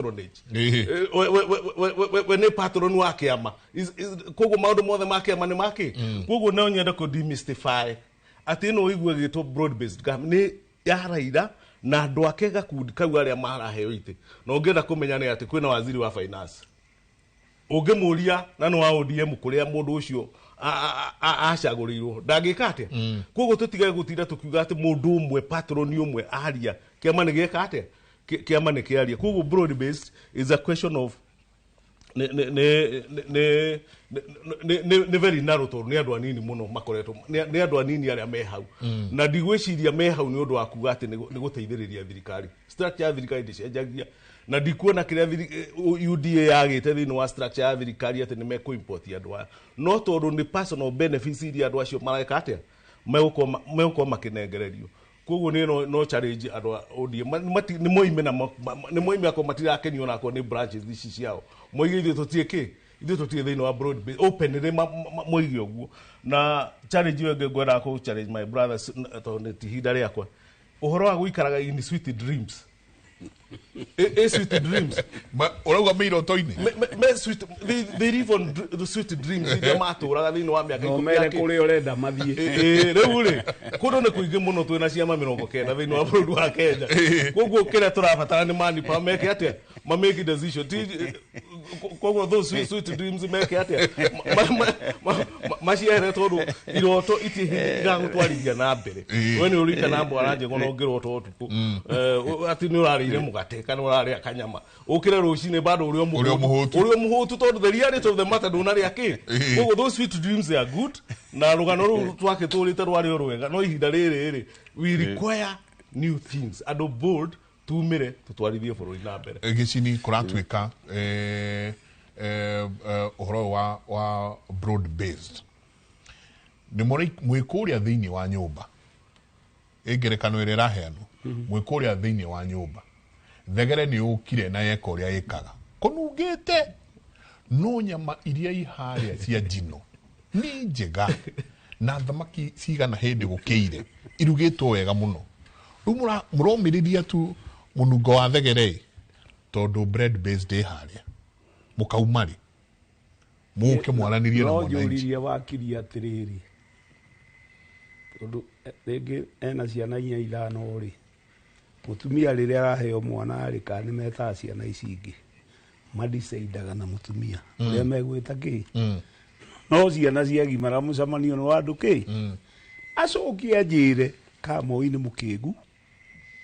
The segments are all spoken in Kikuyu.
Patronage. We nĩ patron wa kĩama. Koguo maũndũ mothe ma kĩama nĩ makĩ. Koguo no nyende kũ demystify atĩ ĩno ũigue ĩgĩtwo broad based government nĩ ya Raila na andũ ake, gakundi kau arĩa maraheo itĩ. Na ũngĩenda kũmenya nĩ atĩ kwĩna waziri wa finance, ũngĩmũria na nĩ wa ODM, kũrĩa mũndũ ũcio acagũrĩirwo ndangĩka atĩa. Koguo tũtige gũtinda tũkiuga atĩ mũndũ ũmwe, patron ũmwe aria, kĩama nĩ gĩeka atĩa. Kĩama nĩ kĩaria. Koguo broad based is a question of nĩ very narrow, tondũ nĩ andũ anini mũno makoretwo, nĩ andũ anini arĩa me hau, na ndigwĩciria me hau nĩ ũndũ wa kuga atĩ nĩ gũteithĩrĩria thirikari. Structure ya thirikari ndĩcenjagia, na ndikuona kĩrĩa UDA yagĩte thĩinĩ wa structure ya thirikari atĩ nĩ mekũ-import andũ aya, no tondũ nĩ personal benefits iria andũ acio mareka atĩa, megũkorwo makĩnengererio. Koguo nĩ no challenge andũ a ODM nĩ moime na nĩ moime akorwo matirakenio onakorwo nĩ branches ici ciao, moige ithuĩ tũtirĩ kĩ, ithuĩ tũtirĩ thĩinĩ wa broad base openly, moige ũguo. Na challenge ĩyo ĩngĩ ngwendaga kũ challenge my brothers, tondũ nĩ ti ihinda rĩakwa, ũhoro wa gũikaraga in sweet dreams, ĩ sweet dreams. Ũrauga mĩiroto-inĩ. Me sweet, they live on the sweet dreams iria matũraga thĩinĩ wa mĩaka no 10 mere ya kĩ. Kũrĩa ũrenda mathiĩ. Ĩ, rĩu rĩ, kũndũ nĩ kũingĩ mũno, twĩna ciama 90 thĩinĩ wa bũrũri wa Kenya. Koguo kĩrĩa tũrabatara nĩ manipa meke atĩa, mamake decision. Ti koguo those sweet dreams meke atĩa, macihere, tondũ iroto itirĩ hĩndĩ igagũtwarithia na mbere. We nĩ ũririkana mwana njego no ũngĩrota ũtukũ atĩ nĩ ũrarĩire mũgate kana ũrarĩa kanyama, ũkĩre rũcinĩ bado ũrĩ o Ũrĩ o mũhũtu. Ũrĩ o mũhũtu, tondũ the reality of the matter ndũnarĩa kĩ. Koguo those sweet dreams, they are good, na rũgano rũu twakĩtũrĩte rwarĩ o rwega, no ihinda rĩrĩ rĩ, we require new things, andũ bold, tumĩre tũtwarithie bũrũri na mbere. Gĩcini kũratuĩka ũhoro ũyũ wa broad based nĩ mwĩ kũrĩa thĩinĩ wa nyũmba. Ĩ ngerekano ĩrĩa ĩraheanwo, mwĩ kũrĩa thĩinĩ wa nyũmba, thegere nĩ yũkire na yeka ũrĩa ĩkaga, kũnungĩte, no nyama iria iharĩa cia njino nĩ njega na thamaki cigana hĩndĩ gũkĩire irugĩtwo wega mũno. Rĩu mũromĩrĩria tu mũnungo wa thegere ĩ, tondũ broad based ĩ harĩa, mũkauma rĩ mũke mwaranĩrie na no mwananchi. Njũririe wakiri atĩrĩrĩ, tondũ rĩngĩ ena ciana inya ithano rĩ, mũtumia rĩrĩa araheo mwana rĩ, kana nĩ metaga ciana ici ingĩ madecaidaga na mũtumia ũrĩa megwĩta kĩ, no ciana ciagimara mũcemanio nĩ wa andũ kĩ, acokie anjĩre ka Moi nĩ mũkĩgu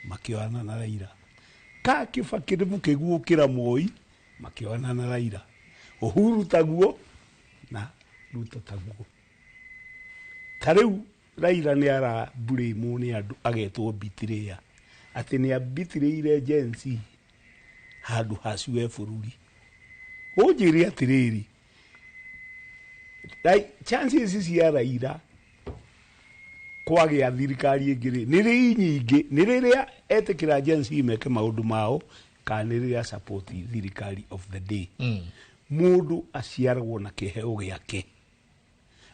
makĩoana na Raila, ka Kibaki nĩ mũkĩgu gũkĩra Moi makĩoana na Raila, Uhuru taguo na Ruto taguo. Ta rĩu Raila nĩ araburĩmwo nĩ andũ agetwo betrayer, atĩ nĩ abitirĩire Gen Z handũ haciwe bũrũri. Ũnjĩre atĩrĩrĩ, chances cia Raila kwagĩa thirikari ĩngĩ rĩ, nĩ rĩ nyingĩ? Nĩ rĩrĩa etĩkĩra Gen Z meke maũndũ mao, kana nĩ rĩrĩa support thirikari of the day? Mũndũ aciaragwo na kĩheo gĩake.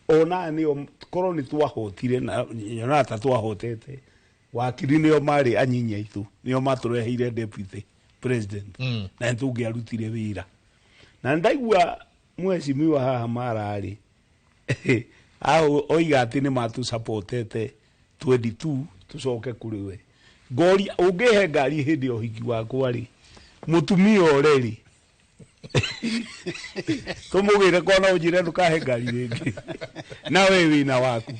Ona nĩo korwo nĩ twahotire na nyonaga ta twahotete, wakiri nĩo marĩ anyinyi aitũ, nĩo matũreheire deputy president, na nĩ tũngĩarutire wĩra. Na ndaigua mheshimiwa haha mararĩ oiga atĩ nĩ matũsupportete 22 tũcoke kũrĩ we. Ngoria, ũngĩhe ngari hĩndĩ ya ũhiki wakwa rĩ, mũtumia ũre rĩ, tũmũgĩre kona ũnjĩre ndũkahe ngari rĩngĩ na we wĩna waku.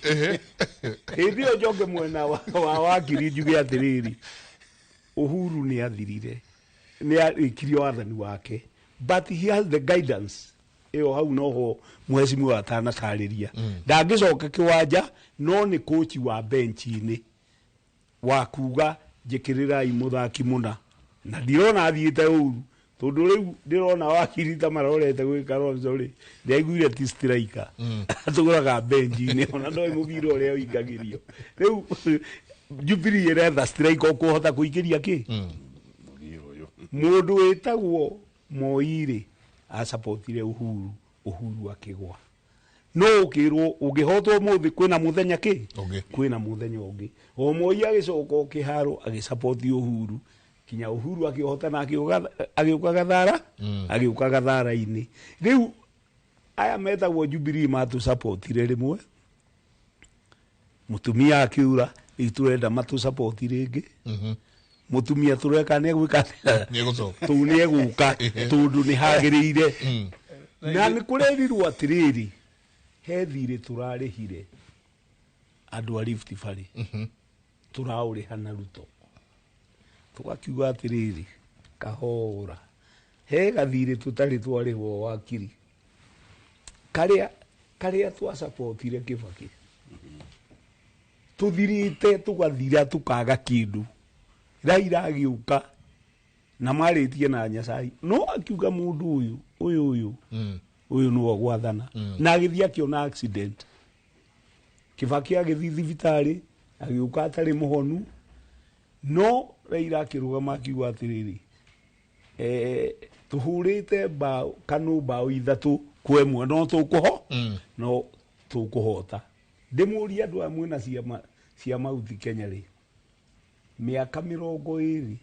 Hĩndĩ ĩyo njoke mwena wa wakiri njuge atĩrĩrĩ, Uhuru nĩ athirire, nĩ arĩkirie wathani wake, but he has the guidance ĩyo hau noho mheshimiwa atanatarĩria. Ndangĩcoka kĩwanja, no nĩ kochi wa bench-inĩ wa kuga njĩkĩrĩrai mũthaki mũna, na ndirona athiĩte ũru, tondũ rĩu ndĩrona wakiri ta marorete gwĩ Kalonzo rĩ, ndiaiguire ti striker atũraga bench-inĩ, ona ndoĩ mũbira ũrĩa ũingagĩrio. Rĩu Jubilee ĩretha striker ũkũhota kũingĩria kĩ. Mũndũ wĩtagwo Moi rĩ, acapotire Uhuru, Uhuru akĩgwa. No ũkĩrwo ũngĩhotwo ũmũthĩ, kwĩna mũthenya kĩ. Ũngĩ. Kwĩna mũthenya ũngĩ. O Moi agĩcoka o kĩharo agĩcapoti Uhuru. Kinya Uhuru akĩhotana agĩũka Gathara, agĩũka Gathara-inĩ. Rĩu aya metagwo Jubilee matũsapotire rĩmwe, mũtumia akiura rĩu tũrenda matũsapoti rĩngĩ. Mũtumia tũreka nĩ egwĩka atĩa? Nĩegũcoka. Tũu nĩ egũka tondũ nĩ hagĩrĩire. Na nĩ kũrerirwo atĩrĩrĩ, he thirĩ tũrarĩhire andũ a Rift Valley, tũraũrĩha na Ruto. Tũgakiuga atĩrĩrĩ, kahora, he gathirĩ tũtarĩ twarĩhwo wakiri karĩa karĩa twasapotire Kibaki, tũthirĩte tũgathira tũkaga kĩndũ. Raila agĩũka na marĩtie na Nyasaye, no akiuga mũndũ ũyũ ũyũ ũyũ ũyũ nĩwe gwathana, na agĩthiĩ akĩona accident. Kibaki agĩthiĩ thibitarĩ agĩũka atarĩ mũhonu, no Raila akĩrũgama akiuga atĩrĩrĩ, tũhũrĩte bao kanũ bao 3-1, no tũkũho no tũkũhota. Ndĩmũrie andũ aya mwĩna ciama cia Mount Kenya rĩ, mĩaka 20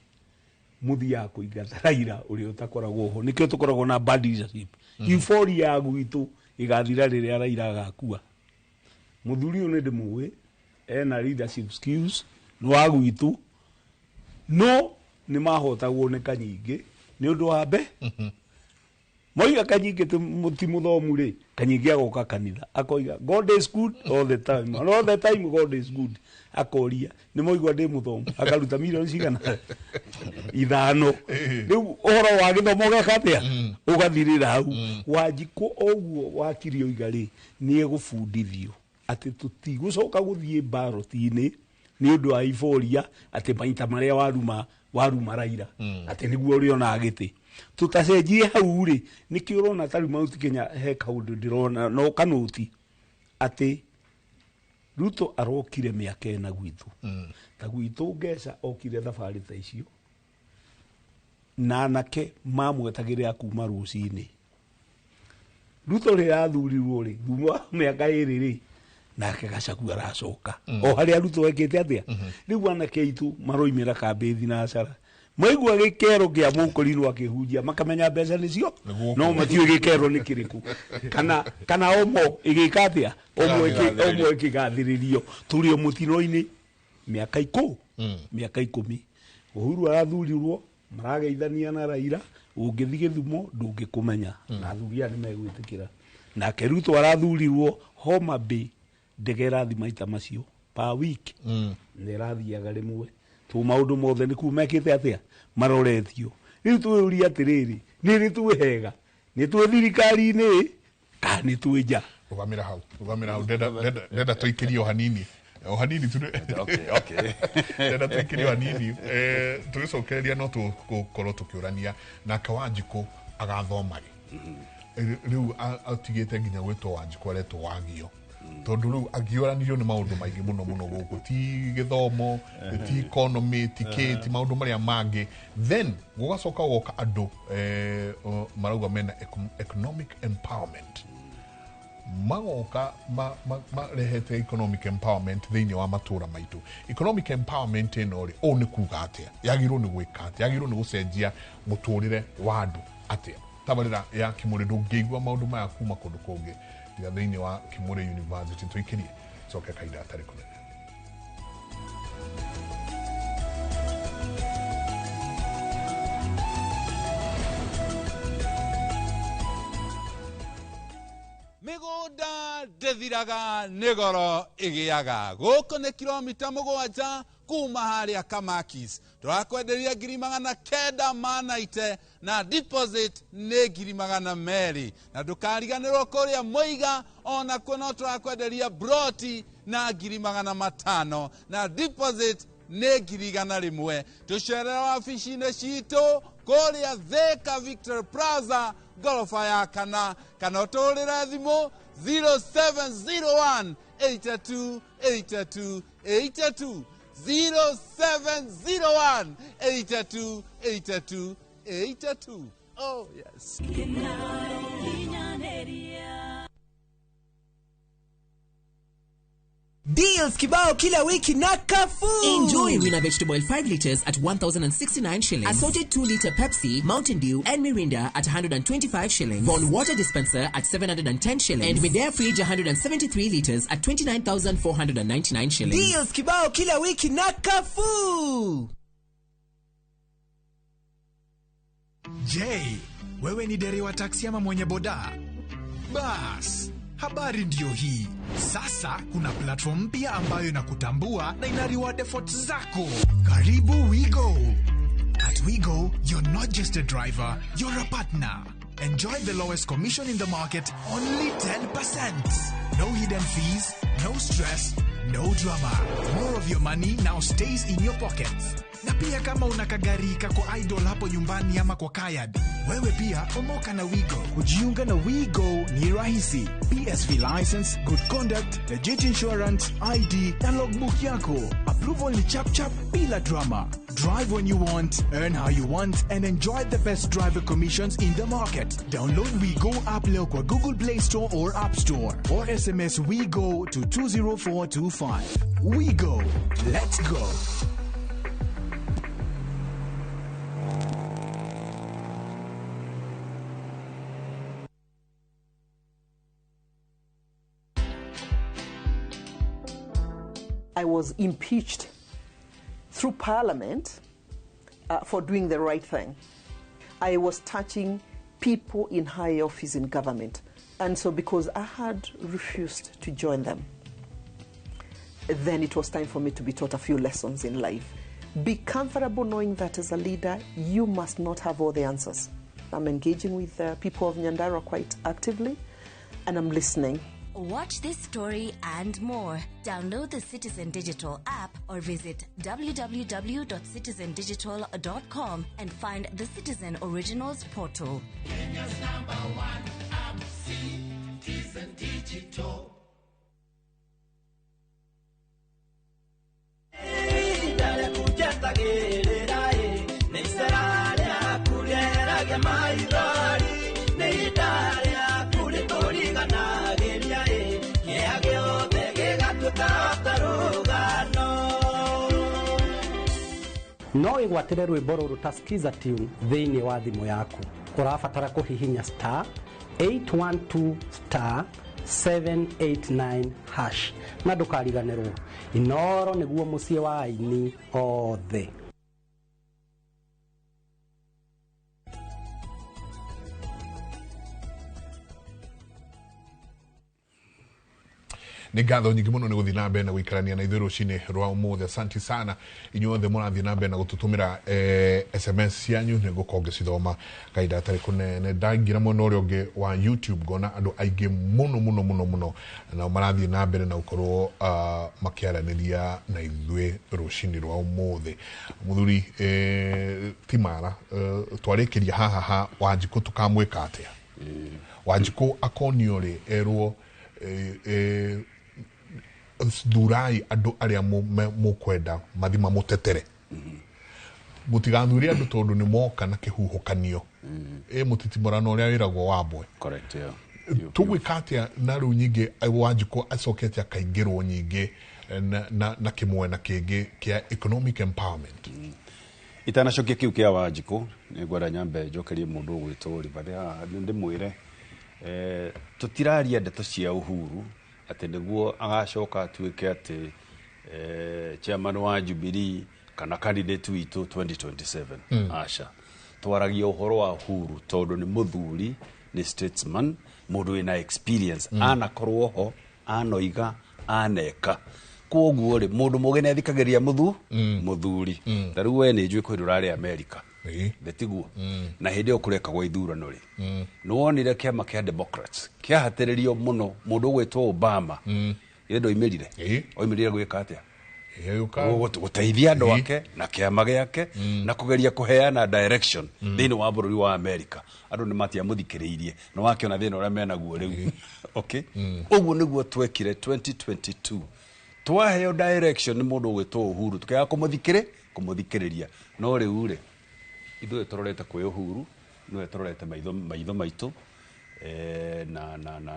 mũthiaga kũingata Raila ũrĩa ũtakoragwo ho. Nĩkĩo tũkoragwo na bad leadership. Euphoria ya gwitũ ĩgathira rĩrĩa Raila agakua. Mũthuri ũyũ nĩ ndĩmũĩ, ena leadership skills, nĩ wa gwitũ, no nĩ mahotagwo nĩ Kanyingĩ nĩ ũndũ wa mbe. Moiga Kanyingĩ ti mũthomu rĩ, Kanyingĩ agoka kanitha akoiga God is good all the time, and all the time God is good. Akoria nĩ moigua ndĩ mũthomu, akaruta milioni cigana 5. Rĩu ũhoro wa gĩthomo ũgeka atĩa? Ũgathirĩra hau. Wanjikũ ũguo wakiri oiga rĩ, nĩ egũbundithio atĩ tũtigũcoka gũthiĩ mbaroti-inĩ nĩ ũndũ wa euphoria, atĩ maita marĩa waruma Raila atĩ nĩguo ũrĩonaga gĩtĩ. Tũtacenjie hau rĩ, nĩkĩo ũrona ta rĩu Mount Kenya he kaũndũ ndĩrona no kanũti atĩ Ruto arokire mĩaka 4 gwitũ. Ta gwitũ Ngeca okire thabarĩ ta icio, na anake mamwetagĩrĩra kuma rũcinĩ. Ruto rĩrĩa athurirwo rĩ, thutha wa mĩaka 2 rĩ, nake Gachagua aracoka o harĩa Ruto ekĩte atĩa. Rĩu anake aitũ maroimĩra kambĩ thinacara, maigua gĩkero kĩa mũkũrinwo akĩhunjia makamenya mbeca nĩcio, no matiũĩ gĩkero nĩ kĩrĩkũ, kana omo ĩgĩka atĩa, omo ĩkĩgathĩrĩrio. Tũrĩ o mũtino-inĩ mĩaka mĩaka 10. Uhuru arathurirwo, marageithania na Raila, ũngĩthiĩ Gĩthumo ndũngĩkũmenya, na athuri aya nĩmegwĩtĩkĩra. Nake Ruto arathurirwo Homa Bay, ndege ĩrathiĩ maita macio per week, nĩ ĩrathiaga rĩmwe. Tũ maũndũ mothe nĩ kuu mekĩte atĩa, maroretio. Rĩu twĩyũrie atĩrĩrĩ, nĩ rĩ twĩ hega, nĩ twĩ thirikari-inĩ kana nĩ twĩ nja? Rũgamĩra hau, rũgamĩra hau. Ndenda tũikĩrie o hanini, o hanini tu. Okay. Ndenda tũikĩrie o hanini. Tũgĩcokereria no tũgũkorwo tũkĩũrania nake Wanjikũ agathoma rĩ. Rĩu atigĩte nginya gwĩtwo Wanjikũ, aretwo Wagio, tondũ rĩu agiũranirio nĩ maũndũ maingĩ mũno mũno gũkũ, ti gĩthomo, ti economy, ti kĩ, ti maũndũ marĩa mangĩ. Then gũgacoka gũgoka andũ marauga mena economic empowerment, magoka marehete economic empowerment thĩinĩ wa matũra maitũ. Economic empowerment ĩno rĩ, ũũ nĩ kuga atĩa? Yagĩrĩirwo nĩ gwĩka atĩa? Yagĩrĩirwo nĩ gũcenjia mũtũrĩre wa andũ atĩa? Tabarĩra ya Kimũrĩ ndũngĩigua maũndũ maya kuma kũndũ kũngĩ tiga thĩinĩ wa Kimũrĩ University. Tũikĩrie coke kahinda gatarĩ kũnene. Mĩgũnda ndĩthiraga nĩ goro ĩgĩaga. Gũkũ nĩ kilomita 7 kuma harĩa Kamakis. Tũrakwenderia ngiri magana kenda ma naite na deposit nĩ ngiri magana merĩ. Na ndũkariganĩrwo kũrĩa Mũiga onakuo no tũrakwenderia broti na ngiri magana matano na deposit nĩ ngiri igana rĩmwe. Tũcerere wabici-inĩ citũ kũrĩa Thika Victory Plaza ngoroba ya kana, kana ũtũhũrĩre thimũ 0701 82 82 82, 0701 82 82 82. Oh yes. Deals kibao kila wiki na Carrefour. Enjoy Rina Vegetable Oil 5 liters at 1,069 shillings. Assorted 2 liter Pepsi, Mountain Dew, and Mirinda at 125 shillings. Bon Water Dispenser at 710 shillings. And Midea Fridge 173 liters at 29,499 shillings. Deals kibao kila wiki na Carrefour. Je, wewe ni dereva wa taksi ama mwenye boda? Bas, habari ndiyo hii. Sasa kuna platform mpya ambayo inakutambua na ina reward efforts zako. Karibu WeGo. At WeGo, you're not just a driver, you're a partner. Enjoy the lowest commission in the market, only 10%. No hidden fees, no stress, no drama. More of your money now stays in your pockets. Na pia kama una kagari kako idle hapo nyumbani ama kwa kayad, wewe pia omoka na WeGo. Kujiunga na WeGo ni rahisi. PSV license, good conduct, legit insurance, ID na logbook yako. Approval ni chap chap bila drama. Drive when you want, earn how you want and enjoy the best driver commissions in the market. Download WeGo app leo kwa Google Play Store or App Store or SMS WeGo to 20425. WeGo. Let's go. I was impeached through parliament for doing the right thing. I was touching people in high office in government. And so because I had refused to join them, then it was time for me to be taught a few lessons in life. Be comfortable knowing that as a leader, you must not have all the answers. I'm engaging with the people of Nyandarua quite actively, and I'm listening. Watch this story and more. Download the Citizen Digital app or visit www.citizendigital.com and find the Citizen Originals portal. Kenya's number one app, Citizen Digital. No wĩgwatĩre rwĩmbo rũrũ ta skiza tune thĩinĩ wa thimũ yaku. Ũrabatara kũhihinya star 812 star 789 hash na ndũkariganĩrwo Inoro nĩguo mũciĩ wa aini othe. Nĩ ngatho nyingĩ mũno nĩ gũthiĩ na mbere na gũikarania na ithuĩ rũcinĩ rwa ũmũthĩ. Asante sana inyuothe mũrathiĩ na mbere na gũtũtũmĩra SMS cianyu, nĩ ngũkorwo ngĩcithoma kahinda gatarĩ kũnene. Ndaingĩra mwena ũrĩa ũngĩ wa YouTube ngona andũ aingĩ mũno mũno mũno mũno nao marathiĩ na mbere na gũkorwo makĩaranĩria na ithuĩ rũcinĩ rwa ũmũthĩ. Mũthuri Timara, twarĩkĩria haha ha Wanjikũ tũkamwĩka atĩa? Wanjikũ akonio rĩ erwo thurai andũ arĩa mũkwenda mathi mamũtetere. Mũtigathure andũ tondũ nĩ moka na kĩhuhũkanio. Mũtitimũrano ũrĩa wĩragwo wambwe. Correct, yeah. Tũgwĩka atĩa na rĩu nyingĩ Wanjikũ acokete akaingĩrwo nyingĩ na kĩmwena kĩngĩ kĩa economic empowerment? Itanacokia kĩu kĩa Wanjikũ nĩ ngwenda nyambe njokerie mũndũ ũgwĩtwo Rigathĩ haha ndĩmwĩre tũtiraria ndeto cia Uhuru atĩ nĩguo agacoka atuĩke atĩ chairman wa Jubilee kana candidate witũ 2027. Aca, twaragia ũhoro wa Uhuru tondũ nĩ mũthuri, nĩ statesman, mũndũ wĩna experience, anakorwo ho, anoiga, aneka. Kwoguo rĩ mũndũ mũgĩ nĩ athikagĩrĩria mũthuri. Ta rĩu we nĩ njũĩ kwĩ ndũrarĩ America. Tiguo na hĩndĩ ĩyo kũrekagwo ithurano rĩ nĩ wonire kĩama kĩa Democrats kĩahatĩrĩrio mũno mũndũ ũgwĩtwo Obama ĩndũ oimĩrire oimĩrire gwĩka atĩa? Gũteithia andũ ake na kĩama gĩake na kũgeria kũheana direction thĩinĩ wa bũrũri wa America. Andũ nĩ matiamũthikĩrĩirie na wakĩona thĩna ũrĩa menaguo rĩu. Okay, ũguo nĩguo twekire 2022 twaheo direction nĩ mũndũ ũgwĩtwo Uhuru tũkĩaga kũmũthikĩrĩria. No rĩu rĩ ithuĩ tũrorete kwĩ Uhuru, nĩwe tũrorete maitho maitũ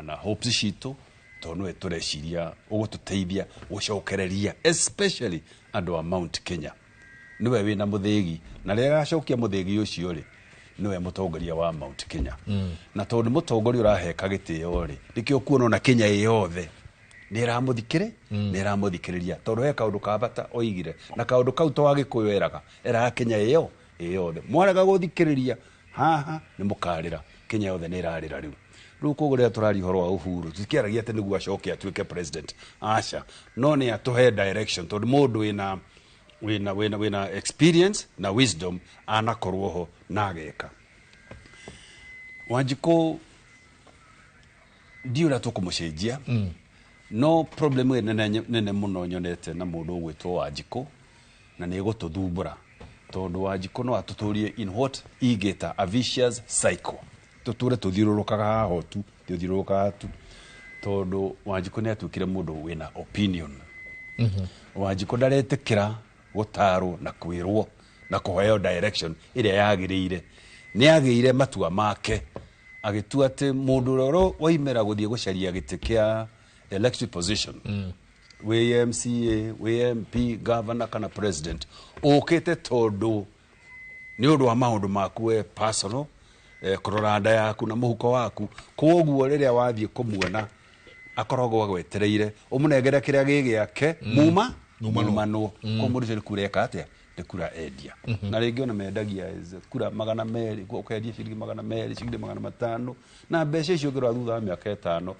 na hopes citũ Tondũ nĩwe tũreciria ũgũtũteithia gũcokereria, especially andũ a Mount Kenya. Nĩwe wĩna mũthĩgi, na rĩrĩa agacokia mũthĩgi ũcio rĩ, nĩwe mũtongoria wa Mount Kenya. Na tondũ nĩ mũtongoria ũraheka gĩtĩo rĩ, nĩkĩo kuona ona Kenya ĩ yothe nĩ ĩramũthikĩrĩ nĩ ĩramũthikĩrĩria, tondũ he kaũndũ ka bata oigire, na kaũndũ kau to Agĩkũyũ eraga Kenya ĩyo ĩ yothe. Mwarega gũthikĩrĩria haha nĩ mũkarĩra. Kenya yothe nĩ ĩrarĩra rĩu. Rĩu koguo rĩrĩa tũraria ũhoro wa Uhuru, tũtikĩaragia atĩ nĩguo acoke atuĩke president, aca, no nĩ atũhe direction, tondũ mũndũ wĩna experience na wisdom anakorwo ho na ageka. Wanjikũ ndiũ ũrĩa tũkũmũcenjia, no problem ĩ nene nene mũno nyonete na mũndũ ũgwĩtwo Wanjikũ, na nĩ ĩgũtũthumbũra, tondũ Wanjikũ no atũtũrie in what ingĩta a vicious cycle, tũtũre tũthiũrũrũkaga haha tu, tũthiũrũrũkaga tu, tondũ Wanjikũ nĩ atuĩkire mũndũ wĩna opinion. Wanjikũ ndaretĩkĩra gũtarwo na kwĩrwo na kũheo direction ĩrĩa yagĩrĩire. Nĩ agĩire matua make, agĩtua atĩ mũndũ ũrĩa waimĩra gũthiĩ gũcaria gĩtĩ kĩa elected position, wĩ MCA, wĩ MP, governor kana president, ũkĩte tondũ nĩ ũndũ wa maũndũ maku we personal, kũrora nda yaku na mũhuko waku. Koguo rĩrĩa wathiĩ kũmuona akoragwo agwetereire ũmũnengere kĩrĩa gĩ gĩake, muma mumanwo. Koguo mũndũ ũcio nĩ kura eka atĩa? Nĩ kura endia. Na rĩngĩ ona mendagia kura 200, ũkendia ciringi 200, ciringi 500, na mbeca icio ũngĩrora thutha wa mĩaka 5,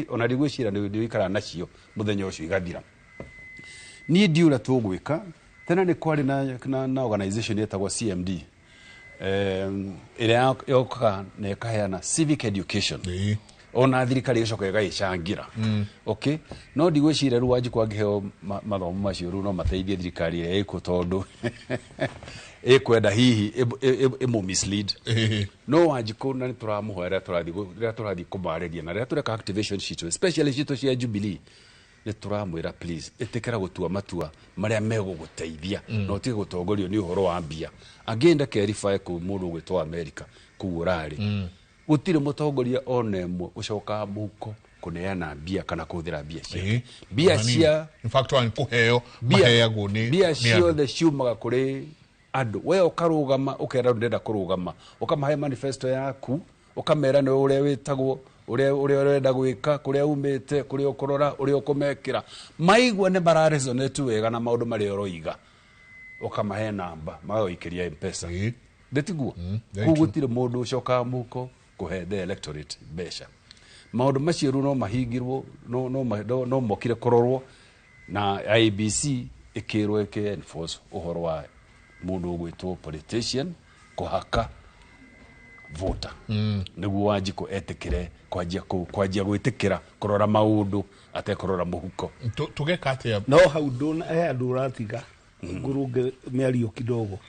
ona ndigwĩciria nĩ ũikaraga nacio mũthenya ũcio igathira. Niĩ ndiũĩ ũrĩa tũgwĩka. Tene nĩ kwarĩ na organization yetagwo CMD, ĩrĩa yokaga na ĩkaheana civic education, ona thirikari ĩgacoka ĩgagĩcangĩra. Okay, no ndigwĩciria rĩu Wanjikũ angĩheo mathomo macio rĩu no mateithie thirikari ĩrĩa ĩkuo, tondũ ĩkwenda hihi ĩmũ mislead. No Wanjikũ na nĩ tũramũhoya rĩrĩa tũrathiĩ kũmarĩria na rĩrĩa tũreka activation citũ, especially citũ cia Jubilee, nĩ tũramwĩra please ĩtĩkĩra gũtua matua marĩa megũgũteithia, na ũtige gũtongorio nĩ ũhoro wa mbia. Angĩenda kerify kũu mũndũ ũgwĩtwo America kũu ũrarĩ, gũtirĩ mũtongoria ona ĩmwe ũcokaga mũhuko kũneana mbia kana kũhũthĩra mbia ciake. Mbia cia In fact, wa kũheo maheagwo nĩ mbia ciothe ciumaga kũrĩ andũ. We ũkarũgama ũkera ndĩrenda kũrũgama, ũkamahe manifesto yaku, ũkamera nĩ ũrĩa wĩtagwo, ũrĩa ũrenda gwĩka, kũrĩa umĩte, kũrĩa ũkũrora, ũrĩa ũkũmekĩra. Maigua nĩ mararesonate wega na maũndũ marĩa ũroiga, ũkamahe namba magagũikĩria M-Pesa. Ndĩtiguo? Koguo gũtirĩ mũndũ ũcokaga mũhuko kũhe the electorate mbeca. Maũndũ macio rĩu no mahingirwo, no mokire kũrorwo na IEBC ĩkĩrwo ĩkĩ enforce ũhoro wa mũndũ ũgwĩtwo politician kũhaka voter, nĩguo Wanjikũ etĩkĩre kwanjia gwĩtĩkĩra kũrora maũndũ atekũrora mũhuko. Tũgeka atĩa? No hau ndũna he andũ ũratiga ngũrũnge mĩario kidogo,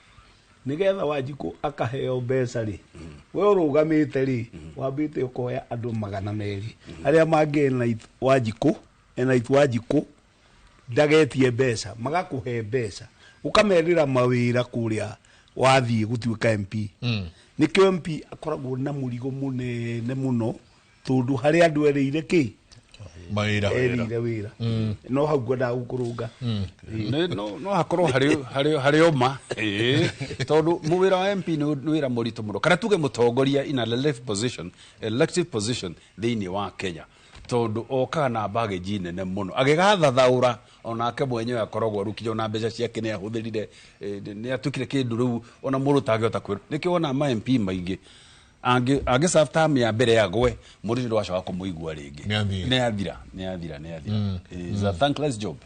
nigetha Wanjikũ akaheo mbeca rĩ, we ũrũgamĩte rĩ, wambĩte ũkoya andũ 200 arĩa mangĩ Wanjikũ enait Wanjikũ ndagetie mbeca, magakũhe mbeca, ũkamerĩra mawĩra kũrĩa wathiĩ gũtuĩka MP. Nĩkĩo MP akoragwo na mũrigo mũnene mũno, tondũ harĩ andũ erĩire kĩ mawĩra, erĩire wĩra. No hau ngwendaga gũkũrũnga. No hakorwo harĩ ũma, tondũ wĩra wa MP nĩ wĩra mũritũ mũno, kana tuge mũtongoria in a elective position thĩinĩ wa Kenya, tondũ okaga na baggage nene mũno agĩgathathaũra onake mwenyewe akoragwo rĩu kinya ona mbeca ciake nĩ ahũthĩrire, nĩ atuĩkire kĩndũ rĩu ona mũndũ ũtangĩhota kwĩrwo. Nĩkĩo wona ma MP maingĩ angĩ serve term ya mbere yagwe, mũndũ ũcio ndwacoka kũmũigua rĩngĩ. Nĩ athira. It's a thankless job.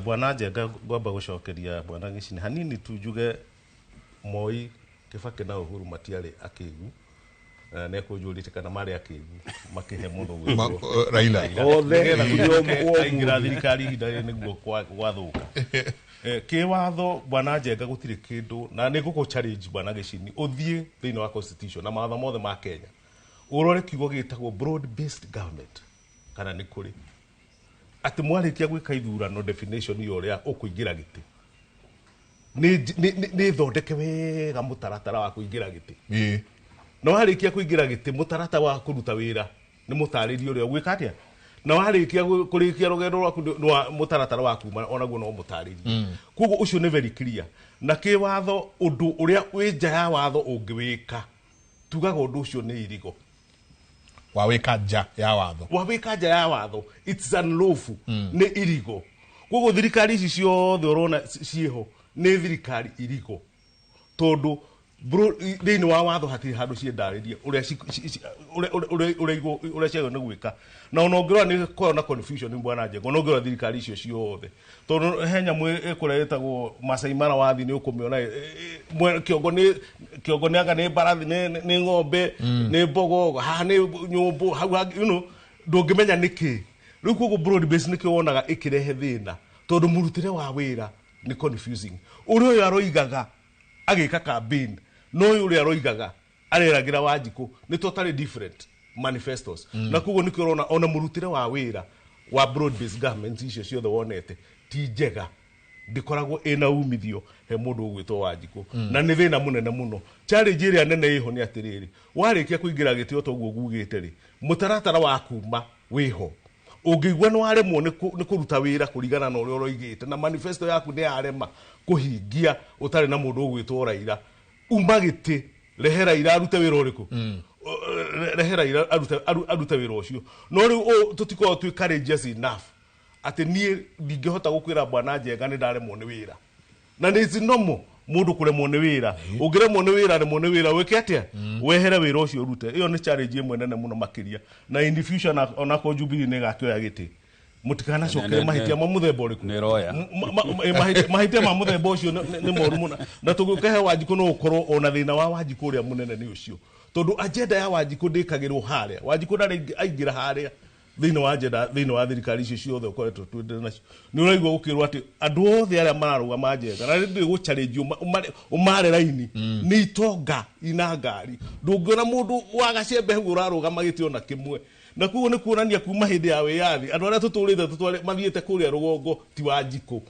Bwana Njenga, ngwamba gũcokeria Bwana Gĩcini hanini tu njuge Moi, Kibaki na Uhuru matiarĩ akĩgu. Nĩ ekũnjũrĩte kana marĩ akĩgu makĩhe mũndũ gwĩtwo Raila. Othe aingĩra thirikari ihinda rĩrĩ nĩguo gwathũka. Kĩwatho Bwana Njenga gũtirĩ kĩndũ, na nĩ ngũkũ challenge Bwana Gĩcini ũthiĩ thĩinĩ wa constitution na mawatho mothe ma Kenya ũrore kiugo gĩtagwo broad based government kana nĩ kũrĩ atĩ mwarĩkia gwĩka ithurano definition ya ũrĩa ũkũingĩra gĩtĩ nĩ thondeke wega mũtaratara wa kũingĩra gĩtĩ. No warĩkia kũingĩra gĩtĩ mũtaratara wa kũruta wĩra nĩ mũtarĩrie ũrĩa ũgwĩka atĩa. Na warĩkia kũrĩkia rũgendo rwaku nĩ mũtaratara wa kuma onaguo no mũtarĩrie. Koguo ũcio nĩ very clear. Na kĩwatho ũndũ ũrĩa wĩ nja ya watho ũngĩwĩka tugaga ũndũ ũcio nĩ irigo. Wawĩka nja ya watho. Wawĩka nja ya watho, it's unlawful, nĩ irigo. Koguo thirikari ici ciothe ũrona ciĩho nĩ thirikari irigo, tondũ thĩinĩ wa watho hatirĩ handũ ciendarĩrie ũrĩa ũrĩa ciagĩrĩirwo nĩ gwĩka. Na ona ũngĩrora nĩ koragwo na confusion bwana Njenga, ona ũngĩrora thirikari icio ciothe, tondũ he nyamũ ĩkũrĩa ĩtagwo Masai Mara, wathi nĩ ũkũmĩona kĩongo nĩ anga nĩ mbarathi, nĩ ng'ombe, nĩ mbogo, haha nĩ nyũmbũ, hau hangĩ, ndũngĩmenya nĩkĩ. Rĩu koguo broad base nĩkĩo wonaga ĩkĩrehe thĩna, tondũ mũrutĩre wa wĩra nĩ confusing. Ũrĩa ũyũ aroigaga agĩka campaign no ũyũ ũrĩa aroigaga areragĩra Wanjikũ nĩ totally different manifestos. Na koguo nĩkĩo ũrona ona mũrutĩre wa wĩra wa broad based government icio ciothe wonete ti njega, ndĩkoragwo ĩna umithio he mũndũ ũgwĩtwo Wanjikũ. Na nĩ thĩna mũnene mũno. Challenge ĩrĩa nene ĩho nĩ atĩrĩrĩ, warĩkia kũingĩra gĩtĩ o ta ũguo ngugĩte rĩ, mũtaratara wa kuma wĩho. Ũngĩigua nĩ waremwo nĩ kũruta wĩra kũringana na ũrĩa ũroigĩte na manifesto yaku nĩ yarema kũhingia ũtarĩ na mũndũ ũgwĩtwo Raila, uma gĩtĩ, rehe Raila arute wĩra ũrĩkũ? Rehe Raila arute wĩra ũcio. No rĩu tũtikoragwo twĩ courageous enough atĩ niĩ ndingĩhota gũkwĩra bwana Njenga nĩ ndaremwo nĩ wĩra. Na nĩ normal mũndũ kũremwo nĩ wĩra. Ũngĩremwo nĩ wĩra, remwo nĩ wĩra, wĩke atĩa? Wehere wĩra ũcio ũrute. Ĩyo nĩ challenge ĩmwe nene mũno makĩria. Na in the future onako Jubilee nĩ ĩgakĩoya gĩtĩ. Mũtikanacokere mahĩtia ma mũthemba ũrĩkũ? Nĩ ĩroya. Mahĩtia ma mũthemba ũcio nĩ moru mũno. Na tũgĩũka he Wanjikũ no ũkorwo ona thĩna wa Wanjikũ ũrĩa mũnene nĩ ũcio. Tondũ agenda ya Wanjikũ ndĩkagĩrwo harĩa. Wanjikũ ndarĩ aingĩra harĩa thĩinĩ wa agenda, thĩinĩ wa thirikari icio ciothe ũkoretwo twĩndĩ nacio. Nĩ ũraigua gũkĩrwo atĩ andũ othe arĩa mararũgama Njenga, na rĩu gũchallenge ũmare raini, nĩ itonga ina ngari. Ndũngĩona mũndũ wa gacembe hau ũrarũgama gĩtĩ ona kĩmwe. Na koguo nĩ kuonania kuma hĩndĩ ya wĩyathi andũ arĩa tũtũrĩte tũtware mathiĩte kũrĩa rũgongo ti Wanjikũ.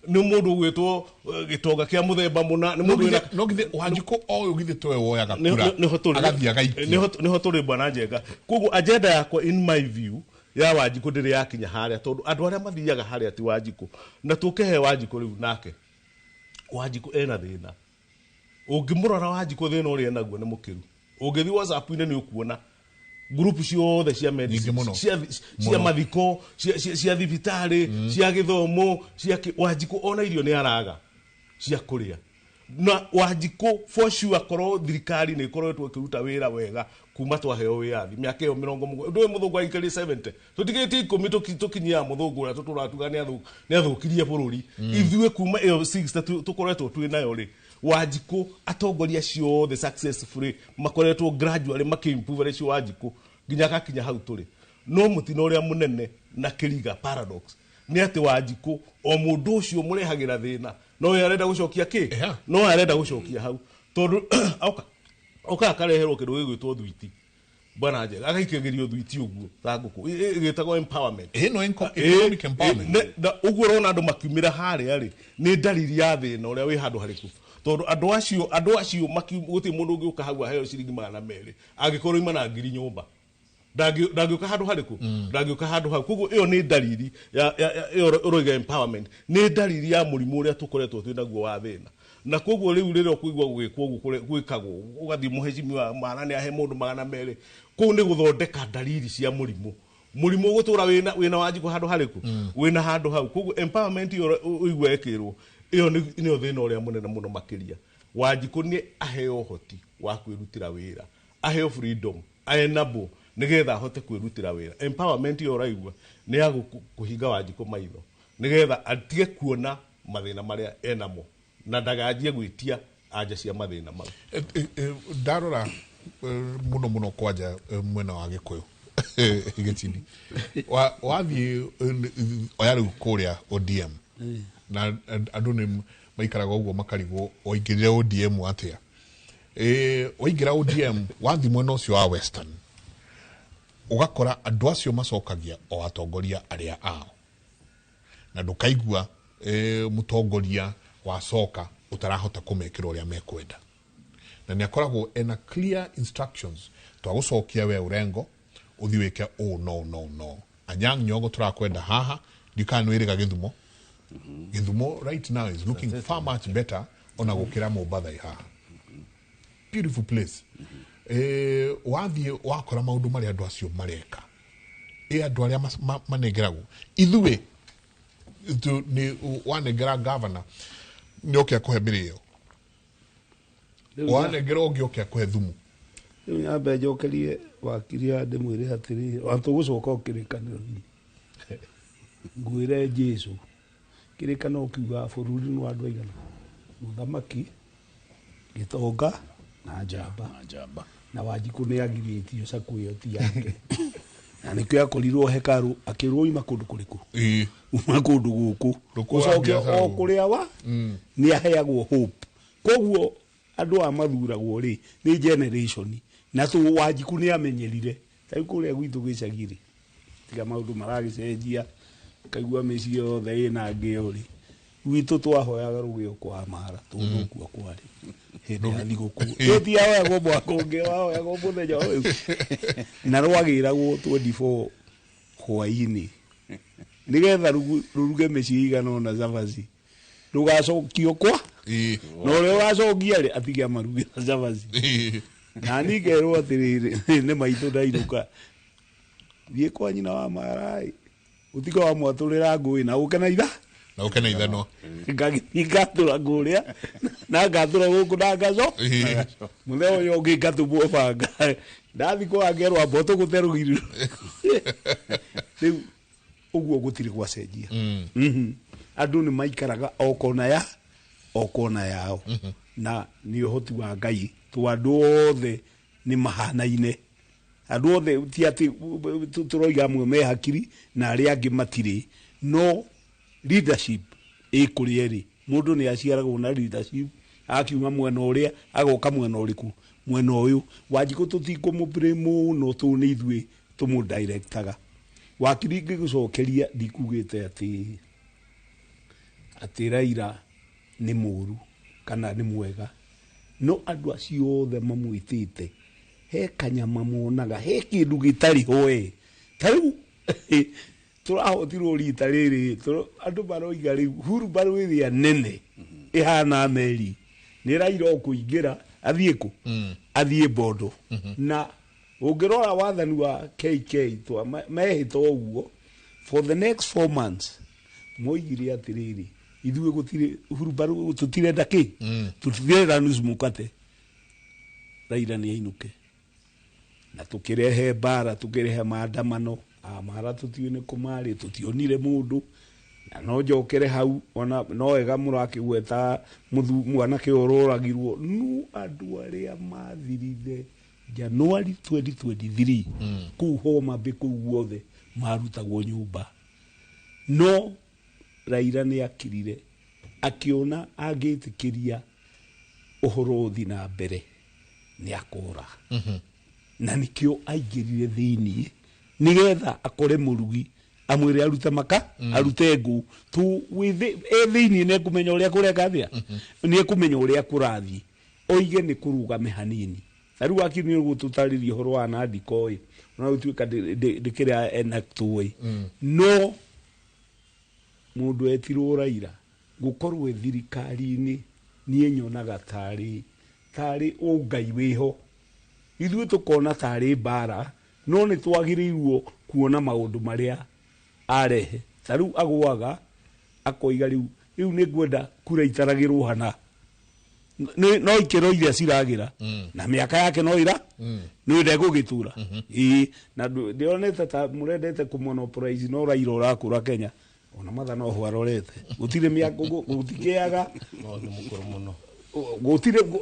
Nĩ mũndũ ũgwĩtwo gĩtonga kĩa mũthemba mũna, nĩ mũndũ wĩna No githĩ Wanjikũ o ũyũ githĩ towe woyaga kura agathiĩ agaikia. Nĩho tũrĩ bwana Njenga. Koguo agenda yakwa in my view ya Wanjikũ ndĩrĩ yakinya harĩa, tondũ andũ arĩa mathiaga harĩa ti Wanjikũ. Na tũkĩhe Wanjikũ rĩu nake Wanjikũ ena thĩna. Ũngĩmũrora Wanjikũ thĩna ũrĩa enaguo nĩ mũkĩru. Ũngĩthiĩ WhatsApp-inĩ nĩ ũkuona group ciothe cia medicine, cia mathiko, cia thibitarĩ, cia gĩthomo, cia Wanjikũ ona irio nĩ araga cia kũrĩa. Na Wanjikũ for sure korwo thirikari nĩ ĩkoretwo ĩkĩruta wĩra wega kuma twaheo wĩyathi mĩaka ĩyo 70, ndũĩ mũthũngũ aikarire 70, tũtigĩtie 10 tũkinyia mũthũngũ ũrĩa tũtũratuga nĩ athũkirie bũrũri. Ithuĩ kuma ĩyo 60 tũkoretwo twĩ nayo rĩ, Wanjikũ atongoria ciothe successfully makoretwo gradually makĩimprove ratio Wanjikũ nginya agakinya hau tũrĩ. No mũtino ũrĩa mũnene na kĩriga paradox nĩ atĩ Wanjikũ o mũndũ ũcio mũrehagĩra thĩna no we arenda gũcokia kĩ, no we arenda gũcokia hau, tondũ oka akareherwo kĩndũ gĩgwĩtwo thwiti bwana Njenga, agaikagĩrio thwiti ũguo ta ngũkũ ĩgĩtagwo empowerment. Ĩno economic empowerment. Na ũguo ũrona andũ makiumĩra harĩa rĩ, nĩ ndariri ya thĩna ũrĩa wĩ handũ harĩkũ, tondũ andũ acio gũtirĩ mũndũ ũngĩũka hau aheo ciringi 200 angĩkorwo ima na 1000 nyũmba. Ndangĩũka handũ harĩkũ, ndangĩũka handũ hau. Koguo ĩyo nĩ ndariri ya ĩyo ũroiga empowerment, nĩ ndariri ya mũrimũ ũrĩa tũkoretwo twĩ naguo wa thĩna. Na koguo rĩu rĩrĩa ũkũigua gũgĩkwo ũguo gwĩkagwo, ũgathiĩ mũhecimiwa mara nĩ ahe mũndũ 200, kũu nĩ gũthondeka ndariri cia mũrimũ. Mũrimũ ũgũtũra wĩna Wanjikũ handũ harĩkũ, wĩna handũ hau. Koguo empowerment ĩyo ũigua ĩkĩrwo, ĩyo nĩyo thĩna ũrĩa mũnene mũno makĩria. Wanjikũ nĩ aheo ũhoti wa kwĩrutĩra wĩra, aheo freedom, aenable nĩgetha ahote kwĩrutĩra wĩra. Empowerment ĩyo ũraigua nĩ ya kũhinga Wanjikũ maitho nĩgetha atige kuona mathĩna marĩa enamo na ndaganjie gwĩtia anja cia mathĩna mau. Ndarora mũno mũno kwanja mwena wa Gĩkũyũ gĩtini wathiĩ oya rĩu kũrĩa ODM na andũ nĩ maikaraga ũguo makarigwo waingĩrire ODM atĩa. Waingĩra ODM wathiĩ mwena ũcio wa Western ũgakora andũ acio macokagia o atongoria arĩa ao, na ndũkaigua mũtongoria wacoka ũtarahota kũmekĩra ũrĩa mekwenda, na nĩ akoragwo ena clear instructions twagũcokia we ũrengo ũthiĩ wĩke ũũ no no no. Anyang' Nyong'o tũrakwenda haha. Ndikana nĩ wĩrĩga Gĩthumo. Gĩthumo right now is looking far much better ona gũkĩra Mombatha ĩ haha. Beautiful place. Wathiĩ wakora maũndũ marĩa andũ acio mareka, ĩ andũ arĩa manengeragwo ithuĩ nĩ wanengera gavana nĩ oke akũhe mĩrĩo, wanengera ũngĩ oke akũhe thumu. Rĩu nyambe njokerie wakiria ndĩmwĩre atĩrĩrĩ, ona tũgũcoka o kĩrĩkanĩro-inĩ, ngwĩre Jesu kĩrĩkanĩro kiugaga bũrũri nĩ wa andũ aigana? Mũthamaki, gĩtonga na njamba. Na Wanjikũ nĩ agirĩtio cakũ ĩyo ti yake, na nĩkĩo akorirwo hekarũ akĩrwo uma kũndũ kũrĩkũ, uma kũndũ gũkũ ũcoke o kũrĩa wa nĩ aheagwo hope. Koguo andũ a mathuragwo rĩ nĩ generation, na tũ Wanjikũ nĩ amenyerire. Ta rĩu kũrĩa gwitũ gĩcagi rĩ, tiga maũndũ maragĩcenjia, kaigua mĩciĩ yothe ĩna ngĩo rĩ, gwitũ twahoyaga rũgĩo kwa mara tondũ kuo kwarĩ hĩndĩ ya thigũkũ. Tũtiahoyagwo mwaka ũngĩ, wahoyagwo mũthenya ũyũ, na rwagĩragwo 24 hwaĩ-inĩ nĩgetha rũruge mĩciĩ igana ũna cabaci, rũgacokio kwa na ũrĩa ũgacokia rĩ atige amarugĩra cabaci. Na niĩ ngerwo atĩrĩrĩ, nĩ maitũ ndainũka thiĩ kwa nyina wa maraĩ ũtige wamwatũrĩra ngũĩ na ũke na itha na ũke na ithanwa. Ngagĩthiĩ ngatũra ngũrĩa na ngatũra gũkũ na ngaco mũthenya ũyũ ũngĩ ngatũmwo banga ndathi kwa ngerwo amba ũtũgũte rũgiri rĩu. Ũguo gũtirĩ gwacenjia. Andũ nĩ maikaraga o kona ya o kona yao, na nĩ ũhoti wa Ngai to andũ othe nĩ mahanaine. Andũ othe ti atĩ tũroiga amwe me hakiri na arĩa angĩ matirĩ, no leadership ĩ kũrĩa ĩrĩ. Mũndũ nĩ aciaragwo na leadership, akiuma mwena ũrĩa agoka mwena ũrĩkũ, mwena ũyũ. Wanjikũ tũtikũmũblame mũno tondũ nĩ ithuĩ tũmũdirectaga. Wakiri, ngĩgũcokeria ndikugĩte atĩ Raila nĩ mũru kana nĩ mwega, no andũ acio othe mamwĩtĩte he kanyama monaga, he kĩndũ gĩtarĩ ho. Ĩ ta rĩu tũrahotirwo rita rĩrĩ, andũ maroiga rĩu hurumbarũ ĩrĩa nene ĩhana meri nĩ Raila ũkũingĩra athiĩ kũ, athiĩ Bondo. Na ũngĩrora wathani wa KK mehĩta ũguo for the next 4 months, moigire atĩrĩrĩ, ithuĩ gũtirĩ hurumbarũ, tũtirenda kĩ, tũtirenda nusu mukate, Raila nĩ ainũke. Na tũkĩrehe mbara, tũkĩrehe maandamano amara, tũtiũĩ nĩ kũ marĩ, tũtionire mũndũ. Na no njokere hau, ona no wega mũrakĩgweta mwanake ũyũ ũroragirwo. No andũ arĩa mathirire January 2023 kũu Homa Bay, kũu guothe marutagwo nyũmba, no Raila nĩ akirire akĩona angĩtĩkĩria ũhoro ũthi na mbere nĩ akora, na nĩkĩo aingĩrire thĩiniĩ nĩgetha akore mũrugi amwĩre arute maka, arute ngũ tu e thĩiniĩ. Nĩ ekũmenya ũrĩa kũreka atĩa, nĩ ekũmenya ũrĩa kũrathiĩ, oige nĩ kũrugame hanini. Ta rĩu akiri nĩ ũgũtũtarĩria ũhoro wa nandiko ĩ, ona gũtuĩka ndĩkĩrĩa enactwo ĩ, no mũndũ etirwo Raila gũkorwo e thirikari-inĩ, niĩ nyonaga tarĩ ũngai wĩho, ithuĩ tũkona tarĩ mbara, no nĩ twagĩrĩirwo kuona maũndũ marĩa arehe. Ta rĩu agũaga akoiga rĩu nĩ ngwenda kura itaragĩrwo hana. No ikĩro iria ciragĩra na mĩaka yake no ira nĩ ndegũgĩtura ĩĩ. Na ndĩronete ta mũrendete kũmonopolize, no Raila ũrakũra Kenya, ona matha no ho arorete, gũtirĩ mĩaka gũtikĩaga. No nĩ mũkũrũ mũno. Gũtirĩ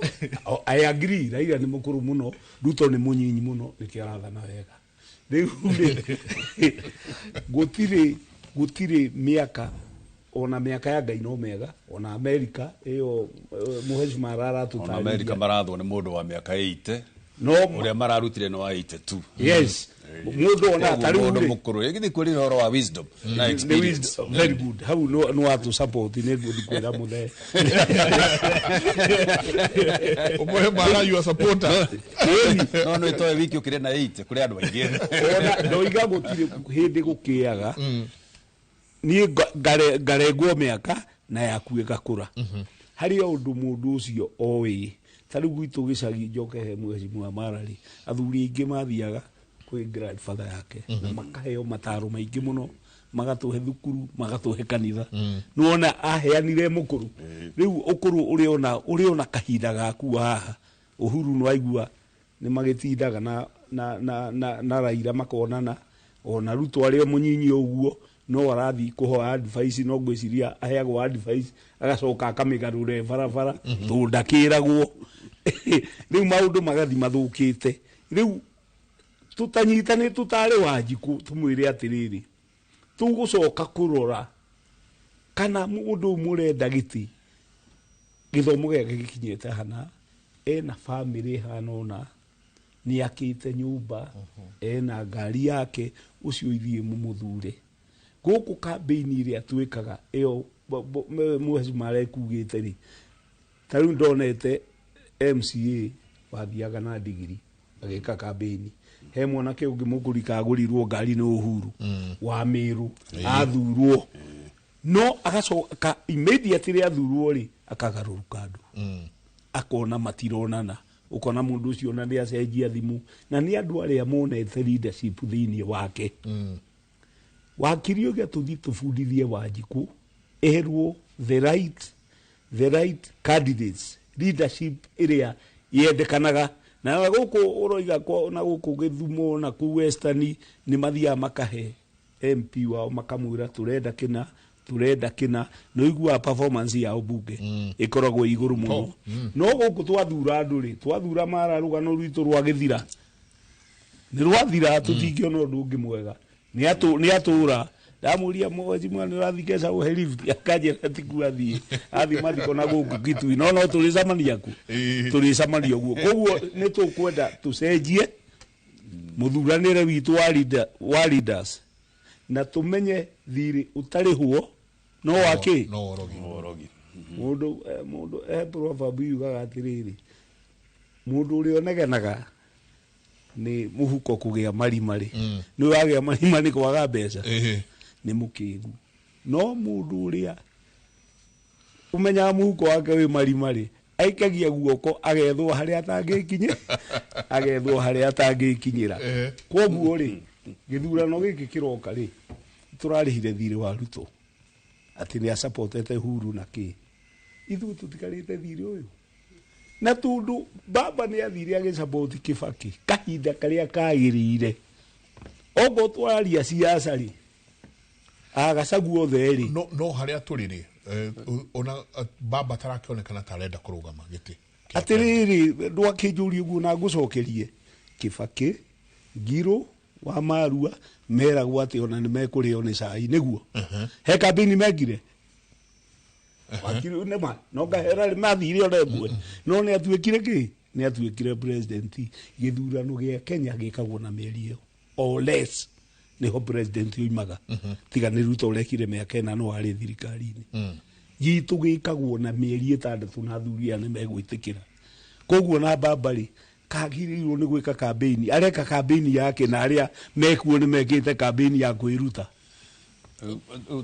I agree, Raila nĩ mũkũrũ mũno, Ruto nĩ mũnyinyi mũno, nĩkĩo arathana wega. Rĩu rĩ, gũtirĩ mĩaka, ona mĩaka ya Ngai no mega, ona Amerika ĩyo mũhecima Ona aratũtarĩria. Amerika marathwo nĩ mũndũ wa mĩaka 80. No Ũrĩa mararutire nĩ wa 82. Yes. Mũndũ ona ta rĩu Mũndũ rĩ- mũkũrũ gĩthĩ kwĩrĩ ũhoro wa wisdom na Nĩ experience. wisdom. Very good. Hau no watu support nĩ ngũthi kwĩra mũthee. Ũmũhe mara you are supporter. No nĩ toe wiki ũkĩrĩ na 80 kũrĩ andũ aingĩ. Ona ndoiga gũtirĩ hĩndĩ gũkĩaga. Niĩ ngarengwo mĩaka na yaku ĩgakũra. Harĩ o ũndũ mũndũ ũcio oĩ. Ta rĩu gwitũ gĩcagi njoke he mheshimiwa Mara rĩ, athuri aingĩ mathiaga kwĩ grandfather yake na makaheo mataro maingĩ mũno, magatũhe thukuru, magatũhe kanitha. Nĩwona aheanire mũkũrũ. Rĩu ũkũrũ ũrĩ ona kahinda gaku haha. Uhuru nĩwaigua nĩ magĩtindaga na Raila makonana, ona Ruto arĩ o mũnyinyi ũguo no arathiĩ kũhoya advice, no ngwĩciria aheagwo advice agacoka akamĩgarũra barabara tondũ ndakĩragwo. Rĩu maũndũ magathi mathũkĩte. Rĩu tũtanyitanĩ tũtarĩ Wanjikũ tũmwĩre atĩrĩrĩ, tũgũcoka kũrora kana mũndũ ũyũ mũrenda gĩtĩ gĩthomo gĩake gĩkinyĩte hana, ena bamĩrĩ ĩhana ũna, nĩ akĩte nyũmba, ena ngari yake, ũcio ithiĩ mũmũthure. Gũkũ kambĩini ĩrĩa twĩkaga ĩyo mheshimiwa arekugĩte rĩ, ta rĩu ndonete MCA wathiaga na ndigiri agĩka kambĩini. He mwanake ũngĩ mũkũrika agũrirwo ngari nĩ Uhuru wa Meru, athurwo no agacoka immediately athurwo rĩ akagarũrũka andũ, akona matironana, ukona mũndũ ũcio ona nĩ acenjia thimũ, na nĩ andũ arĩa monete leadership thĩinĩ wake. Wakiri ũgĩa tũthiĩ tũbundithie Wanjikũ erwo the right candidates, leadership ĩrĩa yendekanaga. Na gũkũ ũroiga na gũkũ Gĩthumo na kũu Western nĩ mathiaga makahe MP wao makamwĩra tũrenda kĩna, tũrenda kĩna, na ũiguaga performance yao bunge ĩkoragwo igũrũ mũno. No gũkũ twathura andũ rĩ, twathura Mara rũgano rwitũ rwagĩthira, nĩ rwathira, tũtingĩona ũndũ ũngĩ mwega. Nĩ atũra ndamũria mheshimiwa nĩ ũrathiĩ Keca ũhe lift, akanjĩra tikuo athiĩ, athiĩ mathiko na gũkũ Kitui, no tũrĩcemania ku, tũrĩcemania ũguo. Koguo nĩ tũkwenda tũcenjie mũthuranĩre witũ wa leaders, na tũmenye thirĩ ũtarĩhwo no wakĩ No orogi. Mũndũ proverb yugaga atĩrĩrĩ, mũndũ ũrĩa ũnegenaga nĩ mũhuko kũgĩa marima rĩ, nĩ wagĩa marima nĩ kwaga mbeca, nĩ mũkĩgu. No mũndũ ũrĩa ũmenyaga mũhuko wake wĩ marima rĩ, aikagia guoko agethwo harĩa atangĩkinyĩra, agethwo harĩa atangĩkinyĩra. Koguo rĩ, gĩthurano gĩkĩ kĩroka rĩ, tũrarĩhire thirĩ wa Ruto atĩ nĩ acapotete Uhuru na kĩ, ithuĩ tũtikarĩte thirĩ ũyũ. Na tondũ baba nĩ athire agĩcapoti Kibaki kahinda karĩa kagĩrĩire, okorwo twararia siasa rĩ, agacagu othe rĩ. No harĩa tũrĩ rĩ, ona baba tarakĩonekana ta arenda kũrũgama gĩtĩ. Atĩrĩrĩ, ndwakĩnjũrie ũguo na ngũcokerie. Kibaki, Ngirũ wa Marua meragwo atĩ ona nĩ mekũrĩo nĩ cai, nĩguo he kambĩini mekire. Wakiri nĩma no ngahera rĩ mathire ona ĩmwe, no nĩ atuĩkire kĩ, nĩ atuĩkire president. Gĩthurano gĩa Kenya gĩkagwo na mĩeri ĩyo or less, nĩho president oimaga. Tiga nĩ Ruto ũrekire mĩaka ĩna no arĩ thirikari-inĩ. Gitũ gĩkagwo na mĩeri 6 na athuri aya nĩ megwĩtĩkĩra. Koguo na baba rĩ, kagĩrĩirwo nĩ gwĩka kambĩini, areka kambĩini yake na arĩa mekuo nĩ mekĩte kambĩini ya kwĩruta.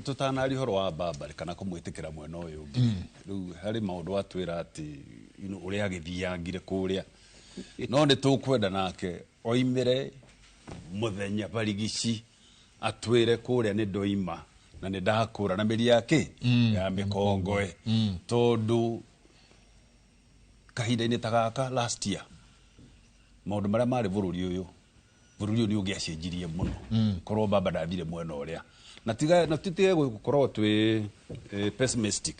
Tũtanaria ũhoro wa baba rĩ, kana kũmwĩtĩkĩra mwena ũyũ ũngĩ, rĩu harĩ maũndũ atwĩra atĩ ũrĩa agĩthiangire kũrĩa, no nĩ tũkwenda nake oimĩre mũthenya barigici atwĩre kũrĩa nĩ ndoima na nĩ ndakũra na mĩri yake ya mĩkongoe. Tondũ kahinda-inĩ ta gaka last year, maũndũ marĩa marĩ bũrũri ũyũ, bũrũri ũyũ nĩ ũngĩacenjirie mũno korwo baba ndathire mwena ũrĩa. Na tiga na tutige gũkorwo twĩ pessimistic,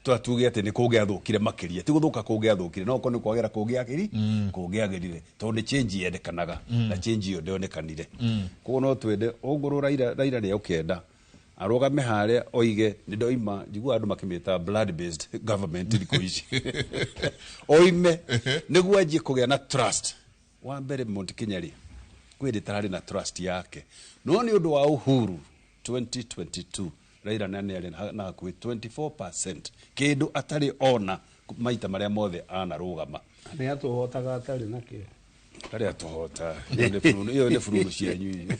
twatuge atĩ nĩ kũngĩathũkire makĩria, ti gũthũka kũngĩathũkire, no korwo nĩ kwagĩra kũngĩagĩrire, tondũ nĩ change yendekanaga na change ĩyo ndĩonekanire. Koguo no twende ongorwo Raila nĩ ũkĩenda arũgame harĩa oige nĩ ndoima, njiguaga andũ makĩmĩta blood based government thikũ ici, oime nĩguo anjie kũgĩa na trust. Wa mbere Mount Kenya rĩ, kwĩ hĩndĩ tararĩ na trust yake, no nĩ ũndũ wa Uhuru 2022 Raila na nĩ arĩ na hakuhĩ 24%, kĩndũ atarĩ ona maita marĩa mothe anarũgama. Nĩ atũhotaga atarĩ na kĩo. Arĩa tũhota iyo nĩ bururu cianyu inyuĩ.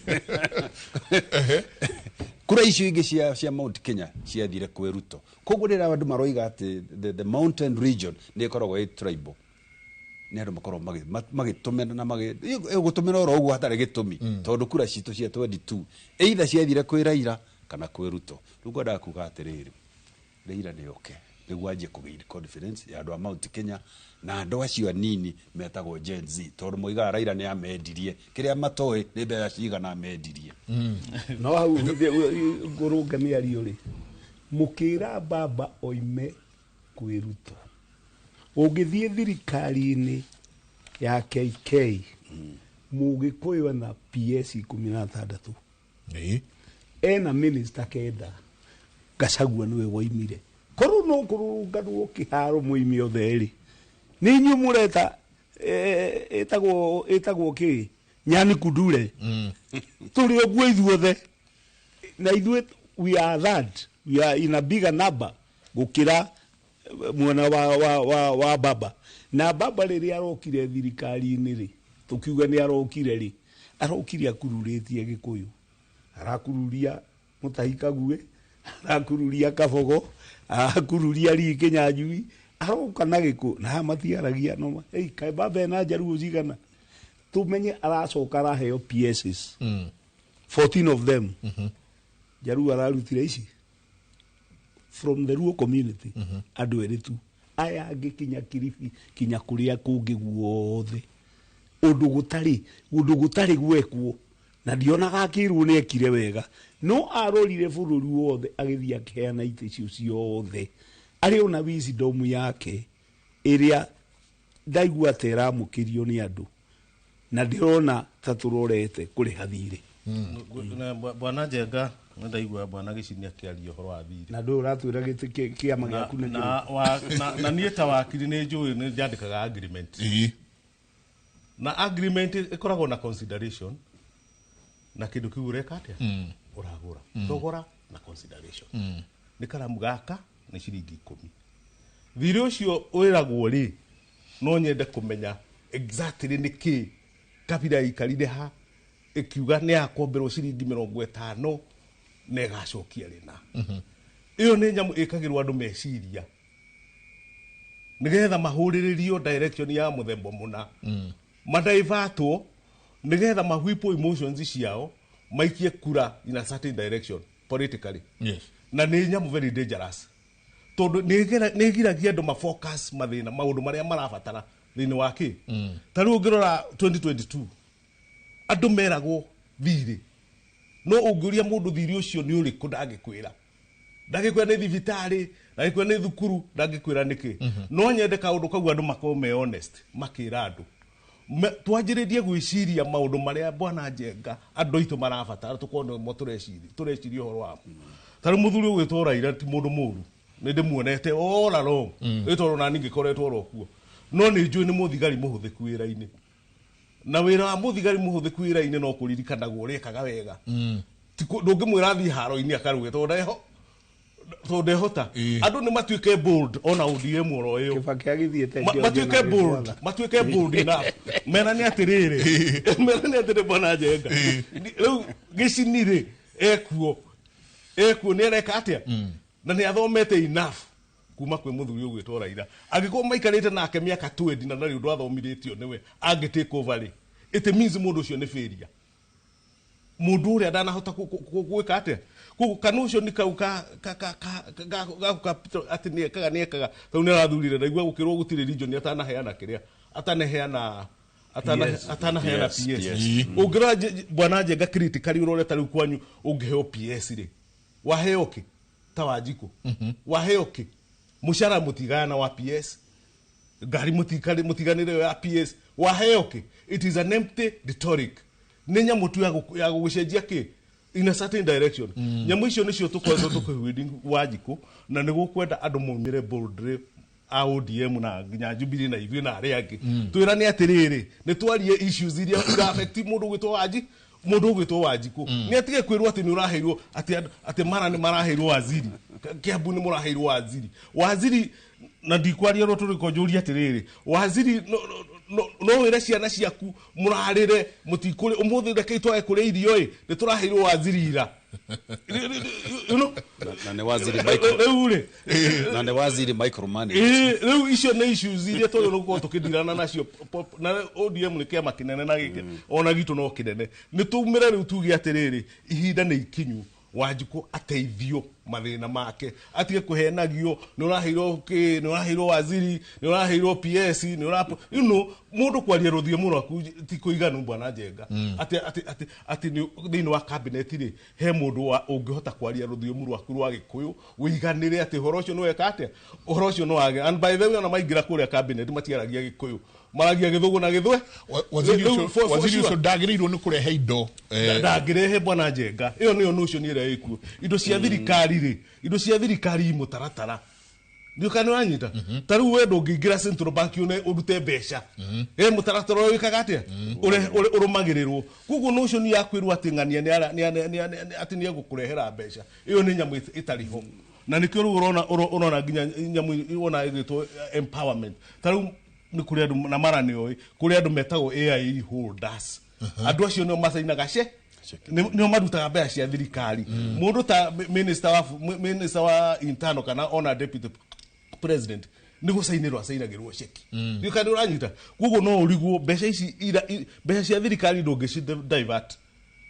Kura icio ingĩ cia Mount Kenya ciathire kwĩ Ruto. Koguo rĩrĩa andũ maroiga atĩ the mountain region nĩ ĩkoragwo ĩ tribal, nĩ andũ makoragwo magĩtũmena na gũtũmena oro ũguo hatarĩ gĩtũmi, tondũ kura citũ cia 22 either ciathire kwĩ Raila kana kwĩ Ruto. Rĩu ngwendaga kuga atĩrĩrĩ, Raila nĩ oke nĩguo anjie kũgain confidence ya andũ a Mount Kenya na andũ acio anini metagwo Gen Z, tondũ moigaga Raila nĩ amendirie, kĩrĩa matoĩ nĩ mbeca cigana amendirie. No hau ngũrũnge mĩario rĩ, mũkĩra baba oime kwĩ Ruto, ũngĩthiĩ thirikari-inĩ ya KK, Mũgĩkũyũ ena PS 16, ena minister 9, Gachagua nĩwe woimire. Korwo no kũrũrũnganwo kĩharo mũime othe rĩ, nĩ inyuĩ mũreta ĩtagwo kĩ Nyani Kundure, tũrĩ ũguo ithuothe, na ithuĩ we are that, we are in a bigger number gũkĩra mwena wa baba. Na baba rĩrĩa arokire thirikari-inĩ rĩ, tũkiuga nĩ arokire rĩ, arokire akururĩtie Gĩkũyũ, arakururia Mutahi Kagwe, arakururia Kabogo, arakururia Lee Kinyanjui, aroka na Gĩkũyũ na haha matiaragia no hey, kaĩ baba ena njaruo cigana? Tumenye aracoka araheo PSs 14 of them. Njaruo ararutire ici from the Luo community, andũ erĩ tu, aya angĩ kinya Kilifi kinya kũrĩa kũngĩ guothe, ũndũ gũtarĩ gwekwo, na ndionaga akĩrwo nĩ ekire wega, no arorire bũrũri wothe agĩthiĩ akĩheana itĩ icio ciothe, arĩ ona wisdom yake ĩrĩa ndaigua ta ĩramũkĩrio nĩ andũ, na ndĩrona ta tũrorete kũrĩha thirĩ. Bwana Njenga, nĩ ndaigua bwana Gĩcini akĩaria ũhoro wa thirĩ. Na ndũĩ ũratwĩra gĩtĩ kĩama gĩaku nĩ kĩrĩkũ? Na niĩ ta wakiri nĩ njũĩ nĩ njandĩkaga agreement. Na agreement ĩkoragwo na consideration na kĩndũ kĩu ũreka atĩa? Ũragũra. Thogora na consideration. Nĩ karamu gaka nĩ ciringi 10. Thirĩ ũcio wĩragwo rĩ, no nyende kũmenya exactly nĩ kĩ kabira ikarire ha ĩkiuga nĩ yakomberwo ciringi 50 na ĩgacokia rĩna. Ĩyo nĩ nyamũ ĩkagĩrwo andũ meciria nĩgetha mahũrĩrĩrio direction ya mũthemba mũna, madaivatwo nĩgetha mahwipwo emotions ciao maikie kura in a certain direction politically. Na nĩ nyamũ very dangerous, tondũ nĩ ĩgiragia andũ mafocus mathĩna maũndũ marĩa marabatara thĩinĩ wa kĩ. Ta rĩu ũngĩrora 2022 andũ meragwo thirĩ, no ũngĩũria mũndũ thirĩ ũcio nĩ ũrĩkũ ndangĩkwĩra. Ndangĩkwĩra nĩ thibitarĩ, ndangĩkwĩra nĩ thukuru, ndangĩkwĩra nĩkĩ. No nyende kaũndũ kau andũ makorwo me honest makĩra andũ. Twanjĩrĩrie gwĩciria maũndũ marĩa bwana Njenga andũ aitũ marabatara, tũkorwo nĩmo tũreciria ũhoro wamo. Ta rĩu mũthuri ũgwĩtwo Raila ti mũndũ mũũru, nĩ ndĩmuonete all along, ĩ tondũ nani ngĩkoretwo oro kuo, no nĩ njũĩ nĩ mũthigari mũhũthĩku wĩra-inĩ, na wĩra wa mũthigari mũhũthĩku wĩra-inĩ no kũririkanagwo ũrĩkaga wega. Ndũngĩmwĩra athiĩ haro-inĩ akarũge tondũ ndehota. Andũ nĩ matuĩke bold ona ODM oro ĩyo. Kĩbaki agĩthiĩte Matuĩke bold, matuĩke bold enough. Merane atĩrĩrĩ, merane atĩrĩ bwana Njenga. Rĩu Gĩcini rĩ, ekuo nĩ areka atĩa? Na nĩ athomete enough kuma kwĩ mũthuri ũgwĩtwo Raila. Angĩkorwo maikarĩte nake mĩaka 20 na ndarĩ ũndũ athomithĩtio nĩwe, angĩ take over rĩ, it means mũndũ ũcio nĩ failure. Mũndũ ũrĩa ndanahota gwĩka atĩa? Koguo kana ũcio nĩ kau ka atĩ nĩ ekaga, tondũ nĩ arathurire, ndaigua gũkĩrwo gũtirĩ region atanaheana kĩrĩa, atanaheana PS. Ũngĩrora bwana Njenga critically ũrore ta rĩu kwanyu ũngĩheo PS rĩ, waheo kĩ? Ta Wanjikũ. Waheo kĩ? Mũcara mũtigana wa PS, ngari mũtiganĩre ya PS, waheo kĩ? It is an empty rhetoric. Nĩ nyamũ tu ya gũgũcenjia kĩ? In a certain direction. Nyamũ icio nĩcio tũkoretwo tũkĩhwĩnding Wanjikũ, na nĩ gũkwenda andũ maumĩre boldly A ODM na nginya Jubilee na ithuĩ na arĩa angĩ twĩrane atĩrĩrĩ, nĩ twarie issues iria ira affect mũndũ ũgwĩtwo Wanji, mũndũ ũgwĩtwo Wanjikũ nĩ atige kwĩrwo atĩ nĩ ũraheirwo, atĩ mara nĩ maraheirwo waziri, Kiambu nĩ mũraheirwo waziri, waziri na ndikwaria ro tũrĩko njũrie atĩrĩrĩ, waziri no wĩre ciana ciaku mũrarĩre mũtikũrĩ ũmũthĩ, rekei twage kũrĩa irio ĩ, nĩ tũraheirwo waziri ira. You know? Na nĩ waziri micro Rĩu rĩ na nĩ waziri micromanage. Ĩĩ, rĩu icio nĩ issues iria twagĩrĩirwo gũkorwo tũkĩndirana nacio. Na ODM nĩ kĩama kĩnene na gĩkĩ ona gitũ no kĩnene. Nĩ tumĩre rĩu tuge atĩrĩrĩ, ihinda nĩ ikinyu Wanjikũ ateithio mathĩna make, atige kũhenagio nĩ ũraheirwo kĩ, nĩ ũraheirwo waziri, nĩ ũraheirwo PS, nĩ ũra mũndũ kwaria rũthiomi rwaku ti kũiganu, bwana Njenga. Atĩ thĩinĩ wa cabinet rĩ, he mũndũ wa ũngĩhota kwaria rũthiomi rwaku rwa Gĩkũyũ wĩiganĩre atĩ ũhoro ũcio nĩ weka atĩa, ũhoro ũcio nĩ wage. And by the way, ona maingĩra kũrĩa cabinet matiaragia Gĩkũyũ, maragia Gĩthũngũ na Gĩthwe. Waziri Rĩu, ũcio for waziri sure. ũcio ndagĩrĩirwo nĩ kũrehe indo Ndangĩrehe, bwana Njenga. Ĩyo nĩyo notion ĩrĩa ĩkuo. Indo cia thirikari rĩ, indo cia thirikari i mũtaratara nĩ kana ũranyita. Ta rĩu we ndũngĩingĩra Central Bank une ũrute mbeca, ĩ mũtaratara ũrĩa wĩkaga atĩa ũrũmagĩrĩrwo. Koguo notion ya kwĩrwo atĩ ng'ania atĩ nĩ egũkũrehera mbeca, ĩyo nĩ nyamũ ĩtarĩ ho. Na nĩkĩo rĩu ũrona nginya nyamũ wona ĩgĩtwo empowerment. Ta rĩu nĩ kũrĩ andũ na mara nĩ oĩ kũrĩ andũ metagwo AIE holders. Andũ acio nĩo macainaga ce nĩo marutaga mbeca cia thirikari. Mũndũ ta minister wa internal kana ona deputy president nĩ gũcainĩrwo acainagĩrwo ceki. Ndiũĩ kana nĩ ũranyita. Koguo no ũrigwo mbeca ici mbeca cia thirikari ndũngĩci divert,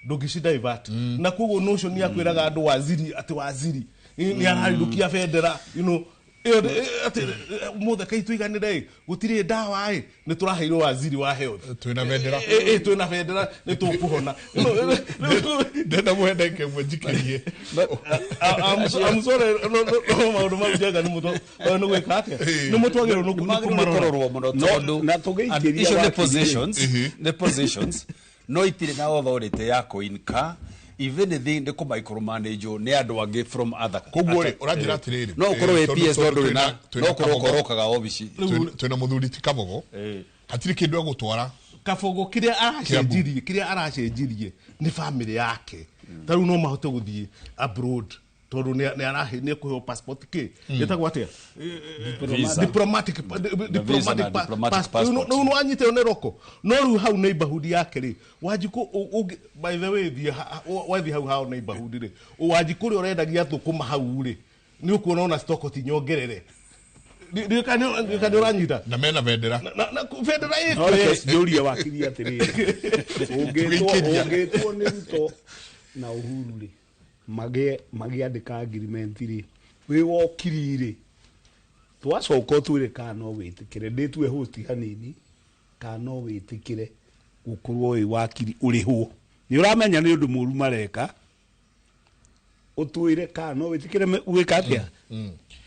ndũngĩci divert. Na koguo notion ya kwĩraga andũ waziri atĩ waziri nĩ ararindũkia bendera, ĩyo atĩ mũthĩ kai tũiganĩre ĩ, gũtirĩ ndawa ĩ, nĩ tũraheirwo waziri wa health. Twĩna bendera. Ĩ, twĩna bendera nĩ tũkũhona. Ndenda mũhe ndagĩka ĩmwe njikĩrie. I'm sorry, no maũndũ mau, Njenga, nĩ mũtũ nĩ gwĩka atĩa, nĩ mũtwagĩrĩirwo nĩ Nĩ kũmarora. kũrorwo mũno tondũ na tũgĩikĩria icio nĩ wakiri. positions, nĩ positions no itirĩ na authority ya kũinka even thing nĩ kũ micromanage nĩ andũ angĩ from other. Koguo rĩ, ũranjĩra atĩrĩrĩ, no ũkorwo wĩ PS no ndũrĩ na twĩna no ũkorwo Kabogo. ũkorokaga obici. Twĩna mũthuri ti Kabogo, hatirĩ kĩndũ egũtwara. Kabogo kĩrĩa aracenjirie, kĩrĩa aracenjirie nĩ family yake. Ta rĩu no mahote gũthiĩ abroad tondũ nĩ ekũheo passport kĩ ĩtagwo atĩa? Visa. Diplomatic Visa diplomatic na diplomatic passport. passport. Rĩu nĩwanyita ĩyo nĩ roko. No rĩu hau neighborhood yake rĩ, Wanjikũ by the way, thiĩ wathiĩ hau hao neighborhood rĩ, Wanjikũ ũrĩa ũrendagia thũkũma hau rĩ, nĩ ũkuona ona stock ti nyongerere. Ndiũĩ kana nĩ ũranyita. Na mena bendera. Na bendera ĩ No reke njũrie wakiri atĩrĩrĩ, ũngĩtwo Tũgĩikĩria. ũngĩtwo nĩ Ruto na Uhuru rĩ, magĩandĩka agreement rĩ, wĩ wokiri rĩ, twacoka ũtwĩre kana no wĩtĩkĩre, ndĩtue host hanini, kana no wĩtĩkĩre gũkorwo wĩ wakiri ũrĩhwo. Nĩ ũramenya nĩ ũndũ mũru mareka, ũtwĩre kana no wĩtĩkĩre gwĩka atĩa,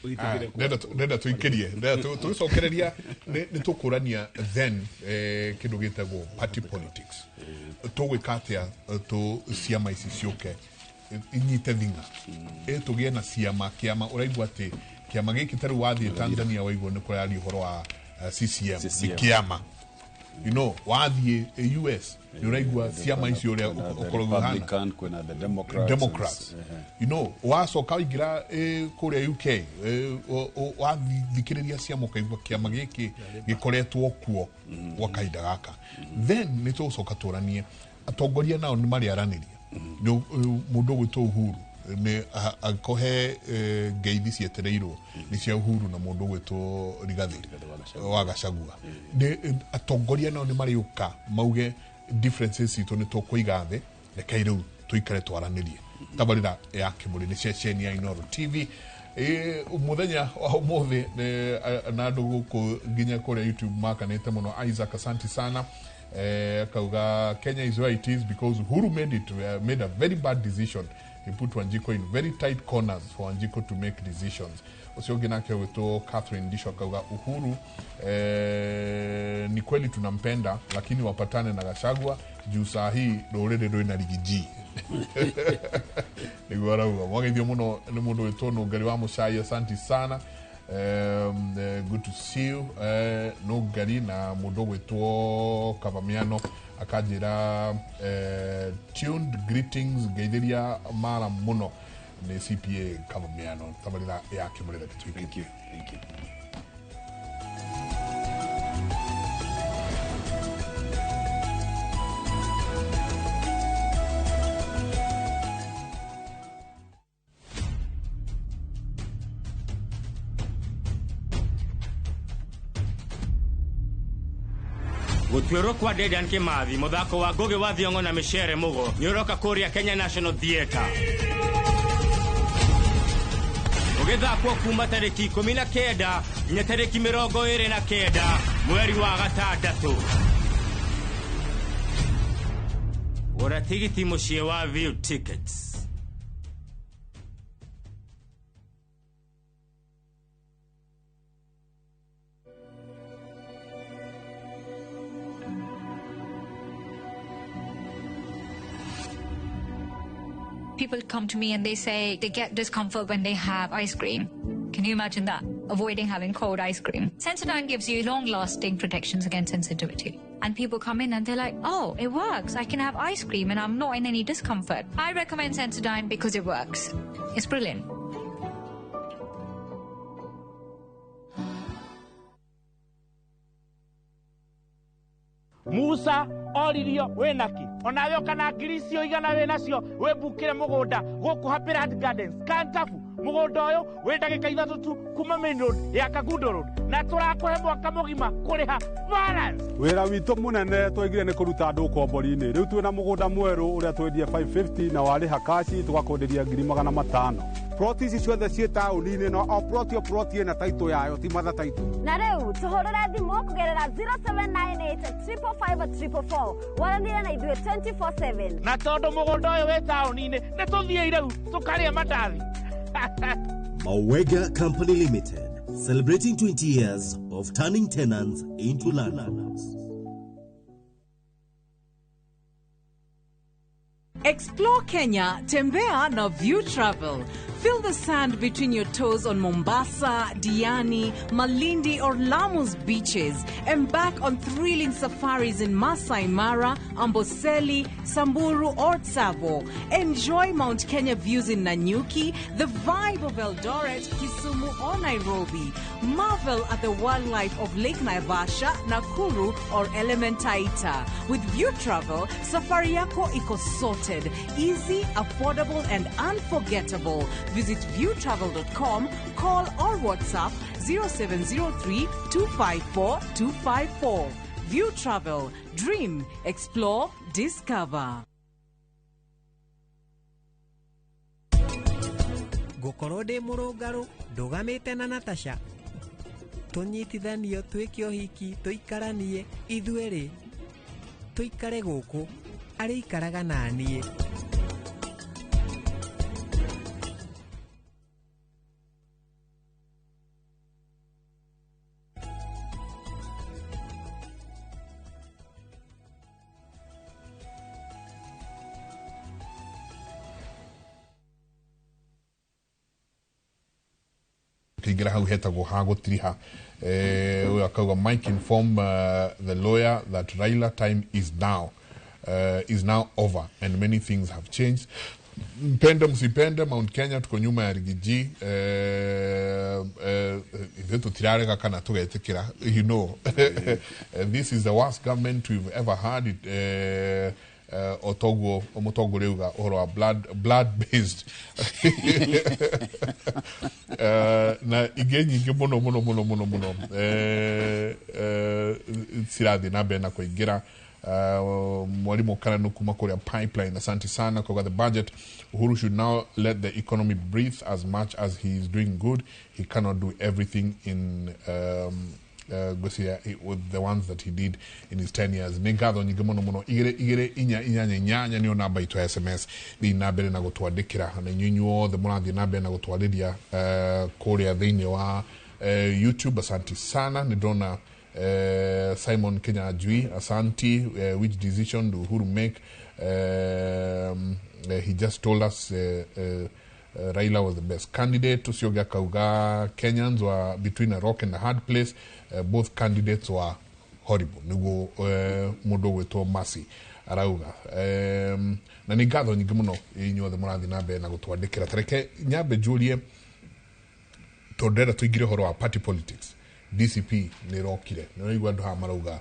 wĩtĩkĩre. Ndenda tũikĩrie, ndenda tũgĩcokereria nĩ tũkũrania then kĩndũ gĩtagwo party politics. Tũgwĩka atĩa tũ ciama ici ciũke inyite thing'a, ĩ tũgĩe na ciama kĩama ũraigua atĩ kĩama gĩkĩ. Ta rĩu wathiĩ Tanzania waigua nĩ kũraria ũhoro wa CCM, nĩ CCM. kĩama. Wathiĩ US nĩ ũraigua ciama icio ũrĩa ũkoragwo ũhana. Republican, kwĩna the Democrats. Democrats. Wacoka waingĩra kũrĩa UK, wathikĩrĩria ciama ũkaigua kĩama gĩkĩ gĩkoretwo kuo gwa kahinda gaka. Then nĩ tũgũcoka tũranie atongoria nao nĩ marĩaranĩria. Mũndũ ũgwĩtwo Uhuru nĩ angĩkorwo he ngeithi cietereirwo nĩ cia Uhuru na mũndũ ũgwĩtwo Rigathi wa Gachagua. Nĩ atongoria nao nĩ marĩũka mauge differences citũ nĩ tũkũiga thĩ, rekei rĩu tũikare twaranĩrie. Tabarĩra ya Kĩmũrĩ nĩ ceceni ya Inooro TV. Mũthenya wa ũmũthĩ na andũ gũkũ nginya kũrĩa YouTube makanĩte mũno. Isaac, asante sana. Akauga Kenya is where it is because Uhuru made a very bad decision. He put Wanjiko in very tight corners for Wanjiko to make decisions. Ũcio ũngĩ nake wĩtwo Catherine Ndisho akauga Uhuru ni kweli tunampenda, lakini wapatane na Gachagua juu saa hii rũrĩrĩ rwĩna rigiji, nĩguo arauga. Mwageithio mũno nĩ mũndũ wĩtwo Nũngari wa Mũcai, asanti sana. Good to see you. No ngari na mundu gwitwo Kavamiano akanjira tuned greetings ngeithiria mara muno ni CPA Kavamiano tabarira ya kimurira gituike. Thank you. Thank you. Gũtuĩrwo kwa Dedan Kimathi mũthako wa Ngugi wa Thiong'o na Micere Mugo nĩũroka kũrĩa Kenya National Theatre ũgĩthakwo kuma tarĩki 19 nginya tarĩki 29 mweri wa gatandatũ. Gũra tigiti mũciĩ wa View Tickets. People come to me and they say they get discomfort when they have ice cream. Can you imagine that? Avoiding having cold ice cream. Sensodyne gives you long-lasting protections against sensitivity. And people come in and they're like, oh, it works. I can have ice cream and I'm not in any discomfort. I recommend Sensodyne because it works. It's brilliant. Musa oririo winaki onawe kana ngiri icio igana winacio wibukire mugunda guku Happy Land Gardens Kantafu mugunda uyu wi ndagika 3 tu kuma main road ya Kangundo Road na turakuhe mwaka mugima kuriha balance. Wira witu munene twaigire ni kuruta andu ukombori-ini riu twina mugunda mweru uria twendie 550 na wariha kaci tugakwenderia 500,000. Ploti ici ciothe ciĩ taũni-inĩ no o ploti o ploti ĩna taitũ yayo ti matha taitũ. Na rĩu tũhũrĩre thimũ kũgerera 0798 555 444 waranĩre na ithuĩ 24/7. Na tondũ mũgũnda ũyũ wĩ taũni-inĩ nĩ tũthiĩ rĩu tũkarĩe mandathi. Mawega Company Limited, celebrating 20 years of turning tenants into landlords. Explore Kenya, Tembea na View Travel. Feel the sand between your toes on Mombasa, Diani, Malindi or Lamu's beaches. Embark on thrilling safaris in Masai Mara, Amboseli, Samburu or Tsavo. Enjoy Mount Kenya views in Nanyuki, the vibe of Eldoret, Kisumu or Nairobi. Marvel at the wildlife of Lake Naivasha, Nakuru or Elementaita. With View Travel, safari yako iko sorted. Easy, affordable and unforgettable. Visit viewtravel.com, call or WhatsApp 0703 254 254. View Travel. Dream, explore, discover. Ngũkorwo ndĩ mũrũngarũ ndũgamĩte na Natasha tũnyitithanio twĩke ũhiki tũikaranie ithuerĩ tũikare gũkũ arĩikaraga na niĩ. Kiingira hau hetagwo ha gutiriha. Uyu akauga Mike inform the lawyer that Raila time is now over and many things have changed. Mpende msipende, Mount Kenya tuko nyuma ya Rigiji. Ithuĩ tũtirarega kana tũgetĩkĩra, you know. This is the worst government we've ever had. Otoguo mũtongoria uga ũhoro wa blood based na ingĩ nyingĩ mũno mũno mũno mũno mũno cirathiĩ na mbere na kũingĩra. Mwalimu Karanu kuma kũrĩa Pipeline, asante sana kwa the budget. Uhuru should now let the economy breathe. As much as he is doing good, he cannot do everything in with the ones that he did in his 10 years. Nĩ ngatho nyingĩ mũno mũno. 2 2 4 8 8 nĩyo namba itũ ya SMS. Thiĩ na mbere na gũtwandĩkĩra na inyuĩ inyuothe mũrathiĩ na mbere na gũtwarĩria kũrĩa thĩinĩ wa YouTube. Asante sana. Nĩ ndona Simon Kinyanjui, asanti. Which decision do Uhuru make? He just told us Raila was the best candidate. Ũcio ũngĩ akauga Kenyans were between a rock and a hard place. Both candidates were horrible. Nĩguo mũndũ ũgwĩtwo Mercy arauga. Na nĩ ngatho nyingĩ mũno inyuothe mũrathiĩ na mbere na gũtwandĩkĩra. Tareke nyambe njũrie, tondũ ndĩrenda tũingĩre ũhoro wa party politics. DCP nĩ ĩrokire, nĩ ũraigua andũ haha marauga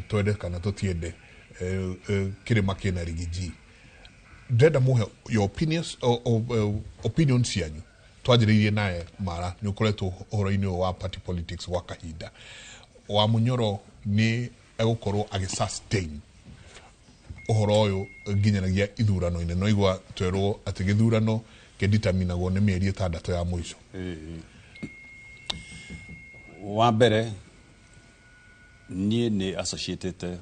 twende kana tũtiende, kĩrĩma kĩna Riggy G. Ndĩrenda mũhe your opinions, opinions cianyu. Twanjĩrĩirie naye Mara, nĩ ũkoretwo ũhoro-inĩ ũyũ wa party politics gwa kahinda. Wa Munyoro nĩ egũkorwo agĩ sustain ũhoro ũyũ nginyanagia ithurano-inĩ? No igua twerwo atĩ gĩthurano kĩditaminagwo nĩ mĩeri 6 ya mũico. Wa mbere, niĩ nĩ associated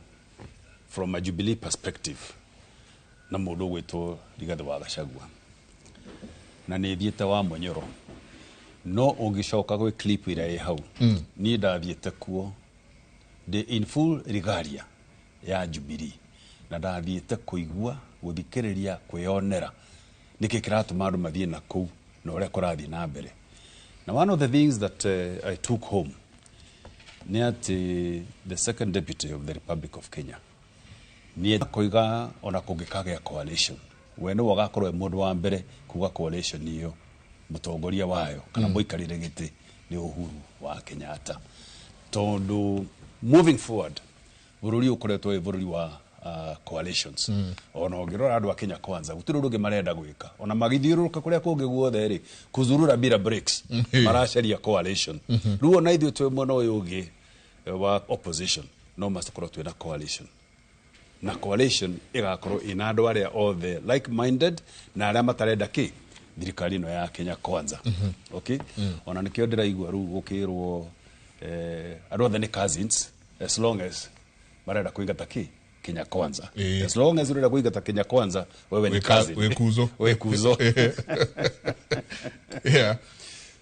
from a Jubilee perspective na mũndũ ũgwĩtwo Rigathĩ wa Gachagua, na nĩ thiĩte wa Munyoro, no ũngĩcoka gwĩ clip ĩrĩa ĩ hau, niĩ ndathiĩte kuo ndĩ in full regalia ya Jubilee, na ndathiĩte kũigua, gũthikĩrĩria, kwĩyonera nĩkĩ kĩratũma andũ mathiĩ na kũu na ũrĩa kũrathiĩ na mbere. Na one of the things that I took home nĩ atĩ the second deputy of the Republic of Kenya nĩ koiga ona kũngĩkagĩa coalition, we nĩwe ũgakorwo e mũndũ wa mbere kuga coalition ĩyo mũtongoria wayo kana mũikarĩre gĩtĩ nĩ Uhuru wa Kenyatta, tondũ moving forward bũrũri ũkoretwo wĩ bũrũri wa coalitions. Ona ũngĩrora andũ a Kenya Kwanza, gũtirĩ ũndũ ũngĩ marenda gwĩka, ona magĩthiũrũrũka kũrĩa kũngĩ guothe rĩ, kuzurura bila breaks, maracaria coalition. Rĩu ona ithuĩ twĩ mwena ũyũ ũngĩ wa opposition, no must korwo twĩna coalition, na coalition ĩgakorwo ĩna andũ arĩa othe like minded na arĩa matarenda kĩ thirikari ĩno ya Kenya Kwanza. Okay, ona nĩkĩo ndĩraigua rĩu gũkĩrwo andũ othe nĩ cousins as long as marenda kũingata kĩ Kenya Kwanza. As long as ũrenda kũingata Kenya Kwanza, wewe ni cousin. Wĩ kuzo. Wĩ kuzo.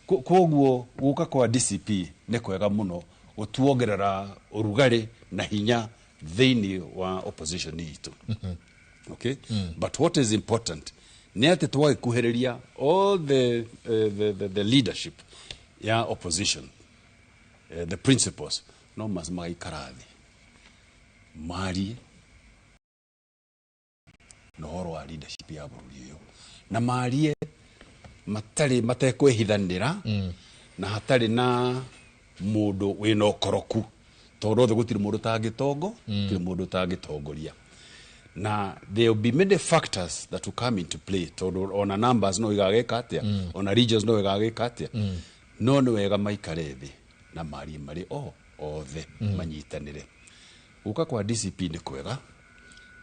Koguo gũka kwa DCP nĩ kwega mũno gũtuongerera ũrugarĩ na hinya thĩinĩ wa opposition itũ. Okay, but what is important nĩ atĩ twagĩkuhĩrĩria all the leadership ya opposition, the principals, no mas magaikara thĩ marie na ũhoro wa leadership ya bũrũri ũyũ, na marie matarĩ matekwĩhithanĩra, na hatarĩ na mũndũ wĩna ũkoroku, tondũ othe gũtirĩ mũndũ ũtangĩtongo, gũtirĩ mũndũ ũtangĩtongoria, na there will be many factors that will come into play, tondũ ona numbers no igagĩka atĩa, ona regions no igagĩka atĩa. No nĩ wega maikare thĩ na marie marĩ o othe, manyitanĩre. Gũka kwa DCP nĩ kwega,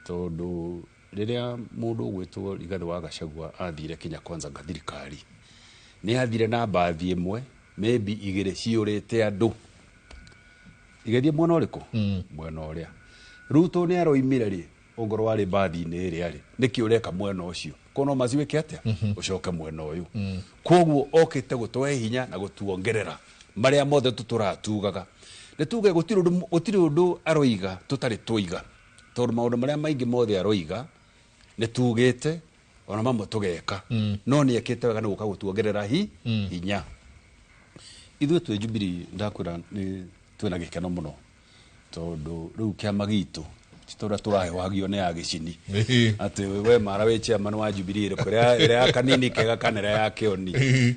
tondũ rĩrĩa mũndũ ũgwĩtwo Rigathĩ wa Gachagua athire Kenya Kwanza nga thirikari, nĩ athire na mbathi ĩmwe, maybe igĩrĩ ciyũrĩte andũ, igĩthiĩ mwena ũrĩkũ? Mwena ũrĩa Ruto nĩ aroimire rĩ, ongorwo warĩ mbathi-inĩ ĩrĩa rĩ, nĩkĩ ũreka mwena ũcio? Kono no maciwĩke atĩa, ũcoke mwena ũyũ. Koguo okĩte gũtũhe hinya na gũtuongerera marĩa mothe tũtũratugaga. Nĩ tuge gũtirĩ ũndũ aroiga tũtarĩ tũiga, tondũ maũndũ marĩa maingĩ mothe aroiga nĩ tugĩte, ona mamwe tũgeka, no nĩ ekĩte wega nĩ gũka gũtuongerera hinya. Ithuĩ twĩ Jubilee, ndakwĩra nĩ twĩna gĩkeno mũno, tondũ rĩu kĩama gitũ ti ta ũrĩa tũrahewagio nĩ agĩcini atĩ we Mara wĩ chairman wa Jubilee ĩrĩkũ, ĩrĩa ya kanini kega kana ĩrĩa ya kĩoni.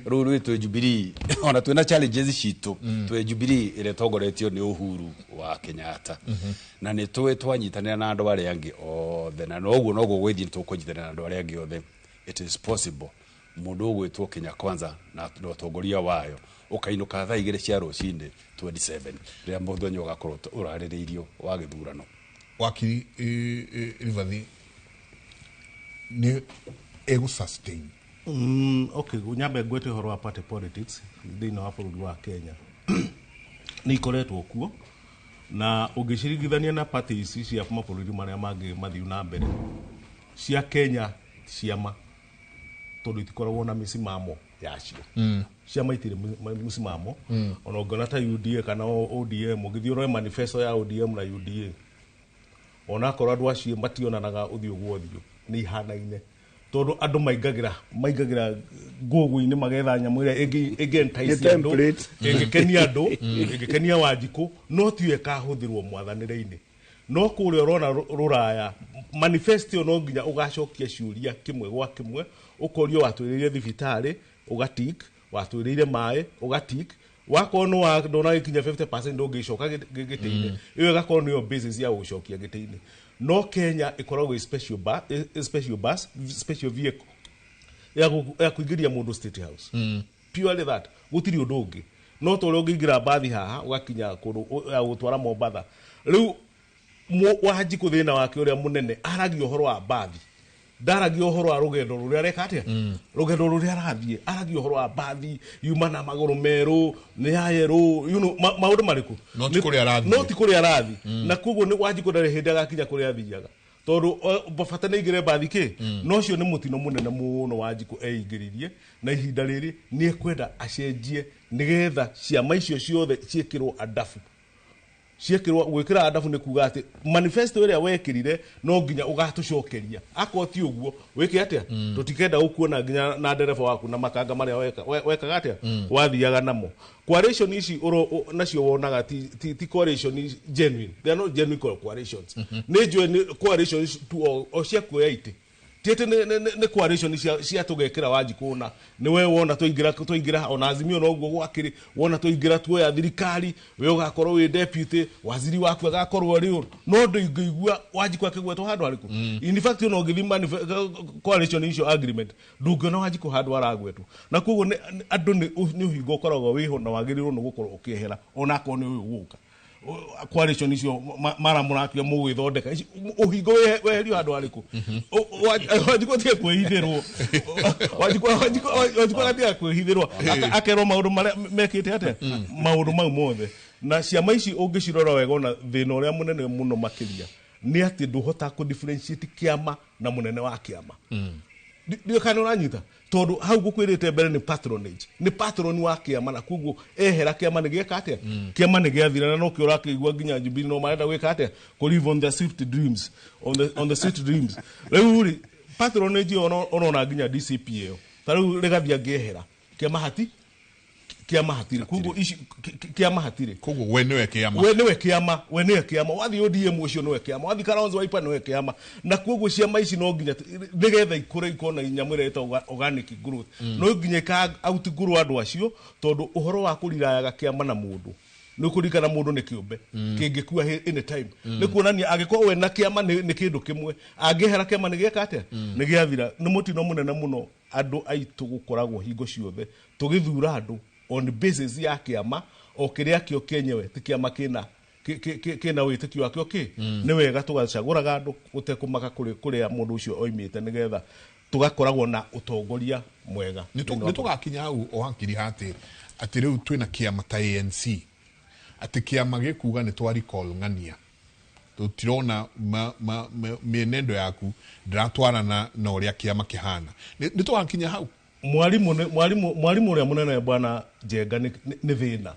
Rĩu rwĩ twĩ Jubilee, ona twĩna challenges citũ, twĩ Jubilee ĩrĩa ĩtongoretio nĩ Uhuru wa Kenyatta, na nĩ tũĩ twanyitanĩra na andũ arĩa angĩ othe, na noguo noguo gwĩthiĩ tũkũnyitanĩra na andũ arĩa angĩ othe. It is possible mũndũ ũgwĩtwo Kenya Kwanza na ũtongoria wayo ũkainũka thaa 2 cia rũcinĩ 27, rĩrĩa mũthenya ũgakorwo ũrarĩrĩirio wa gĩthurano. Wakiri Rigathi, nĩ ĩgũ sustain? Okay, nyambe ngwete ũhoro wa party politics thĩinĩ wa bũrũri wa Kenya. Nĩ ikoretwo kuo, na ũngĩciringithania na party ici cia mabũrũri marĩa mangĩ mathiu na mbere, cia Kenya ciama tondũ itikoragwo na mĩcimamo yacio. Ciama itirĩ mĩcimamo. Ona ũngĩona ta UDA kana ODM, ũngĩthiĩ ũrore manifesto ya ODM na UDA, onakorwo andũ acio mationanaga ũthiũ gwa ũthiũ, nĩ ihanaine. Tondũ andũ maingagĩra ngũgũ-inĩ magetha nyamũ ĩrĩa ĩngĩ-entice Nĩ andũ, template. ĩngĩkenia andũ, ĩngĩkenia Wanjikũ, no tiyo ĩkahũthĩrwo mwathanĩre-inĩ. No kũrĩa ũrona rũraya manifesto no nginya ũgacokia ciũria kĩmwe gwa kĩmwe, ũkorio watwĩrĩire thibitarĩ ũgatik, watwĩrĩire maĩ ũgatik, wakorwo nĩ wa ndũnagĩkinya 50% ndũngĩcoka gĩtĩ-inĩ. Ĩyo ĩgakorwo nĩyo basis ya gũcokia gĩtĩ-inĩ. No Kenya ĩkoragwo ĩ special ĩ special bus, special vehicle ya kũingĩria mũndũ State House. Purely that, gũtirĩ ũndũ ũngĩ. No ta ũrĩa ũngĩingĩra mbathi haha ũgakinya kũndũ ya gũtwara Mombatha. Rĩu Wanjikũ thĩna wake ũrĩa mũnene aragia ũhoro wa mbathi, ndaragia ũhoro wa rũgendo rũrĩa areka atĩa, rũgendo rũrĩa arathiĩ, aragia ũhoro wa mbathi yuma na magũrũ merũ nĩ ya yerũ, you know, maũndũ marĩkũ. No ti kũrĩa arathiĩ. No ti kũrĩa arathiĩ. Na koguo nĩ Wanjikũ ndarĩ hĩndĩ agakinya kũrĩa athiaga, tondũ bata nĩ aingĩre mbathi kĩ. No ũcio nĩ mũtino mũnene mũno Wanjikũ eingĩririe, na ihinda rĩrĩ nĩ ekwenda acenjie nĩgetha ciama icio ciothe ciĩkĩrwo adabu. Ciĩkĩrwo gwĩkĩra adabu nĩ kuga atĩ manifesto ĩrĩa wekĩrire no nginya ũgatũcokeria, akorwo ti ũguo wĩke atĩa, tũtikenda gũkuona nginya na ndereba waku na makanga marĩa wekaga atĩa, wathiaga namo. Coalition ici nacio wonaga ti coalition genuine, they are not genuine coalitions. Nĩ njũĩ nĩ coalition tu o cia kuoya itĩ, ti atĩ nĩ coalition cia tũgekĩra Wanjikũ na nĩ we wona twaingĩra ona Azimio noguo gwakĩrĩ, wona twaingĩra tuoya thirikari we ũgakorwo wĩ deputy waziri waku agakorwo arĩ ũũ, no ndũngĩigua Wanjikũ akĩgwetwo handũ harĩkũ. In fact ona ũngĩthiĩ coalition icio agreement ndũngĩona Wanjikũ handũ aragwetwo, na koguo andũ nĩ ũhingo ũkoragwo wĩho na wagĩrĩirwo nĩ gũkorwo ũkĩehera ona akorwo nĩ ũyũ ũgũka coalition icio mara mũrakia mũgwĩthondeka ũhingo weherio handũ harĩkũ. Wanjikũ atige kwĩhithĩrwo, Wanjikũ agatiga kwĩhithĩrwo, akerwo maũndũ marĩa mekĩte atĩa, maũndũ mau mothe. Na ciama ici ũngĩcirora wega ona thĩna ũrĩa mũnene mũno makĩria nĩ atĩ ndũhotaga kũ differentiate kĩama na mũnene wa kĩama. Ndiũĩ kana ũranyita, tondũ hau ngũkwĩrĩte mbere nĩ patronage, nĩ patron wa kĩama, na koguo ehera kĩama nĩ gĩeka atĩa, kĩama nĩ gĩathira, na nokĩo ũrakĩigua nginya Jubilee no marenda gwĩka atĩa, kũ live on the swift dreams, on the sweet dreams. Rĩu rĩ patronage ĩyo ũrona nginya DCP ĩyo ta rĩu Rigathi angĩehera kĩama hati, kĩama hatirĩ, koguo ici kĩama hatirĩ, koguo we nĩwe kĩama, we nĩwe kĩama, we nĩwe kĩama, wathiĩ ODM ũcio nĩwe kĩama, wathiĩ Kalonzo Wiper nĩwe kĩama. Na koguo ciama ici no nginya nĩgetha ikũre ikona nyamũ ĩrĩa ĩtagwo organic growth, no nginya ĩka outgrow andũ acio, tondũ ũhoro wa kũrirayaga kĩama na mũndũ nĩ ũkũririkana mũndũ nĩ kĩũmbe kĩngĩkua any time. Nĩ kuonania angĩkorwo we na kĩama nĩ kĩndũ kĩmwe, angĩehera kĩama nĩ gĩeka atĩa, nĩ gĩathira. Nĩ mũtino mũnene mũno andũ aitũ gũkoragwo hingo ciothe tũgĩthura andũ on basis ya kĩama o kĩrĩa kĩo kĩenyewe, ti kĩama kĩna kĩna wĩtĩkio wakĩo kĩ. Nĩ wega tũgacagũraga andũ gũtekũmaka kũrĩa mũndũ ũcio oimĩte, nĩgetha tũgakoragwo na ũtongoria mwega. Nĩ tũgakinya hau o hakiri atĩ rĩu twĩna kĩama ta ANC, atĩ kĩama gĩkuga nĩ twa recall ng'ania, tũtirona mĩenendo yaku ndĩratwarana na ũrĩa kĩama kĩhana. Nĩ tũgakinya hau. Mwarimu ũrĩa mũnene bwana Njenga nĩ thĩna.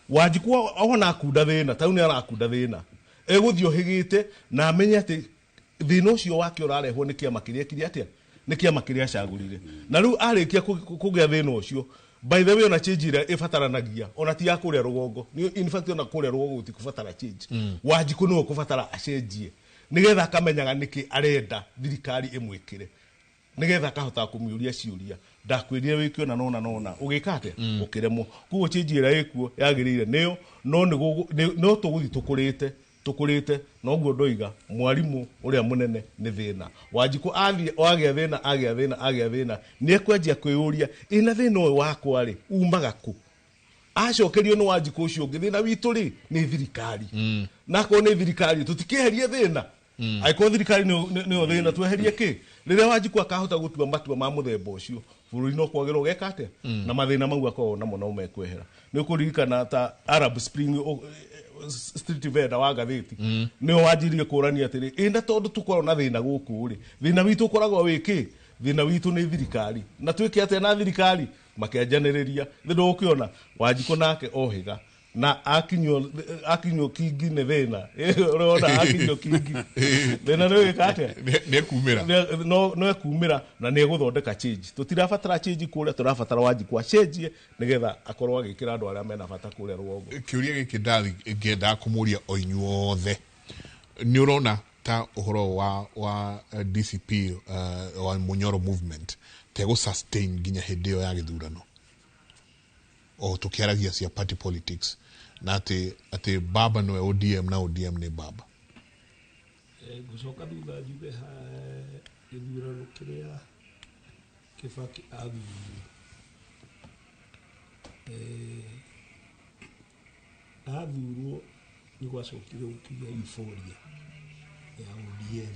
Wanjikũ ona akunda thĩna, ta rĩu nĩ arakunda thĩna, egũthiĩ ũhĩgĩte na amenye atĩ thĩna ũcio wake ũrarehwo nĩ kĩama kĩrĩa kĩrĩa atĩa, nĩ kĩama kĩrĩa acagũrire. Na rĩu arĩkia kũgĩa thĩna ũcio, by the way ona change ĩrĩa ĩbataranagia ona ti ya kũrĩa rũgongo, in fact ona kũrĩa rũgongo gũtikũbatara change. Wanjikũ nĩwe ũkũbatara acenjie nĩgetha akamenyaga nĩkĩ arenda thirikari ĩmwĩkĩre, nĩgetha akahota kũmĩũria ciũria, ndakwĩrire wĩke ona nona nona ũgĩka atĩa, ũkĩremwo. Koguo change ĩrĩa ĩkuo yagĩrĩire nĩyo, no no tũgũthiĩ tũkũrĩte noguo ndoiga mwarimũ ũrĩa mũnene nĩ thĩna. Wanjikũ athiĩ agĩa thĩna agĩa thĩna agĩa thĩna, nĩ ekwanjia kwĩyũria ĩna thĩna ũyũ wakwa rĩ umaga kũ. Acokerio nĩ Wanjikũ ũcio ũngĩ, thĩna witũ rĩ nĩ thirikari, na akorwo nĩ thirikari tũtikĩeherie thĩna, angĩkorwo thirikari nĩyo thĩna tweherie kĩ. Rĩrĩa Wanjikũ akahota gũtua matua ma mũthemba ũcio, bũrũri no kwagĩra ũgeka atĩa, na mathĩna mau akoragwo namo no mekwehera. Nĩ ũkũririkana ta Arab Spring street vendor wa ngathĩti nĩo wanjirie kũrania atĩrĩ, ĩna tondũ tũkoragwo na thĩna gũkũ rĩ, thĩna witũ ũkoragwo wĩ kĩ, thĩna witũ nĩ thirikari, na twĩke atĩa na thirikari, makĩanjanĩrĩria. Nĩ ndũgũkĩona Wanjikũ nake ohĩga Na akinywo kingi nĩ thĩna. Ũrona akinywo kingi thĩna nĩ wĩka atĩa? Nĩ ekumĩra. No ekumĩra na nĩ egũthondeka change. Tũtirabatara change kũrĩa, tũrabatara Wanjikũ acenjie nĩgetha akorwo agĩkĩra andũ arĩa mena bata kũrĩa rũgongo. Kĩũria gĩkĩ ndathi ngĩendaga kũmũria o inyuothe, nĩ ũrona ta ũhoro wa DCP wa Munyoro movement tegũ sustain nginya hĩndĩ ĩyo ya gĩthurano, o tũkĩaragia cia party politics, na atĩ baba nĩwe ODM na ODM nĩ baba? Ngũcoka thutha njuge gĩthurano kĩrĩa Kibaki athurirwo, athurwo nĩ gwacokire gũkĩgĩa euphoria ya ODM.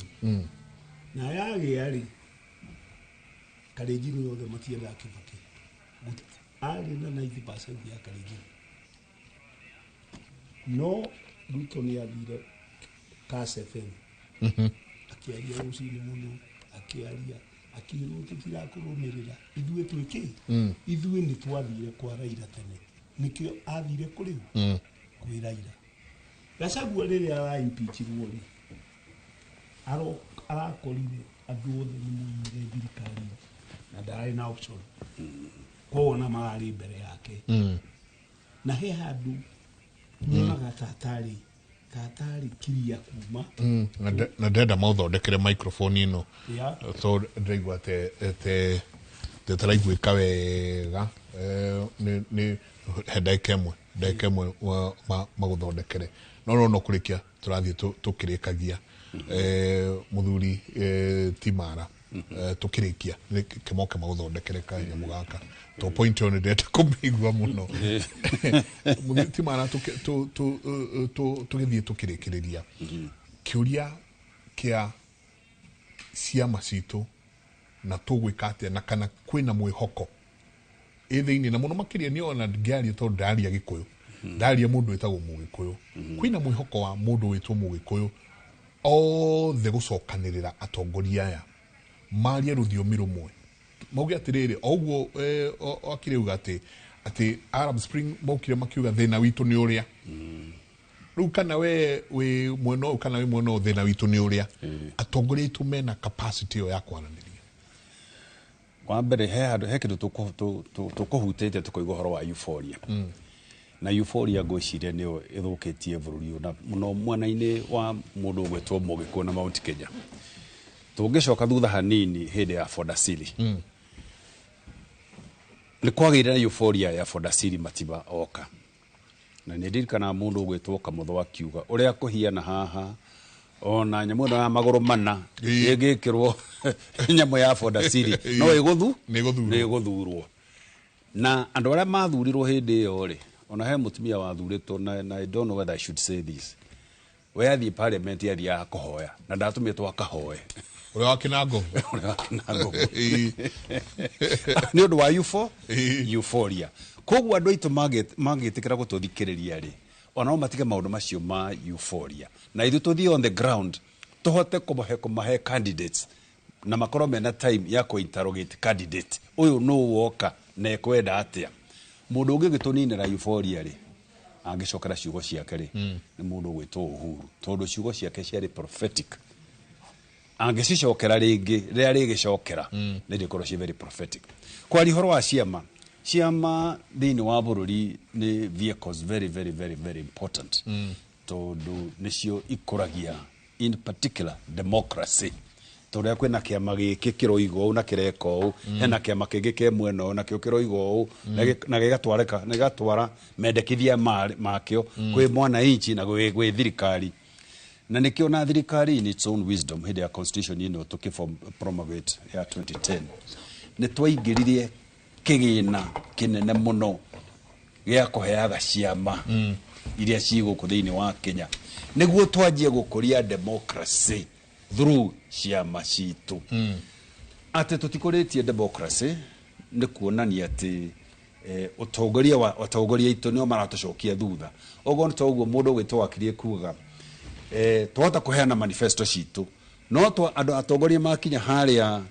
Na yagĩa rĩ, Kalenjin othe matiendaga Kibaki. Arĩ na 90% ya Kalenjin. No Ruto nĩ athire Kass FM, akĩaria rũcinĩ mũno, akĩaria akĩrwo tũtirakũrũmĩrĩra ithuĩ twĩ kĩ, ithuĩ nĩ twathire kwa Raila tene, nĩkĩo athire kũrĩ kwĩ Raila. Gachagua rĩrĩa araimpeachirwo rĩ, arakorire andũ othe nĩ moimire thirikari na ndararĩ na option, koguo na mararĩ mbere yake. Na he handũ nyonaga tatarĩ kiria kuma. Na ndenda maũthondekere microphone ĩno. Yeah. So ndĩraigua te taraiguĩka wega. Nĩ he ndagĩka ĩmwe magũthondekere, no kũrĩkia tũrathiĩ tũkĩrĩkagia. Mũthuri Timara, tũkĩrĩkia kĩmoke magũthondekere kanyamũ gaka to point ĩyo nĩ ndĩrenda kũmĩigua mũno. Mũthuri Timara, tũgĩthiĩ tũkĩrĩkĩrĩria kĩũria kĩa ciama citũ na tũgwĩka atĩa, na kana kwĩna mwĩhoko ĩ thĩinĩ, na mũno makĩria nĩ ona ngĩaria tondũ ndaria Gĩkũyũ, ndaria mũndũ wĩtagwo Mũgĩkũyũ, kwĩna mwĩhoko wa mũndũ wĩtwo Mũgĩkũyũ othe gũcokanĩrĩra atongoria aya marie rũthiomi rũmwe, mauge atĩrĩrĩ, o ũguo akĩrĩ uga atĩ Arab Spring maukire makiuga thĩna witũ nĩ ũrĩa rĩu, kana we wĩ mwena ũyũ kana wĩ mwena ũyũ, thĩna witũ nĩ ũrĩa. Atongoria aitũ mena capacity ĩyo ya kwaranĩria? Wa mbere, he handũ he kĩndũ tũkũhutĩtie tũkoiga ũhoro wa euphoria. Na euphoria ngwĩciria nĩyo ĩthũkĩtie bũrũri ũyũ, na mũno mwena-inĩ wa mũndũ ũgwĩtwo Mũgĩkũyũ na Mount Kenya. Tũngĩcoka thutha hanini hĩndĩ ya Fodasili, nĩ kwagĩire na euphoria ya Fodasili Matiba oka, na nĩ ndirikanaga mũndũ ũgwĩtwo Kamũtho akiuga ũrĩa kũhiana haha ona nyamũ ĩno ya magũrũ mana ĩngĩkĩrwo nyamũ ya Fodasili no ĩgũthu nĩ ĩgũthurwo. Na andũ arĩa mathurirwo hĩndĩ ĩyo rĩ, ona he mũtumia wathurĩtwo, na I don't know whether I should say this, we athiĩ parliament athiaga kũhoya na ndatũmĩtwo akahoe. Ũrĩa wa Kĩnango. Ũrĩa wa Kĩnango nĩ ũndũ wa euphoria. Koguo andũ aitũ mangĩtĩkĩra gũtũthikĩrĩria rĩ, ona no matige maũndũ macio ma euphoria, na ithuĩ tũthiĩ on the ground tũhote kũmahe candidates na makorwo mena time ya kũ-interrogate candidate ũyũ nũ woka na ekwenda atĩa. Mũndũ ũngĩ gĩtũninĩra euphoria rĩ, angĩcokera ciugo ciake rĩ, nĩ mũndũ ũgwĩtwo Uhuru, tondũ ciugo ciake ciarĩ prophetic. Angĩcicokera rĩngĩ rĩrĩa rĩgĩcokera nĩ rĩkorwo ciĩ very prophetic. Kwaria ũhoro wa ciama thĩinĩ wa bũrũri nĩ vehicles very very very very important, tondũ nĩcio ikũragia in particular democracy. Tondũ kwĩna kĩama gĩkĩ kĩroiga ũũ na kĩreka ũũ, hena kĩama kĩngĩ kĩ mwena ũyũ nakĩo kĩroiga ũũ, na gĩgatwarĩka na gĩgatwara mendekithia makĩo kwĩ mwananchi na gwĩ thirikari. Na nĩkĩo na thirikari in its own wisdom hĩndĩ ya constitution ĩno tũkĩ promulgate ya 2010 nĩ twaingĩririe kĩgĩna kĩnene mũno gĩa kũheaga ciama iria ciĩ gũkũ thĩinĩ wa Kenya, nĩguo twanjie gũkũria democracy through ciama citũ. Atĩ tũtikũrĩtie democracy nĩ kuonania atĩ ũtongoria wa atongoria aitũ nĩo maratũcokia thutha. Ũguo nĩ toguo mũndũ ũgwĩtwo Wakiri kuga twahota kũheana manifesto citũ, no andũ atongoria makinya harĩa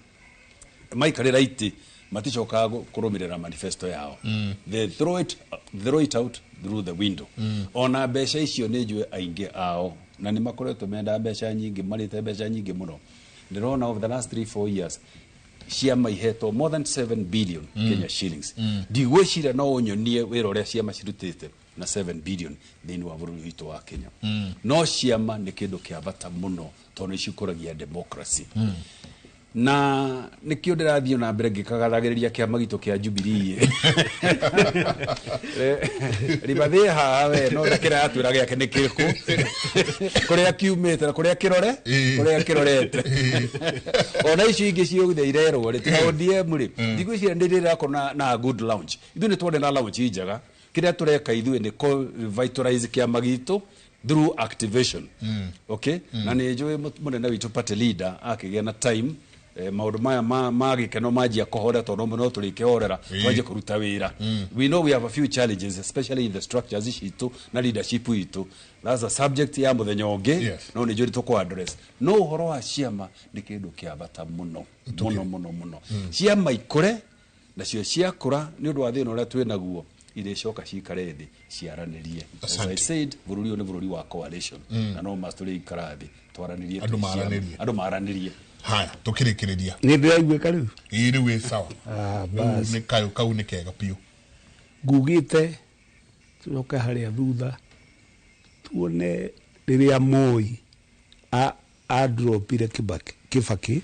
maikarĩra itĩ Maticokaga kũrũmĩrĩra manifesto yao. They throw it out through the window. Ona mbeca icio nĩ njũĩ aingĩ ao na nĩ makoretwo menda mbeca nyingĩ, marĩte mbeca nyingĩ mũno. Ndĩrona over the last 3 4 years ciama ihetwo more than 7 billion Kenya shillings. Ndigwĩciria no ũnyonie wĩra ũrĩa ciama cirutĩte na 7 billion thĩinĩ wa bũrũri witũ wa Kenya. No ciama nĩ kĩndũ kĩa bata mũno tondũ nĩ cikũragia democracy. Na nĩkĩo ndĩrathiĩ na mbere ngĩkagathagĩrĩria kĩama gitũ kĩa Jubilee. Ribathĩ haha we no kĩrĩa atwĩra gĩake nĩ kĩrĩkũ, kũrĩa kiumĩte na kũrĩa kĩrore, kũrĩa kĩrorete. Ona icio ingĩ ciothe irerwo rĩ, tiga ODM rĩ, ndigwĩciria nĩ rĩrakorwo na good launch. Ithuĩ nĩ tuone na launch njega. Kĩrĩa tũreka ithuĩ nĩ revitalize kĩama gitũ through activation. Okay, na nĩ njũĩ mũnene witũ, party leader, akĩgĩa na time, maũndũ maya ma gĩkeno manjia kũhorera, tondũ no tũrĩkĩhorera, twanjie kũruta wĩra. We know we have a few challenges, especially in the structures citũ na leadership itũ. That's a subject ya mũthenya ũngĩ. No nĩ njũĩ tũkũ address. No ũhoro wa ciama nĩ kĩndũ kĩa bata mũno mũno mũno mũno. Ciama ikũre, nacio ciakũra, nĩ ũndũ wa thĩna ũrĩa twĩ naguo, irĩcoka cikare thĩ ciaranĩrie. As I said, bũrũri ũyũ nĩ bũrũri wa coalition. Na no must tũrĩikara thĩ twaranĩrie. Andũ twĩ ciama. maranĩrie. Andũ maranĩrie. Haya, tukĩrĩkĩrĩria. Nĩ ndĩraiguĩka rĩu? Ĩĩ, rĩu wĩ sawa. Rĩu Basi. nĩ kayũ kau nĩ kega biũ. Ngugĩte tũcoke harĩa thutha tuone rĩrĩa Moi adropire Kibaki,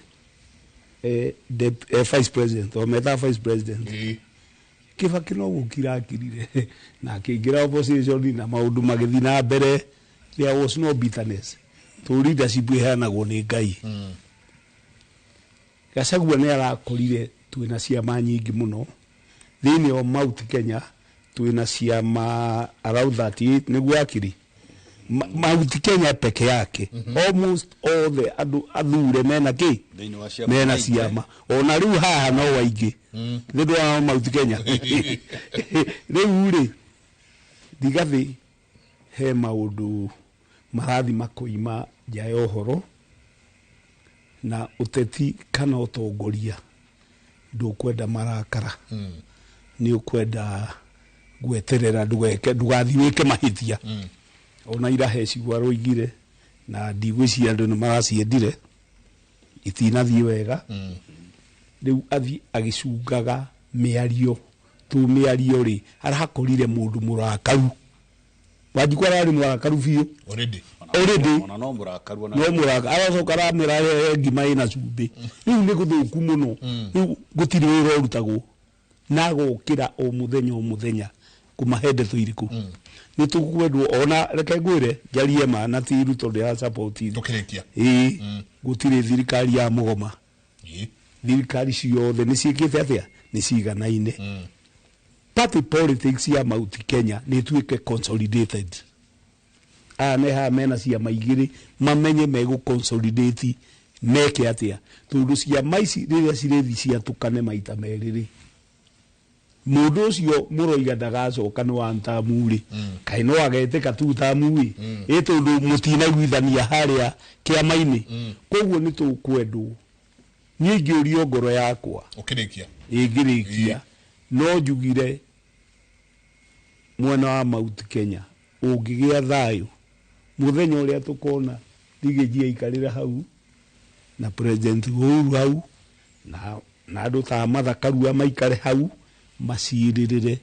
vice president, o metaga vice president. Kibaki no gũkira akirire na akĩingĩra opposition na maũndũ magĩthiĩ na mbere. There was no bitterness to leadership ĩheanagwo nĩ Ngai. Gachagua nĩ arakorire twĩna ciama nyingĩ mũno thĩinĩ wa Mount Kenya. Twĩna ciama around 38, nĩguo akiri Mount Kenya peke yake. Almost all the andũ athure mena kĩ? Thĩinĩ wa ciama Mena nyingĩ. ciama. Ona rĩu haha no waingĩ nĩ ũndũ wa Mount Kenya. Rĩu rĩ, Rigathĩ he maũndũ marathi makoima nja ya ũhoro na ũteti kana ũtongoria. Ndũkwenda marakara, nĩ ũkwenda gweterera ndũgeke, ndũgathiĩ wĩke mahĩtia. Ona ira he ciugo aroigire na ndigwĩciria andũ nĩ maraciendire, itinathiĩ wega. Rĩu athiĩ agĩcungaga mĩario tu mĩario rĩ, arakorire mũndũ mũrakaru. Wanjikũ ararĩ mũrakaru biũ. Already. Already. Ona no mũrakaru ona No mũraka aracoka aramwĩra arehe ngima ĩna cumbĩ. Rĩu nĩ gũthũku mũno. Rĩu gũtirĩ wĩra ũrutagwo na agokĩra o mũthenya o mũthenya kũmahe ndeto irĩkũ nĩ tũkwendwo. Ona reke ngwĩre njarie ma na ti Ruto ndĩra support. Tũkĩrĩkia. Ĩĩ, gũtirĩ thirikari ya mũgoma. Thirikari ciothe nĩ ciĩkĩte atĩa? Nĩ ciganaine. Party politics ya Mount Kenya nĩ ĩtuĩke consolidated. Aya me haha mena ciama igĩrĩ mamenye megũ consolidate meke atĩa, tondũ ciama ici rĩrĩa cirĩthi ciatũkane maita merĩ rĩ, mũndũ ũcio mũroiga ndagacoka nĩ wa ntamu rĩ, kaĩ no agetĩka tu tamu ĩ ĩ, tondũ mũtinaiguithania harĩa kĩama-inĩ. Koguo nĩ tũkwendwo. Niĩ ingĩũrio ngoro yakwa, Ũkĩrĩkia. ĩngĩrĩkia no njugire mwena wa Mount Kenya ũngĩgĩa thayũ mũthenya ũrĩa tũkona Rigiji aikarĩra hau na President Uhuru hau na andũ ta Martha Karua maikare hau macirĩrĩre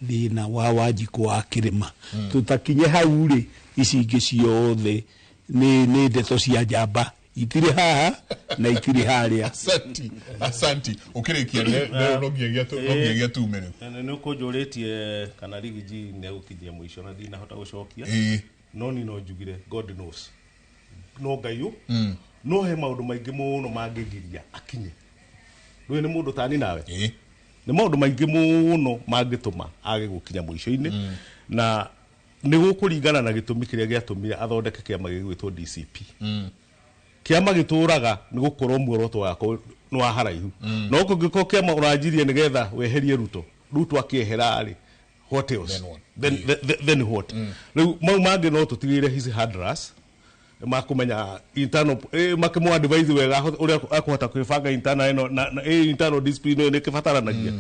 thĩna wa Wanjikũ wa kĩrĩma. Tũtakinye hau rĩ, ici ingĩ ciothe nĩ ndeto cia njamba, itirĩ haha na itirĩ harĩa. Asanti, asanti. Ũkĩrĩkia no nginyagia tume rĩu. Nĩ ũkũnjũrĩtie kana Rigiji nĩ egũkinyia mũico na ndinahota gũcokia. No ni no njugire God knows, no Ngai ũ no he maũndũ maingĩ mũno mangĩgiria akinye. Ndũĩ nĩ mũndũ tani nawe, nĩ maũndũ maingĩ mũno mangĩtũma age gũkinya mũico-inĩ, na nĩ gũkũringana na gĩtũmi kĩrĩa gĩatũmire athondeke kĩama gĩgwĩtwo DCP. Kĩama gĩtũraga nĩ gũkorwo muoroto wako nĩ wa haraihu. No kũngĩkorwo kĩama ũranjirie nĩgetha weherie Ruto, Ruto akĩehera rĩ, what else? Then what? Rĩu mau mangĩ no tũtigĩre his handlers. Makumenya internal makĩmũ advise wega ũrĩa akũhota kwĩbanga internal ĩno na internal discipline ĩno nĩkĩbataranagia.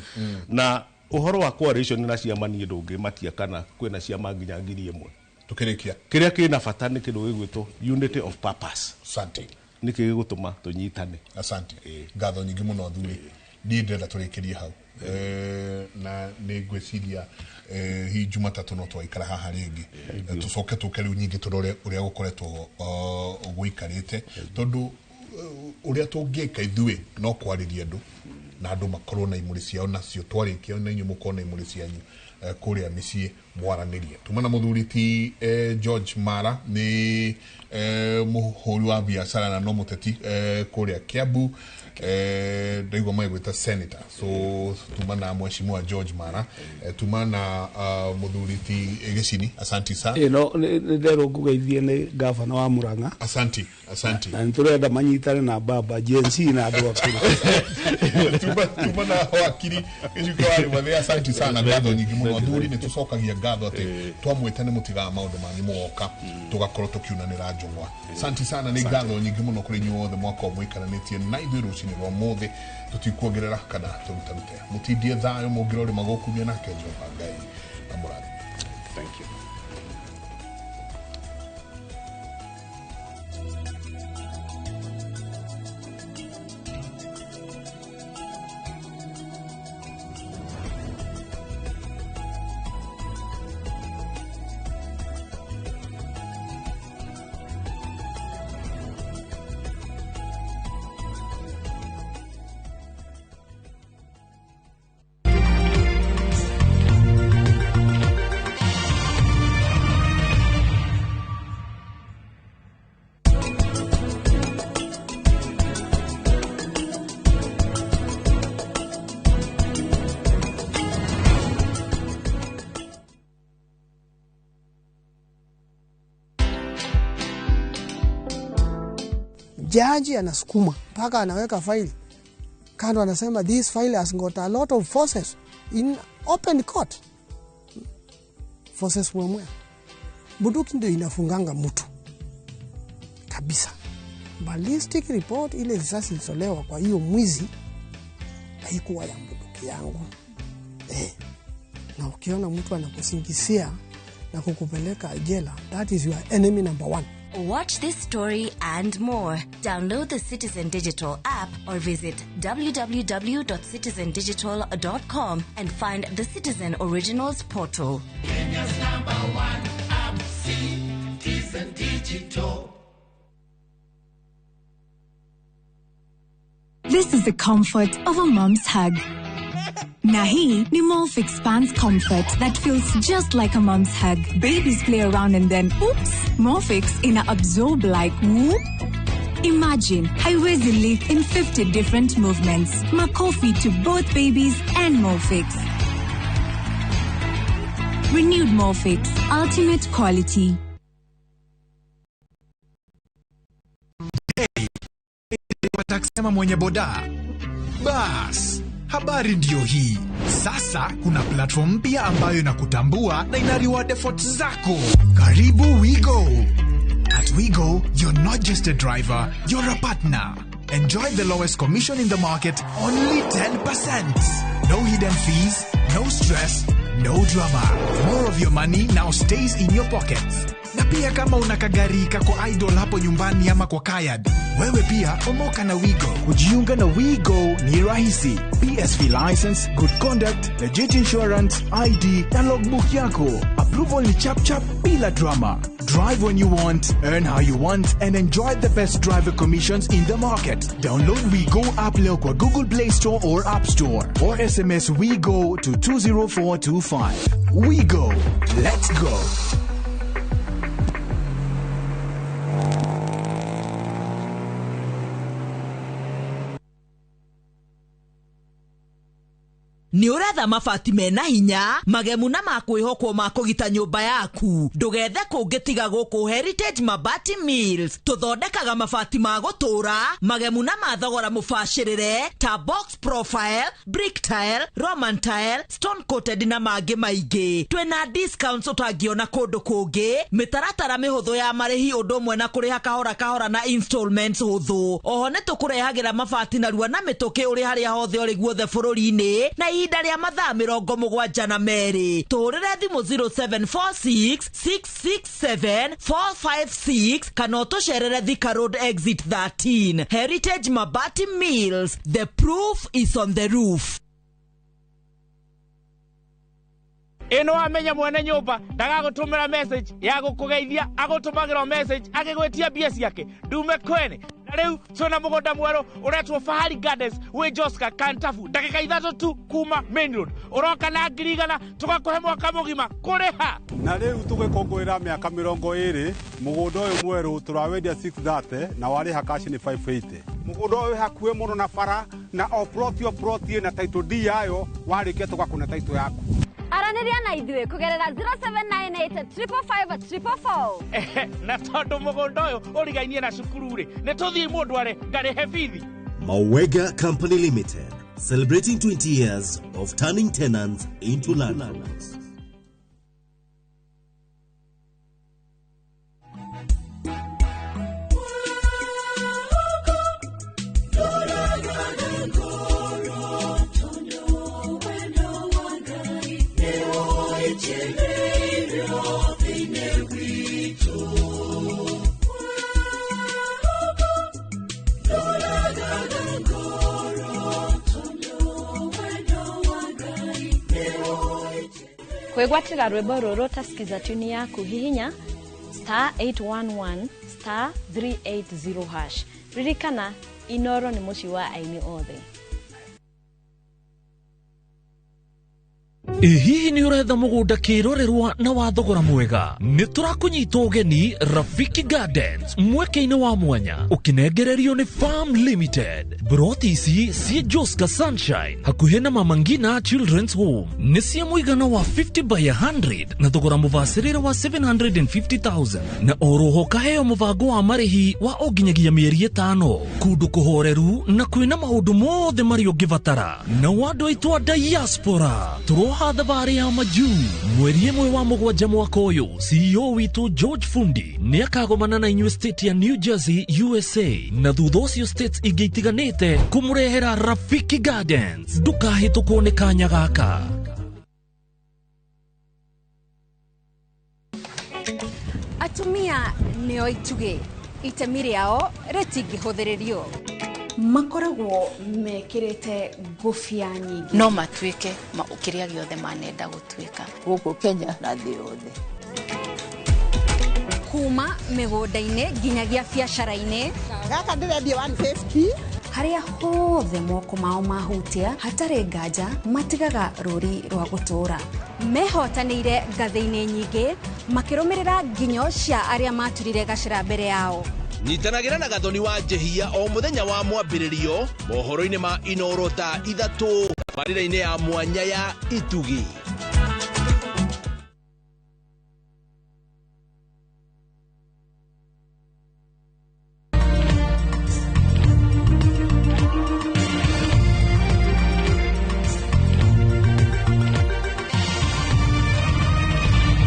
Na ũhoro wa coalition na ciama, niĩ ndũngĩmakia kana kwĩna ciama nginya 1,000. Tukĩrĩkia, kĩrĩa kĩna bata nĩ kĩndũ gĩgwĩtwo unity of purpose. Asante. Nĩkĩ gĩgũtũma tũnyitane. Asante, ngatho nyingĩ mũno athuri. Niĩ ndĩrenda tũrĩkĩrie hau. Na nĩ ngwĩciria hihi Jumatatũ no twaikara haha rĩngĩ, tũcoke tũke rĩu nyingĩ tũrore ũrĩa gũkoretwo gũikarĩte, tondũ ũrĩa tũngĩka ithuĩ no kwarĩria andũ na andũ makorwo na imũrĩ ciao, nacio twarĩkia na inyuĩ mũkorwo na imũrĩ cianyu kũrĩa mĩciĩ mwaranĩrie. Tuma na mũthuri ti George Mara, nĩ mũhũri wa biacara na no mũteti kũrĩa Kiambu. Ndaigua magĩgwĩta senator, so tuma na mheshimiwa George Mara. Tuma na mũthuri ti Gĩcini, asanti sana. Ĩno nĩ nderwo ngũgeithie nĩ gavana wa Murang'a. Asanti, asanti. Na nĩtũrenda manyitane na baba Gen Z na andũ akũrũ. Tuma na wakiri Gĩcuka wa Rĩmathĩ, asanti sana, ngatho nyingĩ mũno athuri. Nĩ tũcokagia ngatho atĩ twamwĩta nĩ mũtigaga maũndũ manyu mũgoka tũgakorwo tũkiunanĩra njũng'wa. Asanti sana, nĩ ngatho nyingĩ mũno kũrĩ inyuĩ othe mwakorwo mũikaranĩtie na ithuĩ rũcinĩ rwa mũthĩ. Tũtikuongerera kana tũrutarute, mũtindie thayũ mũngĩrorĩma gũkumia nake Jehova Ngai amũrathime. Thank you. Jaji anasukuma mpaka anaweka faili kando, anasema this file has got a lot of forces in open court. Forces mwemwe. Bunduki ndio inafunganga mtu kabisa. Ballistic report, ile risasi ilitolewa kwa hiyo mwizi haikuwa ya bunduki yangu. Na ukiona mtu anakusingizia na kukupeleka jela, that is your enemy number one. Watch this story and more. Download the Citizen Digital app or visit www.citizendigital.com and find the Citizen Originals portal. Kenya's number one app, Citizen Digital. This is the comfort of a mom's hug. Na hii ni Molfix Pants Comfort that feels just like a mom's hug. Babies play around and then, oops, Molfix ina absorb like whoop. Imagine, haiwezi leak in 50 different movements. Makofi to both babies and Molfix. Renewed Molfix, ultimate quality. Taksema mwenye boda. Bas, habari ndiyo hii. Sasa kuna platform mpya ambayo inakutambua na ina reward efforts zako. Karibu WeGo. At WeGo, you're not just a driver, you're a partner. Enjoy the lowest commission in the market, only 10%. No hidden fees, no stress, no drama. More of your money now stays in your pockets. Na pia kama una kagari kako idle hapo nyumbani ama kwa kayad, wewe pia omoka na WeGo. Kujiunga na WeGo ni rahisi. PSV license, good conduct, legit insurance, ID na logbook yako. Approval ni chap chap bila drama. Drive when you want, earn how you want, and enjoy the best driver commissions in the market. Download WeGo app leo kwa Google Play Store or App Store, or SMS WeGo to 20425. WeGo. Let's go. Nĩ ũretha mabati mena hinya magemu na makwĩhokwo ma kũgita nyũmba yaku? Ndũgethe kũngĩ tiga gũkũ Heritage Mabati Mills. Tũthondekaga mabati ma gũtũũra magemu na ma thogora mũbacĩrĩre ta box profile, brick tile, roman tile, stone coated na mangĩ maingĩ. Twĩna discounts ũtangĩona kũndũ kũngĩ, mĩtaratara mĩhũthũ ya marĩhi ũndũ ũmwe na kũrĩha kahora kahora na installments hũthũ. Oho nĩ tũkũrehagĩra mabati narua na mĩtũkĩ ũrĩ harĩa hothe ũrĩ guothe bũrũri-inĩ na ihinda rĩa mathaa 72. Tũhũrĩre thimũ 0746 667 456 kana ũtũcerere Thika Road exit 13. Heritage Mabati Mills, the proof is on the roof. Ĩno wamenya mwene nyũmba ndagagũtũmĩra message ya gũkũgeithia, agũtũmagĩra message agĩgwĩtia mbia ciake ndume kwene. Na rĩu twĩna mũgũnda mwerũ ũretwo Fahari Gardens wĩ Joska Kantafu, ndagĩka 3 tu kuma main road. Ũroka na 100,000 tũgakũhe mwaka mũgima kũrĩha. Na rĩu tũgĩkũngũĩra mĩaka 20 mũgũnda ũyũ mwerũ tũrawendia 630 na warĩha cash nĩ 580. Mũgũnda ũyũ wĩ hakuhĩ mũno na bara na o plot o plot ĩna title deed yayo, warĩkia tũgakũne title yaku. Aranĩria na ithuĩ kũgerera 0798 555 444. Na tondũ mũgũnda ũyũ ũrigainie na cukuru rĩ, nĩ tũthiĩ mũndũ are ngarĩhe bithi. Mawega Company Limited, celebrating 20 years of turning tenants into landlords. Kwĩgwatĩra rwĩmbo rũrũ tasikiza tune yaku hihinya star 811 star 380 hash. Ririkana Inoro nĩ mũciĩ wa aini othe. Hihi nĩ ũretha mũgũnda kĩrorerwa na wa thogora mwega? Nĩ tũrakũnyita ũgeni Rafiki Gardens mweke-inĩ wa mwanya ũkĩnengererio nĩ Farm Limited. Broti ici ciĩ Joska Sunshine hakuhĩ na Mama Ngina Children's Home nĩ cia mũigana wa 50 by 100 na thogora mũbacĩrĩre wa 750,000 na oroho kaheo mũbango wa marĩhi wa o nginyagia mĩeri 5 kũndũ kũhoreru na kwĩna maũndũ mothe marĩa ũngĩbatara. Na andũ aitũ a diaspora tũroha thabarĩ ya majuu mweri 1 wa 7 mwaka ũyũ. CEO witũ George Fundi nĩ akagomana na inyuĩ state ya New Jersey USA na thutha ũcio states ingĩ itiganĩte kũmũrehera Rafiki Gardens. Ndũkahĩtũkwo nĩ kanya gaka. Atumia nĩo itugĩ, itemi rĩao rĩtingĩhũthĩrĩrio. Makoragwo mekĩrĩte ngũbia nyingĩ no matuĩke kĩrĩa gĩothe manenda gũtuĩka gũkũ Kenya na thĩ yothe. Kuma mĩgũnda-inĩ nginyagia biacara-inĩ. Gaka ndĩrendia 150. Harĩa hothe moko mao mahutia hatarĩ nganja matigaga rũri rwa gũtũũra. Mehotanĩire ngathĩ-inĩ nyingĩ makĩrũmĩrĩra nginyo cia arĩa maturire gacĩra mbere yao. Nyitanagĩra na Gathoni wa Njehia o mũthenya wa mwambĩrĩrio mohoro-inĩ ma Inoro thaa 3 tabarĩra-inĩ ya mwanya ya Itugi.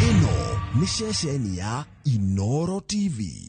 Ĩno nĩ ceceni ya Inoro TV.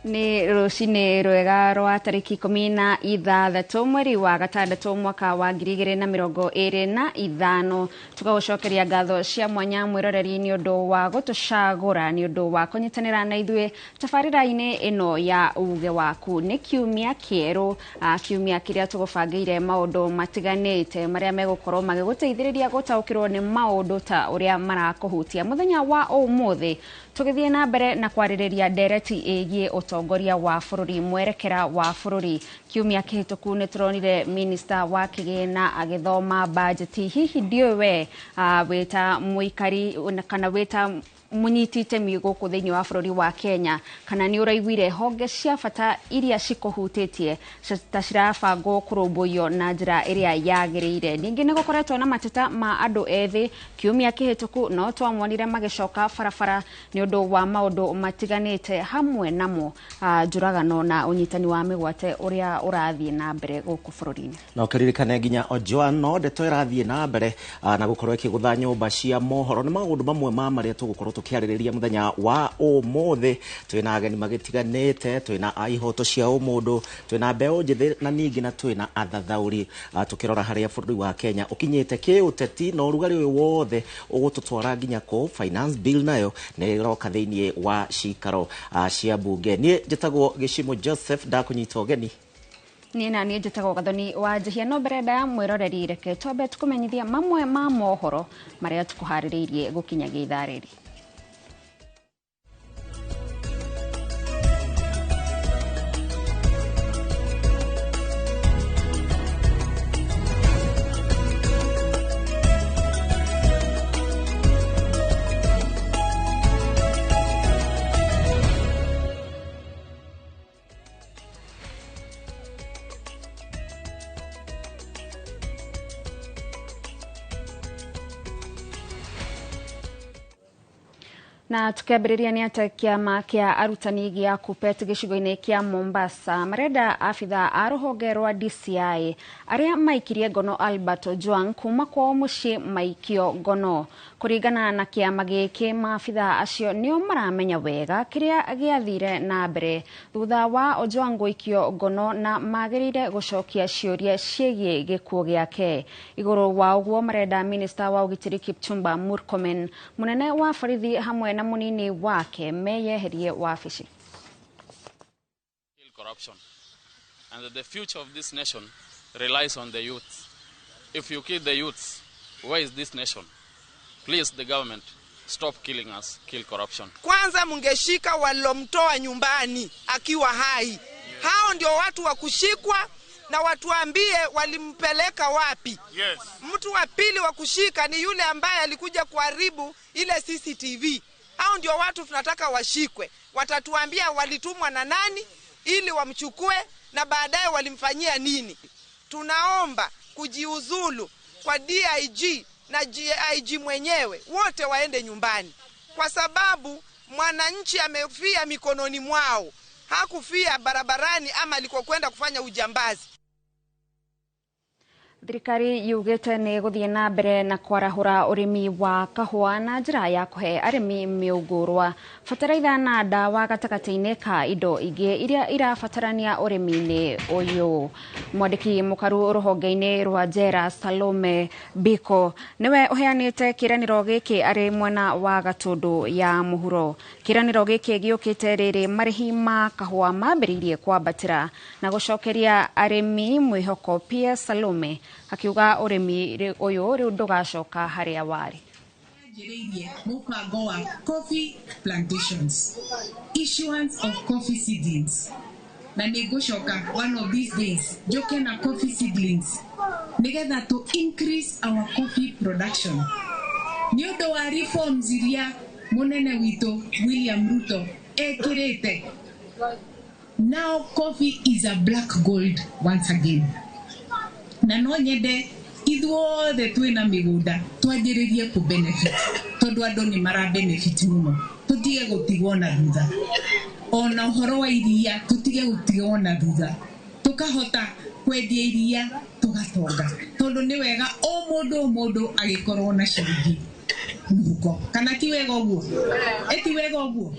Nĩ rũcinĩ rwega rwa tarĩki 16 mweri wa gatandatũ mwaka wa 2025. Tũgagũcokeria ngatho cia mwanya mwĩroreri nĩ ũndũ wa gũtũcagũra, nĩ ũndũ wa kũnyitanĩra na ithuĩ tabarĩra-inĩ ĩno ya uge waku. Nĩ kiumia kĩerũ, kiumia kĩrĩa tũgũbangĩire maũndũ matiganĩte marĩa megũkorwo magĩgũteithĩrĩria gũtaũkĩrwo nĩ maũndũ ta ũrĩa marakũhutia. Mũthenya wa ũmũthĩ tũgĩthiĩ na mbere na kwarĩrĩria ndereti ĩgiĩ ũtongoria wa bũrũri, mwerekera wa bũrũri. Kiumia kĩhĩtũku nĩ tũronire minista wa kĩgĩna agĩthoma bajeti. Hihi ndiũĩ we wĩta mũikari kana wĩta mũnyiti itemi gũkũ thĩinĩ wa bũrũri wa Kenya, kana nĩ ũraiguire honge cia bata iria cikũhutĩtie ta cirabangwo kũrũmbũiyo na njĩra ĩrĩa yagĩrĩire. Ningĩ nĩ gũkoretwo na mateta ma andũ ethĩ kiumia kĩhĩtũku, no twamonire magĩcoka barabara nĩ ũndũ wa maũndũ matiganĩte, hamwe namo njũragano na ũnyitani wa mĩgwate ũrĩa ũrathiĩ na mbere gũkũ bũrũri-inĩ. Na ũkĩririkane nginya Ojwang no ndeto ĩrathiĩ na mbere na gũkorwo ĩkĩgũtha nyũmba cia mohoro. Nĩ maũndũ mamwe ma marĩa tũgũkorwo tũkĩarĩrĩria mũthenya wa ũmũthĩ. Twĩna ageni magĩtiganĩte, twĩna a ihoto cia ũmũndũ, twĩna mbeũ njĩthĩ na ningĩ na twĩna athathaũri, tũkĩrora harĩa bũrũri wa Kenya ũkinyĩte kĩũteti na ũrugarĩ ũyũ wothe ũgũtũtwara nginya kũ. Finance bill nayo nĩ ĩroka thĩinĩ wa cikaro cia mbunge. Niĩ njĩtagwo Gĩcimo Joseph, ndakũnyita ũgeni. Niĩ na niĩ njĩtagwo Gathoni wa Njihia. No mbere ndaya mwĩroreri, reke twambe tũkũmenyithia mamwe ma mohoro marĩa tũkũharĩrĩirie gũkinyagia ithaa rĩrĩ. Na tukiambĩrĩria nĩ atĩ kĩama kĩa arutani gĩa KUPPET gĩcigo-inĩ kĩa Mombasa marenda abithaa a rũhonge rwa DCI arĩa maikirie ngono Albert Ojwang kuma kwao mũciĩ maikio ngono. Kũringana na kĩama gĩkĩ, maabithaa acio nĩo maramenya wega kĩrĩa gĩathire na mbere thutha wa Ojwang gũikio ngono na magĩrĩire gũcokia ciũria ciĩgiĩ gĩkuũ gĩake. Igũrũ wa ũguo marenda minista wa ũgitĩri Kipchumba Murkomen, mũnene wa borithi hamwe na munini wake meyeherie wabici. Corruption and the future of this nation relies on the youth. If you kill the youths, where is this nation? Please, the government, stop killing us, kill corruption. Kwanza mungeshika walomtoa nyumbani akiwa hai. Yes. Hao ndio watu wa kushikwa na watuambie walimpeleka wapi. Yes. Mtu wa pili wa kushika ni yule ambaye alikuja kuharibu ile CCTV. Hao ndio watu tunataka washikwe. Watatuambia walitumwa na nani ili wamchukue na baadaye walimfanyia nini. Tunaomba kujiuzulu kwa DIG na GIG mwenyewe, wote waende nyumbani, kwa sababu mwananchi amefia mikononi mwao, hakufia barabarani ama alikokwenda kufanya ujambazi. Thirikari yugĩte nĩ gũthiĩ na mbere na kwarahũra ũrĩmi wa kahũa na njĩra ya kũhe arĩmi mĩũngũrwa, bataraitha na ndawa gatagatĩ-inĩ ka indo ingĩ iria irabatarania ũrĩmi-inĩ ũyũ. Mwandĩki mũkaru rũhonge-inĩ rwa Njera Salome Biko nĩwe ũheanĩte kĩĩranĩro gĩkĩ arĩ mwena wa Gatũndũ ya mũhuro. Kĩĩranĩro gĩkĩ gĩũkĩte rĩrĩ marĩhi ma kahũa mambĩrĩirie kwambatĩra na gũcokeria arĩmi mwĩhoko. Pia Salome akiuga ũrĩmi ũyũ rĩu ndũgacoka harĩa warĩ. Njĩrĩirie mũbango wa coffee plantations, issuance of coffee seedlings, na nĩ ngũcoka one of these days njoke na coffee seedlings nĩgetha to increase our coffee production. Nĩ ũndũ wa reforms iria mũnene witũ William Ruto ekĩrĩte, now coffee is a black gold once again. Na no nyende ithuothe twĩna mĩgũnda twanjĩrĩrie kũ benefit, tondũ andũ nĩ mara benefit mũno, tũtige gũtigwo na thutha. Ona ũhoro wa iria tũtige gũtigwo na thutha, tũkahota kwendia iria tũgatonga, tondũ nĩ wega o mũndũ agĩkorwo na ciringi mũhuko. Kana ti wega ũguo? Ĩ ti wega ũguo?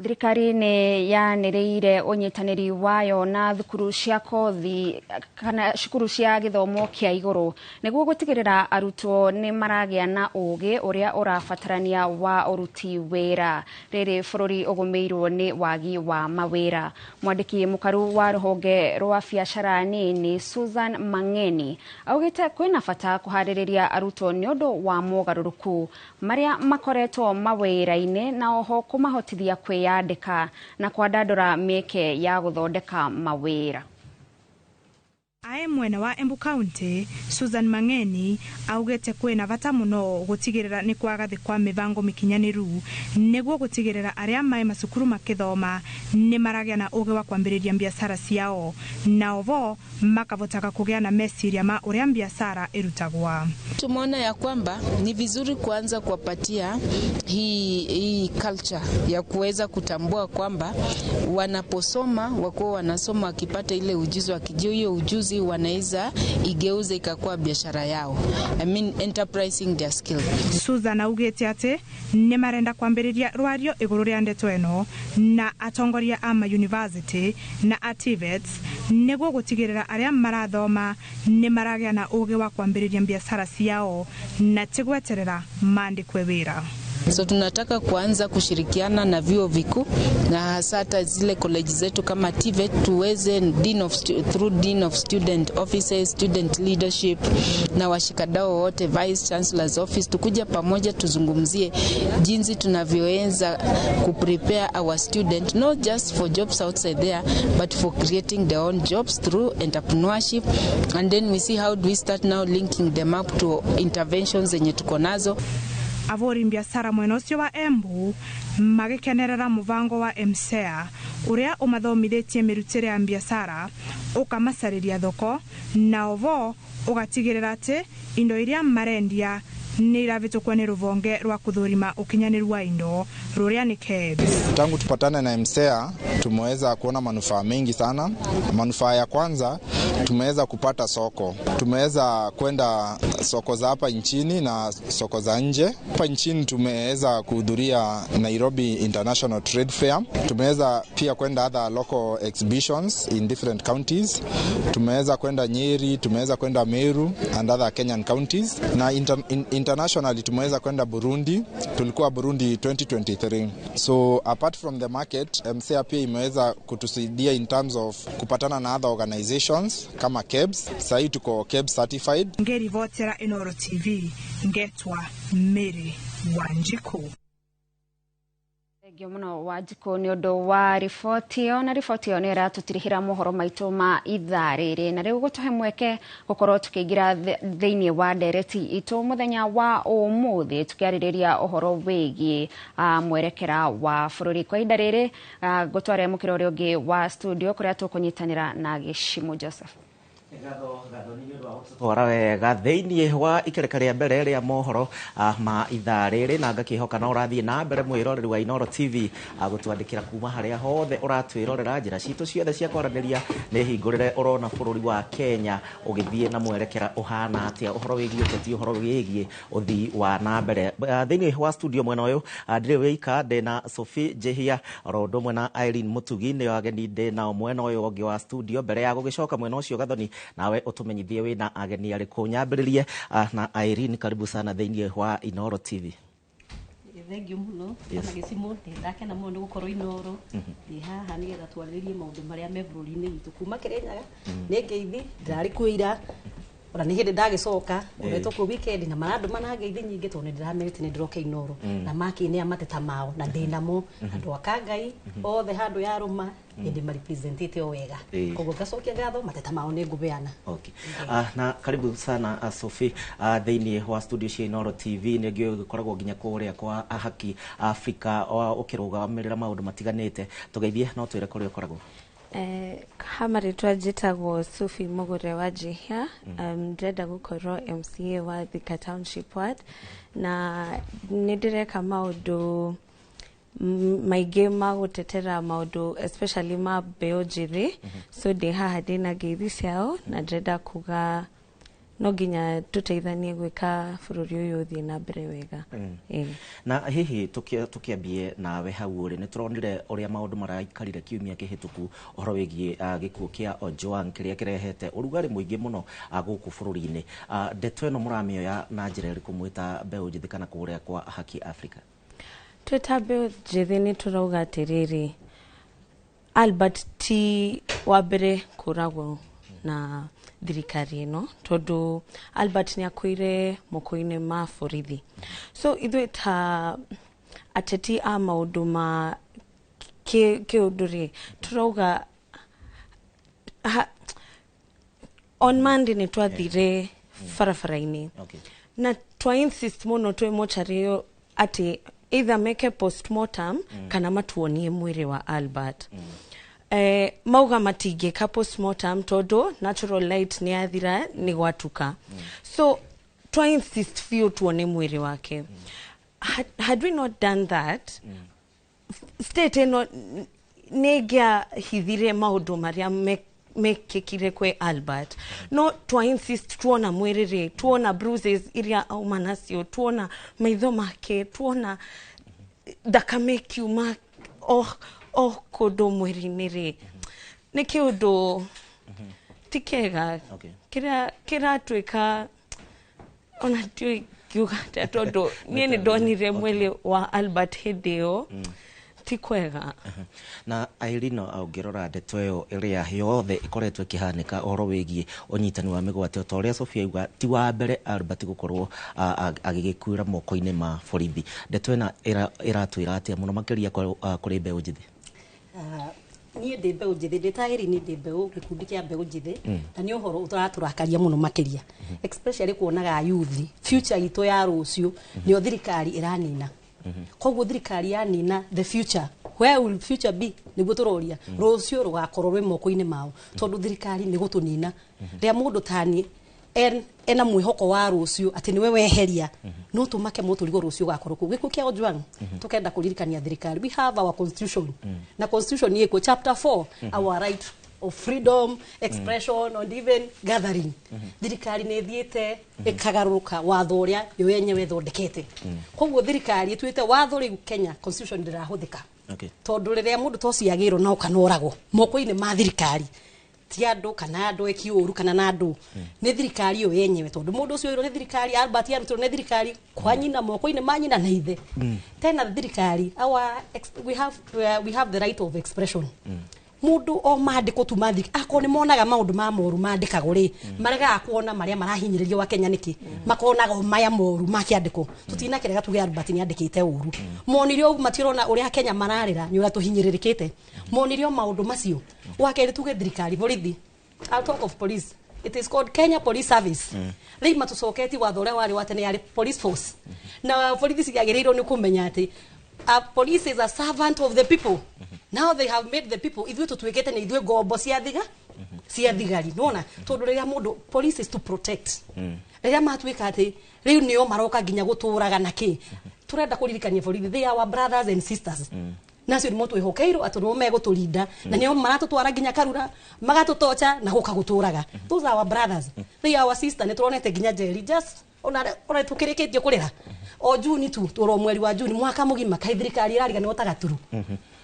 Thirikari nĩ yanĩrĩire ũnyitanĩri wayo na thukuru cia kothi kana cukuru cia gĩthomo kĩa igũrũ nĩguo gũtigĩrĩra arutwo nĩ maragĩa na ũgĩ ũrĩa ũrabatarania wa ũruti wĩra rĩrĩ bũrũri ũgũmĩirwo nĩ wagi wa mawĩra. Mwandĩki mũkaru wa rũhonge rwa biacara nini Susan Mang'eni augĩte kwĩna bata kũharĩrĩria arutwo nĩ ũndũ wa mogarũrũku marĩa makoretwo mawĩra-inĩ na oho kũmahotithia kwĩyandĩka na kwandandũra mĩeke ya gũthondeka mawĩra. Ae mwena wa Embu County Susan Mang'eni augete kwĩna bata mũno gũtigĩrĩra nĩ kwagathĩkwa mĩbango mĩkinyanĩru nĩguo gũtigĩrĩra arĩa mae macukuru makĩthoma nĩ maragĩa na ũgĩ wa kwambĩrĩria biacara ciao na ovo makavotaga kũgĩa na meciria ma ũrĩa biacara ĩrutagwa. Tumeona ya kwamba ni vizuri kuanza kuwapatia hii culture ya kuweza kutambua kwamba wanaposoma wakuwa wanasoma wakipata ile ujuzi, wakijua hiyo ujuzi wanaweza igeuze ikakuwa biashara yao. I mean enterprising their skill. Susan augete ati ni marenda kwambiriria rwario iguru ria ndeto eno na atongoria a ma university na a TVETs niguo gutigirira aria marathoma ni maragia na ugi wa kwambiriria biashara ciao na tigweterera mandikwe wira. So tunataka kuanza kushirikiana na vyuo vikuu na hasa hata zile college zetu kama TVET tuweze through Dean of Student Offices, Student Leadership na washikadau wote, Vice Chancellor's Office, tukuja pamoja tuzungumzie jinsi tunavyoweza kuprepare our student not just for jobs outside there but for creating their own jobs through entrepreneurship, and then we see how do we start now linking them up to interventions zenye tuko nazo. Avori biacara mwena ucio wa Embu magikenerera mubango wa MSEA uria umathomithitie mirutire ya biacara ukamacariria thoko na ovo ugatigirira ati indo iria marendia ni iravitukwo ni ruvonge rwa kuthurima ukinyaniru wa indo ruria ni KEBS. Tangu tupatane na MSEA tumeweza kuona manufaa mengi sana. Manufaa ya kwanza, tumeweza kupata soko. Tumeweza kwenda soko za hapa nchini na soko za nje. Hapa nchini tumeweza kuhudhuria Nairobi International Trade Fair. Tumeweza pia kwenda other local exhibitions in different counties. Tumeweza kwenda Nyeri, tumeweza kwenda Meru and other Kenyan counties. Na internationally tumeweza kwenda Burundi. Tulikuwa Burundi 2023. So apart from the market, MSEA pia imeweza kutusaidia in terms of kupatana na other organizations kama KEBS. Sasa tuko KEBS certified. Ngerivotera Inooro TV, ngetwa Mary Wanjiku. Thengio muno Wanjiku ni undu wa riboti iyo, na riboti iyo ni ĩratũtirihĩra mohoro maitũ ma ithaa rĩrĩ, na rĩu gũtũhe mweke gũkorwo tũkĩingĩra thĩinĩ wa ndereti itũ mũthenya wa ũmũthĩ tũkĩarĩrĩria ũhoro wĩgiĩ mwerekera wa bũrũri. Kwa ihinda rĩrĩ ngũtware mũkĩra ũrĩa ũngĩ wa studio kũrĩa tũkũnyitanĩra na Gĩcimũ Joseph. Twara wega thĩinĩ wa ikereka rĩa mbere rĩa mohoro ma ithaa rĩrĩ, na ngakĩhoka no ũrathiĩ na mbere mwĩroreri wa Inooro TV gũtwandĩkĩra kuma harĩa hothe ũratwĩrorera. Njĩra citũ ciothe cia kwaranĩria nĩ hingũrĩre ũrona bũrũri wa Kenya ũgĩthiĩ na mwerekera ũhana atĩa, ũhoro wĩgiĩ ũteti, ũhoro wĩgiĩ ũthii wa na mbere. Thĩinĩ wa studio mwena ũyũ ndirĩ wĩika, ndĩna Sophie Njihia oro ũndũ ũmwe na Irene Mutugi, nĩo ageni ndĩ nao mwena ũyũ ũngĩ wa studio. Mbere ya gũgĩcoka mwena ũcio Gathoni, nawe utumenyithie wina ageni ariku. Nyambiririe na Irene, karibu sana thiini wa Inooro TV. Thank you muno na gĩcimo ndakena muno nĩ gũkorwo Inooro ndĩ haha nĩgetha twarĩrĩrie maũndũ marĩa me bũrũri-inĩ witũ kuma Kĩrĩnyaga. Nĩ ngeithi ndĩrarĩ kuo ira, ona nĩ hĩndĩ ndagĩcoka ngoretwo kuo weekend na marandũma na ngeithi nyingĩ tondũ nĩ ndĩramerĩte nĩ ndĩroka Inooro na makĩnea mateta mao na ndĩnamo andũ aka Ngai othe handũ yarũma indi maripresentete o wega, koguo ngacokia ngatho mateta mao nĩ ngũbeana. Okay. Na karibu sana Sophie thĩinĩ wa studio cia Inooro TV. Nĩ ngĩũĩ gũkoragwo nginya kũrĩa kwa Haki Africa ũkĩrũgamĩrĩra maũndũ matiganĩte, tũgeithie no twĩre kũrĩa ũkoragwo. Ha marĩtwa njĩtagwo Sophie Mũgũre wa Njihia. Ndĩrenda gũkorwo MCA wa Thika Township Ward, na nĩ ndĩreka maũndũ maingĩ ma gũtetera maũndũ especially ma mbeũ njĩthĩ. So ndĩ haha ndĩna ngeithi ciao na ndĩrenda kuga No nginya tũteithanie gwĩka bũrũri ũyũ ũthiĩ na mbere wega. Na hihi tukiambie nawe hau rĩ, nĩ tũronire ũrĩa maũndũ maraikarire kiumia kĩhĩtũku ũhoro wĩgiĩ gĩkuũ kĩa Ojwang kĩrĩa kĩrehete ũrugarĩ mũingĩ mũno gũkũ bũrũri-inĩ. Ndeto ĩno mũramĩoya na njĩra ĩrĩkũ mwĩta mbeũ njĩthĩ kana kũrĩa kwa Haki Africa? Twĩ ta mbeũ njĩthĩ nĩ tũrauga atĩrĩrĩ, Albert ti wa mbere kũragwo na thirikari ĩno, tondũ Albert nĩ akuire moko-inĩ ma borithi. So ithuĩ ta ateti a maũndũ ma kĩũndũ rĩ, tũrauga on Monday nĩ twathire barabara-inĩ na twa insist mũno twĩ mocarĩ atĩ either meke postmortem kana matuonie mwĩrĩ wa Albert. Mauga matingĩka postmortem tondũ natural light nĩ yathira, nĩ gwatuka. So twa insist biũ tuone mwĩrĩ wake. Had we not done that, state ĩno nĩ ĩngĩahithire maũndũ marĩa mekĩkire kwĩ Albert. No twa insist tuona mwĩrĩ rĩ, tuona bruises iria auma nacio, tuona maitho make, tuona thakame ĩkiuma o kũndũ mwĩrĩ-inĩ rĩ, nĩ kĩũndũ ti kĩega kĩrĩa kĩratuĩka ona ndiũĩ ngiuga atĩa, tondũ niĩ nĩ ndonire mwĩrĩ wa Albert hĩndĩ ĩyo, ti kwega. Na Irene, ũngĩrora ndeto ĩyo ĩrĩa yothe ĩkoretwo ĩkĩhanĩka ũhoro wĩgiĩ ũnyitani wa mĩgwate, ta ũrĩa Sophia auga, ti wa mbere Albert gũkorwo agĩgĩkuĩra moko-inĩ ma borithi. Ndeto ĩno ĩratwĩra atĩa mũno makĩria kũrĩ mbeũ njĩthĩ? Niĩ ndĩ mbeũ njĩthĩ, ndĩ ta Irene, ndĩ mbeũ gĩkundi kĩa mbeũ njĩthĩ, na nĩ ũhoro ũratũrakaria mũno makĩria, especially kuonaga youth future itũ ya rũciũ nĩyo thirikari ĩranina. Koguo thirikari yanina the future, where will future be? Nĩguo tũroria rũciũ rũgakorwo rwĩ moko-inĩ mao, tondũ thirikari nĩ gũtũnina. Rĩrĩa mũndũ tani ena mwĩhoko wa rũciũ atĩ nĩwe weheria, no tũmake mũtũrigo rũciũ ũgakorwo kũu. Gĩkuũ kĩa Ojwang, tũkenda kũririkania thirikari, we have our constitution, na constitution ĩkũ chapter 4, our right of freedom expression and even gathering. Thirikari nĩ ĩthiĩte ĩkagarũrũka watho ũrĩa yo yenyewe ĩthondekete. Koguo thirikari ĩtuĩte watho rĩu Kenya constitution ndĩrahũthĩka, tondũ rĩrĩa mũndũ ta ũcio agĩrwo na ũkanoragwo moko-inĩ ma thirikari, ti andũ kana andũ eki ũru kana na andũ, nĩ thirikari ĩyo yenyewe, tondũ mũndũ ũcio oirwo nĩ thirikari, Albert arutirwo nĩ thirikari kwa nyina, moko-inĩ ma nyina na ithe. Tena thirikari, we have the right of expression. Mũndũ o mandĩko tu mathi akorwo nĩ monaga maũndũ ma moru mandĩkagwo rĩ, maregaga kuona marĩa marahinyĩrĩrio wa Kenya nĩkĩ, makonaga o maya moru makĩandĩkwo. Tũtinakĩrega tuge Albert nĩ andĩkĩte ũru, monire ũguo matirona ũrĩa Kenya mararĩra nĩ ũrĩa tũhinyĩrĩrĩkĩte, monire o maũndũ macio. Wa kerĩ tuge thirikari borithi, I'll talk of police, it is called Kenya Police Service. Rĩu matũcoketie watho ũrĩa warĩ wa tene yarĩ police force, na borithi ciagĩrĩirwo nĩ kũmenya atĩ a police is a servant of the people. Now they have made the people, ithuĩ tũtuĩkĩte nĩ ithuĩ ngombo cia thiga cia thigari, nĩwona? Tondũ rĩrĩa mũndũ, police is to protect, rĩrĩa matuĩka atĩ rĩu nĩo maroka nginya gũtũraga na kĩ, tũrenda kũririkania borithi, they are our brothers and sisters, nacio nĩmo twĩhokeirwo atĩ nĩmo megũtũrinda na nĩo maratũtwara nginya karura magatũtocha na gũka gũtũraga. Those are our brothers, they are our sister. Nĩ tũronete nginya njeri just ona tũkĩrĩkĩtie kũrĩra o Juni tu, tũro mweri wa Juni mwaka mũgima, kaĩ thirikari ĩrariganĩrwo ta gaturu.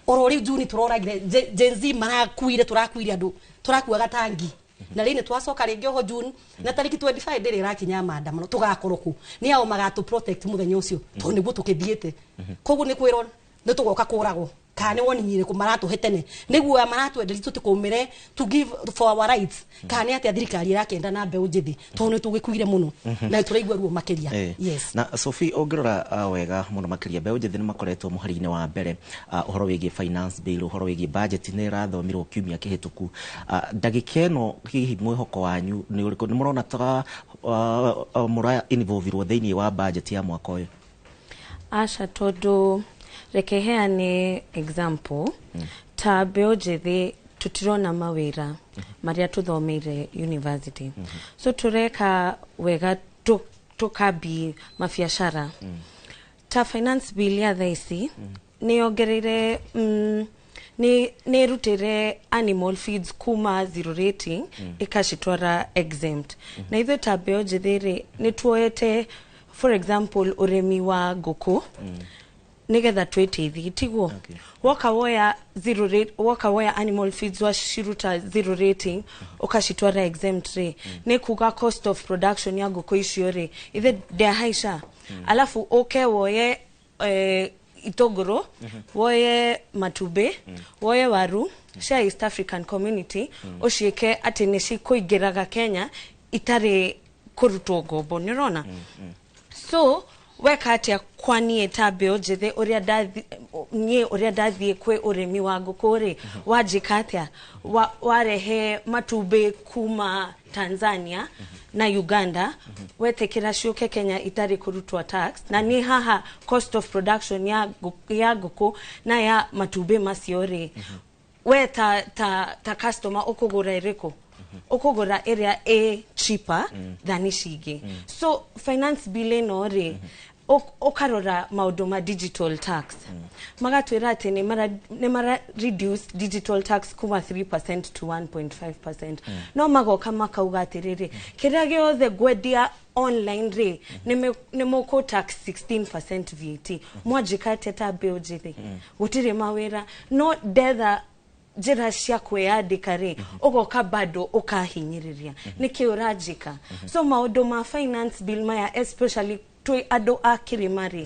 Oro rĩu Juni tũroragire Gen Z marakuire, tũrakuire andũ, tũrakuaga tangi, na rĩu nĩ twacoka rĩngĩ oho June na tarĩki 25 ndĩrĩ ĩrakinya maandamano, tũgakorwo kũ? Nĩ ao magatũ protect mũthenya ũcio, tondũ nĩguo tũkĩthiĩte. Koguo nĩ kwĩrwo nĩ tũgoka kũragwo kana nĩ woni irĩkũ maratũhe tene nĩguo maratwenderia tũtikũmĩre to give for our rights, kana nĩ atĩa thirikari ĩrakĩenda na mbeũ njĩthĩ, tondũ nĩ tũgĩkuire mũno na tũraigua ruo makĩria. Yes. Na Sophie, ũngĩrora wega mũno makĩria, mbeũ njĩthĩ nĩ makoretwo mũhari-inĩ wa mbere ũhoro wĩgiĩ finance bill, ũhoro wĩgiĩ budget nĩ ĩrathomirwo kiumia kĩhĩtũku. Ndagĩka ĩno hihi mwĩhoko wanyu nĩ ũrĩkũ? Nĩ mũrona ta mũra involve-irwo thĩinĩ wa budget ya mwaka ũyũ? Aca, tondũ reke heane example, ta mbeũ njĩthĩ tũtirona mawĩra marĩa tũthomeire university, so tũreka wega tũkambi mabiacara. Ta finance bill ya thaa ici nĩ yongereire Nĩ ĩrutĩre animal feeds kuma zero rating ĩkacitwara exempt. Na ithuĩ ta mbeũ njĩthĩ rĩ, nĩ tuoete for example ũrĩmi wa ngũkũ nigetha twĩteithie, tiguo? Woka woya zero rate, woka woya animal feeds waciruta zero rating ũkacitwara exempt rĩ, nĩ kuga cost of production ya ngũkũ icio rĩ ithe ndĩahaica. Alafu ũke woye itũngũrũ, woye matumbĩ, woye waru cia East African Community, ũciĩke atĩ nĩ cikũingĩraga Kenya itarĩ kũrutwo ngombo, nĩ ũrona? So weka atĩa kwa niĩ ta mbeũ njĩthĩ ũrĩa niĩ ũrĩa ndathiĩ kwĩ ũrĩmi wa ngũkũ rĩ, wanjĩka atĩa? Warehe matumbĩ kuma Tanzania na Uganda, wetĩkĩra ciũke Kenya itarĩ kũrutwo tax, na niĩ haha cost of production ya ngũkũ na ya matumbĩ macio rĩ, we ta customer ũkũgũra ĩrĩkũ? Ũkũgũra ĩrĩa ĩ cheaper than ici ingĩ. So finance bill ĩno rĩ, ũkarora maũndũ ma digital tax, magatwĩra atĩ nĩ mara reduce digital tax kuma 3% to 1.5%. No magoka makauga atĩrĩrĩ, kĩrĩa gĩothe ngwendia online rĩ, nĩ mũkũ tax 16% VAT. Mwanjĩka atĩa ta mbeũ njĩthĩ? Gũtirĩ mawĩra, no ndetha njĩra cia kwĩyandĩka rĩ, ũgoka bado ũkahinyĩrĩria, nĩkĩ ũranjĩka? So maũndũ ma finance bill maya, especially twĩ andũ a kĩrĩma rĩ,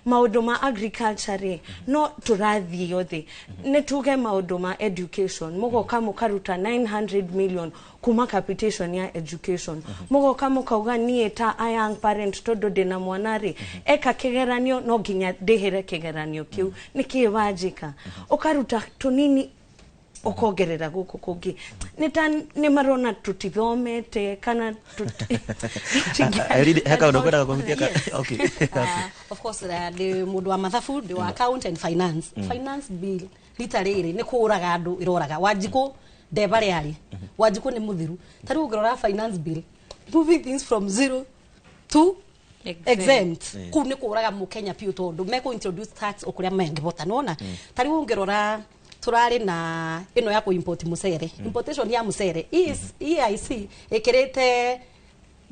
maũndũ ma agriculture rĩ, no tũrathiĩ othe. Nĩ tuge maũndũ ma education, mũgoka mũkaruta 900 million kuma capitation ya education, mũgoka mũkauga niĩ ta a young parent tondũ ndĩna mwana rĩ, eka kĩgeranio no nginya ndĩhĩre kĩgeranio kĩu, nĩkĩ wanjĩka? Ũkaruta tũnini ũkongerera gũkũ kũngĩ, nĩ ta nĩ marona tũtithomete kana Irene, he kaũndũ ũkwendaga kũhutia? Okay. Of course, ndĩ mũndũ wa mathabu, ndĩ wa account and finance. Finance bill rita rĩrĩ nĩ kũraga andũ ĩroraga. Wanjikũ ndeba arĩ Wanjikũ nĩ mũthiru. Ta rĩu ũngĩrora finance bill, moving things from zero to exempt, kũu nĩ kũraga mũkenya biũ, tondũ mekũ introduce tax o kũrĩa mangĩhota, nĩwona? Ta rĩu ũngĩrora turari na ĩno ya kũ-import mũcere, importation ya mũcere, EIC ĩkĩrĩte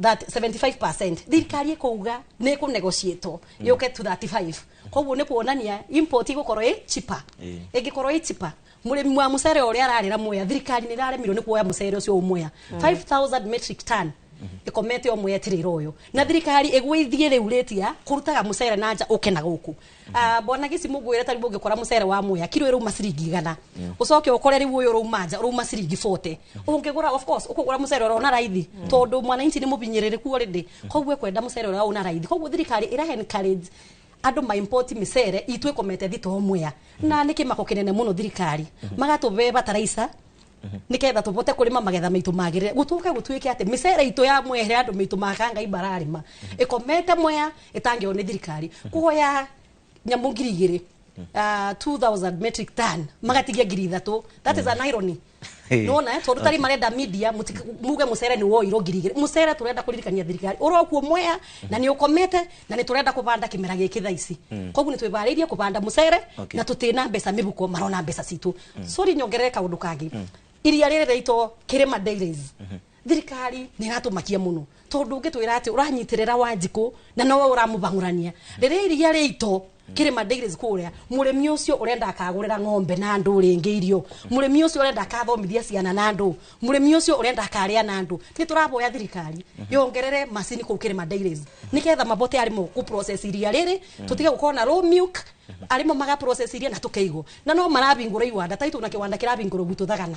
that 75%, thirikari ĩkauga nĩ ĩkũ-negotiate yũke to 35. Koguo nĩ kuonania import ĩgũkorwo ĩ cheaper. Ĩngĩkorwo ĩ cheaper, mũrĩmi wa mũcere ũrĩa ararĩra Mwea, thirikari nĩ ĩraremirwo nĩ kuoya mũcere ũcio Mwea, 5000 metric ton ĩkomete o Mwea tirĩra ũyũ, na thirikari ĩgũithie rĩu rĩti ya kũrutaga mũcere na nja ũke na gũkũ. Bwana Gĩci, mũngwĩre ta rĩu ũngĩkora mũcere wa Mwea kiro ĩrauma ciringi 100, ũcoke ũkore rĩu ũyũ ũrauma nja ũrauma ciringi 40, ũngĩgũra, of course ũkũgũra mũcere ũrĩa ũna raithi, tondũ mwananchi nĩ mũbinyĩrĩrĩku already, koguo ekwenda mũcere ũrĩa ũna raithi. Koguo thirikari ĩra encourage andũ ma import mĩcere itũ ĩkomete thito Mwea, na nĩ kĩmako kĩnene mũno. Thirikari magatũbe bataraica niketha tubote kurima magetha maitu magirire, gutuke gutuike ati micere itu ya Mwea andu maitu makanga mararima ikomete Mwea itangio ni thirikari kuoya nyamu 2000, 2000 metric ton, magatigia 3000. That is an irony, nona tondu tari marenda media muge mucere ni woirwo 2000. Mucere turenda kuririkania thirikari urokuo Mwea na ni ukomete, na ni turenda kubanda kimera giki thaa ici. Koguo ni twibaririe kubanda mucere na tutina mbeca mibuko, marona mbeca citu. Sorry, nyongerere kaundu kangi. Iria rĩrĩ rĩitwo Kĩrĩma Dairies, thirikari nĩ ĩratũmakia mũno, tondũ ũngĩtwĩra atĩ ũranyitĩrĩra Wanjikũ na nowe ũramũbang'ũrania. Rĩrĩa iria rĩitwo Kĩrĩma Dairies kũrĩa, mũrĩmi ũcio ũrenda akagũrĩra ng'ombe na andũ rĩngĩ irio, mũrĩmi ũcio ũrenda akathomithia ciana na andũ, mũrĩmi ũcio ũrenda akarĩa na andũ. Nĩ tũraboya thirikari yongerere macini kũu Kĩrĩma Dairies nĩgetha mabote arĩmo kũ process iria rĩrĩ, tũtige gũkorwo na raw milk, arĩmo maga process iria na tũkeigwo. Na no marabingũra iwanda taitũ, na kĩwanda kĩrabingũrwo gwitũ Thagana,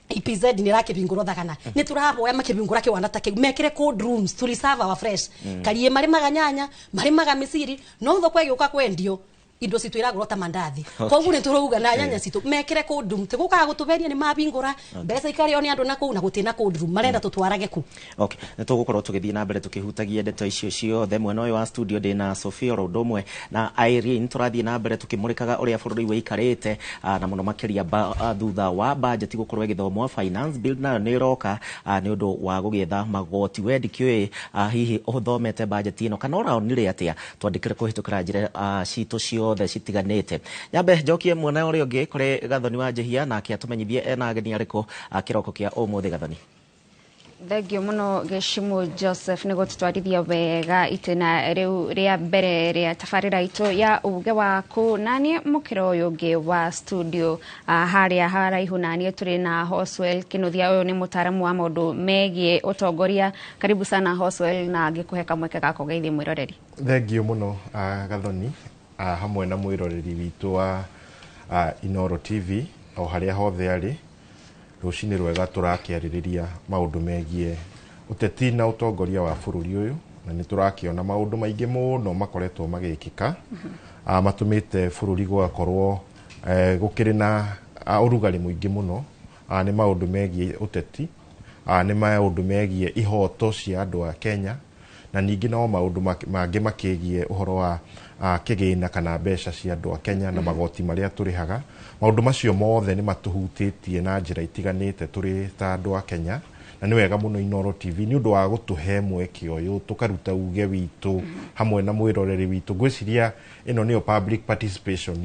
EPZ nĩ rakĩbingũrwo Thagana. Nĩ tũraboya makĩbingũra kĩwanda ta kĩu mekĩre cold rooms to reserve our fresh. Karie marĩmaga nyanya, marĩmaga mĩciri, no thoko ĩgĩũka kwendio indo citũ iragũrwo ta mandathi. Koguo nĩ tũrauga na nyanya citũ mekĩre cold room, tigũkaga gũtũberia nĩ mabingũra mbeca ikarĩo nĩ andũ na kũu, na gũtirĩ cold room, marenda tũtwarage ku. Okay, nĩ tũgũkorwo tũgĩthiĩ na mbere tũkĩhutagia ndeto icio ciothe. Mwena ũyũ wa studio ndĩna Sophia oro ũndũ ũmwe na Irene, tũrathiĩ na mbere tũkĩmũrĩkaga ũrĩa bũrũri wĩikarĩte, na mũno makĩria thutha wa budget gũkorwo ĩgĩthomwo. Finance bill nayo nĩ ĩroka nĩ ũndũ wa gũgĩetha magoti. We ndikĩũĩ hihi ũthomete budget ĩno kana ũraonire atĩa? Twandĩkĩre kũhĩtũkĩra njĩra citũ ciothe. ciothe citiganĩte. Nyambe njokie mwena ũrĩa ũngĩ kũrĩ Gathoni wa Njihia nake atũmenyithie ena ageni arĩkũ kĩroko kĩa ũmũthĩ. Gathoni. Thengio muno Gĩcimu Joseph nĩ gũtũtwarithia wega itĩna rĩu rĩa mbere rĩa tabarĩra itũ ya uge waku. Naniĩ mũkĩra ũyũ ũngĩ wa studio harĩa haraihu naniĩ tũrĩ na Hoswell Kinuthia. Ũyũ nĩ mũtaaramu wa maũndũ megiĩ ũtongoria. Karibu sana Hoswell, na ngĩkũhe kamweke ga kũgeithia mwĩroreri. Thengio mũno Gathoni, hamwe na mwĩroreri witũ wa Inooro TV o harĩa hothe arĩ. Rũcinĩ rwega. Tũrakĩarĩrĩria maũndũ megiĩ ũteti na ũtongoria wa bũrũri ũyũ, na nĩ tũrakĩona maũndũ maingĩ mũno makoretwo magĩkĩka matũmĩte bũrũri gũgakorwo gũkĩrĩ na ũrugarĩ mũingĩ mũno. Nĩ maũndũ megiĩ ũteti, nĩ maũndũ megiĩ ihoto cia andũ a Kenya, na ningĩ no maũndũ mangĩ makĩgiĩ ũhoro wa kĩgĩna kana mbeca cia andũ a Kenya na magoti marĩa tũrĩhaga. Maũndũ macio mothe nĩ matũhutĩtie na njĩra itiganĩte tũrĩ ta andũ a Kenya, na nĩ wega mũno Inooro TV nĩ ũndũ wa gũtũhe mweke ũyũ tũkaruta uge witũ hamwe na mwĩroreri witũ. Ngwĩciria ĩno nĩyo public participation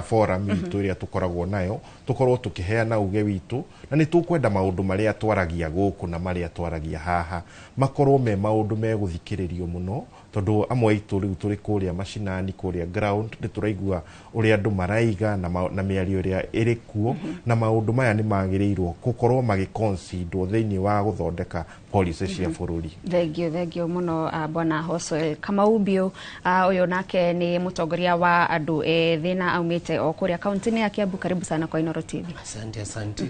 forum itũ ĩrĩa tũkoragwo nayo, tũkorwo tũkĩheana uge witũ, na nĩ tũkwenda maũndũ marĩa twaragia gũkũ na marĩa twaragia haha makorwo me maũndũ megũthikĩrĩrio mũno, tondũ amwe aitũ rĩu tũrĩ kũrĩa macinani, kũrĩa ground, nĩ tũraigua ũrĩa andũ maraiga na mĩario ĩrĩa ĩrĩ kuo, na maũndũ maya nĩ magĩrĩirwo gũkorwo magĩconsiderwo thĩinĩ wa gũthondeka policy cia bũrũri. Thengio, thengio mũno bwana Hoswell Kamau Mbiũ. Ũyũ nake nĩ mũtongoria wa andũ ethĩ na aumĩte o kũrĩa kaunti-inĩ ya Kiambu. Karibu sana kwa Inooro TV. Asante, asante.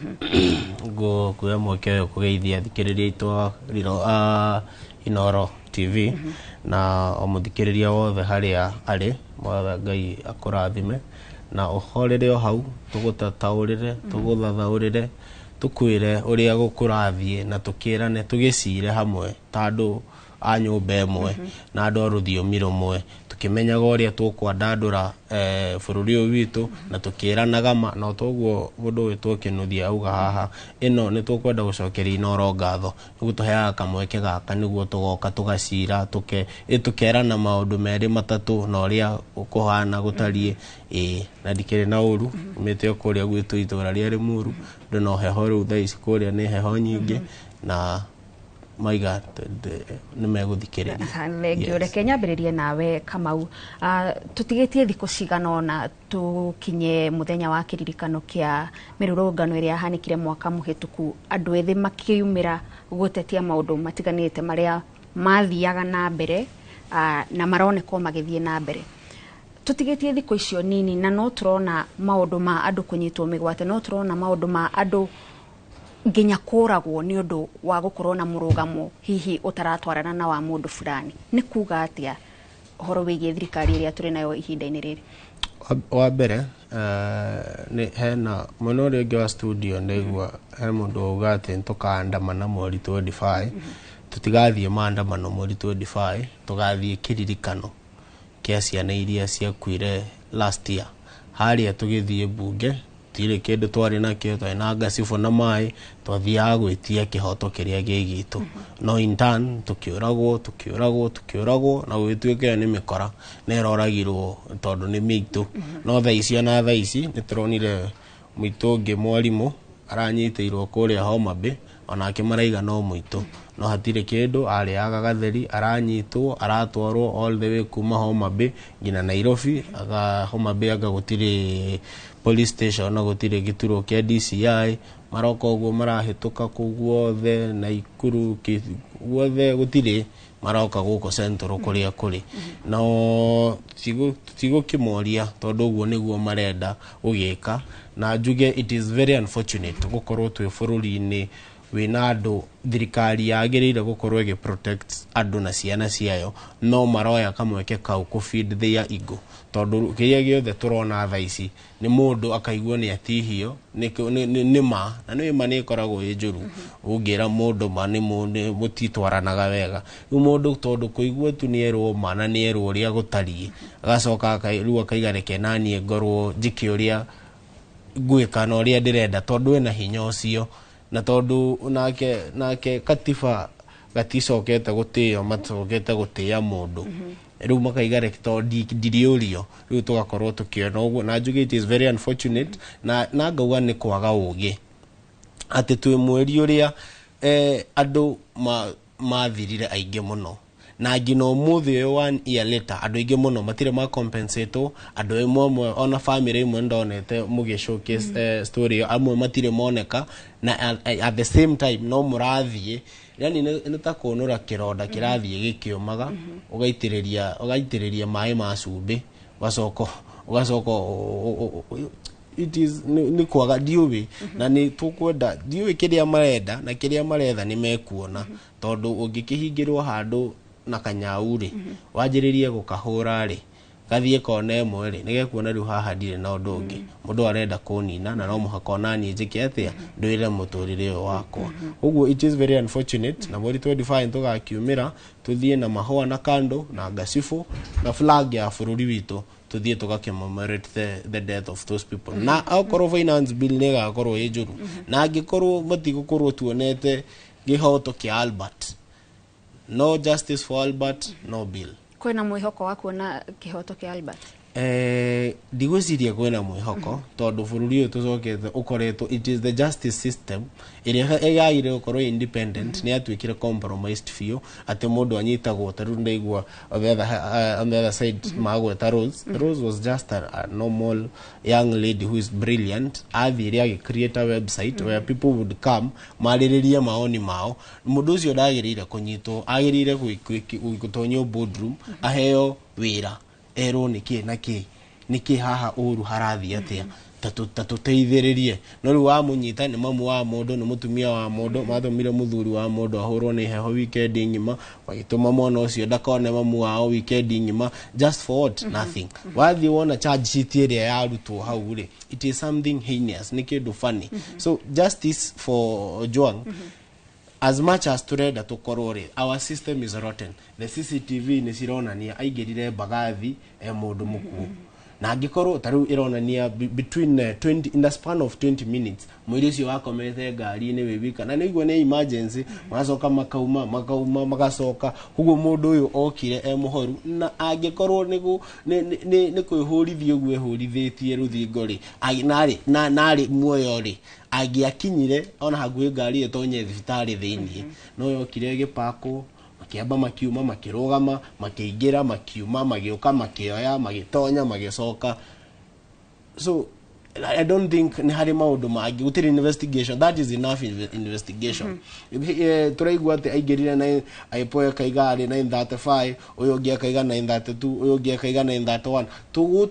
Nguoya mweke ũyũ kũgeithia athikĩrĩria aitũ a Inooro TV na o mũthikĩrĩria wothe harĩa arĩ. Mothe Ngai akũrathime na ũhorere o hau tũgũtataũrĩre, tũgũthathaũrĩre, tũkwĩre ũrĩa gũkũrathiĩ na tũkĩrane tũgĩcire hamwe ta andũ a nyũmba ĩmwe na andũ a rũthiomi rũmwe, tũkĩmenyaga ũrĩa tũkwandandũra bũrũri ũyũ witũ na tũkĩranaga ma. Na toguo mũndũ wĩtwo Kĩnuthia auga haha, ĩno nĩ tũkwenda gũcokeria Inooro ngatho nĩ gũtũheaga kamweke gaka nĩguo tũgoka tũgacira tũkerana maũndũ merĩ matatũ na ũrĩa kũhana gũtariĩ. Ĩĩ, na ndikĩrĩ na ũru umĩte o kũrĩa gwitũ itũra rĩa Rĩmuru. Andũ no heho rĩu thaa ici, kũrĩa nĩ heho nyingĩ na maiga nĩ megũthikĩrĩria. Thengio. Reke nyambĩrĩrie nawe Kamau. Tũtigĩtie thikũ cigana ũna tũkinye mũthenya wa kĩririkano kĩa mĩrũrũngano ĩrĩa yahanĩkire mwaka mũhĩtũku, andũ ethĩ makiumĩra gũtetia maũndũ matiganĩte marĩa mathiaga na mbere na maronekwo magĩthiĩ na mbere. Tũtigĩtie thikũ icio nini na no tũrona maũndũ ma andũ kũnyitwo mĩgwate, no tũrona maũndũ ma andũ nginya kũragwo nĩ ũndũ wa gũkorwo na mũrũgamo hihi ũtaratwarana na wa mũndũ fulani. Nĩ kuga atĩa ũhoro wĩgiĩ thirikari ĩrĩa tũrĩ nayo ihinda-inĩ rĩrĩ? Wa mbere nĩ hena mwena ũrĩa ũngĩ wa studio ndaigua he mũndũ wauga atĩ tũkaandamana mweri 25. Tũtigathiĩ maandamano mweri 25, tũgathiĩ kĩririkano kĩa ciana iria ciakuire last year. Harĩa tũgĩthiĩ mbunge tirĩ kĩndũ twarĩ nakĩo, twarĩ na ngacibũ na maĩ, twathiaga gwĩtia kĩhoto kĩrĩa gĩ gitũ, no in turn tũkĩũragwo, tũkĩũragwo, tũkĩũragwo, na gũgĩtuĩka ĩyo nĩ mĩkora na ĩroragirwo tondũ nĩ mĩitũ. No thaa ici, ona thaa ici nĩ tũronire mũitũ ũngĩ mwarimũ aranyitĩirwo kũrĩa Homa Bay, onake maraiga no mũitũ, no hatirĩ kĩndũ arĩaga gatheri, aranyitwo aratwarwo all the way kuma Homa Bay nginya Nairobi. Aga Homa Bay anga gũtirĩ police station na gũtirĩ gĩturwa kĩa DCI, maroka ũguo marahĩtũka kũu guothe Naikuru guothe gũtirĩ, maroka gũkũ Central kũrĩa kũrĩ no tigũkĩmoria tondũ ũguo nĩguo marenda gũgĩka. Na njuge it is very unfortunate gũkorwo twĩ bũrũri-inĩ wĩna andũ thirikari yagĩrĩire gũkorwo ĩgĩ protect andũ na ciana ciayo, no maroya kamweke kau kũ feed their ego, tondũ kĩrĩa gĩothe tũrona thaa ici nĩ mũndũ akaigua nĩ atihio nĩ ma, na nĩ ma nĩ ĩkoragwo ĩ njũru. Ũngĩra mũndũ ma nĩ mũtitwaranaga wega, rĩu mũndũ tondũ kũigua tu nĩ erwo ma na nĩ erwo ũrĩa gũtariĩ, agacoka rĩu akaiga reke naniĩ ngorwo njĩke ũrĩa ngwĩka na ũrĩa ndĩrenda tondũ ena hinya ũcio, na tondũ nake katiba gaticokete gutio matocokete gutia mundu riu makaiga reke to ndiriurio riu tugakorwo tukiona uguo na njuge it is very unfortunate na ngauga ni kwaga ugi ati twi mweri uria andu mathirire aingi muno na ngina umuthi uyu 1 year later andu aingi muno matire ma compensate andu amwe ona family imwe ndonete mugi showcase story amwe matire moneka na at the same time no murathie yani ni ta kunura kironda kirathie gikiumaga ugaitiriria mai ma cumbi ugacoka it is ni kwaga ndiũĩ na nĩ tũkwenda ndiũĩ kĩrĩa marenda na kĩrĩa maretha nĩ mekuona tondũ ũngĩkĩhingĩrwo handũ na kanyau rĩ wanjĩrĩrie gũkahũra rĩ gathiĩ kona ĩmwe rĩ nĩgekuona rĩu haha ndirĩ na ũndũ ũngĩ mũndũ arenda kũnina na no mũhaka ona niĩ njĩke atĩa ndwĩre mũtũrĩre ũyũ wakwa ũguo it is very unfortunate na mweri 25 tũgakiumĩra tũthiĩ na mahũa na kando na ngacibũ na flag ya bũrũri witũ tuthiĩ tũga-commemorate the death of those people na akorwo finance bill nĩ ĩgakorwo ĩ njũru na angĩkorwo matigũkorwo tuonete gĩhoto kĩa Albert, no justice for Albert, no bill. Kwĩna mwĩhoko wa kuona kĩhoto kĩa Albert? Ndigwĩciria kwĩna mwĩhoko tondũ bũrũri ũyũ tũcokete ũkoretwo it is the justice system ĩrĩa ĩgagĩrĩire gũkorwo independent nĩ yatuĩkire compromised biũ atĩ mũndũ anyitagwo ta rĩu ndaigua on the other side magweta Rose. Rose was just a normal young lady who is brilliant. Athire agĩ create a website where people would come marĩrĩrie maoni mao. Mũndũ ũcio ndagĩrĩire kũnyitwo, agĩrĩire gũtonyio boardroom aheo wĩra erwo nĩkĩ na kĩ nĩkĩ haha ũru harathiĩ atĩa tatuteithĩrĩrie no rĩu wamũnyita nĩ mamu wa mũndũ nĩ mũtumia wa mũndũ matũmire mũthuri wa mũndũ ahũrwo nĩ heho weekend ng'ima magĩtũma mwana ũcio ndakone mamu wao weekend ng'ima just for what? Nothing. Wathiĩ wona charge sheet ĩrĩa yarutwo hau rĩ it is something heinous, nĩ kĩndũ funny. So justice for Ojwang, as much as turenda tukorwo rĩ our system is rotten. The CCTV nĩ cironania aingĩrire Mbagathi mũndũ mũkuũ na angĩkorwo ta rĩu ĩronania between 20 in the span of 20 minutes mwĩrĩ ũcio wakomete ngari-inĩ wĩ wika na nĩguo nĩ emergency magacoka makauma magacoka ũguo mũndũ ũyũ okire e mũhoru na angĩkorwo nĩ kwĩhũrithia ũguo ehũrithĩtie rũthingo rĩ narĩ muoyo rĩ angĩakinyire ona hakuhĩ ngari ĩtonye thibitarĩ thĩiniĩ no yokire ĩgĩpakwo makiamba makiuma makĩrũgama makĩingĩra makiuma magĩũka makĩoya magĩtonya magĩcoka. So I don't think nĩ harĩ maũndũ mangĩ gũtirĩ investigation, that is enough investigation. Tũraigua atĩ aingĩrire na IPOA akaiga arĩ 9:35 ũyũ ũngĩ akaiga 9:32 ũyũ ũngĩ akaiga 9:31 tũgũ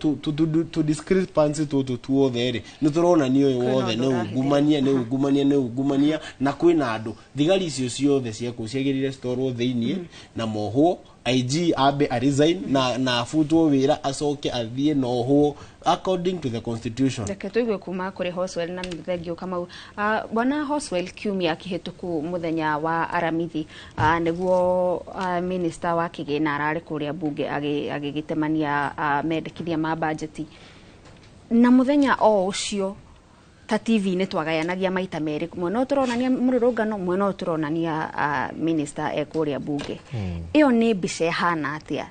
tũ discrepancy tũtũ tuothe rĩ nĩ tũronania ũyũ wothe nĩ ungumania nĩ ungumania nĩ ungumania na kwĩna andũ thigari icio ciothe cia kũu ciagĩrĩire citwarwo thĩiniĩ na mohwo IG ambe a resign na afutwo wĩra acoke athiĩ na ohwo according to the constitution. Reke tũigue kuma kũrĩ Hoswell na Thengio Kamau. Bwana Hoswell, kiumia kĩhĩtũku mũthenya wa Aramithi nĩguo minister wa kĩgĩna ararĩ kũrĩa bunge agĩgĩtemania mendekithia ma bajeti na mũthenya o ũcio ta TV nĩ twagayanagia maita merĩ, mwena ũyũ tũronania mũrũrũngano, mwena ũyũ tũronania minister e kũrĩa bunge. Ĩyo nĩ mbica ĩhana atĩa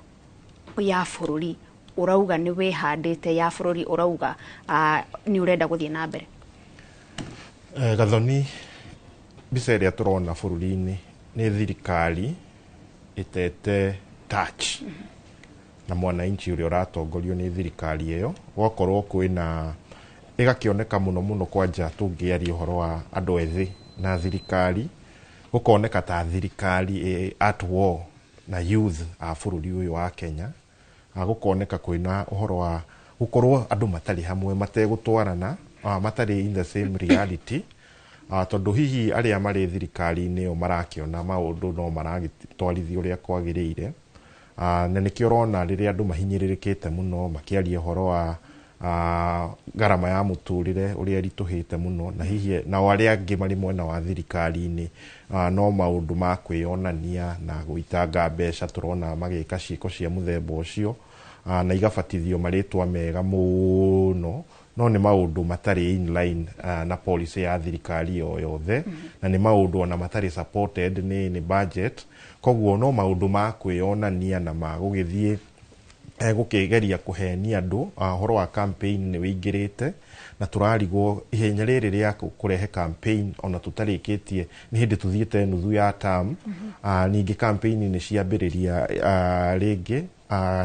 ya bũrũri ũrauga nĩ wĩhandĩte, ya bũrũri ũrauga nĩ ũrenda gũthiĩ na mbere? Gathoni, mbica ĩrĩa tũrona bũrũri-inĩ nĩ thirikari ĩtete touch na mwananchi ũrĩa ũratongorio nĩ thirikari ĩyo, gwakorwo kwĩna ĩgakĩoneka mũno mũno kwanja tũngĩaria ũhoro wa andũ ethĩ na thirikari gũkoneka ta thirikari at war na youth a bũrũri ũyũ wa Kenya, gũkoneka kwĩna ũhoro wa gũkorwo andũ matarĩ hamwe mategũtwarana matarĩ in the same reality tondũ hihi arĩa marĩ thirikari-inĩ ĩyo marakĩona maũndũ no maragĩtwarithia ũrĩa kwagĩrĩire na nĩkĩo ũrona rĩrĩa andũ mahinyĩrĩrĩkĩte mũno makĩaria ũhoro wa garama ya mũtũrĩre ũrĩa ĩritũhĩte mũno na hihi nao arĩa angĩ marĩ mwena wa thirikari-inĩ no maũndũ ma kwĩyonania na gũitanga mbeca tũrona magĩka ciĩko cia mũthemba ũcio na igabatithio marĩtwa mega mũno No nĩ maũndũ matarĩ in line na policy ya thirikari o yothe, na nĩ maũndũ ona matarĩ supported nĩ budget. Koguo no maũndũ ma kwĩyonania na ma gũgĩthiĩ gũkĩgeria kũhenia andũ. Ũhoro wa campaign nĩ wĩingĩrĩte, na tũrarigwo ihenya rĩrĩ rĩa kũrehe campaign ona tũtarĩkĩtie, nĩ hĩndĩ tũthiĩte nuthu ya term. Ningĩ campaign nĩ ciambĩrĩria rĩngĩ,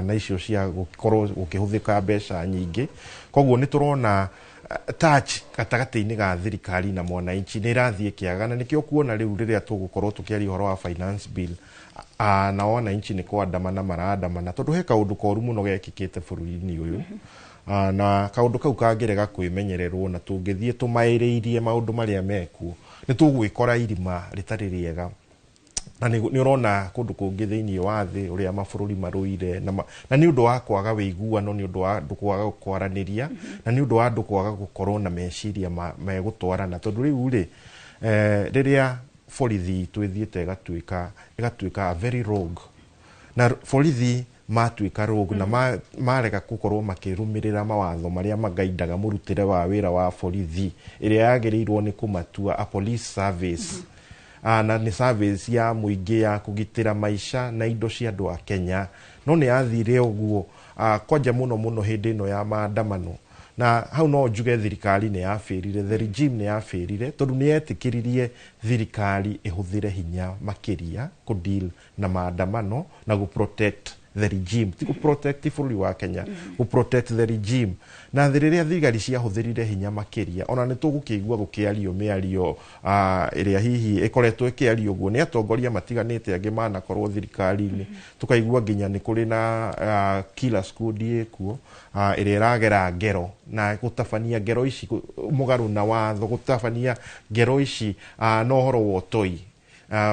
na icio cia gũkorwo gũkĩhũthĩka mbeca nyingĩ. Koguo nĩ tũrona touch gatagatĩ-inĩ ga thirikari na mwananchi nĩ ĩrathiĩ ĩkĩaga, na nĩkĩo kuona rĩu rĩrĩa tũgũkorwo tũkĩaria ũhoro wa finance bill, nao wananchi nĩ kwandamana marandamana, tondũ he kaũndũ koru mũno gekĩkĩte bũrũri-inĩ ũyũ. Na kaũndũ kau kangĩrega kwĩmenyererwo na tũngĩthiĩ tũmaĩrĩirie maũndũ marĩa mekuo, nĩ tũgwĩkora irima rĩtarĩ rĩega. Na nĩ ũrona kũndũ kũngĩ thĩinĩ wa thĩ ũrĩa mabũrũri marũire na nĩ ũndũ wa kwaga wĩiguano, nĩ ũndũ wa andũ kwaga kwaranĩria, na nĩ ũndũ wa andũ kwaga gũkorwo na meciria megũtwarana. Tondũ rĩu rĩ, rĩrĩa borithi itũ ĩthiĩte ĩgatuĩka a very rogue, na borithi matuĩka rogue na marega gũkorwo makĩrũmĩrĩra mawatho marĩa magaindaga mũrutĩre wa wĩra wa borithi ĩrĩa yagĩrĩirwo nĩ kũmatua a police service, na nĩ service ya mũingĩ ya kũgitĩra maica na indo cia andũ a Kenya, no nĩ yathire ũguo, kwanja mũno mũno hĩndĩ ĩno ya maandamano. Na hau no njuge thirikari nĩ yabĩrire, the regime nĩ yabĩrire, tondũ nĩ yetĩkĩririe thirikari ĩhũthĩre hinya makĩria kũ deal na maandamano na gũ protect the regime, ti gũ protect bũrũri wa Kenya, gũ protect the regime. Na rĩrĩa thigari ciahũthĩrire hinya makĩria, ona nĩ tũgũkĩigua gũkĩario mĩario ĩrĩa hihi ĩkoretwo ĩkĩario ũguo nĩ atongoria matiganĩte angĩ manakorwo thirikari-inĩ, tũkaigua nginya nĩ kũrĩ na killer squad ĩkuo, ĩrĩa ĩragera ngero na gũtabania ngero ici mũgarũ na watho, gũtabania ngero ici na ũhoro wa ũtoi,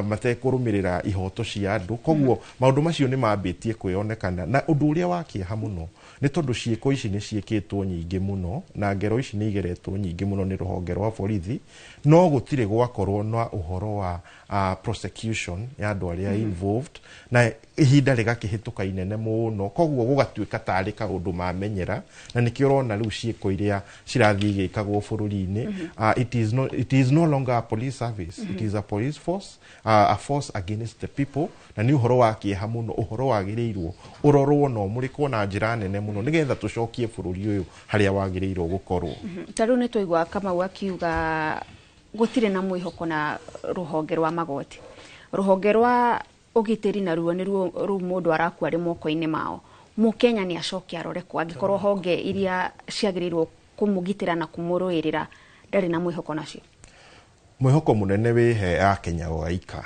matekũrũmĩrĩra ihoto cia andũ. Koguo maũndũ macio nĩ mambĩtie kwĩyonekana. Na ũndũ ũrĩa wa kĩeha mũno nĩ tondũ ciĩko ici nĩ ciĩkĩtwo nyingĩ mũno, na ngero ici nĩ igeretwo nyingĩ mũno nĩ rũhonge rwa borithi, no gũtirĩ gwakorwo na ũhoro wa prosecution ya andũ arĩa involved, na ihinda rĩgakĩhĩtũka inene mũno. Koguo gũgatuĩka tarĩ kaũndũ mamenyera, na nĩkĩo ũrona rĩu ciĩko iria cirathiĩ igĩkagwo bũrũri-inĩ. It is no longer a police service, it is a police force, a force against the people. Na nĩ ũhoro wa kĩeha mũno, ũhoro wagĩrĩirwo ũrorwo na ũmũrĩkwo na njĩra nene mũno, nĩgetha tũcokie bũrũri ũyũ harĩa wagĩrĩirwo gũkorwo. Ta rĩu nĩ twaigua Kamau akiuga gũtirĩ na mwĩhoko na rũhonge rwa magoti, rũhonge rwa ũgitĩri naruo nĩruo rĩu mũndũ arakua arĩ moko-inĩ mao. Mũkenya nĩ acoke arore kũ angĩkorwo honge iria ciagĩrĩirwo kũmũgitĩra na kũmũrũĩrĩra ndarĩ na mwĩhoko nacio? Mwĩhoko mũnene wĩ he Akenya gũgaika,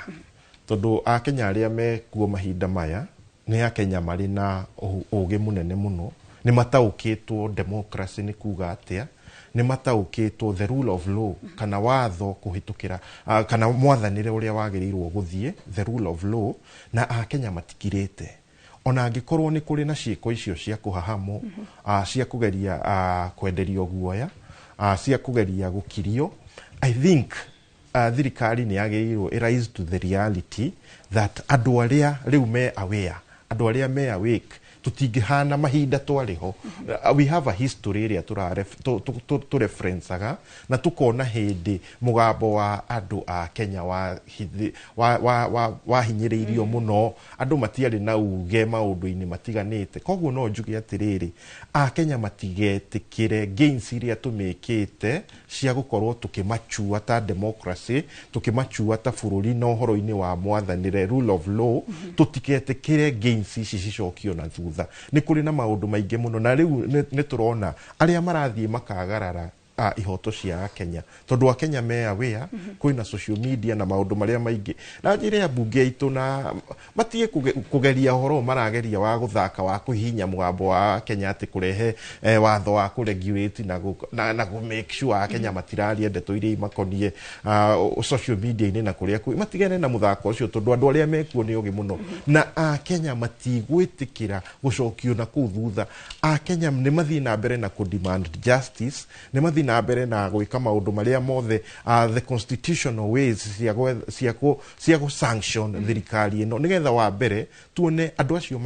tondũ Akenya arĩa mekuo mahinda maya nĩ Akenya marĩ na ũgĩ mũnene mũno, nĩ mataũkĩtwo democracy nĩ kuga atĩa, nĩ mataũkĩtwo the rule of law, kana watho kũhĩtũkĩra, kana mwathanĩre ũrĩa wagĩrĩirwo gũthiĩ, the rule of law. Na Akenya matikirĩte, ona angĩkorwo nĩ kũrĩ na ciĩko icio cia kũhahamwo, cia kũgeria kwenderio guoya, cia kũgeria gũkirio. I think thirikari nĩ yagĩrĩirwo ĩrise to the reality that andũ arĩa rĩu me aware, andũ arĩa me awake, tũtingĩhana mahinda twarĩ ho. We have a history ĩrĩa tũreferencaga na tũkona hĩndĩ mũgambo wa andũ a Kenya wahinyĩrĩirio mũno, andũ matiarĩ na uge maũndũ-inĩ matiganĩte. Koguo no njuge atĩrĩrĩ, Akenya matigetĩkĩre gains iria tũmĩkĩte cia gũkorwo tũkĩmachua ta democracy, tũkĩmachua ta bũrũri na ũhoro-inĩ wa mwathanĩre, rule of law, tũtigetĩkĩre gains ici cicokio na thutha. Nĩ kũrĩ na maũndũ maingĩ mũno, na rĩu nĩ tũrona arĩa marathiĩ makagarara ihoto cia Akenya, tondũ Akenya me aware, kwĩna social media na maũndũ marĩa maingĩ. Na njĩra ya mbunge itũ na matige kũgeria ũhoro marageria wa gũthaka wa kũhihinya mũgambo wa Kenya atĩ kũrehe watho wa kũregulate na kũ make sure Akenya matiraria ndeto iria imakonie social media-inĩ na kũrĩa kwĩ. Matigane na mũthako ũcio, tondũ andũ arĩa mekuo nĩ ogĩ mũno, na Akenya matigwĩtĩkĩra gũcokio na kũu thutha. Akenya nĩ mathiĩ na mbere na kũ demand justice, nĩ mathiĩ na mbere na gwĩka maũndũ marĩa mothe, the constitutional ways cia gũ sanction thirikari ĩno, nĩgetha wa mbere tuone andũ acio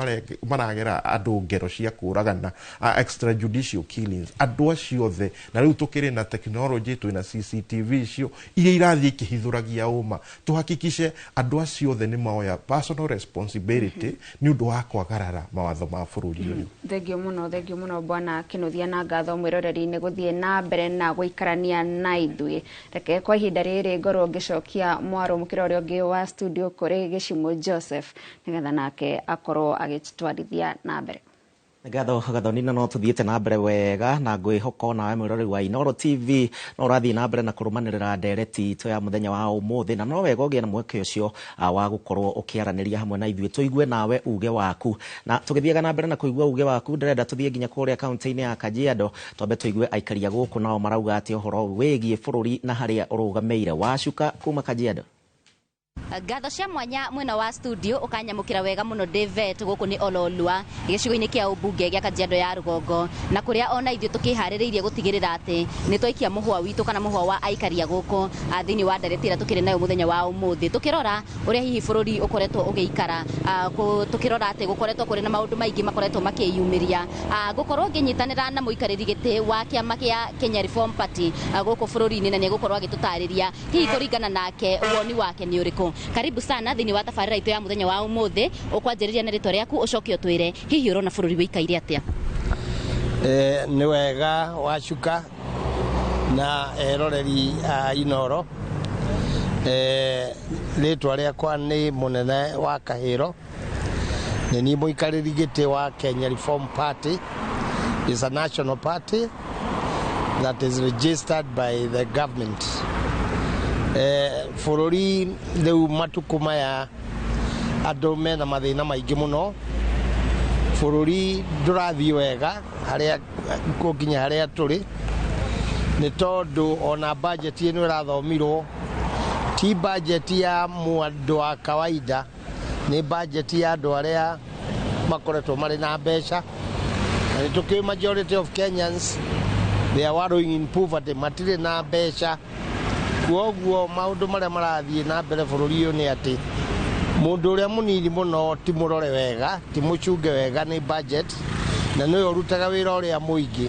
maragera andũ ngero cia kũragana, extrajudicial killings, andũ acio othe. Na rĩu tũkĩrĩ na technology, twĩna CCTV icio iria irathiĩ ikĩhithũragia ũma, tuhakikishe andũ acio othe nĩ moya personal responsibility nĩ ũndũ wa kwagarara mawatho ma bũrũri ũyũ. Thengio mũno, thengio mũno bwana Kinuthia, na ngatho mwĩroreri-inĩ gũthiĩ na mbere na gũikarania na ithuĩ. Reke kwa ihinda rĩrĩ ngorwo ngĩcokia mwaro mũkĩra ũrĩa ũngĩ wa studio kũrĩ Gĩcimũ Joseph, nĩgetha nake akorwo agĩtwarithia na mbere. Ngatho Gathoni, na no tuthiĩte na mbere wega na ngwĩhoka onawe mwĩroreri wa Inooro TV no ũrathiĩ na mbere na kũrũmanĩrĩra ndereti itũ ya mũthenya wa ũmũthĩ, na no wega ũgĩe na mweke ũcio wa gũkorwo ũkĩaranĩria hamwe na ithuĩ tũigue nawe uge waku. Na tũgĩthiaga na mbere na kũigua uge waku, ndĩrenda tũthiĩ nginya kũrĩa kaunti-inĩ ya Kajiado, twambe tũigue aikari a gũkũ nao marauga atĩ ũhoro wĩgiĩ bũrũri na harĩa ũrũgamĩire. Wacuka kuma Kajiado. Ngatho cia mwanya mwena wa studio ukanyamukira wega muno David, guku ni Ololua gicigo-ini kia ubunge gia Kajiado ya rugongo, na kuria ona ithuĩ tukiharĩrĩirie gutigirira ati ni twaikia muhwa witu kana muhwa wa aikaria guku thiini wa ndereti ĩrĩa tukiri nayo muthenya wa umuthi, tukirora uria hihi bururi ukoretwo ugiikara, tukirora ati gukoretwo kuri na maundu maingi makoretwo makiyumiria, gukorwo nginyitanira na muikarĩri gĩtĩ wa kiama kia Kenya Reform Party guku bururi-inĩ, na nĩ egũkorwo agĩtũtarĩria hihi kũringana nake woni wake nĩ ũrĩkũ. Karibu sana thiini wa tabarĩra itũ ya muthenya wa umuthi, ukwanjĩrĩria na rĩtwa rĩaku ũcoke ũtwĩre hihi ũrona bũrũri wĩikaire atĩa. Nĩ wega wacuka na eroreri a Inooro. Rĩtwa rĩakwa nĩ mũnene wa Kahĩro, nĩ niĩ mũikarĩri gĩtĩ wa Kenya Reform Party. Is a national party that is registered by the government. Bũrũri rĩu matukũ maya andũ mena mathĩna maingĩ mũno, bũrũri ndũrathiĩ wega harĩa gũkinya harĩa tũrĩ, nĩ tondũ ona budget ĩno ĩrathomirwo ti budget ya mũndũ wa kawaida, nĩ budget ya andũ arĩa makoretwo marĩ na mbeca. Na nĩ tũkĩũĩ majority of Kenyans they are wallowing in poverty, matirĩ na mbeca. Kwoguo maũndũ marĩa marathiĩ na mbere bũrũri ũyũ nĩ atĩ mũndũ ũrĩa mũnini mũno ti mũrore wega, ti mũcunge wega nĩ budget, na nĩwe ũrutaga wĩra ũrĩa mũingĩ.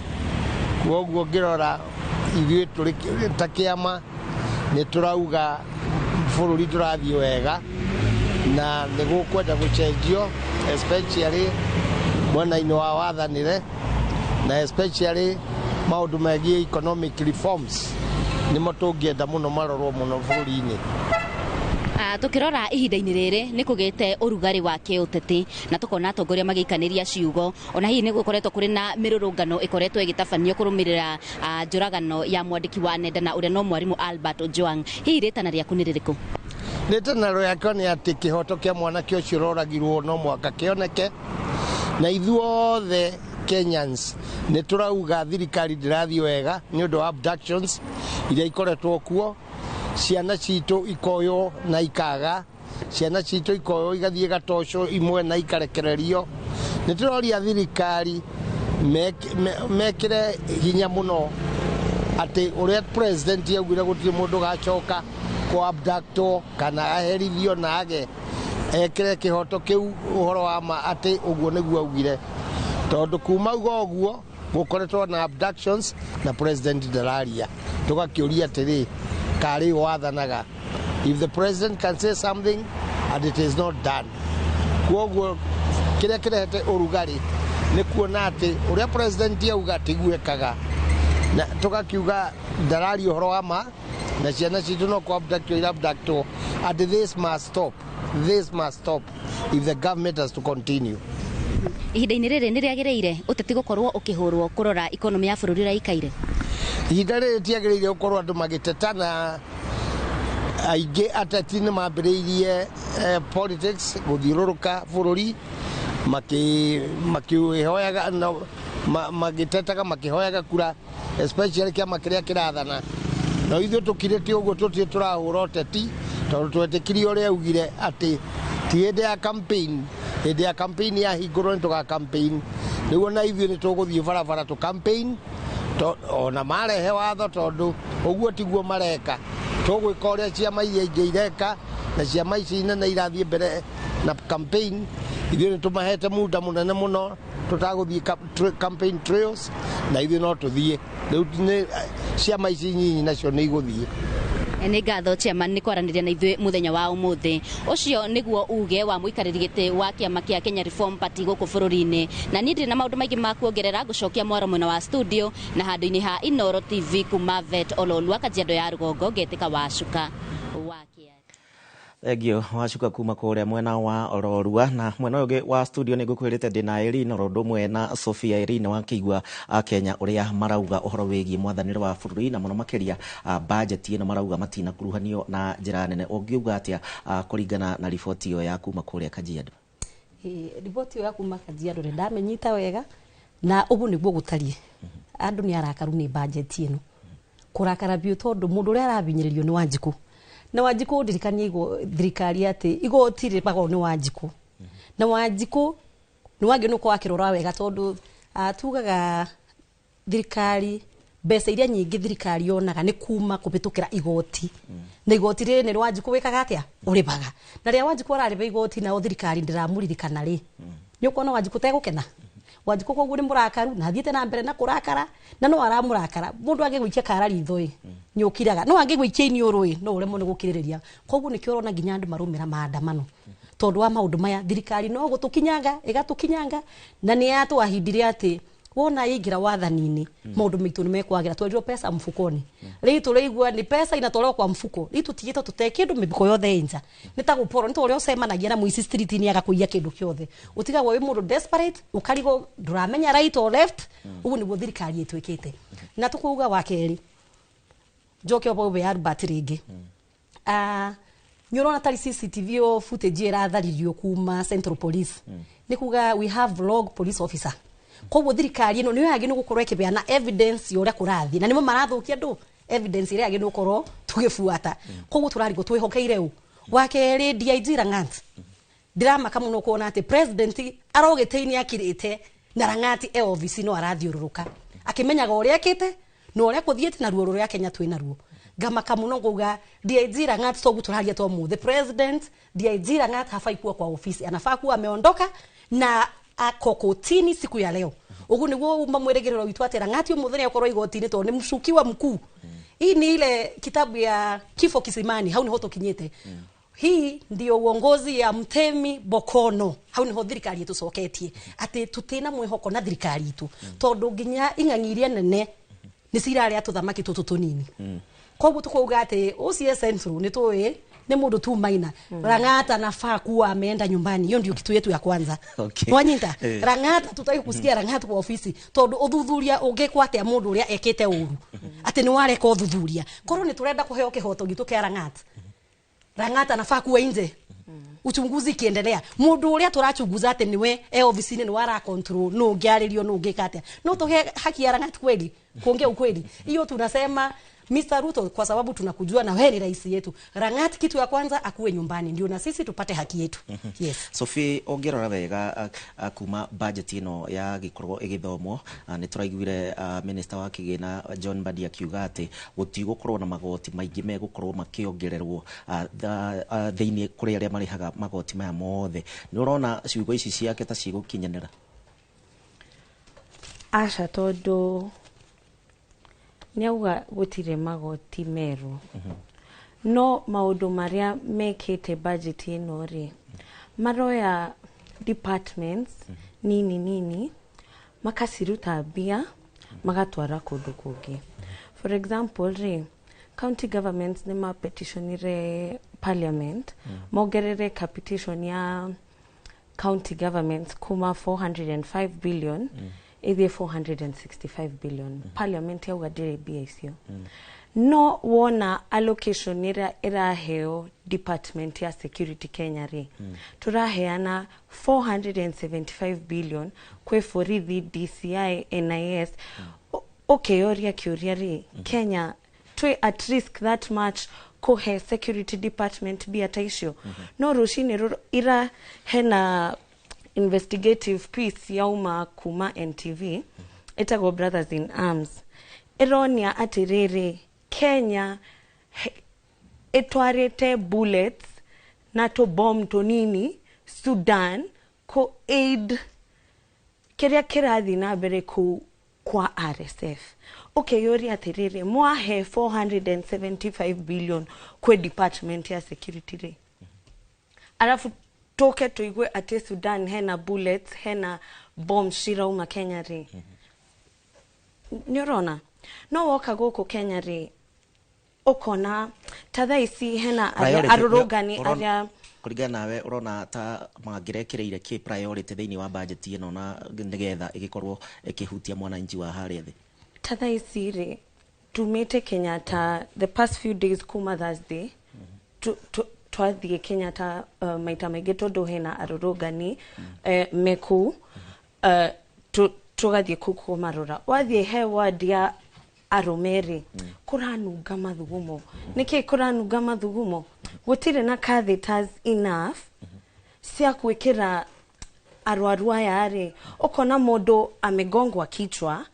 Kwoguo ngĩrora ithuĩ tũrĩ ta kĩama nĩ tũrauga bũrũri ndũrathiĩ wega na nĩ gũkwenda gũcenjio, especially mwena-inĩ wa wathanĩre na especially maũndũ megiĩ economic reforms nĩmo tũngĩenda mũno marorwo mũno bũrũri-inĩ. Tukirora ihinda-inĩ rĩrĩ nĩ kũgĩte ũrugarĩ wa kĩũteti na tũkona atongoria magĩikanĩria ciugo, ona hihi nĩ gũkoretwo kũrĩ na mĩrũrũngano ĩkoretwo ĩgĩtabanio kũrũmĩrĩra njũragano ya mwandĩki wa nenda na ũrĩa no mwarimũ Albert Ojwang. Hihi rĩtana rĩaku nĩ rĩrĩkũ? Rĩtana rĩakwa nĩ atĩ kĩhoto kĩa mwanake ũcio ũroragirwo no mũhaka kĩoneke, na ithuothe Kenyans nĩ tũrauga thirikari ndĩrathiĩ wega nĩ ũndũ wa abductions iria ikoretwo kuo, ciana citũ ikoywo na ikaga, ciana citũ ikoywo igathiĩ gatoco imwe na ikarekererio. Nĩ tũroria thirikari mekĩre hinya mũno atĩ ũrĩa president augire gũtirĩ mũndũ gacoka kũ abductwo kana aherithio na age, ekĩre kĩhoto kĩu ũhoro wa ma atĩ ũguo nĩguo augire, tondũ kuma uga ũguo gũkoretwo na abductions na president ndararia. Tũgakĩũria atĩrĩ, karĩ wathanaga? If the president can say something and it is not done. Kwoguo kĩrĩa kĩrehete ũrugarĩ nĩ kuona atĩ ũrĩa president auga tiguo ekaga, na tũgakiuga ndararia ũhoro wa ma na ciana citũ no kũ abductwo ira abductwo, and this must stop, this must stop if the government has to continue. Ihinda-inĩ rĩrĩ nĩ rĩagĩrĩire ũteti gũkorwo ũkĩhũrwo kũrora economy ya bũrũri ũrĩa ĩikaire? Ihinda rĩrĩ rĩtiagĩrĩire gũkorwo andũ magĩteta, na aingĩ ateti nĩ mambĩrĩirie politics gũthiũrũrũka bũrũri makĩhoyaga, magĩtetaga makĩhoyaga kura, especially kĩama kĩrĩa kĩrathana. No ithuĩ tũkirĩte ũguo tũtirĩ tũrahũra ũteti, tondũ twetĩkirie ũrĩa augire atĩ ti hĩndĩ ya campaign, hĩndĩ ya campaign yahingũrwo nĩ tũga campaign, nĩguo na ithuĩ nĩ tũgũthiĩ barabara tũ campaign Ona marehe watho tondu uguo tiguo mareka tugwika uria ciama iria ingĩ ireka na ciama ici nene irathiĩ mbere na campaign. Ithuĩ nĩ tũmahete muda mũnene mũno tũtagũthiĩ campaign trails na ithuĩ no tũthiĩ rĩu nĩ ciama ici nyinyi nacio nĩ igũthiĩ. Nĩ ngatho chairman nĩ kwaranĩria na ithuĩ mũthenya wa ũmũthĩ. Ũcio nĩguo uge wa mũikarĩri gĩtĩ wa kĩama kĩa Kenya Reform Party gũkũ bũrũri-inĩ. Na niĩ ndirĩ na maũndũ maingĩ ma kuongerera, ngũcokia mwaro mwena wa studio na handũ-inĩ ha Inooro TV kuma Vet Ololua, Kajiado ya Rũgongo, ngetĩka Wacuka wa Kĩa. Thengio Wacuka kuma kũrĩa mwena wa Ororua. Na mwena ũyũ ũngĩ wa studio nĩ ngũkwĩrĩte ndĩ Irene oro ũndũ ũmwe na Sophia. Irene, wakĩigua Kenya ũrĩa marauga ũhoro wĩgiĩ mwathanĩre wa bũrũri na mũno makĩria budget ĩno marauga matinakuruhanio na njĩra nene, ũngiuga atĩa kũringana na riboti ĩyo ya kuma kũrĩa Kajiado? Riboti ĩyo ya kuma Kajiado nĩ ndamĩnyita wega na ũguo nĩguo gũtariĩ. Andũ nĩ arakaru nĩ budget ĩno, kũrakara biũ tondũ mũndũ ũrĩa arabinyĩrĩrio nĩ Wanjikũ. Na Wanjikũ ndirikanie thirikari atĩ igoti rĩrĩhagwo nĩ Wanjikũ. Na Wanjikũ nĩ wagĩrĩirwo nĩ gũkorwo akĩrora wega tondũ tugaga thirikari mbeca iria nyingĩ thirikari yonaga nĩ kuma kũhĩtũkĩra igoti. Na igoti rĩrĩ nĩ Wanjikũ wĩkaga atĩa? Ũrĩhaga. Na rĩrĩa Wanjikũ ararĩha igoti nao thirikari ndĩramũririkana rĩ, nĩ ũkuona Wanjikũ tegũkena. Wanjikũ koguo nĩ mũrakaru na athiĩte na mbere na kũrakara na no aramũrakara. Mũndũ angĩgũikia kara ritho ĩ nĩ ũkiraga, no angĩgũikia iniũrũ ĩ no ũremwo nĩ gũkirĩrĩria. Koguo nĩkĩo ũrona nginya andũ marũmĩra maandamano tondũ wa maũndũ maya. Thirikari no gũtũkinyanga ĩgatũkinyanga na nĩ yatwahindire atĩ wona yaingĩra wathani-inĩ maũndũ maitũ nĩ mekwagĩra. Twerirwo pesa mfukoni, rĩu tũraigua ni pesa inatolewa kwa mfuko. Rĩu tũtigĩtwo tũte kĩndũ mĩhuko yothe ĩ nja, nĩ ta gũporwo, nĩ ta ũrĩa ũcemanagia na mũici street-inĩ agakũiya kĩndũ kĩothe. Ũtigagwo wĩ mũndũ desperate, ũkarigwo ndũramenya right or left. Ũguo nĩguo thirikari ĩtwĩkĩte. Na tũkauga wa kerĩ, njoke o hau Albert rĩngĩ, nĩ ũrona tarĩ CCTV ĩyo footage ĩratharirio kuma Central Police, nĩ kuga we have rogue police officer. Koguo thirikari ĩno nĩyo yagĩrĩirwo gũkorwo ĩkĩheana evidence ya ũrĩa kũrathiĩ, na nĩmo marathũkia andũ evidence ĩrĩa yagĩrĩirwo gũkorwo tũgĩbuata. Koguo tũrarigwo twĩhokeire ũ. Wa kerĩ, DIG Lang'at, ndiramaka mũno kuona atĩ president arogĩte-inĩ akirĩte na Lang'at e obici no arathiũrũrũka akĩmenyaga ũrĩa ekĩte na ũrĩa kũthiĩte na ruo rũrĩa Kenya twĩ naruo. Ngamaka mũno ngauga DIG Lang'at, toguo tũraria to mũthĩ, president DIG Lang'at hafai kuwa kwa ofisi, anafaa kuwa ameondoka na ako kotini siku ya leo. Uguo niguo uma mwĩrĩgĩrĩro witũ atĩ Lang'at ũmũthĩ nĩ akorwo igoti-inĩ tondũ nĩ mshukiwa mkuu. Hii ni ile kitabu ya Kifo Kisimani, hau niho tũkinyĩte. Hii ndio uongozi ya Mtemi Bokono, hau niho thirikari ĩtũcoketie atĩ tũtina mwĩhoko na thirikari itũ tondũ nginya ing'ang'i iria nene nĩ cirarĩa tũthamaki tũtũ tũnini. Koguo tũkauga atĩ OCS Central nĩ tũĩ nĩ mũndũ tu maina. Lang'at anafaa kuwa ameenda nyumbani. Hiyo ndio kitu yetu ya kwanza. Wanyita Lang'at, tutaki kusikia Lang'at kwa ofisi tondu uthuthuria ũngĩkwo atĩa mũndũ ũrĩa ekĩte ũru atĩ nĩ wareka ũthuthuria. Korwo nĩ tũrenda kũheo kĩhoto gitũ kĩa Lang'at, Lang'at anafaa kuwa nje uchunguzi ikiendelea. Mũndũ ũrĩa tũrachunguza atĩ nĩwe e ofisi-inĩ nĩ wara control, no ũngĩarĩrio no ũngĩka atĩa, no tũhe haki ya Lang'at kweli kuongea ukweli. Hiyo tunasema Mr. Ruto, kwa sababu tunakujua na wewe ni rais yetu, Lang'at kitu ya kwanza akuwe nyumbani ndio na sisi tupate haki yetu. Yes. Sophie, ũngĩrora wega kuma budget ĩno yagĩkorwo ĩgĩthomwo, nĩ tũraiguire minister wa kĩgĩna John Mbadi akiuga atĩ gũtigũkorwo na magoti maingĩ megũkorwo makĩongererwo thĩinĩ kũrĩ arĩa marĩhaga magoti maya mothe. Nĩ ũrona ciugo ici ciake ta cigũkinyanĩra? Aca, tondũ nĩauga gũtirĩ magoti merũ, no maũndũ marĩa mekĩte budget ĩno rĩ, maroya departments nini nini makaciruta mbia magatwara kũndũ kũngĩ. For example rĩ, county governments nĩ mapetitionire parliament mongerere capitation ya county governments kuma 405 billion ĩthiĩ 465 billion. Parliament yauga ndĩrĩ mbia icio. No wona allocation ĩrĩa ĩraheo department ya security Kenya rĩ, tũraheana 475 billion kwĩ borithi, DCI, NIS. Ũkĩyũria kĩũria rĩ, Kenya twĩ at risk that much kũhe security department mbia ta icio? No rũcinĩ rũrũ ira hena investigative piece yauma kuma NTV. Ĩtagwo Brothers in Arms, ĩronia atĩrĩrĩ, Kenya ĩtwarĩte bullets na tũbom tũnini Sudan kũ aid kĩrĩa kĩrathiĩ na mbere kũu kwa RSF. Ũkeyũria atĩrĩrĩ, mwahe 475 billion kwĩ department ya security rĩ, arabu tũke tũigue atĩ Sudan hena bullets, hena bombs cirauma Kenya rĩ, nĩ ũrona? No woka gũkũ Kenya rĩ, ũkona ta thaa ici hena arĩa Priority- arũrũngani arĩa Kũringana nawe, ũrona ta mangĩrekĩrĩire kĩ priority thĩinĩ wa budget ĩno na nĩgetha ĩgĩkorwo ĩkĩhutia mwananchi wa harĩa thĩ? Ta thaa ici rĩ, tumĩte Kenyatta the past few days, kuma Thursday twathiĩ Kenyatta maita maingĩ tondũ hena arũrũngani me kũu, tũgathiĩ kũu kũmarora. Wathiĩ he ward ya arũme rĩ, kũranunga mathugumo. Nĩkĩ kũranunga mathugumo? Gũtirĩ na catheters enough cia gwĩkĩra arwaru aya rĩ. Ũkona mũndũ amegongwa kichwa,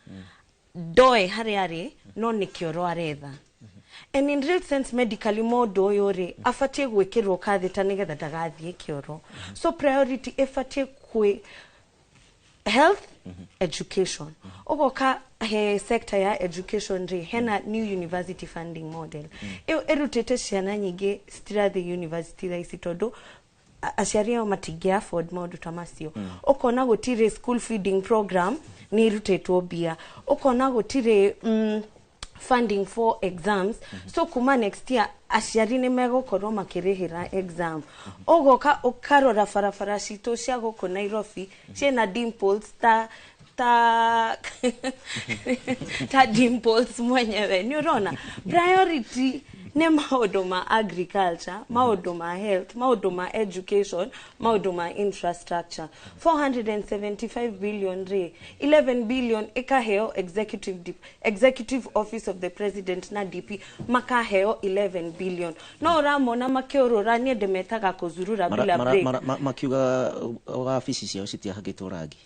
ndoe harĩa arĩ, no nĩ kĩoro aretha. And in real sense, medically, mũndũ ũyũ rĩ, abatiĩ gwĩkĩrwo catheter nĩgetha ndagathiĩ kĩoro. So priority ĩbatiĩ kwĩ health, education. Ũgoka he sector ya education rĩ, hena new university funding model ĩyo ĩrutĩte ciana nyingĩ citirathiĩ university thaa ici tondũ aciari ao matingĩ afford maũndũ ta macio. Ũkona gũtirĩ school feeding program nĩ irutĩtwo mbia. Ũkona gũtirĩ funding for exams, so kuma next year aciari nĩ megũkorwo makĩrĩhĩra exam. Ũgoka ũkarora barabara citũ cia gũkũ Nairobi ciĩna dimples ta dimples mwenyewe. Nĩ ũrona priority nĩ maũndũ ma agriculture, maũndũ ma health, maũndũ ma education, maũndũ ma infrastructure. 475 billion rĩ, 11 billion ĩkaheo executive office of the president na DP makaheo 11 billion, no ũramona makĩũrũra. Niĩ ndĩmetaga kũzurura bila break. Makiuga wabici ciao citiahakĩtwo rangi.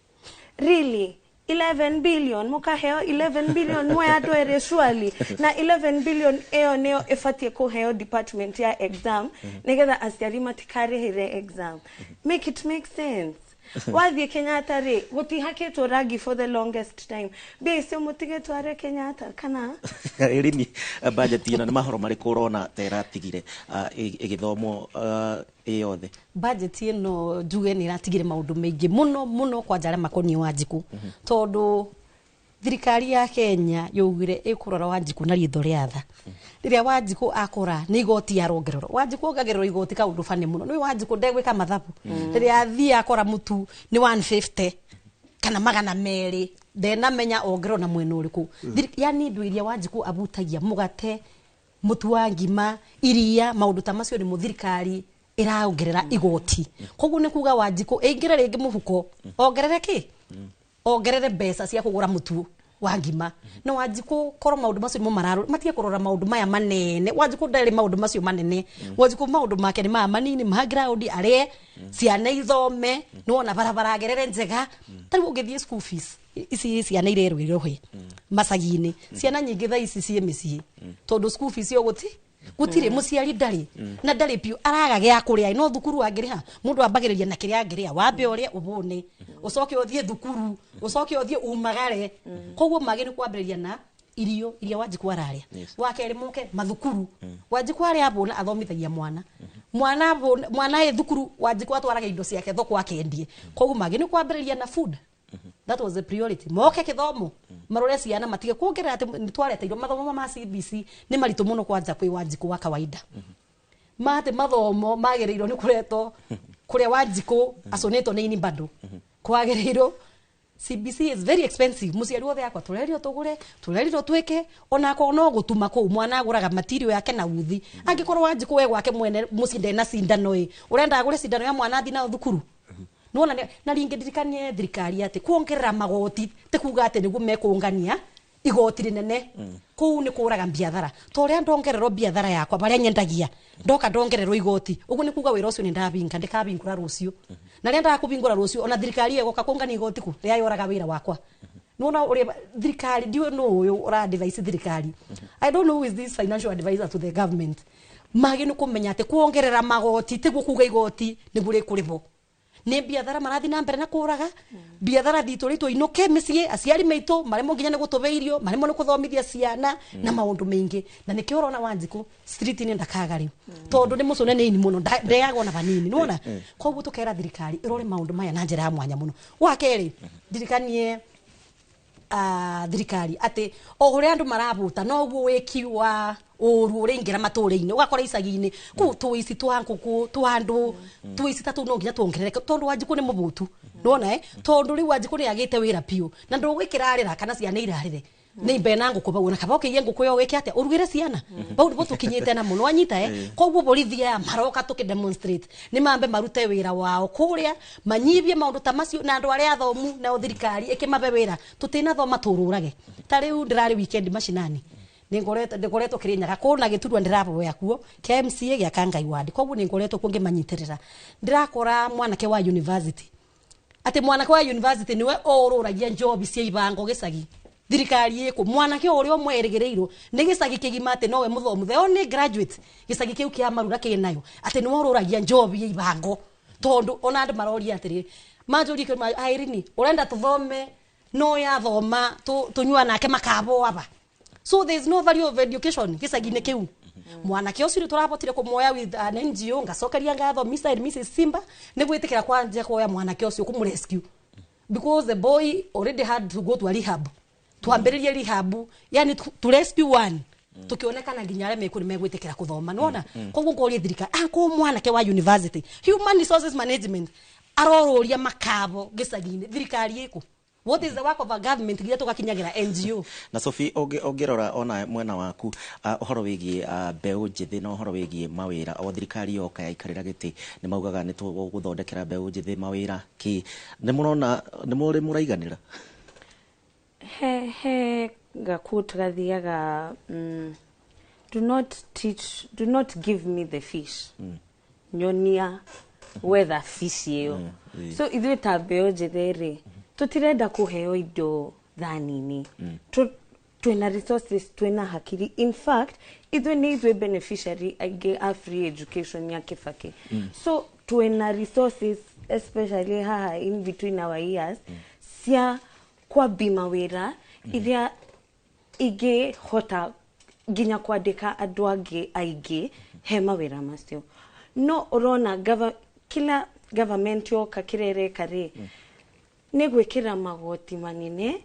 Really, 11 billion, mukaheo 11 billion mwe andũ erĩ surely? Na 11 billion ĩyo nĩyo ĩbatiĩ kũheo department ya exam nĩgetha aciari matikarĩhĩre exam. Make it make sense. Wathiĩ Kenyatta rĩ, gũtihakĩtwo rangi for the longest time. Mbia icio mũtigĩtware Kenyatta kana Ĩrini, budget ĩno nĩ mahoro marĩkũ ũrona ta ĩratigire ĩgĩthomwo ĩ yothe? Budget ĩno njuge nĩ ĩratigire maũndũ maingĩ mũno mũno, kwanja arĩa makoniĩ Wanjikũ, tondũ thirikari ya Kenya yaugire ĩkũrora Wanjikũ na ritho rĩa tha. Rĩrĩa Wanjikũ akora nĩ igoti arongererwo, Wanjikũ ongagĩrĩrwo igoti kaũndũ bani mũno. Nĩ Wanjikũ ndegwĩka mathabu. Rĩrĩa athiĩ akora mũtu nĩ 150 kana 200, ndenamenya ongererwo na mwena ũrĩkũ. Yani indo iria Wanjikũ abutagia, mũgate, mũtu wa ngima, iria, maũndũ ta macio nĩmo thirikari ĩraongerera igoti. Koguo nĩ kuga Wanjikũ ĩingĩre rĩngĩ mũhuko, ongerere kĩ, ongerere mbeca cia kũgũra mũtu wa ngima. No Wanjikũ korwo maũndũ macio nĩmo mararora, matige kũrora maũndũ maya manene. Wanjikũ ndarĩ maũndũ macio manene. Wanjikũ maũndũ make nĩ maya manini ma ground, arĩe, ciana ithome, nĩwona barabara agerere njega. Ta rĩu ũngĩthiĩ school fees ici ciana irerwo irohe macagi-inĩ, ciana nyingĩ thaa ici ciĩ mĩciĩ tondũ school fees yo gũti gũtirĩ, mũciari ndarĩ na ndarĩ piũ, araga gĩa kũrĩa. No thukuru angĩrĩha, mũndũ ambagĩrĩria na kĩrĩa angĩrĩa, wambe ũrĩe ũbũne, ũcoke ũthiĩ thukuru, ũcoke ũthiĩ umagare. Koguo mage nĩ kwambĩrĩria na irio iria Wanjikũ ararĩa. Wa kerĩ, moke mathukuru. Wanjikũ arĩa abũna athomithagia mwana, mwana abũna, mwana ĩ thukuru, Wanjikũ atwaraga indo ciake thoko akendie. Koguo mage nĩ kwambĩrĩria na food. That was the priority. Moke gĩthomo, marore ciana, matige kuongerera atĩ nĩ twareteirwo mathomo ma CBC nĩ maritũ mũno kwanja kwĩ Wanjikũ wa kawaida. Ma atĩ mathomo magĩrĩirwo nĩ kũretwo kũrĩa Wanjikũ aconĩtwo nĩ ini bado kwagĩrĩirwo. CBC is very expensive. Mũciari wothe akwa tũrerirwo tũgũre, tũrerirwo twĩke, ona akorwo no gũtuma kũu mwana agũraga material yake na uthi. Angĩkorwo Wanjikũ we gwake mwene mũciĩ ndena cindano ĩ, ũrenda agũre cindano ya mwana athiĩ nayo thukuru? Nĩwona na ringĩ ndirikanie thirikari atĩ kuongerera magoti ti kuga atĩ nĩguo mekũngania igoti rĩnene. Kũu nĩ kũraga biathara. Ta ũrĩa ndongererwo biathara yakwa barĩa nyendagia, ndoka ndongererwo igoti, ũguo nĩ kuga wĩra ũcio nĩ ndabinga, ndĩkabingũra rũciũ. Na rĩrĩa ndakũbingũra rũciũ, ona thirikari ĩgoka kũngania igoti kũ rĩrĩa yoraga wĩra wakwa. Nona uria thirikari ndiwe no uyu ura advise thirikari. I don't know who is this financial advisor to the government. Mage ni kumenya ati kuongerera magoti tiguo kuga igoti niguo rikurivwo. Ni biathara marathi na mbere na kuraga biathara thitũ ritũ inuke mĩciĩ aciari maitũ maremwo nginya nĩ gũtũhe irio maremwo nĩ gũthomithia ciana na maũndũ maingĩ na nĩkĩo ũrona Wanjikũ street-inĩ ndakaga rĩu tondũ nĩ mũcũne nĩ ini mũno ndeagwo na vanini nĩwona. Koguo tũkera thirikari ĩrore maũndũ maya na njĩra ya mwanya mũno. Wa kerĩ ndirikanie thirikari atĩ o ũrĩa andũ marabuta noguo wĩki wa ũru ũrĩingĩra matũũra-inĩ ũgakora icagi-inĩ kũu tũici twa ngũkũ twa andũ tũici ta tũu no nginya tuongerereke tondũ Wanjikũ nĩ mũbũtu nĩwona tondũ rĩu Wanjikũ nĩ agĩte wĩra biũ na ndũgwĩkĩra arĩra kana ciana irarĩre nĩ mbe na ngũkũ bau na kaba ũkĩiye ngũkũ ĩyo wĩke atĩa ũrugĩre ciana bau nĩbo tũkinyĩte na mũno wanyita koguo borithi aya maroka tũkĩ demonstrate nĩ mambe marute wĩra wao kũrĩa manyibie maũndũ ta macio na andũ arĩa athomu nao thirikari ĩkĩmabe wĩra tũtinathoma tũrũrage. Ta rĩu ndĩrarĩ weekend macinani nĩngoretwo Kĩrĩnyaga kũna gĩturwa ndĩraboya kuo kĩa MCA gĩa Kangai Ward koguo nĩngoretwo kuo ngĩmanyitĩrĩra ndĩrakora mwanake wa university atĩ mwanake wa university nĩwe ũrũragia njobi cia ibango gĩcagi thirikari ĩkũ mwanake ũrĩa ũmwe erĩgĩrĩirwo nĩ gĩcagi kĩgima atĩ nowe mũthomu the only graduate gĩcagi kĩu kĩa Marura kĩnayo atĩ nĩwe ũrũragia njobi ya ibango tondũ ona andũ maroria atĩrĩ manjũrie kĩ Irene ũrenda tũthome no yathoma tũnyua nake makabo aba. So there is no value of education gĩcagi-inĩ kĩu. Mwanake ũcio tũrabotire kũmuoya with an NGO ngacokeria ngatho Mr and Mrs Simba nĩ gwĩtĩkĩra kwanja kuoya mwanake ũcio kũmũrescue because the boy already had to go to a rehab. Twambĩrĩrie rehab yani to rescue one tukionekana nginya arĩa mekũ nĩ megwĩtĩkĩra kũthoma nĩwona. Koguo ngorie thirikari ko mwanake wa university human resources management arorũria makabo gĩcagi-inĩ thirikari ĩkũ. What is the work of a government nginya tugakinyagira NGO? Na Sophie ũngĩrora ona mwena waku ũhoro wĩgiĩ mbeũ njĩthĩ na ũhoro wĩgiĩ mawĩra o thirikari yoka yaikarĩra gĩtĩ nĩ maugaga nĩ tũgũthondekera mbeũ njĩthĩ mawĩra kĩ nĩ mũrona nĩ mũrĩ mũraiganĩra? He gakuo tũgathiaga do not teach, do not give me the fish. Nyonia wetha fish ĩyo. So ithuĩ ta mbeũ njĩthĩ rĩ tutirenda kuheo indo thanini. Twina resources, twina hakiri. In fact, ithuĩ nĩ ithuĩ beneficiary aingĩ a free education ya Kibaki. So twina resources especially haha in between our years cia kwambi mawĩra iria ingĩhota nginya kwandĩka andũ angĩ aingĩ he mawĩra macio. No ũrona kila government yoka kĩrĩa ĩreka rĩ nĩ gwĩkĩra magoti manene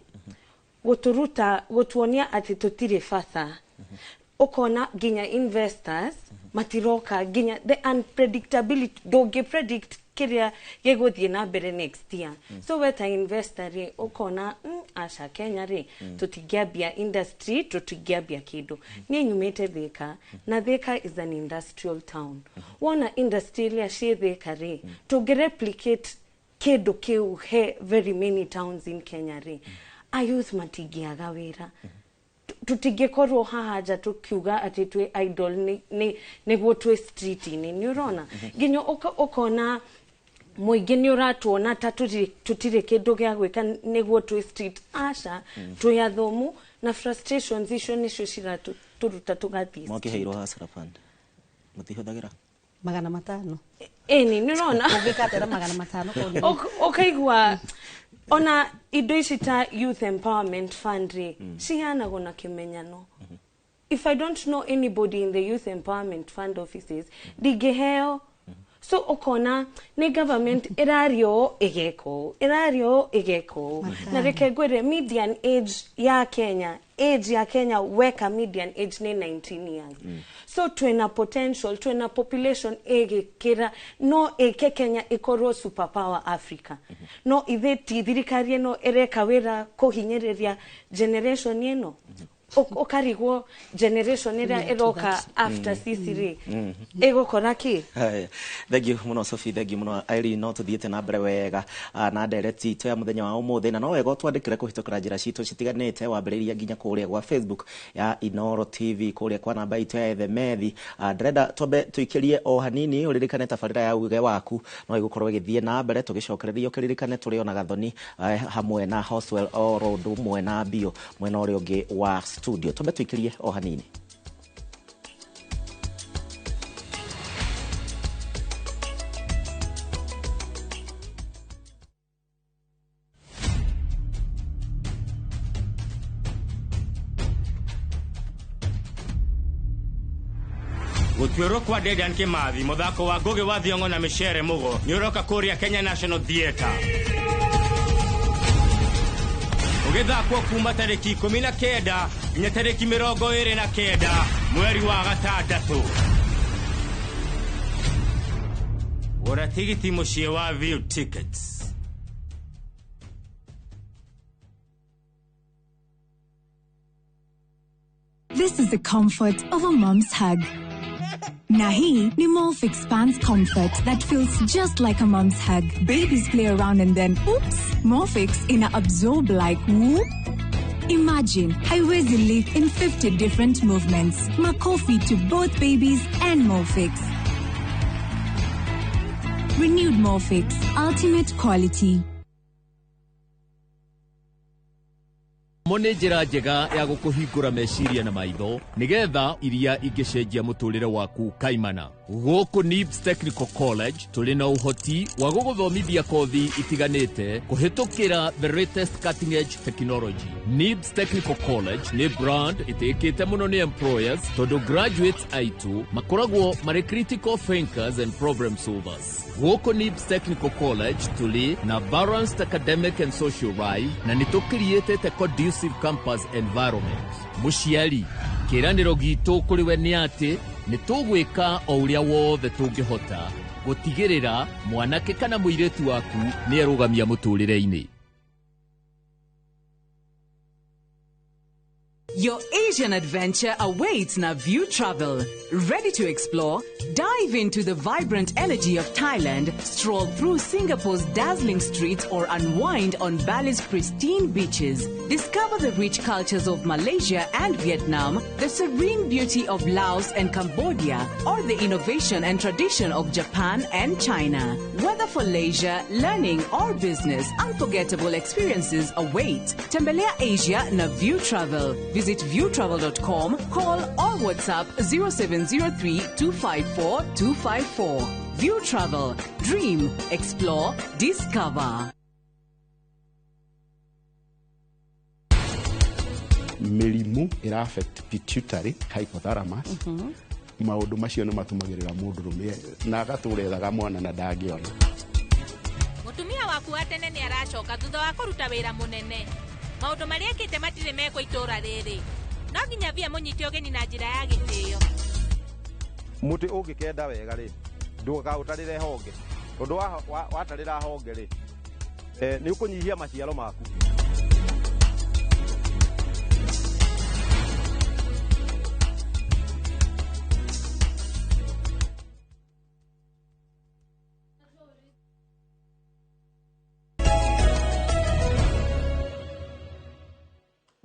gũtũruta gũtuonia atĩ tũtirĩ bata. Ũkona nginya investors matiroka nginya the unpredictability ndũngĩ predict kĩrĩa gĩgũthiĩ na mbere next year. So we ta investor rĩ ũkona aca Kenya rĩ tũtingĩambia industry tũtingĩambia kĩndũ. Niĩ nyumĩte Thika na Thika is an industrial town. Wona industry iria ciĩ Thika rĩ tũngĩ replicate kĩndũ kĩu he very many towns in Kenya rĩ a youth matingĩaga wĩra. Tũtingĩkorwo haha nja tũkiuga atĩ twĩ idle nĩguo twĩ street-inĩ nĩ ũrona nginya ũkona mũingĩ nĩ ũratuona ta tũtirĩ kĩndũ gĩa gwĩka nĩguo twĩ street. Aca twĩ athomu na frustrations icio nĩcio ciratũruta tũgathiĩ. Mwakĩheirwo Hustler Fund mũtihũthagĩra 500? Ĩni nĩ ũrona ũngĩka atĩa na 500? Ũkaigua ona indo ici ta Youth Empowerment Fund rĩ ciheanagwo na kĩmenyano. If I don't know anybody in the Youth Empowerment Fund offices ndingĩheo. So ũkona nĩ government ĩraria ũũ ĩgeka ũũ ĩraria ũũ ĩgeka ũũ. Na reke ngwĩre median age ya Kenya, age ya Kenya weka median age nĩ 19 years. So twĩna potential, twĩna population ĩgĩkĩra no ĩke Kenya ĩkorwo superpower Africa. No ithe ti thirikari ĩno ĩreka wĩra kũhinyĩrĩria generation ĩno. Ukarigwo generation ĩrĩa ĩroka after sisi rĩ ĩgũkora kĩ. Thank you muno Sophie, thank you muno Irene. No tuthiĩte na mbere wega na ndereti itũ ya mũthenya wa ũmũthĩ, na no wega ũtwandĩkĩre kũhĩtũkĩra njĩra citũ citiganĩte, wambĩrĩria nginya kũrĩa gwa Facebook ya Inooro TV, kũrĩa kwa namba itũ ya Ethemethi. Ndĩrenda twambe tũikĩrie o hanini, ũririkane tabarĩra ya uge waku no ĩgũkorwo ĩgĩthiĩ na mbere tũgĩcokereria. Ũkĩririkane tũrĩ ona Gathoni hamwe na Hoswell o ro ũndũ ũmwe na Bio mwena ũrĩa ũngĩ wa studio. Twambe tũikĩrie o hanini. Gũtuĩrwo kwa Dedan Kimathi, mũthako wa Ngugi wa Thiong'o na Micere Mugo nĩ ũroka kũrĩa Kenya National Theatre, ũgĩthakwo kuma tarĩki 19 nginya tarĩki 29 mweri wa gatandatũ. Gũra tigiti mũciĩ wa View Tickets. This is the comfort of a mom's hug. Na hii ni Molfix Pants Comfort that feels just like a mom's hug. Babies play around and then, oops, Molfix ina absorb like whoop. Imagine, haiwezi leak in 50 different movements. Makofi to both babies and Molfix. Renewed Molfix, ultimate quality. Mo nĩ njĩra njega ya gũkũhingũra meciria na maitho nĩgetha iria ingĩcenjia mũtũrĩre waku kaimana. Gũkũ NIBS Technical College tũrĩ na ũhoti wa gũgũthomithia kothi itiganĩte kũhĩtũkĩra the latest cutting edge technology. NIBS Technical College nĩ brand ĩtĩkĩte mũno nĩ employers tondũ graduates aitũ makoragwo marĩ critical thinkers and problem solvers. Gũkũ NIBS Technical College tũrĩ na balanced academic and social life na nĩ tũkiriĩtĩte conducive campus environment. Mũciari, kĩĩranĩro gitũ kũrĩ we nĩ atĩ nĩ tũgwĩka o ũrĩa wothe tũngĩhota gũtigĩrĩra mwanake kana mũirĩtu waku nĩ erũgamia mũtũrĩre-inĩ. Your Asian adventure awaits na View Travel. Ready to explore? Dive into the vibrant energy of Thailand, stroll through Singapore's dazzling streets, or unwind on Bali's pristine beaches. Discover the rich cultures of Malaysia and Vietnam, the serene beauty of Laos and Cambodia, or the innovation and tradition of Japan and China. Whether for leisure, learning, or business, unforgettable experiences await. Tembelea Asia na View Travel. Visit viewtravel.com, call or WhatsApp 0703 254 254. View Travel. Dream, explore, discover. Mĩrimũ ĩra affect pituitary, hypothalamus, maũndũ macio nĩ matũmagĩrĩra mũndũrũme na agatũra ethaga mwana na ndangĩona. Mũtumia waku wa tene nĩ aracoka thutha wa kũruta wĩra mũnene. Maũndũ marĩa ekĩte matirĩ mekwo itũũra rĩrĩ. No nginya Via mũnyite ũgeni na njĩra ya gĩtĩo. Mũtĩ ũngĩkenda wega rĩ, ndũkaũtarĩre honge, tondũ watarĩra honge rĩ, nĩ ũkũnyihia maciaro maku.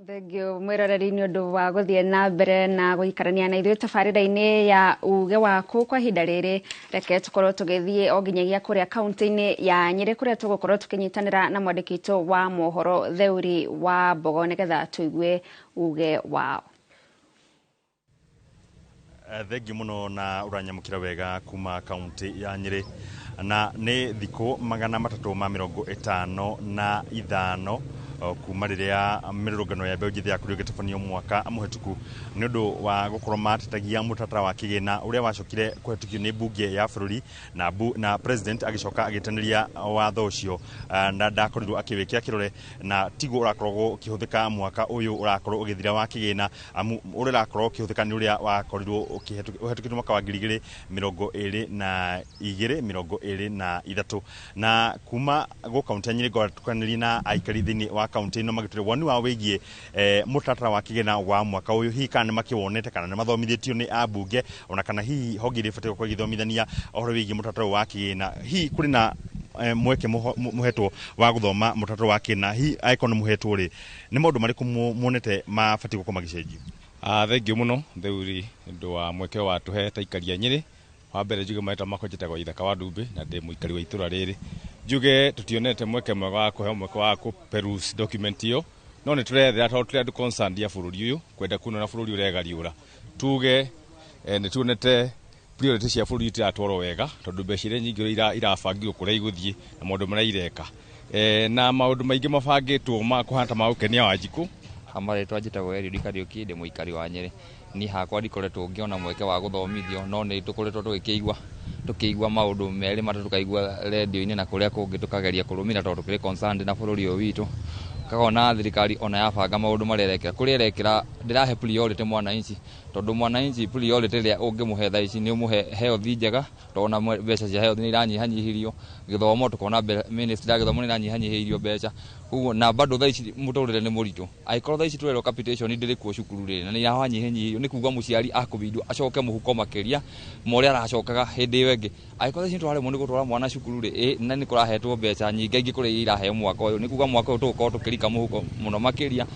Thank you mwiroreri nĩ ũndũ wa gũthiĩ na mbere na gũikarania na ithuĩ tabarĩra-inĩ ya uge waku. Kwa ihinda rĩrĩ reke tũkorwo tũgĩthiĩ o nginyagia kũrĩa kaunti-inĩ ya Nyĩrĩ kũrĩa tũgũkorwo tũkĩnyitanĩra na mwandĩki witũ wa mohoro Theuri wa Mbogo nĩgetha tũigue uge wao. Thengi muno na uranyamukira wega kuma kaunti ya Nyĩrĩ, na nĩ thikũ 355 kuma rĩrĩa mĩrũrũngano ya mbeũ njĩthĩ yakorirwo ĩgĩtabanio mwaka mũhetũku nĩ ũndũ wa gũkorwo matetagia mũtaratara wa kĩgĩna ũrĩa wacokire kũhetũkio nĩ mbunge ya bũrũri na president agĩcoka agĩtanĩria watho ũcio na ndakorirwo akĩwĩkĩra kĩrore, na tiguo ũrakorwo ũkĩhũthĩka mwaka ũyũ ũrakorwo ũgĩthira wa kĩgĩna, amu ũrĩa ũrakorwo ũkĩhũthĩka nĩ ũrĩa wakorirwo ũhetũkĩtwo mwaka wa 2022 23 na kuma gũ kaunti ya Nyĩrĩ ngwatũkanĩria na aikari thĩinĩ wa wa kaunti ĩno magĩtwĩre woni wao wĩgiĩ mũtaratara wa kĩgĩna wa mwaka ũyũ, hihi kana nĩ makĩwonete kana nĩ mathomithĩtio nĩ ambunge, ona kana hihi honge iria ibatiĩ gũkorwo igĩthomithania ũhoro wĩgiĩ mũtaratara wa kĩgĩna. Hihi kũrĩ na mweke mũhetwo wa gũthoma mũtaratara wa kĩgĩna, hihi angĩkorwo nĩ mũhetwo rĩ, nĩ maũndũ marĩkũ muonete mabatiĩ gũkorwo magĩcenjio? Thengiũ mũno Theuri nĩ ũndũ wa mweke wa tũhe ta aikari a Nyĩrĩ. Wa mbere njuge marĩtwa makwa njĩtagwo Ithaka wa Ndumbĩ na ndĩ mũikari wa itũra rĩrĩ. Njuge tũtionete mweke mwega wa kũheo mweke wa kũ peruse document ĩyo, no nĩ tũrethera tondũ tũrĩ andũ concerned ya bũrũri ũyũ, kwenda kuona bũrũri ũregariũra. Tuge nĩ tuonete priority cia bũrũri itiratwarwo wega tondũ mbeca iria nyingĩ irabangirwo kũrĩa igũthiĩ na maũndũ marĩa ireka. Na maũndũ maingĩ mabangĩtwo ma kũhana ta magũkenia Wanjikũ. Marĩtwa njĩtagwo Eliud Kariũki, ndĩ mũikari wa Nyĩrĩ. Niĩ hakwa ndikoretwo ngĩona mweke wa gũthomithio, no nĩ tũkoretwo tũkĩigua maũndũ merĩ matatũ, tũkaigua redio-inĩ na kũrĩa kũngĩ, tũkageria kũrũmĩrĩra tondũ tũkĩrĩ concerned na bũrũri ũyũ witũ. Ũkona thirikari ona yabanga maũndũ marĩa ĩrekĩra, kũrĩa ĩrekĩra ndĩrahe priority mwananchi, tondũ mwananchi priority ĩrĩa ũngĩmũhe thaa ici nĩ ũmũhe health njega, tondũ ona mbeca cia health nĩ iranyihanyihirio, gĩthomo tũkona ministry ya gĩthomo nĩ ĩranyihanyihĩirio mbeca, koguo na bado thaa ici mũtũrĩre nĩ mũritũ. Angĩkorwo thaa ici tũrerwo capitation ndĩrĩ kuo cukuru rĩ, na nĩ ĩranyihanyihĩrio, nĩ kuga mũciari akũbindwo acoke mũhuko makĩria ma ũrĩa aracokaga hĩndĩ ĩyo ĩngĩ. Angĩkorwo thaa ici nĩtũraremwo nĩ gũtwara mwana cukuru rĩ, na nĩ kũrahetwo mbeca nyingĩ ingĩ kũrĩa iraheo mwaka ũyũ, nĩ kuga mwaka ũyũ tũgũkorwo tũkĩrika mũhuko mũno makĩria.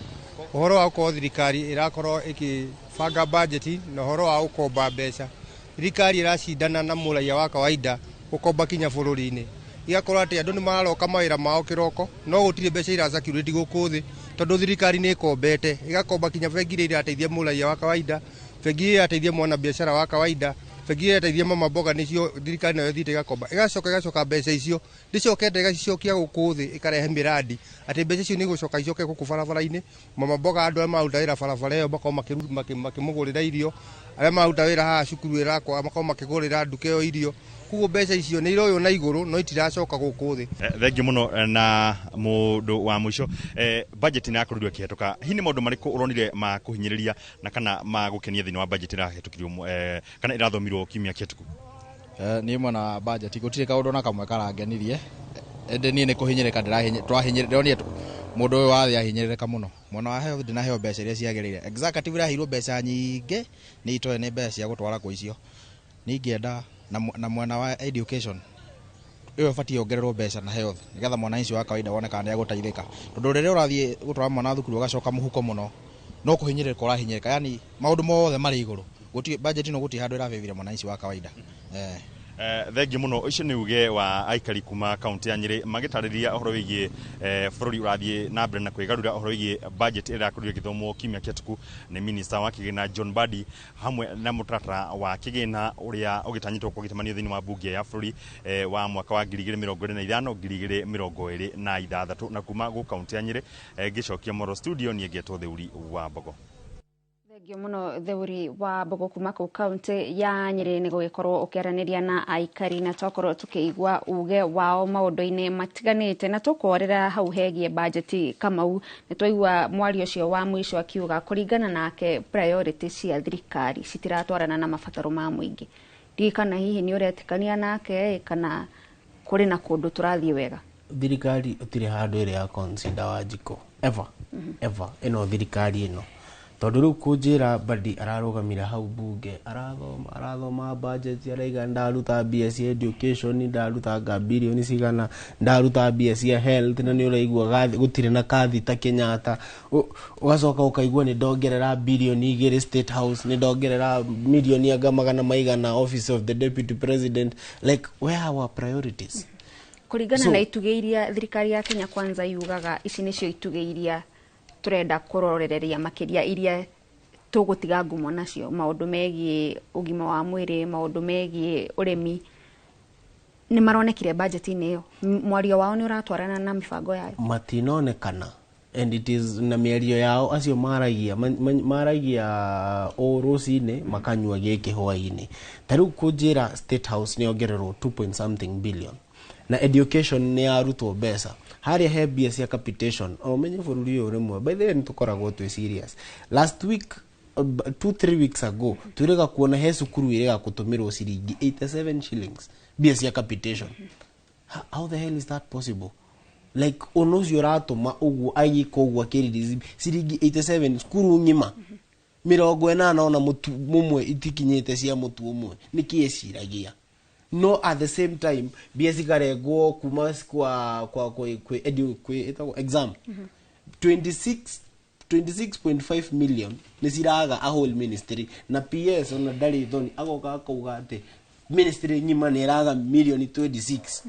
Ũhoro wa gũkorwo thirikari ĩrakorwo ĩkĩbanga bajeti na ũhoro wa gũkomba mbeca, thirikari ĩracindana na mũraiya wa kawaida gũkomba kinya bũrũri-inĩ, igakorwo atĩ andũ nĩ mararoka mawĩra mao kĩroko no gũtirĩ mbeca iracirculate gũkũ thĩ tondũ thirikari nĩ ĩkombete, ĩgakomba kinya bengi iria irateithia mũraiya wa kawaida, bengi iria irateithia mwanabiacara wa kawaida, bengi iria irateithia mama mboga, nĩcio thirikari nayo ĩthiĩte ĩgakomba, ĩgacoka mbeca icio ndĩcokete ĩgacicokia gũkũ thĩ, ĩkarehe mĩradi atĩ mbeca icio nĩ igũcoka icoke gũkũ barabara-inĩ, mama mboga andũ arĩa mararuta wĩra barabara ĩyo makorwo makĩmũgũrĩra irio, arĩa mararuta wĩra haha cukuru ĩrakwa makorwo makĩgũrĩra nduka ĩyo irio, koguo mbeca icio nĩ iroywo na igũrũ no itiracoka gũkũ thĩ. Thengiũ mũno. Na mũndũ wa mũico, budget nĩ yakorirwo ĩkĩhetũka, hihi nĩ maũndũ marĩkũ ũronire ma kũhinyĩrĩria na kana ma gũkenia thĩinĩ wa budget ĩrahĩtũkirio kana ĩrathomirwo kiumia kĩhĩtũku? Niĩ mwena wa budget gũtirĩ kaũndũ ona kamwe karangenirie, ĩndĩ niĩ nĩ kũhinyĩrĩka ndĩronire mũndũ ũyũ wa thĩ ahinyĩrĩrĩka mũno. Mwena wa health ndinaheo mbeca iria ciagĩrĩire, executive ĩraheirwo mbeca nyingĩ nĩ itoĩ nĩ mbeca cia gũtwara kũ icio. Niĩ ingĩenda na mwena wa education ĩyo ĩbatiĩ yongererwo mbeca na health nĩgetha mwananchi wa kawaida wone kana nĩ egũteithĩka, tondũ rĩrĩa ũrathiĩ gũtwara mwana thukuru ũgacoka mũhuko mũno no kũhinyĩrĩrĩka ũrahinyĩrĩrĩka, yani maũndũ mothe marĩ igũrũ, gũtirĩ budget ĩno gũtirĩ handũ ĩrabĩbire mwananchi wa kawaida. Thengiũ mũno. Ũcio nĩ uge wa aikari kuma kaunti ya Nyĩrĩ magĩtarĩria ũhoro wĩgiĩ bũrũri ũrathiĩ na mbere na kwĩgarũra, ũhoro wĩgiĩ budget ĩrĩa ĩrakorirwo ĩgĩthomwo kiumia kĩhĩtũku nĩ minista wa kĩgĩna John Mbadi, hamwe na mũtaratara wa kĩgĩna ũrĩa ũgĩtanyĩtwo gũgĩtamanio thĩinĩ wa mbunge ya bũrũri wa mwaka wa 2025 2026. Na kuma gũ kaunti ya Nyĩrĩ, ngĩcokia Moro studio, niĩ ngetwo Theuri wa Mbogo. Thengiũ mũno Theuri wa Mbogo kuma kũu kaunti ya Nyĩrĩ nĩ gũgĩkorwo ũkĩaranĩria na aikari, na twakorwo tũkĩigua uge wao maũndũ-inĩ matiganĩte, na tũkworera hau hegiĩ bajeti. Kamau, nĩ twaigua mwario ũcio wa mũico akiuga kũringana nake priority cia thirikari citiratwarana na mabataro ma mũingĩ. Ndiũĩ kana hihi nĩ ũretĩkania nake kana kũrĩ na kũndũ tũrathiĩ wega. Thirikari ĩtirĩ handũ ĩrĩ ya consider Wanjikũ ever ever, ĩno thirikari ĩno, tondũ rĩu kũnjĩra Mbadi ararũgamire hau bunge arathoma budget, araiga ndaruta mbia cia education, ndaruta nga bilioni cigana, ndaruta mbia cia health, na nĩ ũraigua gũtirĩ na kathi ta Kenyatta, ũgacoka ũkaigua nĩ ndongerera bilioni 2 State House, nĩ ndongerera milioni anga magana maigana office of the deputy president. Like, where are our priorities? Kũringana na itugĩ iria thirikari ya Kenya Kwanza yugaga ici nĩcio itugĩ iria tũrenda kũrorereria makĩria, iria tũgũtiga ngumo nacio, maũndũ megiĩ ũgima wa mwĩrĩ, maũndũ megiĩ ũrĩmi, nĩ maronekire budget-inĩ ĩyo? Mwario wao nĩ ũratwarana na mĩbango yayo? Matinonekana, and it is na mĩario yao acio maragia maragia o rũcinĩ makanyua gĩkĩ hwaĩ-inĩ. Ta rĩu kũnjĩra State House nĩ yongererwo 2 point something billion na education nĩ yarutwo mbeca harĩa he mbia cia capitation, o menye bũrũri ũyũ rĩmwe by the way nĩ tũkoragwo twĩ serious. Last week, 2-3 weeks ago, twĩrĩga kuona he cukuru ĩrĩga gũtũmĩrwo ciringi 87 shillings mbia cia capitation. How the hell is that possible? Like ũndũ ũcio ũratũma ũguo agĩka ũguo akĩrelease ciringi 87 cukuru ng'ima 80 ona mũtu mũmwe itikinyĩte cia mũtu ũmwe, nĩkĩ eciragia? No at the same time mbia cikarengwo kuma kwa kwa kwĩ edu kwĩ ĩtagwo exam 26 26.5 million nĩ ciraga a whole ministry, na PS ona ndarĩ thoni, agoka akauga atĩ ministry ng'ima nĩ ĩraga milioni 26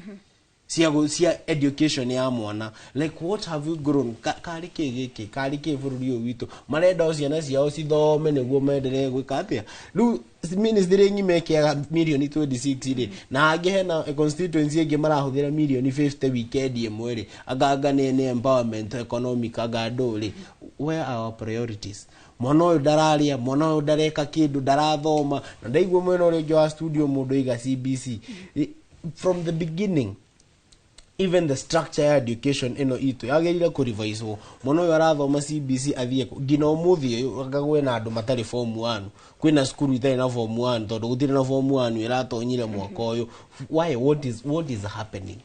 cia education ya mwana. Like, what have we grown? Karĩ kĩ gĩkĩ, karĩ kĩ bũrũri ũyũ witũ? Marenda o ciana ciao cithome nĩguo maendelee gwĩka atĩa? Rĩu ministry ng'ima ĩkĩaga milioni 26 rĩ, na angĩ hena constituency ĩngĩ marahũthĩra milioni 50 weekend ĩmwe rĩ, anga nĩ empowerment economic, anga ndũ rĩ? Where are our priorities? Mwana ũyũ ndararĩa, mwana ũyũ ndareka kĩndũ, ndarathoma. Na ndaigua mwena ũrĩa ũngĩ wa studio mũndũ aiga CBC from the beginning, even the structure ya education ĩno itũ yagĩrĩire kũrevisewo. Mwana ũyũ arathoma CBC athiĩ kũ? Nginya ũmũthĩ ũyũ anga kwĩna andũ matarĩ form 1, kwĩna cukuru itarĩ na form 1 tondũ gũtirĩ na form 1 ĩratonyire mwaka ũyũ. Why? What is happening?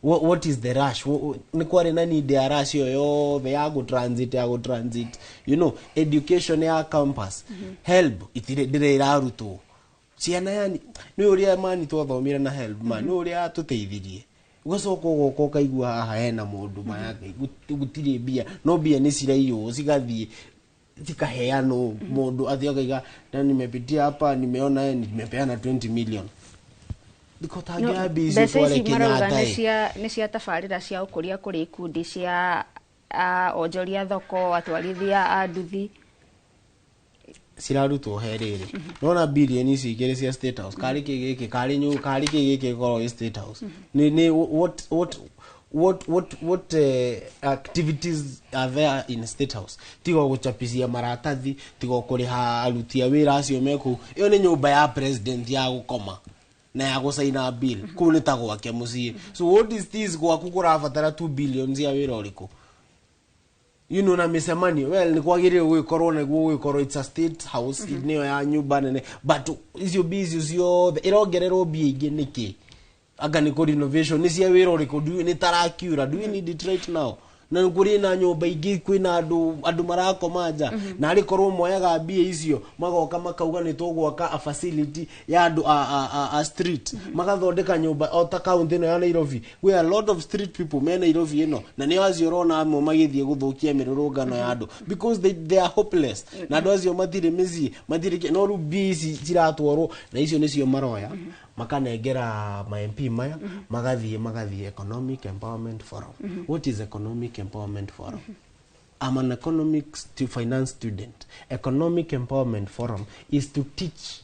What is the rush? Nĩ kwarĩ na need ya rush ĩyo yothe ya go transit education ya campus? HELB itirĩ, ndĩrĩ ĩrarutwo ciana, yani nĩ ũrĩa mani twathomire na HELB, man, nĩ ũrĩa yatũteithirie. Ũgacoka ũgoka ũkaigua haha hena mũndũ maya gũtirĩ mbia, no mbia nĩ ciraiywo, cigathiĩ cikaheanwo mũndũ athiĩ akaiga na nimepitia hapa, nimeona nimepeana 20 million. Ndikotangĩoya mbia icio Mbeca tware ici marauga Kenyatta nĩ ĩ. cia tabarĩra cia ũkũria kũrĩ ikundi cia onjoria thoko, atwarithia a nduthi. Cirarutwo he rĩrĩ, nona bilioni ici igĩrĩ cia State House, karĩ kĩ gĩkĩ, karĩ nyũ, karĩ kĩ gĩkĩ gĩkoragwo gĩ State House? Nĩ what activities are there in State House tiga gũchapisia maratathi, tiga kũrĩha aruti a wĩra acio me kũu? Ĩyo nĩ nyũmba ya president ya gũkoma na ya gũcaina bill, kũu nĩ ta gwake mũciĩ. So what is this gwaku kũrabatara 2 billion cia wĩra ũrĩkũ na mĩcemanio? Well, nĩ kwagĩrĩire gũgĩkorwo nĩguo gũgĩkorwo it's a State House, nĩyo ya nyũmba nene, but icio mbia icio ciothe ĩrongererwo mbia ingĩ nĩkĩ? Anga nĩ kũ renovation? Nĩ cia wĩra ũrĩkũ? Nĩ tarakiura? Do we need it right now? Na kũrĩ na nyũmba ingĩ, kwĩna andũ marakoma nja, na arĩ korwo moyaga mbia icio magoka makauga nĩ tũgwaka a facility ya andũ a street, magathondeka nyũmba o ta kaunti ĩno ya Nairobi. We are a lot of street people me Nairobi ĩno, na nĩo acio ũrona amwe magĩthiĩ gũthũkia mĩrũrũngano ya andũ because they are hopeless, na andũ acio matirĩ mĩciĩ, matirĩ no rĩu mbia ici ciratwarwo na icio nĩcio maroya makanengera ma MP maya, magathiĩ Economic Empowerment Forum. What is Economic Empowerment Forum? I'm an economics to finance student. Economic Empowerment Forum is to teach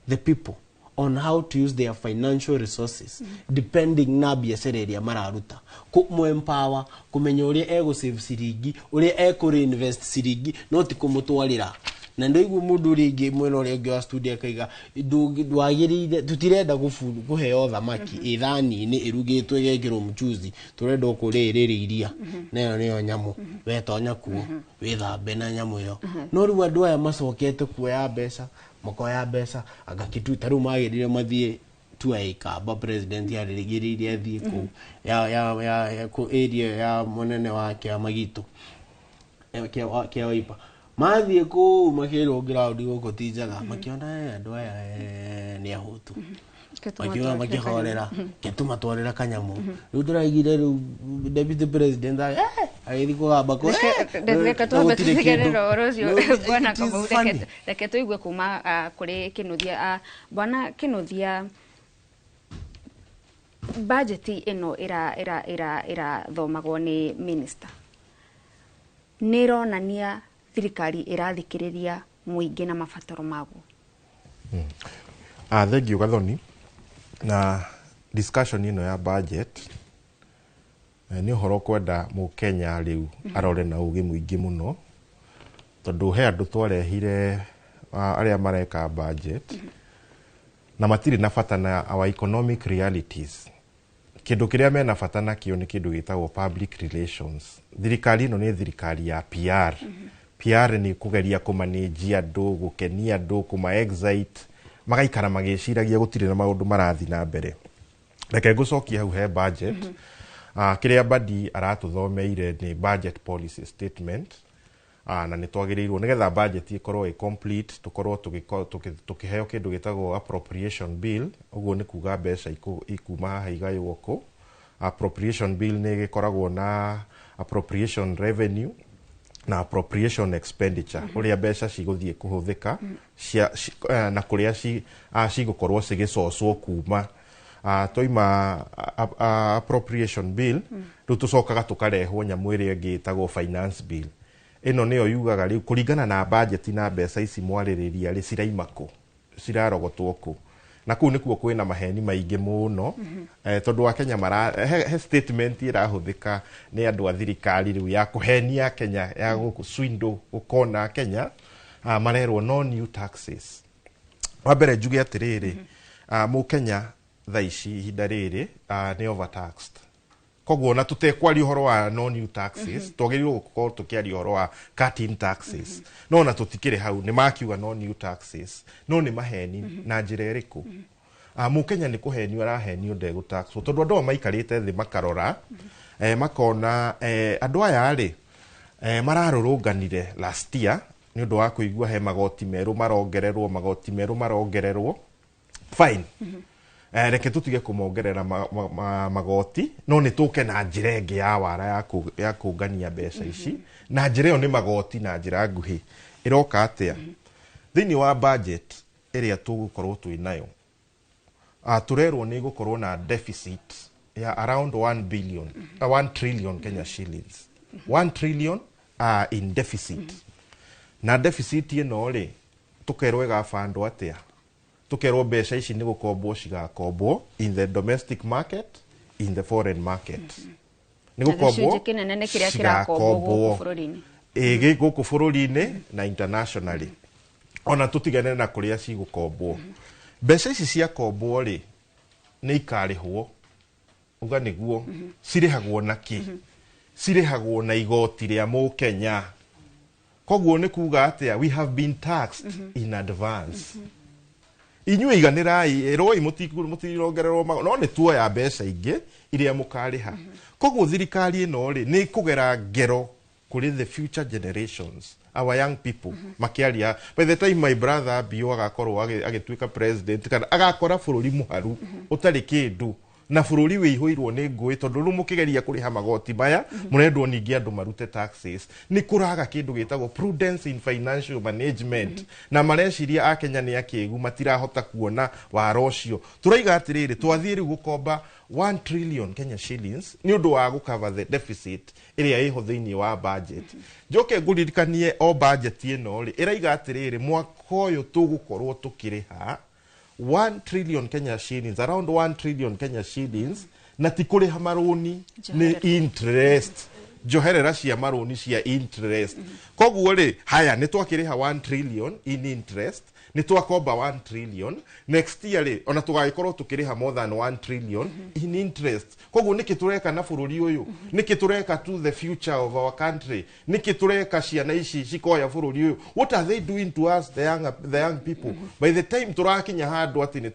the people on how to use their financial resources, depending na biacara ĩrĩa mararuta, kũmũ-empower kũmenya ũrĩa egũ-save ciringi, ũrĩa ekũ-reinvest ciringi, no ti kũmũtwarĩra. Na ndaigua mũndũ ũrĩa ingĩ mwena ũrĩa ũngĩ wa studio akaiga ndwagĩrĩire, tũtirenda kũheo thamaki ĩthani-inĩ ĩrugĩtwo ĩgekĩrwo mchuzi, tũrenda kũrĩa ĩrĩrĩ iria nayo nĩyo nyamũ wetonya kuo wĩthambe na nyamũ ĩyo. No rĩu andũ aya macokete kuoya mbeca, makoya mbeca anga kitu ta rĩu magĩrĩire mathiĩ tua ikamba, president yarĩrĩgĩrĩire athiĩ kũu ya kũ area ya mũnene wa kĩama gitũ kĩa Wiper, mathiĩ kũu makĩrwo ground gũkũ ti njega, makĩona andũ aya nĩ ahũtu, makiuga makĩhorera ketũmatwarĩra kanyamũ. Rĩu ndĩraigire rĩu deputy president agĩthiĩ kũgamba kũ Reke na twambe gũtirĩ tũtigere kĩndũ. ũhoro ũcio. No, Bwana it is Kamau, funny. reke tũigue kuma kũrĩ Kĩnuthia. Bwana Kĩnuthia, bajeti ĩno ĩrathomagwo nĩ minister nĩ ĩronania thirikari ĩrathikĩrĩria mũingĩ na mabataro maguo? Thank you, Gathoni. Na discussion ĩno ya budget nĩ ũhoro kwenda mũkenya rĩu arore na ũgĩ mũingĩ mũno, tondũ he andũ twarehire arĩa mareka budget na matirĩ na bata na our economic realities. Kĩndũ kĩrĩa mena bata nakĩo nĩ kĩndũ gĩtagwo public relations. Thirikari ĩno nĩ thirikari ya PR. PR nĩ kũgeria kũmanĩnjia andũ, gũkenia andũ, kũma excite, magaikara magĩciragia gũtirĩ na maũndũ marathiĩ na mbere. Reke ngũcokie hau he budget. Kĩrĩa Badi aratũthomeire nĩ budget policy statement, na nĩ twagĩrĩirwo nĩgetha budget ĩkorwo ĩ complete tũkorwo tũkĩheo kĩndũ gĩtagwo appropriation bill. Ũguo nĩ kuga mbeca ikuma haha igaywo kũ. Appropriation bill nĩ ĩgĩkoragwo na appropriation revenue na appropriation expenditure, ũrĩa mbeca cigũthiĩ kũhũthĩka na kũrĩa cigũkorwo cigĩcocwo kuma. Twaima appropriation bill, rĩu tũcokaga tũkarehwo nyamũ ĩrĩa ĩngĩ ĩtagwo finance bill. Ĩno nĩyo yugaga rĩu kũringana na budget na mbeca ici mwarĩrĩria rĩ, ciraima kũ, cirarogotwo kũ, na kũu nĩkuo kwĩna maheni maingĩ mũno. Tondũ Akenya mara he statement ĩrahũthĩka nĩ andũ a thirikari rĩu ya kũhenia Kenya, ya gũswindle gũkona Kenya. Marerwo no new taxes. Wa mbere njuge atĩrĩrĩ, Mũkenya thaa ici ihinda rĩrĩ nĩ overtaxed. Koguo na tũtekwaria ũhoro wa no new taxes, twagĩrĩirwo gũkorwo tũkĩaria ũhoro wa cut-in taxes. No na tũtikĩrĩ hau, nĩ makiuga no new taxes, no nĩ maheni. Na njĩra ĩrĩkũ? Mũkenya nĩ kũhenio arahenio ndegũtaxwo, tondũ andũ aya maikarĩte thĩ makarora, makona andũ aya rĩ, mararũrũnganire last year nĩ ũndũ wa kũigua he magoti merũ marongererwo, magoti merũ marongererwo. Fine, reke tũtige kũmongerera magoti, no nĩ tũke na njĩra ĩngĩ ya wara ya kũngania mbeca ici. Na njĩra ĩyo nĩ magoti. Na njĩra nguhĩ ĩroka atĩa? Thĩinĩ wa budget ĩrĩa tũgũkorwo twĩ nayo, tũrerwo nĩ ĩgũkorwo na deficit ya around 1 billion, 1 trillion Kenya shillings, 1 trillion in deficit. Na deficit ĩno rĩ, tũkerwo ĩgabandwo atĩa? Tũkerwo mbeca ici nĩ gũkombwo cigakombwo in the domestic market, in the foreign market. Nĩ Na gũkombwo gĩcunjĩ kĩnene nĩ kĩrĩa kĩrakombwo gũkũ bũrũri-inĩ. Ĩ gũkũ bũrũri-inĩ na internationally. Ona tũtigane na kũrĩa cigũkombwo, mbeca ici ciakombwo rĩ, nĩ ikarĩhwo. Uga nĩguo cirĩhagwo na kĩ? Cirĩhagwo na igoti rĩa Mũkenya. Koguo nĩ kuga atĩa? We have been taxed in advance. Inyuĩ iganĩrai, ĩrwoi mũtirongererwo, no nĩ tuoya mbeca ingĩ iria mũkarĩha. Koguo thirikari ĩno rĩ, nĩ kũgera ngero kũrĩ the future generations, our young people. Makĩaria, by the time my brother Bio agakorwo agĩtuĩka president, kana agakora bũrũri mũharu ũtarĩ kĩndũ na bũrũri wĩihũirwo nĩ ngũĩ, tondũ rĩu mũkĩgeria kũrĩha magoti maya mũrendwo ningĩ andũ marute taxes. Nĩ kũraga kĩndũ gĩtagwo prudence in financial management, na mareciria Akenya nĩ akĩgu, matirahota kuona wara ũcio. Tũraiga atĩrĩrĩ, twathiĩ rĩu gũkomba 1 trillion Kenya shillings nĩ ũndũ wa gũcover the deficit ĩrĩa ĩho thĩinĩ wa budget. Njoke ngũririkanie, o budget ĩno rĩ, ĩraiga atĩrĩrĩ, mwaka ũyũ tũgũkorwo tũkĩrĩha 1 trillion Kenya shillings, around 1 trillion Kenya shillings, na ti kũrĩha marũni, nĩ interest, njoherera cia marũni cia interest. Koguo rĩ, haya, nĩ twakĩrĩha 1 trillion in interest, nĩ twakomba 1 trillion. Next year rĩ, ona tũgagĩkorwo tũkĩrĩha more than 1 trillion in interest. Koguo nĩkĩ tũreka na bũrũri ũyũ? Nĩkĩ tũreka to the future of our country? Nĩkĩ tũreka ciana ici cikoya bũrũri ũyũ? What are they doing to us, the young people? By the time tũrakinya handũ atĩ nĩ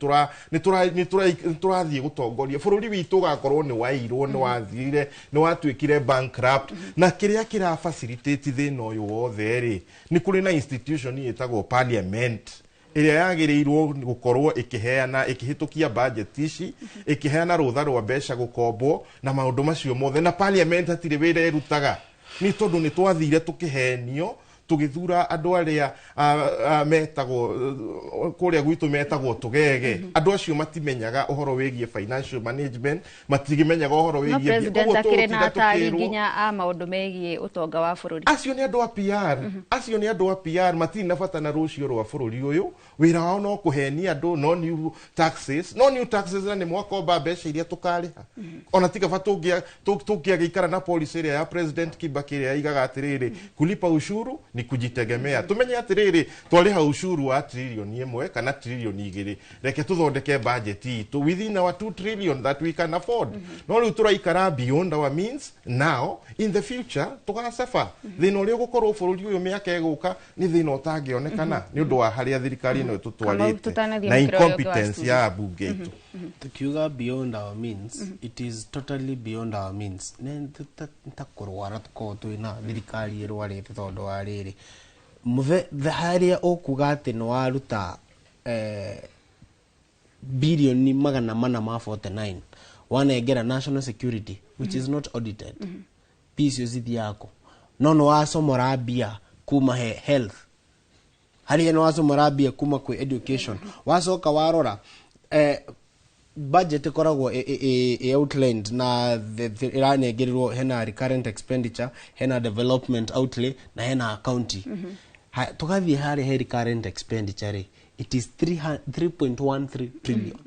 tũrathiĩ gũtongoria bũrũri witũ, ũgakorwo nĩ wairwo, nĩ wathirire, nĩ watuĩkire bankrupt. Na kĩrĩa kĩra facilitate thĩna ũyũ wothe rĩ, nĩ kũrĩ na institution ĩtagwo parliament ĩrĩa yagĩrĩirwo gũkorwo ĩkĩheana, ĩkĩhĩtũkia budget ici, ĩkĩheana rũtha rwa mbeca gũkombwo na maũndũ macio mothe. Na parliament hatirĩ wĩra ĩrutaga, nĩ tondũ nĩ twathire tũkĩhenio, tũgĩthura andũ arĩa metagwo kũrĩa gwitũ metagwo tũgege. Andũ acio matimenyaga ũhoro wĩgiĩ financial management, matingĩmenyaga ũhoro No wĩgiĩ president Koguo akĩrĩ na tũgũtinda atari tũkĩrwo nginya a maũndũ megiĩ ũtonga wa bũrũri. Acio nĩ andũ a PR, acio nĩ andũ a PR, matirĩ na bata na rũciũ rwa bũrũri ũyũ. Wĩra wao no kũhenia andũ, no new taxes, no new taxes, na nĩ mwakomba mbeca iria tũkarĩha. Ona tiga ba tũngĩagĩikara na policy ĩrĩa ya President Kibaki ĩrĩa igaga atĩrĩrĩ, kulipa ushuru ni Ni kujitegemea. Tumenye atiriri, twariha ushuru wa 1 trillion kana 2 trillion, reke tuthondeke budget itu within our 2 trillion that we can afford. No riu turaikara beyond our means. Now in the future tugacaba thina uria ugukorwo bururi uyu miaka iguka ni thina utangionekana ni undu wa haria thirikari ino tutwarite Tutanathiĩ na mũkĩra ũyũ ũngĩ wa incompetence studio. Ya bunge itu. Tukiuga beyond our means, it is totally beyond our means. Nĩ ta kũrwara tũkorwo twĩna thirikari ĩrwarĩte, tondũ wa rĩrĩ mũthe harĩa ũkuga atĩ nĩ waruta bilioni 449 wanengera national security, which is not audited, mbia icio cithiaga kũ? No nĩ wacomora mbia kuma he health, harĩa nĩ wacomora mbia kuma kwĩ education. Wacoka warora budget ĩkoragwo ĩ outlined na ĩranengererwo, hena recurrent expenditure, hena development outlay na hena county. Tũgathiĩ harĩa he recurrent expenditure rĩ, it is 300 3.13 trillion.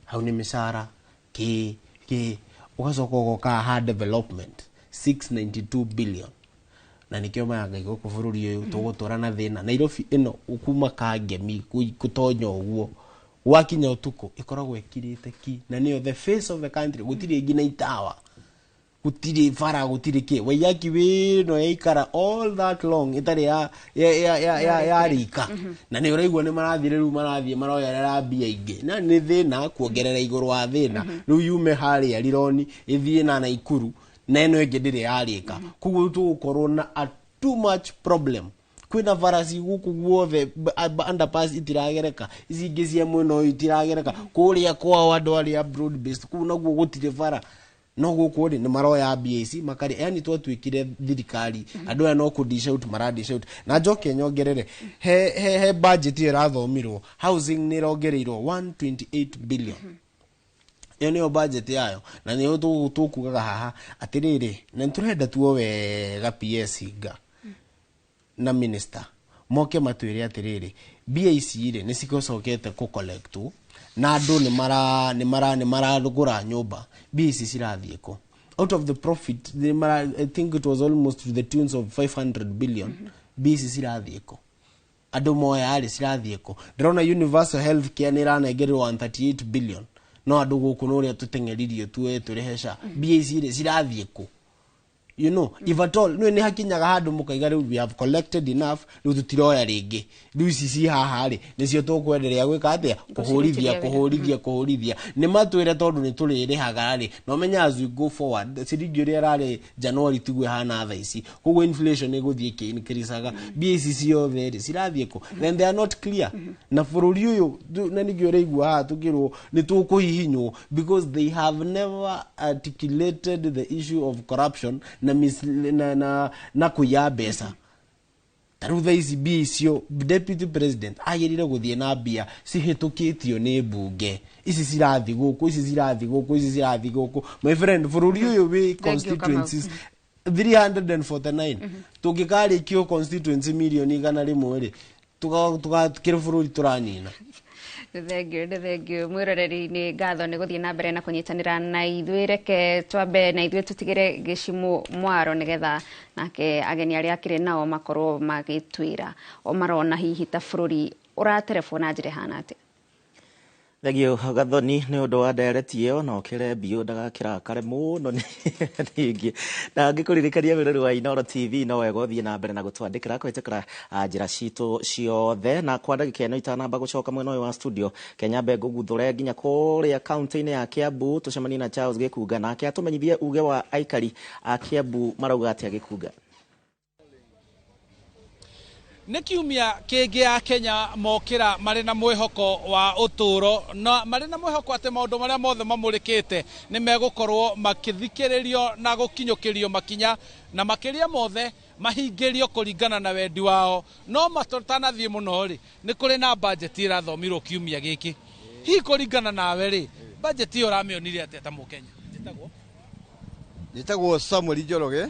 Hau nĩ mĩcara kĩ kĩ. Ũgacoka ũgoka ha development, 692 billion, na nikĩo maya Ngai gũkũ bũrũri ũyũ tũgũtũra na thĩna. Nairobi ĩno kuma Kangemi gũtonya ũguo gwakinya ũtukũ ĩkoragwo ĩkirĩte ki, na nĩyo the face of the country. Gũtirĩ nginya itawa, gũtirĩ bara, gũtirĩ kĩ. Waiyaki wĩno yaikara all that long ĩtarĩ ya rika, na nĩ ũraigua nĩ marathiĩ rĩu, marathiĩ maroyerera mbia ingĩ, na nĩ thĩna kuongerera igũrũ wa thĩna. Rĩu yume harĩa Rironi ĩthiĩ na Naikuru, na ĩno ĩngĩ ndĩrĩ yarĩka. Koguo tũgũkorwo na a too much problem. Kwĩna baraci gũkũ guothe, underpass itiragereka, ici ingĩ cia mwena ũyũ itiragereka, kũrĩa kwao andũ arĩa broad based kũu naguo gũtirĩ bara, no gũkũ rĩ nĩ maroya mbia ici makarĩ. Yani twatuĩkire thirikari andũ aya no kũ dish out mara dish out. Na njoke nyongerere he budget ĩyo ĩrathomirwo, housing nĩ ĩrongereirwo 128 billion. Ĩyo nĩyo budget yayo, na nĩyo tũkugaga haha atĩrĩrĩ, na nĩtũrenda tuo wega PS Hinga na minister moke matwĩre atĩrĩrĩ, mbia ici rĩ nĩ cigũcokete kũ collect na andũ nĩ mara nĩ mara nĩ maragũra nyũmba, mbia ici cirathiĩ kũ? Out of the profit nĩ mara, I think it was almost to the tunes of 500 billion. Mbia ici cirathiĩ kũ? Andũ moya rĩ, cirathiĩ kũ? Ndĩrona universal health care nĩ ĩranengererwo 138 billion, no andũ gũkũ nĩ ũrĩa tũteng'eririo tuoe tũrĩhe SHA. Mbia ici rĩ cirathiĩ kũ? If at all nĩ hakinyaga handũ mũkaiga rĩu we have collected enough, rĩu tũtiroya rĩngĩ, rĩu ici ci haha rĩ nĩcio tũkwenderea gwĩka atĩa? Kũhũrithia, kũhũrithia, kũhũrithia. Nĩ matwĩre tondũ nĩ tũrĩrĩhaga rĩ, na ũmenye as we go forward ciringi ũrĩa ĩrarĩ January tiguo ĩhana thaa ici, koguo inflation ĩgũthiĩ ĩkĩ-increasaga. Mbia ici ciothe rĩ cirathiĩ kũ? Then they are not clear. Na bũrũri ũyũ na nĩkĩo ũraigua haha tũkĩrwo nĩ tũkũhihinywo, because they have never articulated the issue of corruption na, mis, na, na, na kũiya mbeca. Ta rĩu thaa ici mbia icio deputy president agĩrĩire gũthiĩ na mbia cihĩtũkĩtio nĩ mbunge, ici cirathiĩ gũkũ, ici cirathiĩ gũkũ, ici cirathiĩ gũkũ. My friend, bũrũri ũyũ wĩ constituencies 349, tũngĩkarĩkio constituency mirioni 100 rĩ, tũgakĩrĩ bũrũri tũranina. Thengio, nĩ thengio mwĩroreri, nĩ ngatho nĩ gũthiĩ na mbere na kũnyitanĩra na ithuĩ. Reke twambe na ithuĩ tũtigĩre gĩcimũ mwaro nĩgetha nake ageni arĩa akĩrĩ nao makorwo magĩtwĩra o marona hihi ta bũrũri ũraterebwo na njĩra ĩhana atĩa. Thengio Gathoni nĩ ũndũ wa ndereti ĩyo, na ũkĩre mbiũ ndagakĩrakare mũno ningĩ. Na ngĩkũririkania wĩrori wa Inooro TV, no wega ũthiĩ na mbere na gũtwandĩkĩra kũhĩtũkĩra njĩra citũ ciothe. Na kwa ndagĩka ĩno itanamba gũcoka mwena ũyũ wa studio, Kenya mbe ngũguthũre nginya kũrĩa kaunti-inĩ ya Kiambu tũcemanie na Charles Gĩkunga, nake atũmenyithie uge wa aikari a Kiambu marauga atĩa. Gĩkunga. Nĩ kiumia kĩngĩ ya Kenya mokĩra marĩ na mwĩhoko wa ũtũũro, na marĩ na mwĩhoko atĩ maũndũ marĩa mothe mamũrĩkĩte nĩ megũkorwo makĩthikĩrĩrio na gũkinyũkĩrio makinya, na makĩria mothe mahingĩrio kũringana na wendi wao. No matũtanathiĩ mũno rĩ, nĩ kũrĩ na bajeti ĩrathomirwo kiumia gĩkĩ. Hihi kũringana nawe rĩ, bajeti ĩyo ũramĩonire atĩa ta Mũkenya? Njĩtagwo Njĩtagwo Samuel Njoroge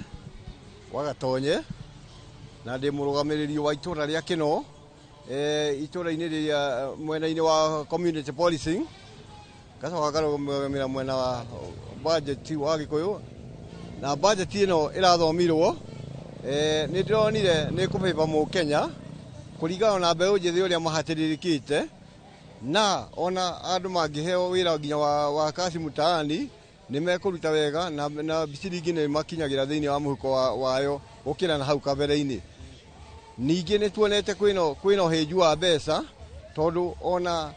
wa Gatonye, na ndĩ mũrũgamĩrĩri wa itũra rĩa Kĩno, itũra-inĩ rĩrĩa mwena-inĩ wa community policing, ngacoka ngarũgamĩrĩra mwena wa budget wa Gĩkũyũ. Na budget ĩno ĩrathomirwo Nĩ ndĩronire nĩ kũbĩba mũkenya kũringana na mbeũ njĩthĩ ũrĩa mahatĩrĩrĩkĩte, na ona andũ mangĩheo wĩra nginya wa kazi mtaani nĩ mekũruta wega na ciringi nĩ makinyagĩra thĩinĩ wa mũhuko wayo gũkĩra na hau kabere-inĩ. Ningĩ nĩ tuonete kwĩna ũhĩnju wa mbeca, tondũ ona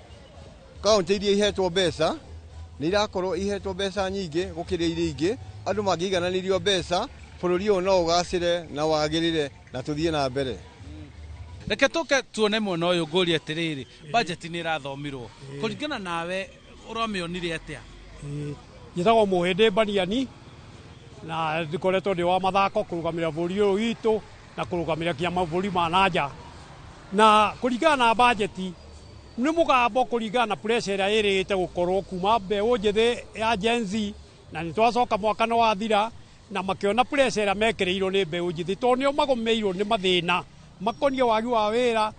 kaũntĩ iria ihetwo mbeca nĩ irakorwo ihetwo mbeca nyingĩ gũkĩra iria ingĩ. Andũ mangĩigananĩrio mbeca, bũrũri ũyũ no ũgacĩre na wagĩrĩre na tũthiĩ na mbere. Reke tũke tuone mwena ũyũ ngũrie atĩrĩrĩ, budget nĩ ĩrathomirwo, kũringana nawe ũramĩonire atĩa? Njĩtagwo Mũhĩndĩ Mbaniani na ndikoretwo ndĩ wa mathako kũrũgamĩrĩra bũrũri ũyũ witũ na kũrũgamĩrĩra nginya mabũrũri ma nanja. Na kũringana na bajeti nĩ mũgambo kũringana na pressure ĩrĩa ĩrĩte gũkorwo kuma mbeũ njĩthĩ ya Gen Z, na nĩ twacoka mwaka nĩ wathira na makĩona pressure ĩrĩa mekĩrĩirwo nĩ mbeũ njĩthĩ, tondũ nĩo magũmĩirwo nĩ mathĩna makonie wagi wa wĩra.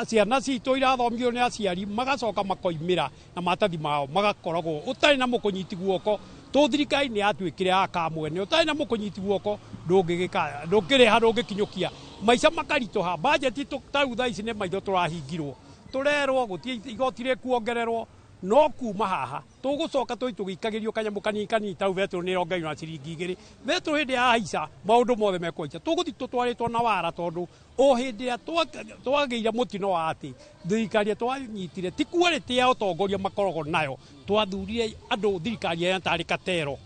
Ciana citũ irathomithio nĩ aciari magacoka makoimĩra na matathi mao magakoragwo ũtarĩ na mũkũnyiti guoko. Tũ thirikari nĩ yatuĩkire ya kamwene, ũtarĩ na mũkũnyiti guoko ndũngĩgĩka, ndũngĩrĩha, ndũngĩkinyũkia, maica makaritũha. Bajeti tarĩu thaa ici nĩ maitho tũrahingirwo, tũrerwo gũtirĩ igoti rĩkuongererwo, no kuma haha tũgũcoka tũi tũgĩikagĩrio kanyamũ kanini kanini. Tau betũrũ nĩ ĩrongereirwo na ciringi 2, betũrũ hĩndĩ ya haica maũndũ mothe mekũhaica, tũgũthiĩ tũtwarĩtwo na wara, tondũ o hĩndĩ ĩrĩa twagĩire mũtino wa atĩ thirikari ĩrĩa twanyitire ti quality ya ũtongoria makoragwo nayo, twathurire andũ thirikari ĩrĩa tarĩ katero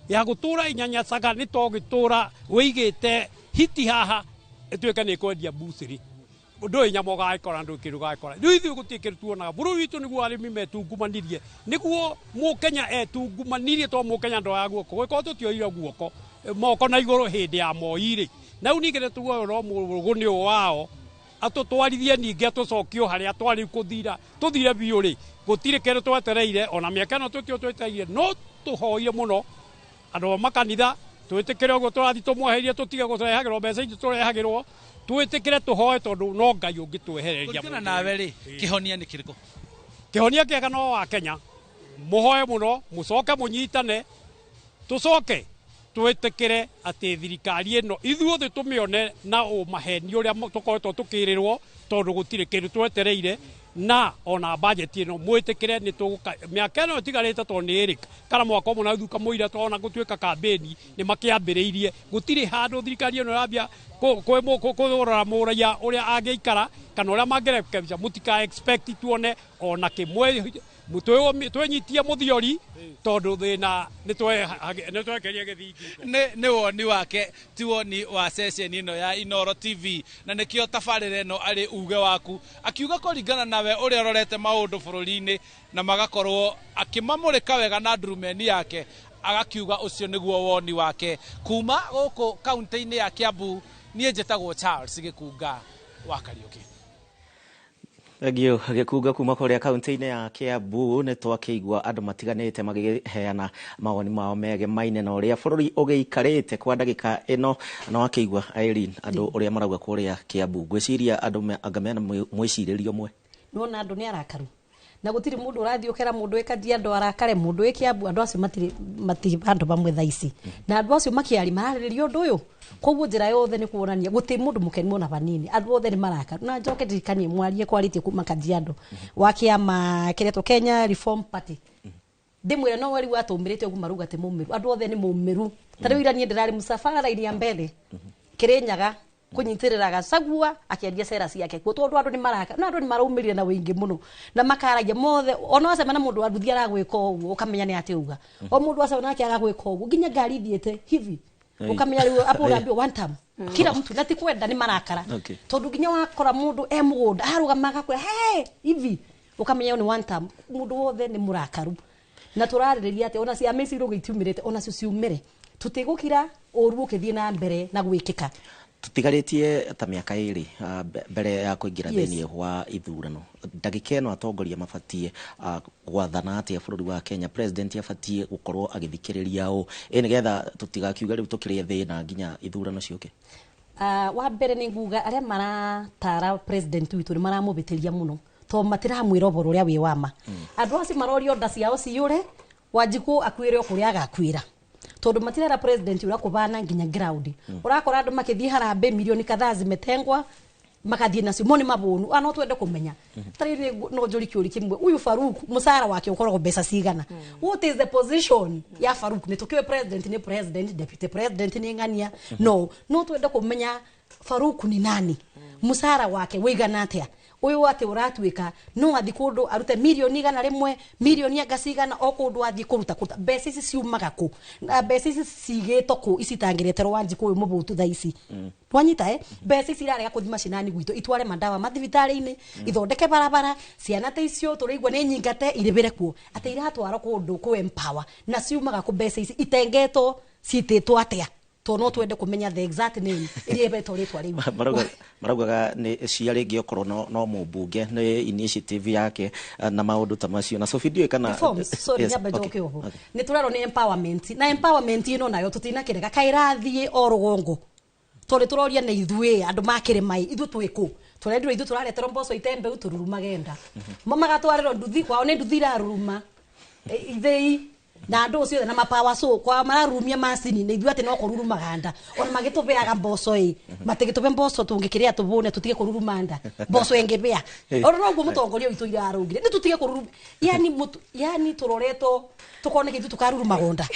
ya gũtũra inyanyacaga, nĩ togĩtũra wĩigĩte hiti haha ĩtuĩke nĩ ĩkwendia mbucĩrĩ, ndũĩ nyama ũgagĩkora, ndũĩ kĩndũ ũgagĩkora. Rĩu ithuĩ gũtirĩ kĩndũ tuonaga. Bũrũri witũ nĩguo arĩmi metungumanirie, nĩguo mũkenya etungumanirie, tondũ mũkenya ndoya guoko, gũgĩkorwo tũtioire guoko moko na igũrũ hĩndĩ ya Moi rĩ, na rĩu ningĩ nĩtuoyo no mũrũgũ nĩ ũyũ wao atũtwarithie ningĩ atũcokie harĩa twarĩ kũthira tũthire biũ rĩ, gũtirĩ kĩndũ twetereire ona mĩaka ĩno tũtio twetereire, no tũhoire mũno andũ a makanitha twĩtĩkĩre ũguo tũrathiĩ tũmweherie, tũtige gũtũrehagĩrwo mbeca ici tũrehagĩrwo, twĩtĩkĩre tũhoe, tondũ no Ngai ũngĩtwehereria. Kũringana nawe rĩ, kĩhonia nĩ kĩrĩkũ? Kĩhonia kĩega no wa Kenya mũhoe mũno, mũcoke mũnyitane, tũcoke twĩtĩkĩre atĩ thirikari ĩno ithuothe tũmĩone na ũmaheni ũrĩa tũkoretwo tũkĩrĩrwo, tondũ gũtirĩ kĩndũ twetereire. Na ona bajeti ĩno mwĩtĩkĩre nĩ tũgũka mĩaka ĩno ĩtigarĩte, tondũ nĩ ĩrĩ kana mwaka ũmwe na thutha mũira, twana gũtuĩka kambĩni nĩ makĩambĩrĩirie, gũtirĩ handũ thirikari ĩno ĩrambia kũrora mũraiya ũrĩa angĩikara kana ũrĩa mangĩrekebisha. Mũtika expect tuone ona kĩmwe, twĩnyitie mũthiori, tondũ thĩna nĩ twekeria gĩthingi. Nĩ woni wake, ti woni wa ceceni ĩno ya Inooro TV, na nĩkĩo tabarĩra ĩno arĩ uge waku, akiuga kũringana nawe ũrĩa ũrorete maũndũ bũrũri-inĩ na magakorwo akĩmamũrĩka wega na ndurumeni yake, agakiuga ũcio nĩguo woni wake. Kuma gũkũ kaunti-inĩ ya Kiambu, niĩ njĩtagwo Charles Gĩkunga wa Kariũki. Thank you Gĩkunga kuma kũrĩa kaunti-inĩ ya Kiambu. Nĩ twakĩigua andũ matiganĩte magĩheana mawoni mao megemaine na ũrĩa bũrũri ũgĩikarĩte kwa ndagĩka ĩno. Na wakĩigua Irene, andũ ũrĩa marauga kũrĩa Kiambu, ngwĩciria andũ anga mena mwĩcirĩrio ũmwe. Nĩwona andũ nĩ arakaru, na gũtirĩ mũndũ ũrathiĩ ũkera mũndũ wĩ Kajiado arakare, mũndũ wĩ Kiambu, andũ acio matirĩ handũ hamwe thaa ici, na andũ acio makĩaria mararĩrĩria ũndũ ũyũ. Koguo njĩra yothe nĩ kuonania gũtirĩ mũndũ mũkenu ona hanini, andũ othe nĩ marakaru. Na njoke ndirikanie mwarie kwarĩtie kuma Kajiado wa kĩama kĩretwo Kenya Reform Party, ndĩmwĩre no weri watũmĩrĩte ũguo maruga atĩ mũmĩru, andũ othe nĩ mũmĩru. Ta rĩu ira niĩ ndĩrarĩ mũcabara raini ya mbere Kĩrĩnyaga kũnyitĩrĩra Gachagua akĩendia cera ciake kuo, tondũ andũ nĩ maraka na andũ nĩ maraumĩrire na wĩingĩ mũno na makaragia mothe. Ona wacemana na mũndũ wa nduthi aragwĩka ũguo ũkamenya nĩ atĩ uga, o mũndũ acemana nake agagwĩka ũguo, nginya ngari ithiĩte hivi ukamenya rĩu hapo unaambiwa one term kila mtu, na ti kwenda nĩ marakara, tondũ nginya wakora mũndũ e mũgũnda arũgama agakwĩra hey hivi, ukamenya nĩ one term. Mũndũ wothe nĩ mũrakaru, na tũrarĩrĩria atĩ ona ciama ici irũgĩ itiumĩrĩte, ona cio ciumĩre, tũtigũkira ũru ũkĩthiĩ na mbere na gwĩkĩka. Tutigarĩtie ta mĩaka 2 mbere ya kũingĩra thĩinĩ wa ithurano. Ndagĩka ĩno atongoria mabatiĩ gwathana atĩa bũrũri wa Kenya? President abatiĩ gũkorwo agĩthikĩrĩria ũ nĩgetha tũtigakiuge rĩu tũkĩrĩe thĩna nginya ithurano ciũke? Wa mbere nĩ nguga arĩa maratara president witũ nĩ maramũbĩtĩria mũno, tondũ matiramwĩra ũhoro ũrĩa wĩ wa ma. Andũ acio marorio nda ciao ciyũre, Wanjikũ akuĩre o kũrĩa agakuĩra, Tondu matirera president urakubana nginya ground. Urakora andu makithie harambe milioni kadhaa zimetengwa makathie nacio mo ni mabonu ano twende kumenya. Tariri no njuri kiuri kimwe uyu Faruk musara wake ukoragwo mbeca cigana? What is the position ya Faruk? Ni tukiwe president ni president, deputy president ni ng'ania. No no twende kumenya Faruk ni nani, musara wake wigana atia, uyu ati uratuika no athi kundu arute milioni 100, milioni anga cigana o kundu athi kuruta kuruta mbeca ici ciumaga ku, na mbeca ici cigitwo ku icitangirete Wanjiku uyu mubutu thaa ici. Twanyita mbeca ici irarega kuthi macinani gwitũ itware mandawa mathibitari-inĩ, ithondeke barabara, ciana ta icio tũraigua nĩ nyingate irĩbĩre kuo, atĩ iratwarwo kũndũ kũ empower na ciumaga kũ mbeca ici itengetwo ciitĩtwo atĩa? To no twende kumenya the exact name iria ibetwo rĩtwa rĩu. Maraugaga nĩ cia rĩngĩ okorwo no mũmbunge nĩ initiative yake na maũndũ ta macio na Sophie ndiũĩ kana Reforms, sorry, nyambe njoke oho. Nĩ tũrerwo nĩ empowerment na empowerment ĩno nayo tũtinakĩrega kaĩrathiĩ o rũgongo tondũ tũroria nĩ ithuĩ andũ makĩrĩma ithuĩ twĩ kũ tũrendirwo ithuĩ tũrareterwo mboco itembeu tũrurumage nda mo magatwarĩrwo nduthi kwao nĩ nduthi iraruruma ithĩi na andũ ciothe na mapawa so kwa mararumia macini nĩ ithuĩ atĩ no kũrurumaga nda ona magĩtũbeaga mboco ĩ matigĩtũbe mboco tũngĩkĩrĩa tũbũne tũtige kũruruma nda mboco ĩngĩbĩa ona noguo mũtongoria witũ irarũngire nĩ tũtige kũruruma yani yani tũroretwo tũkoneka ithuĩ tũkarurumaga nda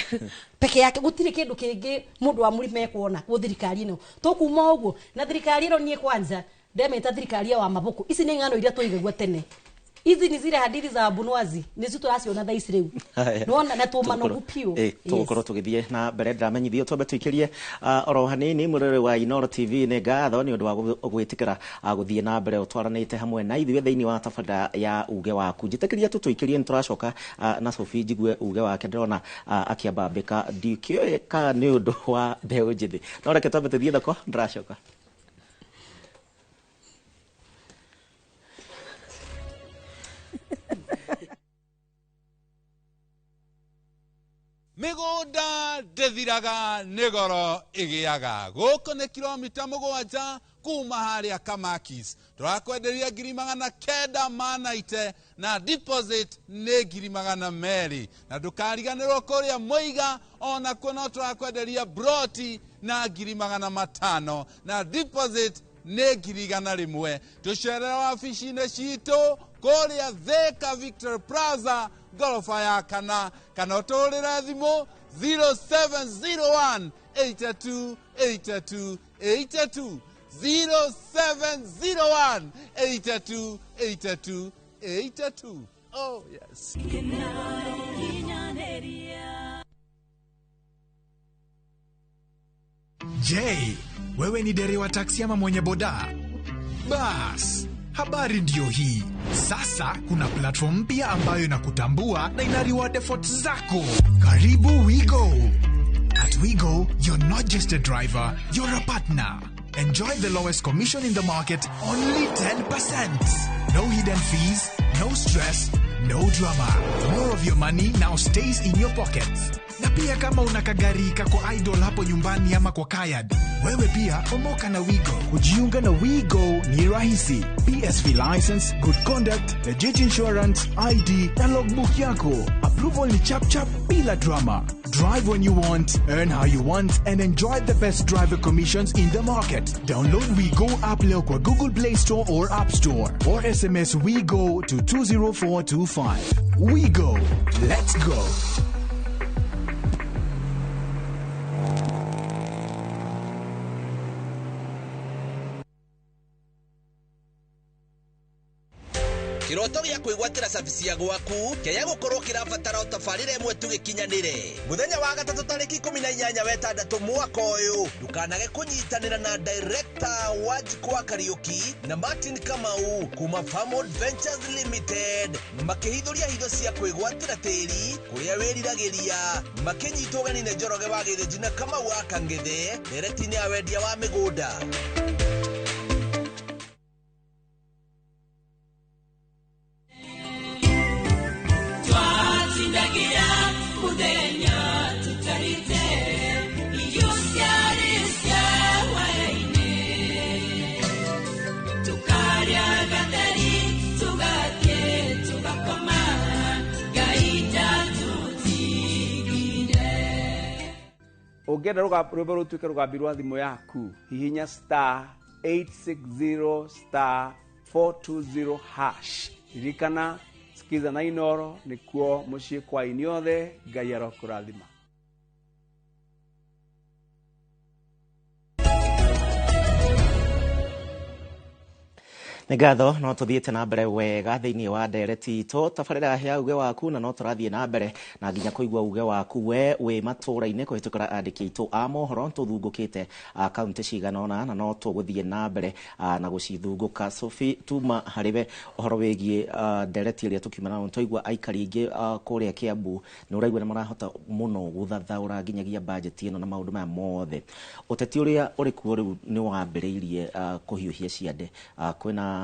peke yake gũtirĩ kĩndũ kĩngĩ mũndũ wa mũrĩme ekuona gũ thirikari ĩno tũkuma ũguo na thirikari ĩno niĩ kwanza ndemeta thirikari ya wa maboko ici nĩ ng'ano iria tũigagua tene. Hizi ni zile hadithi za Abunwazi nicio tũraciona thaa ici rĩu nĩwona na tũmanogu piũ. Tũgũkorwo tũgĩthiĩ na mbere ndĩramenyithio twambe tũikĩrie oro hanini mũrore wa Inooro TV nĩ ngatho nĩ ũndũ wa gwĩtĩkĩra gũthiĩ na mbere ũtwaranĩte hamwe na ithuĩ thĩinĩ wa tabarĩra ya uge waku. Njĩtĩkĩria tũtũikĩrie nĩ tũracoka na Sophie njigue uge wake ndĩrona akĩambambĩka ndikĩũĩ kana nĩ ũndũ wa mbeũ njĩthĩ no reke twambe tũthiĩ thoko ndĩracoka. Mĩgũnda ndĩthiraga nĩ goro ĩgĩaga gũkũ nĩ kilomita 7 kuma harĩa Kamakis tũrakwenderia 990 na deposit nĩ 200,000 na ndũkariganĩrwo kũrĩa Mũiga onakuo no tũrakwenderia broti na 500,000 na deposit nĩ 100,000. Tũcerere wabici-inĩ citũ kũrĩa Thika Victor Plaza gorofa ya kana kana ũtũhũrĩre thimũ 0701 82 82 82 0701 82 82 82. Oh yes. Je, wewe ni dereva taksi ama mwenye boda? Bas, habari ndiyo hii. Sasa kuna platform mpya ambayo inakutambua na ina reward efforts zako. Karibu WeGo. At WeGo, you're not just a driver, you're a partner. Enjoy the lowest commission in the market, only 10%. No hidden fees, no stress, no drama. More of your money now stays in your pockets. Na pia kama una kagari kako idol hapo nyumbani ama kwa kayad, wewe pia omoka na WeGo. Kujiunga na WeGo ni rahisi. PSV license, good conduct, legit insurance, ID na logbook yako. Approval ni chap chap bila drama. Drive when you want, earn how you want, and enjoy the best driver commissions in the market. Download WeGo app leo kwa Google Play Store or App Store, or SMS WeGo to 20425. WeGo. Let's go. Kiroto gĩa kwĩgwatĩra cabici ya gwaku kĩrĩa gũkorwo kĩrabatara tabarĩra ĩmwe tu gĩkinyanĩre mũthenya wa gatatũ tarĩki 18 wetandatũ mwaka ũyũ ndũkanage kũnyitanĩra na director Wanjiku wa Kariuki na Martin Kamau kuma Farmwood Ventures Limited makĩhithũria hitho cia kwĩgwatĩra tĩri kũrĩa wĩriragĩria makĩnyitwo ũgeni nĩ Njoroge wa Gĩthĩnji na Kamau wa Kang'ethe ndereti-inĩ ya wendia wa mĩgũnda. Ũngĩenda rwĩmbo rũtuĩke rũgambi rwa thimũ yaku, hihinya star 860 star 420 hash. Ririkana, Skiza na Inoro nĩkuo mũciĩ kwa aini othe. Ngai arokũrathima. Nĩ ngatho, no tũthiĩte na mbere wega thĩinĩ wa ndereti itũ tabarĩra ya uge waku, na no tũrathiĩ na mbere na nginya kũigua uge waku we wĩ matũra-inĩ kũhĩtũkĩra andĩki aitũ a mohoro. Tũthungũkĩte kaunti cigana ũna na no tũgũthiĩ na mbere na gũcithungũka. Sophie, tuma harĩ we ũhoro wĩgiĩ ndereti ĩrĩa tũkiuma nayo. Twaigua aikari aingĩ kũrĩa Kiambu nĩ ũraigua nĩ marahota mũno gũthathaũra nginyagia bajeti ĩno na maũndũ maya mothe. Ũteti ũrĩa ũrĩ kuo rĩu nĩ wambĩrĩirie kũhiũhia ciande. Kwĩna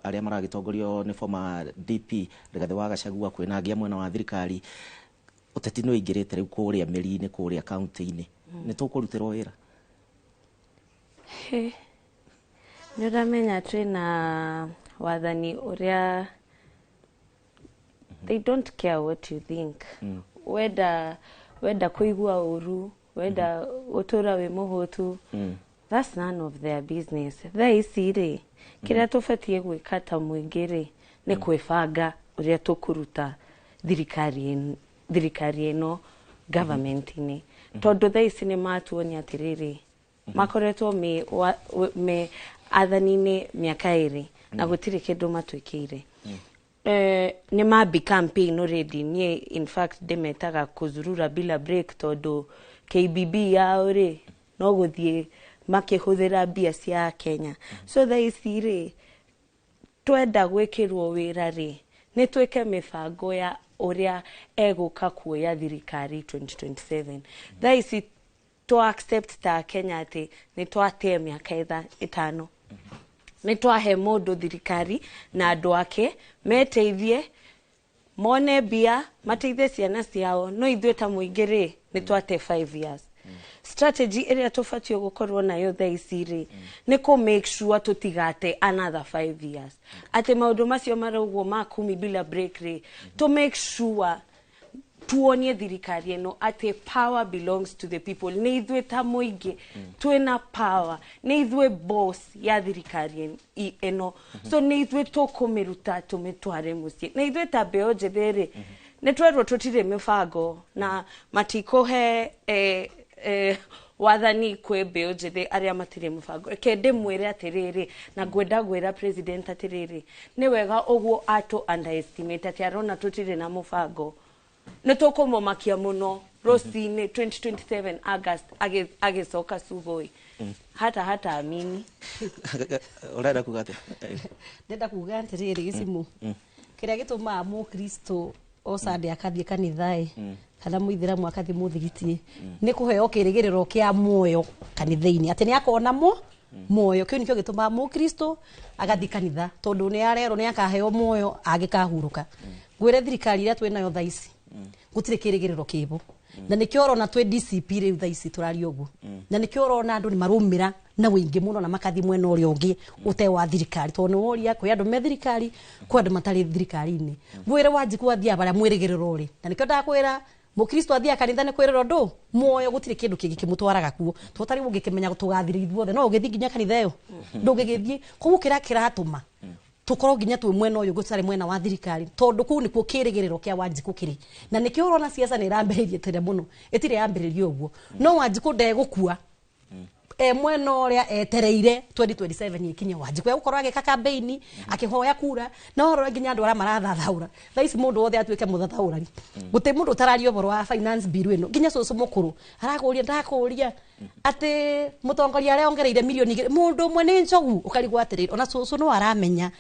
arĩa maragĩtongorio nĩ former DP Rigathĩ wa Gachagua, kwĩna angĩ a mwena wa thirikari. Ũteti nĩ ũingĩrĩte rĩu kũrĩa mĩri-inĩ, kũrĩa kaunti-inĩ. Nĩ tũkũrutĩrwo wĩra? Nĩ ũramenya twĩna wathani ũrĩa they don't care what you think. Wenda kũigua ũru, wenda gũtũra wĩ mũhũtu, that's none of their business. Thaa ici rĩ, kĩrĩa tũbatiĩ gwĩka ta mũingĩ rĩ, nĩ kwĩbanga ũrĩa tũkũruta thirikari ĩno government-inĩ, tondũ thaa ici nĩ matuonia atĩrĩrĩ, makoretwo me athani-inĩ mĩaka 2 na gũtirĩ kĩndũ matwĩkĩire. Nĩ mambi campaign already. Niĩ in fact ndĩmetaga kũzurura bila break, tondũ KBB yao rĩ, no gũthiĩ makĩhũthĩra mbia cia Kenya. So thaa ici rĩ, twenda gwĩkĩrwo wĩra rĩ, nĩ twĩke mĩbango ya ũrĩa egũka kuoya thirikari 2027. Thaa ici to accept ta Kenya atĩ nĩ twatee mĩaka 5, nĩ twahe mũndũ thirikari na andũ ake meteithie, mone mbia, mateithie ciana ciao, no ithuĩ ta mũingĩ rĩ, nĩ twate 5 years. Strategy ĩrĩa tũbatiĩ gũkorwo nayo thaa ici rĩ, nĩ kũ make sure tũtigate another 5 years, atĩ maũndũ macio maraugwo ma kumi bila break rĩ, to make sure tuonie thirikari ĩno atĩ power belongs to the people. Nĩ ithuĩ ta mũingĩ twĩna power, nĩ ithuĩ boss ya thirikari ĩno, so nĩ ithuĩ tũkũmĩruta tũmĩtware mũciĩ. Na ithuĩ ta mbeũ njĩthĩ rĩ, nĩ twerwo tũtirĩ mĩbango na matikũhe wathani kwĩ mbeũ njĩthĩ arĩa matirĩ mũbango. Reke ndĩmwĩre atĩrĩrĩ, na ngwenda gwĩra president atĩrĩrĩ, nĩ wega ũguo atũ underestimate atĩ arona tũtirĩ na mũbango, nĩ tũkũmũmakia mũno rũcinĩ 2027 August agĩcoka Sugoi, hata amini. Ũrenda kuga atĩa? Ndenda kuga atĩrĩrĩ, gĩcimu kĩrĩa gĩtũmaga mũkristo o Sunday akathiĩ kanitha-ĩ, kana mũithĩramu akathiĩ mũthigiti, nĩ kũheo kĩrĩgĩrĩro kĩa muoyo kanitha-inĩ, atĩ nĩ akona muoyo. Kĩu nĩkĩo gĩtũmaga mũkristo agathiĩ kanitha, tondũ nĩ arerwo nĩ akaheo muoyo angĩkahurũka. Ngwĩre thirikari ĩrĩa twĩnayo thaa ici, gũtirĩ kĩrĩgĩrĩro kĩbo, na nĩkĩo ũrona twĩ DCP rĩu thaa ici tũraria ũguo, na nĩkĩo ũrona andũ nĩ marũmĩra na wĩingĩ mũno na makathi mwena ũrĩa ũngĩ ũte wa thirikari, tondũ nĩ woria kwĩ andũ me thirikari, kwĩ andũ matarĩ thirikari-inĩ. Ngwĩre Wanjikũ athiaga harĩa mwĩrĩgĩrĩro ũrĩ, na nĩkĩo ndakwĩra mũkristo athiaga kanitha nĩ kwĩrĩrwo ndũ muoyo, gũtirĩ kĩndũ kĩngĩ kĩmũtwaraga kuo. Tondũ tarĩu ũngĩkĩmenya tũgathira ithuothe, no ũgĩthiĩ nginya kanitha ĩyo ndũngĩgĩthiĩ. Koguo kĩrĩa kĩratũma tukorwo nginya twĩ mwena ũyũ gũtarĩ mwena wa thirikari, tondũ kũu nĩkuo kĩrĩgĩrĩro kĩa Wanjikũ kĩrĩ, na nĩkĩo ũrona siasa nĩ ĩrambĩrĩirie tene mũno, ĩtirĩ yambĩrĩrio ũguo. No Wanjikũ ndegũkua e mwena ũrĩa etereire 2027 ĩkinye, Wanjikũ egũkorwo agĩka campaign akĩhoya kura. Na ũrora nginya andũ arĩa marathathaũra thaa ici, mũndũ wothe atuĩke mũthathaũrani, gũtirĩ mũndũ ũtararia ũhoro wa finance bill ĩno. Nginya cũcũ mũkũrũ arakũria, ndakũria atĩ mũtongoria arĩa ongereire milioni 2, mũndũ ũmwe nĩ njogu. Ũkarigwo atĩrĩrĩ, ona cũcũ no aramenya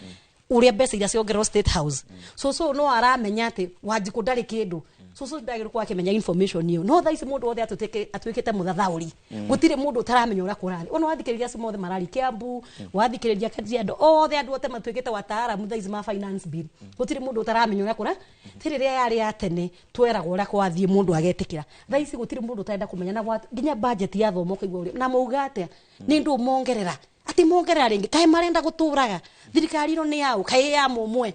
ũrĩa mbeca iria ciongererwo State House, cũcũ no aramenya atĩ Wanjikũ ndarĩ kĩndũ, cũcũ ndagĩrĩirwo gũkorwo akĩmenya information ĩyo. No thaa ici mũndũ wothe atuĩkĩte mũthathaũri, gũtirĩ mũndũ ũtaramenya ũrĩa kũrathiĩ. Ona wathikĩrĩria acio mothe marari Kiambu, wathikĩrĩria Kajiado, othe andũ othe matuĩkĩte wataaramu thaa ici ma finance bill, gũtirĩ mũndũ ũtaramenya ũrĩa kũra ti. Rĩrĩa yarĩ ya tene tweragwo ũrĩa kwathiĩ, mũndũ agetĩkĩra. Thaa ici gũtirĩ mũndũ ũtarenda kũmenya, na nginya budget ya thoma ũkaigua ũrĩa na mauga atĩa, nĩ ndũ mongerera, atĩ mongerera rĩngĩ, kaĩ marenda gũtũraga. Thirikari ĩno nĩ yaũ? Kaĩ ya mũmwe?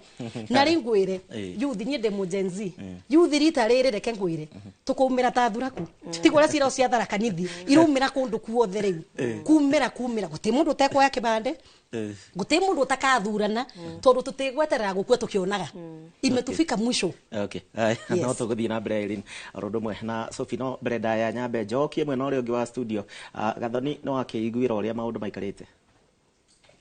Na rĩu ngwĩre, youth, niĩ ndĩ mũ Gen Z youth, rita rĩrĩ reke ngwĩre, tũkũumĩra ta thuraku, tiga ũrĩa cirao cia Tharaka Nithi iraumĩra kũndũ kuothe rĩu. Kumĩra kumĩra, gũtirĩ mũndũ ũtekuoya kĩbandĩ, gũtirĩ mũndũ ũtakathurana, tondũ tũtigweterera gũkua tũkĩonaga. Imetufika mwisho. Okay. Aya, no tũgũthiĩ na mbere, Irene, oro ũndũ ũmwe na Sophie, no mbere ndaya nyambe njokie mwena ũrĩa ũngĩ wa studio. Gathoni, no akĩiguĩra ũrĩa maũndũ maikarĩte.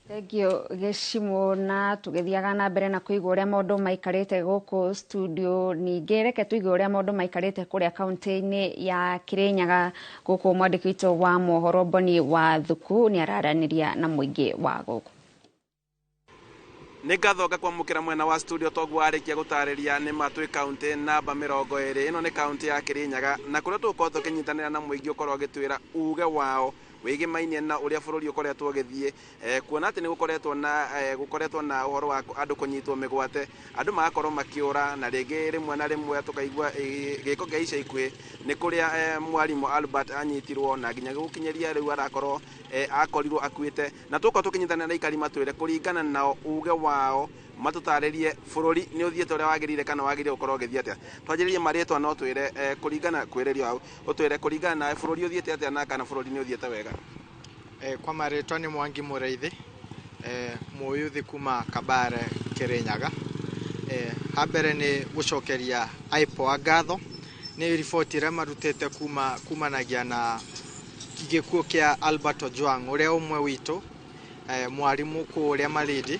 Thengiũ Gĩcimũ, na tũgĩthiaga na mbere na kũigua ũrĩa maũndũ maikarĩte gũkũ studio, ningĩ reke tũigue ũrĩa maũndũ maikarĩte kũrĩa kaunti-inĩ ya Kĩrĩnyaga. Gũkũ mwandĩki witũ wa mohoro Boni wa Thuku nĩ araranĩria na mũingĩ wa gũkũ. Nĩ ngatho ngakwamũkĩra mwena wa studio. Toguo arĩkia gũtarĩria, nĩ ma twĩ kaunti namba 20. Ĩno nĩ kaunti ya Kĩrĩnyaga, na kũrĩa tũgũkorwo tũkĩnyitanĩra na mũingĩ ũkorwo ũgĩtwĩra uge wao wĩgĩmainie na ũrĩa bũrũri ũkoretwo ũgĩthiĩ, kuona atĩ nĩ gũkoretwo na ũhoro wa andũ kũnyitwo mĩgwate, andũ magakorwo makĩũra, na rĩngĩ rĩmwe na rĩmwe tũkaigua gĩko kĩa ica ikuhĩ nĩ kũrĩa mwarimũ Albert anyitirwo na nginya gũkinyĩria rĩu arakorwo akorirwo akuĩte. Na tũkorwo tũkĩnyitanĩra na aikari matwĩre kũringana nao uge wao, matũtarĩrie bũrũri nĩ ũthiĩte ũrĩa wagĩrĩire kana wagĩrĩire gũkorwo ũgĩthiĩ atĩa. Twanjĩrĩrie marĩtwa, no twĩre kũringana kwĩrĩrio hau, ũtwĩre kũringana nawe bũrũri ũthiĩte atĩa na kana bũrũri nĩ ũthiĩte wega. Kwa marĩtwa nĩ Mwangi Mũraithi, mũyuthi kuma Kabare, Kĩrĩnyaga. Hambere nĩ gũcokeria IPOA ngatho nĩ riboti ĩrĩa marutĩte kuma kumanagia na gĩkuũ kĩa Albert Ojwang, ũrĩa ũmwe witũ, mwarimũ kũrĩa Malindi.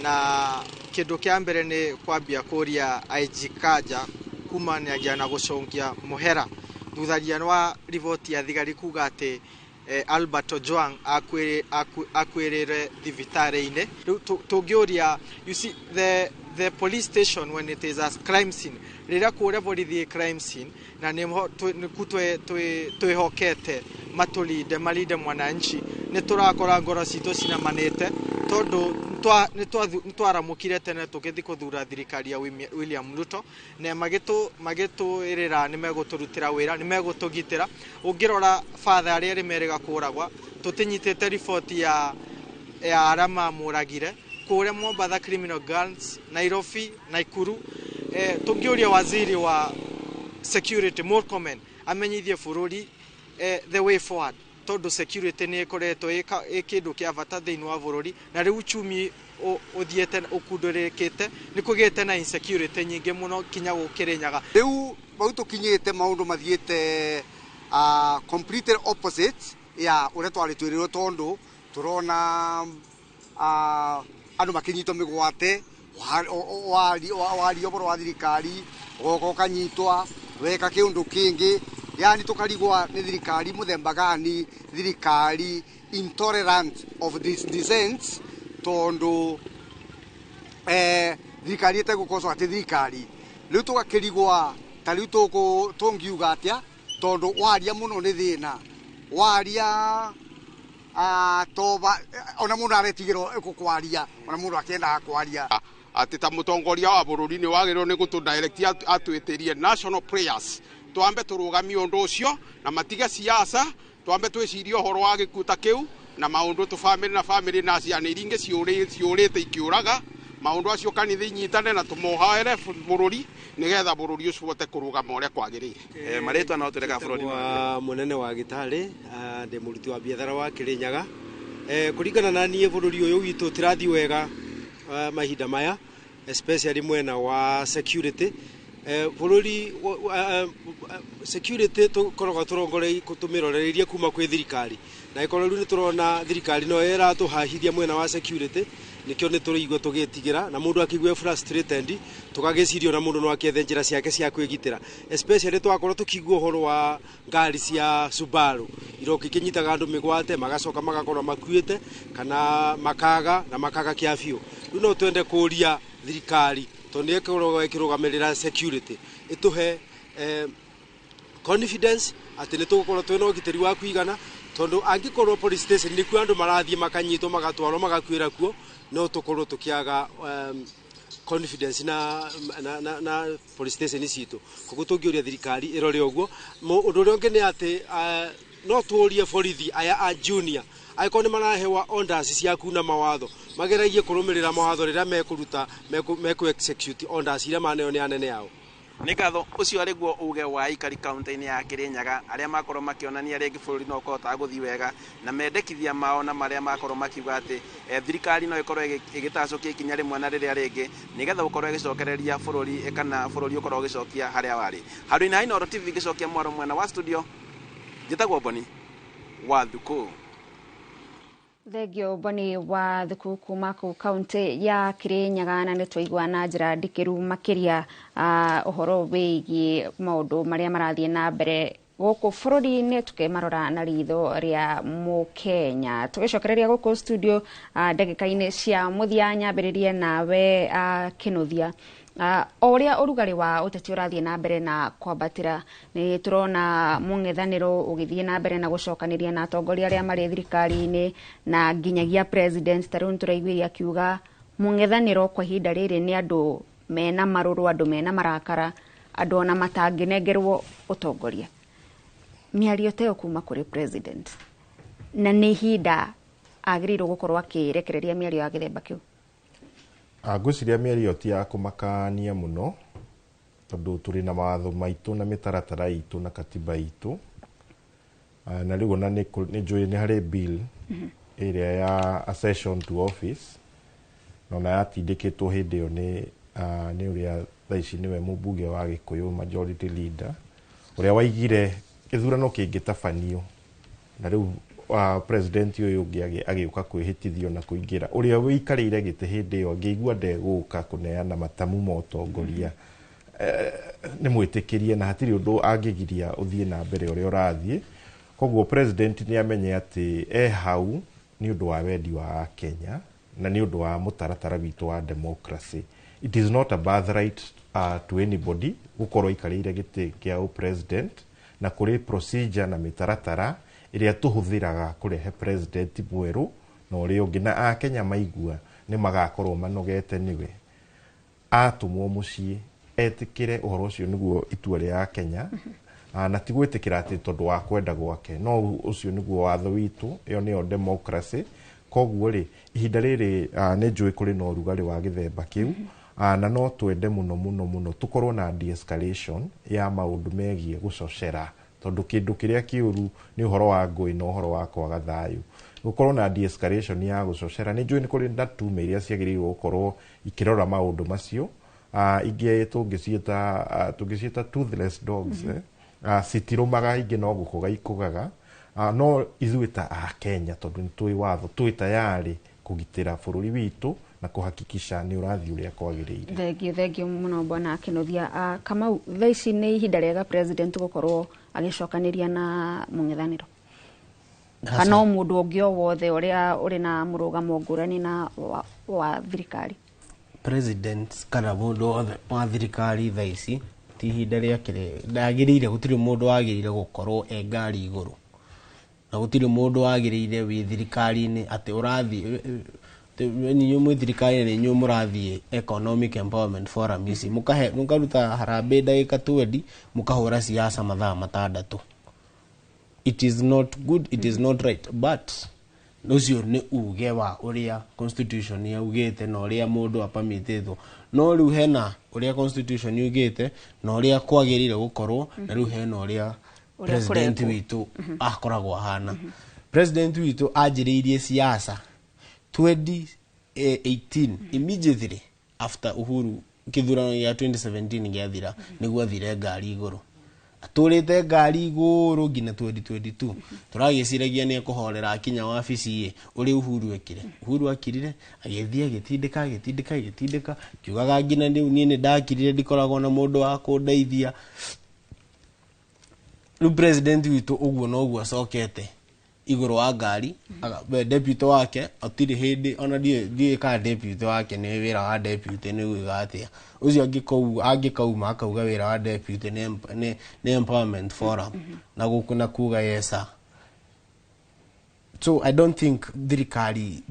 Na kĩndũ kĩa mbere nĩ kwambia kũria IG Kanja kumanagia na gũcũngia mũhera thuthagia wa riboti ya thigari kuga atĩ Albert Ojwang akuĩrĩre thibitarĩ-inĩ. Rĩu tũngĩũria, you see, the police station, when it is a crime scene, rĩrĩa kũrĩa borithi crime scene na nĩho nĩku twĩhokete matũlinde, malinde mwananchi, nĩ tũrakora ngoro citũ cinamanĩte, tondũ nĩ twaramũkire tene tũgĩthiĩ kũthura thirikari ya William Ruto na magĩtwĩrĩra nĩ megũtũrutĩra wĩra, nĩ megũtũgitĩra. Ũngĩrora batha arĩa erĩ merĩga kũragwa, tũtinyitĩte riboti ya arĩa mamũragire kũrĩa Mombatha, criminal gangs, Nairobi, Nakuru. Tũngĩũria waziri wa security Murkomen amenyithie bũrũri the way forward, tondũ security nĩ ĩkoretwo ĩ kĩndũ kĩa bata thĩinĩ wa bũrũri, na rĩu uchumi ũthiĩte ũkundũrĩkĩte, nĩ kũgĩte na insecurity nyingĩ mũno kinya gũkĩrĩnyaga. Rĩu bau tũkinyĩte, maũndũ mathiĩte completely opposite ya ũrĩa twarĩ twĩrĩrwo, tondũ tũrona andũ makĩnyitwo mĩgwate, waria ũhoro wa thirikari ũgoka ũkanyitwa, weka kĩũndũ kĩngĩ, yani tũkarigwa nĩ thirikari mũthemba gani, thirikari intolerant of this dissent, tondũ thirikari ĩtegũkocwo atĩ thirikari rĩu tũgakĩrigwa ta rĩu tũngiuga atĩa, tondũ waria mũno nĩ thĩna, waria toba ona mũndũ aretigĩrwo kwaria, ona mũndũ akĩendaga kwaria. Atĩ ta mũtongoria wa bũrũri nĩ wagĩrĩirwo nĩ gũtũ direct atwĩtĩrie national prayers, twambe tũrũgamie ũndũ ũcio na matige siasa, twambe twĩcirie ũhoro wa gĩkuũ ta kĩu na maũndũ tũ famĩlĩ na famĩlĩ na ciana iria ingĩ ciũrĩte ikĩũraga maũndũ acio, kanitha inyitane na tũmohaere bũrũri nĩgetha bũrũri ũcio ũhote kũrũgama ũrĩa kwagĩrĩire. Marĩtwa no tũreka bũrũri. Wa mũnene wa gĩtarĩ, ndĩ mũruti wa biathara wa Kĩrĩnyaga. Kũringana na niĩ, bũrũri ũyũ witũ tũrathiĩ wega mahinda maya, especially mwena wa security. Bũrũri security tũkoragwo tũrongoreirie tũmĩrorereirie kuma kwĩ thirikari, na ĩkorwo rĩu nĩ tũrona thirikari no ĩratũhahithia mwena wa security, nĩkĩo nĩ tũraigua tũgĩtigĩra, na mũndũ akĩigua frustrated, tũgagĩciria ona mũndũ no akĩethe njĩra ciake cia kwĩgitĩra, especially twakorwo tũkĩigua ũhoro wa ngari cia Subaru iroka ikĩnyitaga andũ mĩgwate, magacoka magakorwo makuĩte kana makaga na makaga kĩa biũ. Rĩu no twende kũria thirikari, tondũ nĩ ĩkoragwo ĩkĩrũgamĩrĩra security, ĩtũhe confidence atĩ nĩ tũgũkorwo twĩna ũgitĩri wa kũigana, tondũ angĩkorwo police station nĩkuo andũ marathiĩ makanyitwo, magatwarwo, magakuĩra kuo, no tũkorwo tũkĩaga confidence na police station citũ. Koguo tũngĩũria thirikari ĩrore ũguo. Ũndũ ũrĩa ũngĩ nĩ atĩ No tũrie borithi aya a junior angĩkorwo nĩ marahewa orders cia kuna mawatho, mageragie kũrũmĩrĩra mawatho rĩrĩa mekũruta, meku execute orders iria maneo nĩ anene ao. Nĩ ngatho. Ũcio arĩ guo uge wa aikari kaunti-inĩ ya Kirinyaga, arĩa makorwo makĩonania rĩngĩ bũrũri no ũkũhota gũthiĩ wega na mendekithia mao, na marĩa makorwo makiuga atĩ thirikari no ĩkorwo ĩgĩtacũkia ikinya rĩmwe na rĩrĩa rĩngĩ, nĩgetha gũkorwo ĩgĩcokereria bũrũri, kana bũrũri ũkorwo ũgĩcokia harĩa warĩ. Handũ-inĩ ha Inooro TV ngĩcokia mwaro mwena wa studio, njĩtagwo Boni wa Thukũ. Thengio Boni wa Thuku kuma kũu kaunti ya Kirinyaga, na nĩ twaigua na njĩra ndikĩru makĩria ũhoro wĩgiĩ maũndũ marĩa marathiĩ na mbere gũkũ bũrũri-inĩ, tukĩmarora na ritho rĩa mũkenya. Tũgĩcokereria gũkũ studio ndagĩka-inĩ cia mũthia, nyambĩrĩrie nawe Kĩnuthia. O ũrĩa ũrugarĩ wa ũteti ũrathiĩ na mbere na kwambatĩra, nĩ tũrona mũng'ethanĩro ũgĩthiĩ na mbere na gũcokanĩria na atongoria arĩa marĩ thirikari-inĩ na nginyagia president. Ta rĩu nĩtũraiguire akiuga mũng'ethanĩro kwa ihinda rĩrĩ nĩ andũ mena marũrũ, andũ mena marakara, andũ ona matangĩnengerwo ũtongoria. Mĩario ta ĩyo kuma kũrĩ president, na nĩ ihinda agĩrĩirwo gũkorwo akĩrekereria mĩario ya gĩthemba kĩu? Ngwĩciria mĩario ti ya kũmakania mũno, tondũ tũrĩ na mawatho maitũ na mĩtaratara itũ na katiba itũ. Na rĩu ona nĩ njũĩ nĩ harĩ bill ĩrĩa ya accession to office, na ona yatindĩkĩtwo hĩndĩ ĩyo nĩ ũrĩa thaa ici nĩwe mũmbunge wa Gĩkũyũ, majority leader, ũrĩa waigire gĩthurano kĩngĩtabanio, na rĩu president ũyũ ũngĩ agĩũka kwĩhĩtithio na kũingĩra, ũrĩa wĩikarĩire gĩtĩ hĩndĩ ĩyo angĩigua ndegũka kũneana matamu ma ũtongoria, nĩ mwĩtĩkĩrie na hatirĩ ũndũ angĩgiria ũthiĩ na mbere ũrĩa ũrathiĩ. Koguo president nĩ amenye atĩ e hau nĩ ũndũ wa wendi wa Kenya na nĩ ũndũ wa mũtaratara witũ wa democracy. It is not a birthright to anybody gũkorwo aikarĩire gĩtĩ kĩa president, na kũrĩ procedure na mĩtaratara ĩrĩa tũhũthĩraga kũrehe president mwerũ na ũrĩa ũngĩ, na akenya maigua nĩ magakorwo manogete nĩwe atũmwo mũciĩ etĩkĩre ũhoro ũcio nĩguo itua rĩa Kenya, na ti gwĩtĩkĩra atĩ tondũ wa kwenda gwake, no ũcio nĩguo watho witũ, ĩyo nĩyo democracy. Koguo rĩ, ihinda rĩrĩ nĩ njũĩ kũrĩ na ũrugarĩ wa gĩthemba kĩu, na no twende mũno mũno mũno tũkorwo na de-escalation ya maũndũ megiĩ gũcocera, tondũ kĩndũ kĩrĩa kĩũru nĩ ũhoro wa ngũĩ na ũhoro wa kwaga thayũ. Gũkorwo na de-escalation ya gũcocera, nĩ njũĩ nĩ kũrĩ na tume iria ciagĩrĩirwo gũkorwo ikĩrora maũndũ macio, ingĩ tũngĩciĩta toothless dogs, citirũmaga, ingĩ no gũkũga ikũgaga, no ithuĩ ta Akenya, tondũ nĩ tũĩ watho, twĩ tayarĩ kũgitĩra bũrũri witũ na kũhakikisha nĩ ũrathiĩ ũrĩa kwagĩrĩire. Thengio mũno bwana Kĩnuthia. Kamau, thaa ici nĩ ihinda rĩega president gũkorwo agĩcokanĩria na mũng'ethanĩro, kana o mũndũ ũngĩ o wothe ũrĩa ũrĩ na mũrũgamo ngũrani na wa thirikari? President kana mũndũ wothe wa thirikari thaa ici ti ihinda rĩake, ndagĩrĩire, gũtirĩ mũndũ wagĩrĩire gũkorwo e ngari igũrũ, na gũtirĩ mũndũ wagĩrĩire wĩ thirikari-inĩ atĩ ũrathiĩ inyuĩ mwĩ thirikari-inĩ nĩ inyuĩ mũrathiĩ Economic Empowerment Forum ici, mũkaruta harambee ndagĩka 20, mũkahũra siasa mathaa 6. It is not good, it is not right, but ũcio nĩ uge wa ũrĩa constitution yaugĩte na ũrĩa mũndũ apamitĩtwo. No rĩu hena ũrĩa constitution yugĩte na ũrĩa kwagĩrĩire gũkorwo, na rĩu hena ũrĩa president witũ akoragwo ahana. President witũ anjĩrĩirie siasa 2018, immediately after Uhuru kĩthurano gĩa 2017 gĩathira, nĩguo athire ngari igũrũ, atũrĩte ngari igũrũ nginya 2022. Tũragĩciragia nĩ ekũhorera akinya wabici ĩ ũrĩa Uhuru ekire. Uhuru akirire agĩthiĩ agĩtindĩka agĩtindĩka agĩtindĩka, kiugaga nginya rĩu niĩ nĩ ndakirire, ndikoragwo na mũndũ wa kũndeithia. Rĩu president witũ ũguo noguo acokete igũrũ wa ngari, deputy wake atirĩ hĩndĩ ona ndiũĩ kana deputy wake nĩ wĩra wa deputy nĩ gwĩka atĩa. Ũcio angĩkauma akauga wĩra wa deputy nĩ empowerment forum na gũkũ na kuga yes sir. So I don't think thirikari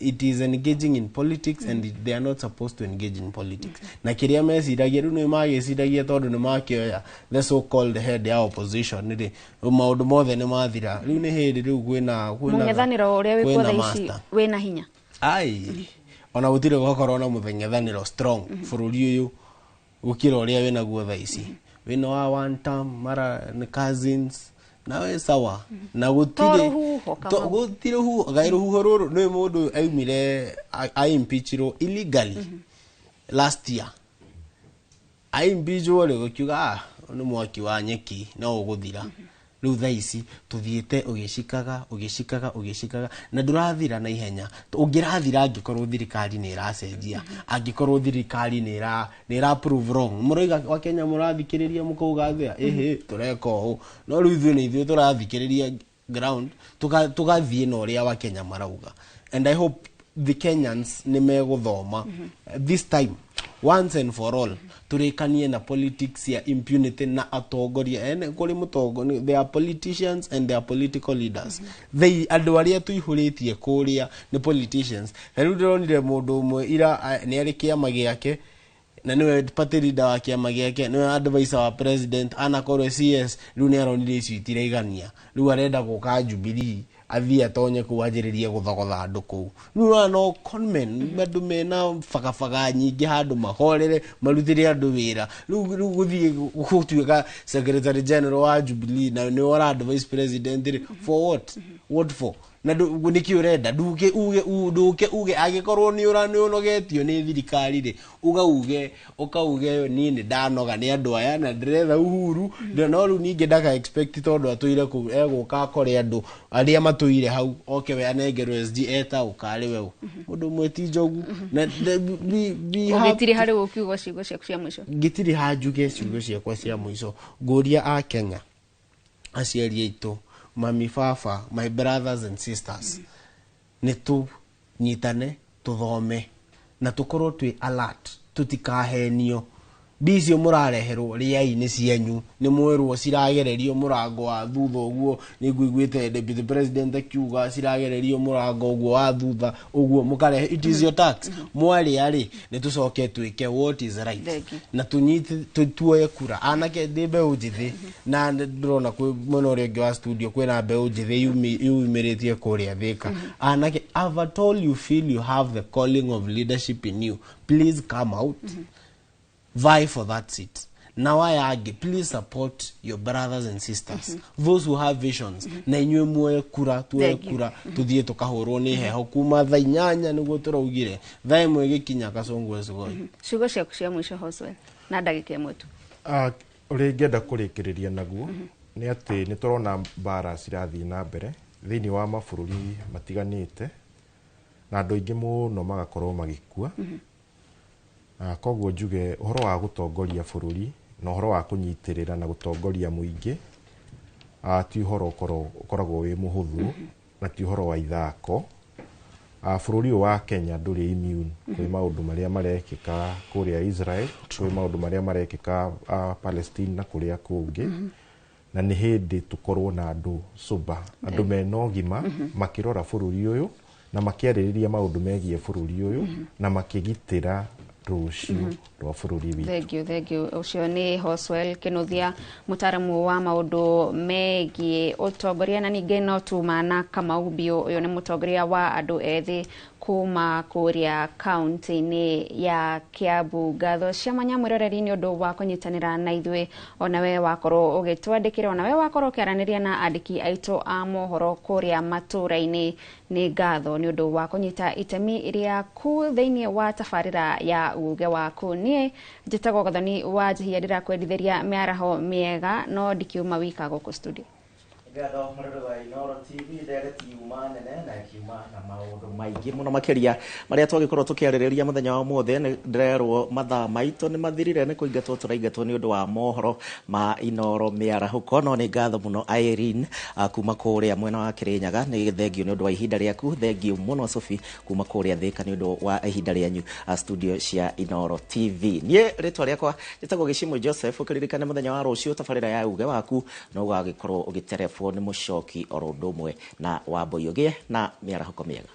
it is engaging in politics, and they are not supposed to engage in politics. Na kĩrĩa meciragia rĩu nĩ magĩciragia, tondũ nĩ makĩoya the so called head ya opposition rĩ, maũndũ mothe nĩ mathira. Rĩu nĩ hĩndĩ rĩu kwĩna Mũng'ethanĩro ũrĩa wĩkuo kwĩna thaa ici master. wĩna hinya? Ai, ona gũtirĩ gwakorwo na mũtheng'ethanĩro strong bũrũri ũyũ gũkĩra ũrĩa wĩnaguo thaa ici. Wĩna wa one term, mara nĩ cousins nawe sawa na To gũtirĩ rũhuho, Kamau. Gũtirĩ rũhuho, gai rũhuho rũrũ nĩ mũndũ aumire aimpeachirwo illegally last year. Aimpeachwo rĩ, gũkiuga, "Ah, nĩ mwaki wa nyeki no ũgũthira." Rĩu thaa ici tũthiĩte ũgĩcikaga, ũgĩcikaga, ũgĩcikaga, na ndũrathira na ihenya ũngĩrathira angĩkorwo thirikari nĩ ĩracenjia, angĩkorwo thirikari nĩ ĩra prove wrong. Mũroiga wa Kenya mũrathikĩrĩria mũkauga atĩa? Ĩhĩ, tũreka ũũ, no rĩu ithuĩ nĩ ithuĩ tũrathikĩrĩria ground, tũgathiĩ na ũrĩa wa Kenya marauga, and I hope the Kenyans nĩ megũthoma this time, once and for all, tũrĩkanie na politics ya impunity na atongoria ene kũrĩ mũtongoria. They are politicians and they are political leaders. They andũ arĩa tũihũrĩtie kũrĩa nĩ politicians. Na rĩu ndĩronire mũndũ ũmwe ira nĩ arĩ kĩama gĩake na nĩwe party leader wa kĩama gĩake, nĩwe advisor wa president, anakorwo CS. Rĩu nĩ aronire icio itiraigania, rĩu arenda gũka Jubilee, athiĩ atonye kũu, anjĩrĩrie gũthogotha andũ kũu. Rĩu aya no conmen, andũ mena bagabaga nyingĩ, handũ mahorere marutĩre andũ wĩra. Rĩu gũthiĩ gũtuĩka secretary general wa Jubilee na nĩwe ũra vice president rĩ, for what? What for? Na nĩkĩ ũrenda? Nduke uge ndũke uge angĩkorwo nĩ ũra nĩ ũnogetio nĩ thirikari rĩ, uga uge ũkauge, "Niĩ nĩ ndanoga nĩ andũ aya na ndĩretha uhuru." No rĩu ningĩ ndaka expect tondũ atũire kũu egũka akore andũ arĩa matũire hau, oke we anengerwo SG eta ũkarĩ we mũndũ ũmwe ti njogu na be happy. Ũgĩtiri harĩ ũkiuga ciugo ciaku cia mũico. Ngĩtirĩ hanjuge ciugo ciakwa cia mũico, ngũria a Kenya, aciari aitũ, mami, baba, my brothers and sisters, nĩ tũnyitane, tũthome na tũkorwo twĩ alert, tũtikahenio. Mbia icio mũrareherwo rĩai nĩ cianyu, nĩ mwerwo ciragererio mũrango wa thutha. Ũguo nĩ ngũiguĩte deputy president akiuga ciragererio mũrango ũguo wa thutha ũguo mũkarehe. It is your tax. Mwarĩa rĩ, nĩ tũcoke twĩke what is right. Thank you. Na tũnyite tuoye kura. Anake, ndĩ mbeũ njĩthĩ na ndĩrona kwĩ mwena ũrĩa ũngĩ wa studio kwĩna mbeũ njĩthĩ yumĩrĩtie kũrĩa Thĩka. Anake, if at all you feel you have the calling of leadership in you, please come out, vie for that seat. Na aya angĩ, please support your brothers and sisters, those who have visions, na inyuĩ muoye kura, tuoye Thank you. kura, tũthiĩ tũkahũrwo nĩ heho kuma thaa 8, nĩguo tũraugire thaa 1 ĩgĩkinya Kasongo Esugoi. Ciugo ciaku cia mũico, Hoswell, na ndagĩka 1 tu. Ah, ũrĩa ingĩenda kũrĩkĩrĩria naguo nĩ atĩ nĩ tũrona mbara cirathiĩ na mbere thĩinĩ wa mabũrũri matiganĩte na andũ aingĩ mũno magakorwo magĩkua. Koguo njuge ũhoro wa gũtongoria bũrũri na ũhoro wa kũnyitĩrĩra na gũtongoria mũingĩ, ti ũhoro ũkoragwo wĩ mũhũthũ na ti ũhoro wa ithako. Bũrũri ũyũ wa Kenya ndũrĩ immune kwĩ maũndũ marĩa marekĩka kũrĩa Israel, kwĩ maũndũ marĩa marekĩka Palestine na kũrĩa kũngĩ, na nĩ hĩndĩ tũkorwo na andũ sober, andũ mena ũgima, makĩrora bũrũri ũyũ na makĩarĩrĩria maũndũ megiĩ bũrũri ũyũ na makĩgitĩra rũciũ rwa bũrũri witũ. Thank you, thank you. Ũcio nĩ Hoswell Kinuthia, mũtaaramu wa maũndũ megiĩ ũtongoria, na ningĩ no tuma na Kamau Biũ. Ũyũ nĩ mũtongoria wa andũ ethĩ kuma kũrĩa kaunti-inĩ ya Kiambu. Ngatho cia mwanya mwĩroreri nĩ ũndũ wa kũnyitanĩra na ithuĩ, onawe wakorwo ũgĩtwandĩkĩra, onawe wakorwo ũkĩaranĩria na andĩki aitũ a mohoro kũrĩa matũũra-inĩ. Nĩ ngatho nĩ ũndũ wa kũnyita itemi rĩaku thĩinĩ wa tabarĩra ya uge waku. Niĩ njĩtagwo Gathoni wa Njihia, ndĩrakwendithĩria mĩaraho mĩega, no ndikiuma wika gũkũ studio. Ngatho mũrori wa Inooro TV. Ndereti yuma nene na ĩkiuma na maũndũ maingĩ mũno makĩria marĩa twagĩkorwo tũkĩarĩrĩria mũthenya wa ũmũthĩ. Nĩ ndĩrerwo mathaa maitũ nĩ mathirire, nĩ kũingatwo tũraingatwo nĩ ũndũ wa mohoro ma Inooro mĩarahũko. No nĩ ngatho mũno Irene, kuma kũrĩa mwena wa Kĩrĩnyaga, nĩ thengio nĩ ũndũ wa ihinda rĩaku. Thengio mũno Sophie kuma kũrĩa Thĩka nĩ ũndũ wa ihinda rĩanyu, studio cia Inooro TV. Niĩ rĩtwa rĩakwa njĩtagwo Gĩcimũ Joseph. Ũkĩririkane mũthenya wa rũciũ tabarĩra ya uge waku no ũgagĩkorwo ũgĩtereba. Joseph nĩ Mũcoki oro ũndũ ũmwe na Wambui. Ũgĩe na mĩarahũko mĩega.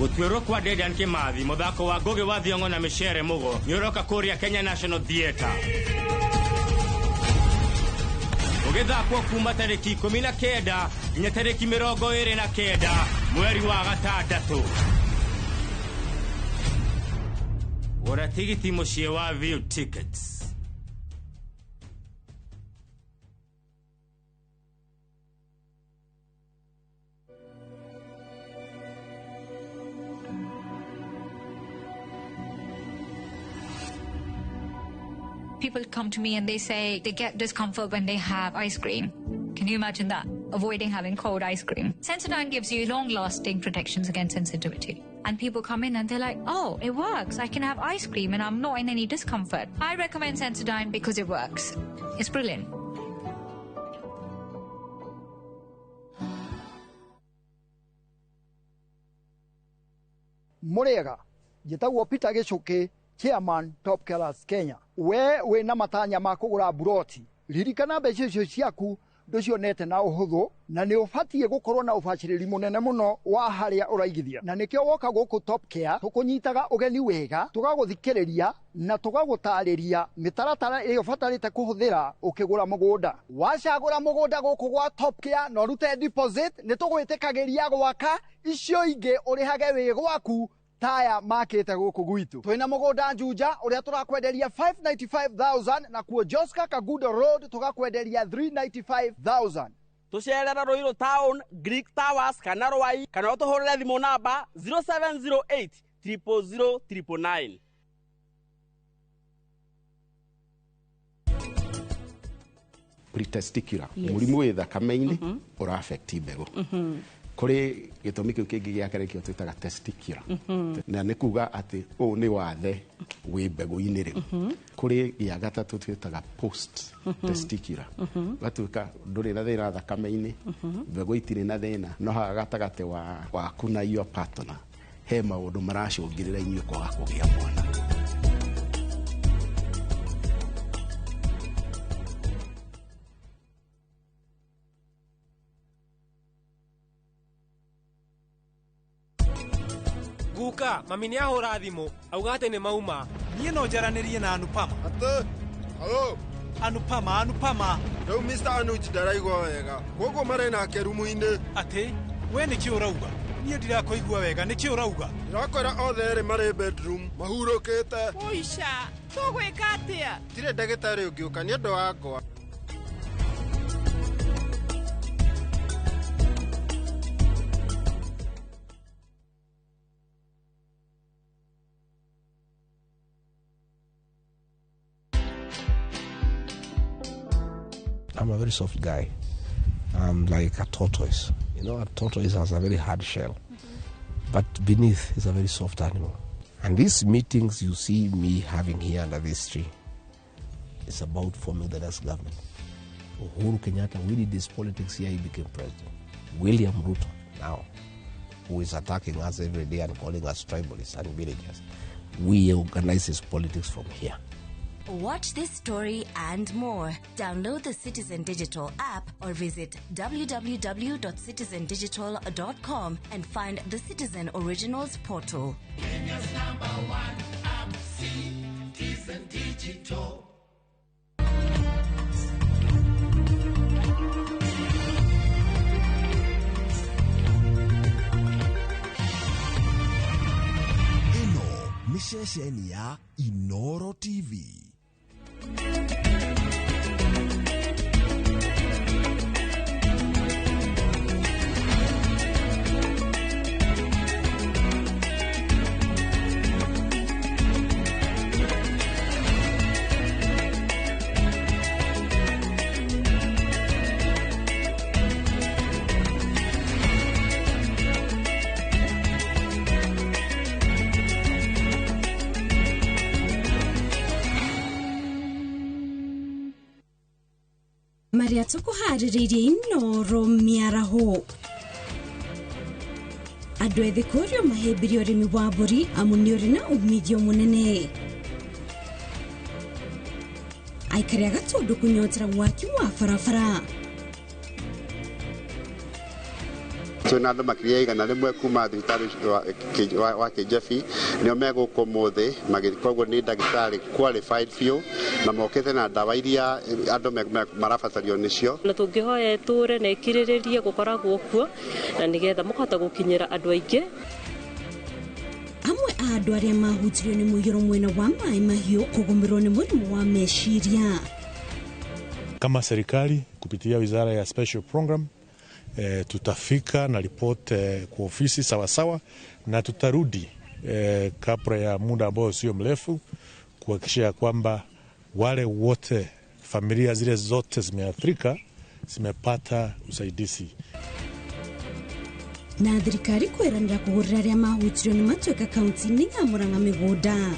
Gũtuĩrwo kwa Dedan Kimathi mũthako wa Ngugi wa Thiong'o na Micere Mugo nĩ ũroka kũrĩa Kenya National Theatre ũgĩthakwo kuma tarĩki 19 nginya tarĩki 29 mweri wa gatandatũ. Gũra tigiti mũciĩ wa View Tickets. People come to me and they say they get discomfort when they have ice cream. Can you imagine that? Avoiding having cold ice cream. Sensodyne gives you long-lasting protections against sensitivity. And people come in and they're like, oh, it works. I can have ice cream and I'm not in any discomfort. I recommend Sensodyne because it works. It's brilliant. Murega, njĩtagwo Peter Gĩchũkĩ, Chairman Top Killers Kenya. We wĩna matanya ma kũgũra buroti, ririkana mbeca icio ciaku ndũcionete na ũhũthũ, na nĩ ũbatiĩ gũkorwo na ũbacĩrĩri mũnene mũno wa harĩa ũraigithia. Na nĩkĩo woka gũkũ Top Care tũkũnyitaga ũgeni wega, tũgagũthikĩrĩria na tũgagũtarĩria mĩtaratara ĩrĩa ũbatarĩte kũhũthĩra ũkĩgũra mũgũnda. Wacagũra mũgũnda gũkũ gwa Top Care na ũrute deposit, nĩ tũgwĩtĩkagĩria gwaka icio ingĩ ũrĩhage wĩ gwaku taya makite guku gwitu. Twina mugunda Juja uria turakwenderia 595,000 na kuo Joska Kagudo Road tugakwenderia 395,000. Tucerera Ruiru Town, Greek Towers kana Rwai kana utuhurire thimu namba 0708 000 999. Pretesticular Yes. Murimu wi thakame-inĩ ura affect mbegũ. Kũrĩ gĩtũmi kĩu kĩngĩ gĩa kerĩ kĩo twĩtaga testicular, na nĩ kuga atĩ ũũ nĩ wathe wĩ mbegũ-inĩ rĩu. Kũrĩ gĩa gatatũ twĩtaga post testicular, gatuĩka ndũrĩ na thĩna thakame-inĩ, mbegũ itirĩ na thĩna, no haha gatagatĩ waku na your partner he maũndũ maracũngĩrĩra inyuĩ kwaga kũgĩa mwana. Guka, mami nĩ ahũra thimũ auga atĩ nĩ mauma. Niĩ no njaranĩrie na Anupama. Atĩ, halo. Anupama, Anupama. Rĩu Mr. Anuj ndaraigua wega, koguo marĩ nake rumu-inĩ. Atĩ, we nĩkĩ ũrauga? Niĩ ndirakũigua wega, nĩkĩ ũrauga? Ndĩrakwĩra othe erĩ marĩ bedroom, mahurũkĩte. Ũica, tũgwĩka atĩa? Tirĩ ndagĩtarĩ ũngĩũka nĩ ũndũ wakwa. I'm a very soft guy. I'm like a tortoise. You know, a tortoise has a very hard shell, but beneath is a very soft animal. And these meetings you see me having here under this tree is about forming the next government. Uhuru Kenyatta, we did this politics here, he became president. William Ruto now, who is attacking us every day and calling us tribalists and villagers, We organize his politics from here. Watch this story and more. Download the Citizen Digital app or visit www.citizendigital.com and find the Citizen Originals portal. Kenya's number one app, Citizen Digital. Ĩno nĩ ceceni ya Inoro TV. Maria tũkũharĩrĩirie Inoro mĩaraho. Andũ ethĩ kũrio mahĩmbĩrie ũrĩmi wa mbũri amu nĩ ũrĩ na umithio mũnene. Aikari a Gatũndũ kũnyotera waki wa barabara. Twĩna andũ makĩria 100 kuma thibitarĩ wa Kĩnjabi nĩo megũkũ ũmũthĩ, koguo nĩ ndagĩtarĩ qualified biũ na mokĩte na ndawa iria andũ marabatario nĩcio. Na tũngĩhoya ĩtũre na ĩkirĩrĩrie gũkoragwo kuo na nĩgetha mũkahota gũkinyĩra andũ aingĩ. Amwe a andũ arĩa mahutirio nĩ mũiyũro mwena wa Maĩ Mahiũ kũgũmĩrwo nĩ mũrimũ wa meciria. Kama serikali kupitia wizara ya special program tutafika na ripoti kwa ofisi sawasawa, na tutarudi kabla ya muda ambao sio mrefu kuhakikisha kwamba wale wote familia zile zote zimeathirika zimepata usaidizi. Na thirikari kwĩranĩra kũgũrĩra arĩa mahutirio nĩ matuĩka kaunti-inĩ ya Murang'a mĩgũnda.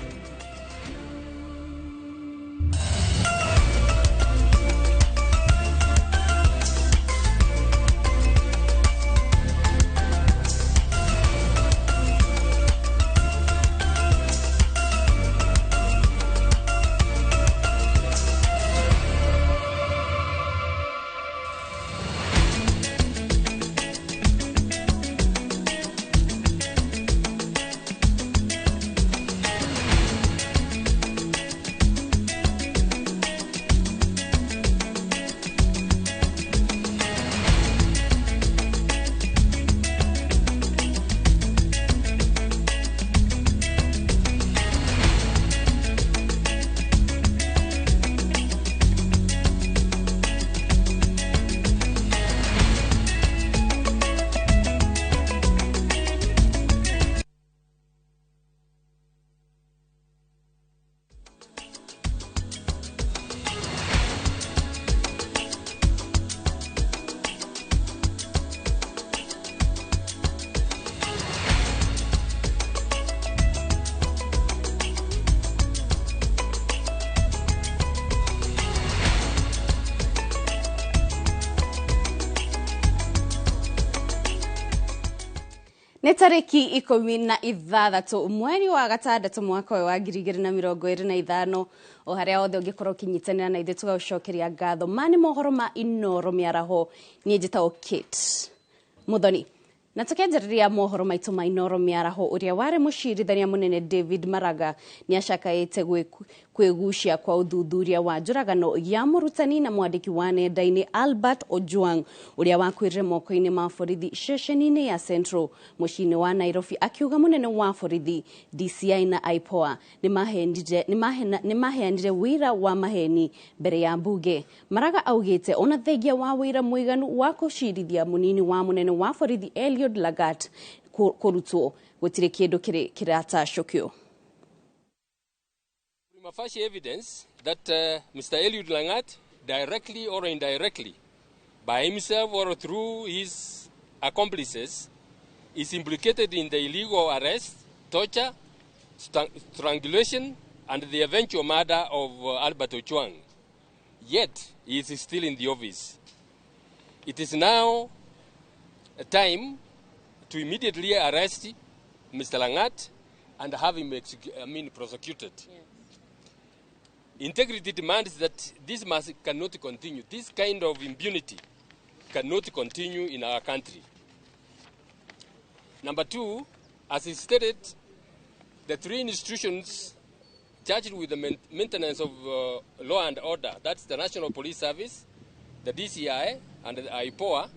Nĩ tarĩki 16 mweri wa gatandatũ mwaka ũyũ wa 2025 o harĩa othe ũngĩkorwo ũkĩnyitanĩra na ithuĩ tũgagũcokeria ngatho. Ma nĩ mohoro ma Inoro mĩaraho, niĩ njĩtagwo Kate Muthoni. Na tukianjĩrĩria mohoro maitũ ma Inoro mĩaraho, ũrĩa warĩ mũcirithania mũnene David Maraga nĩ acakaĩte kwĩgucia kwa ũthuthuria wa njũragano ya mũrutani na mwandĩki wa nenda-inĩ Albert Ojwang ũrĩa wakuĩrire moko-inĩ ma borithi ceceni-inĩ ya Central mũciĩ-inĩ wa Nairobi, akiuga mũnene wa borithi DCI na IPOA nĩ maheanire wĩra wa maheni mbere ya mbunge. Maraga augĩte ona thengia wa wĩra mũiganu wa kũcirithia mũnini wa mũnene wa borithi Eliud Lagat kũrutwo gũtirĩ kĩndũ kĩratacũkio. Prima facie evidence that Mr. Eliud Langat, directly or indirectly, by himself or through his accomplices, is implicated in the illegal arrest, torture, strangulation, and the eventual murder of Albert Ojwang. Yet, he is still in the office. It is now a time to immediately arrest Mr. Langat and have him prosecuted. Yes. Integrity demands that this cannot continue. This kind of impunity cannot continue in our country. Number two, as is stated, the three institutions charged with the maintenance of law and order, that's the National Police Service, the DCI, and the IPOA,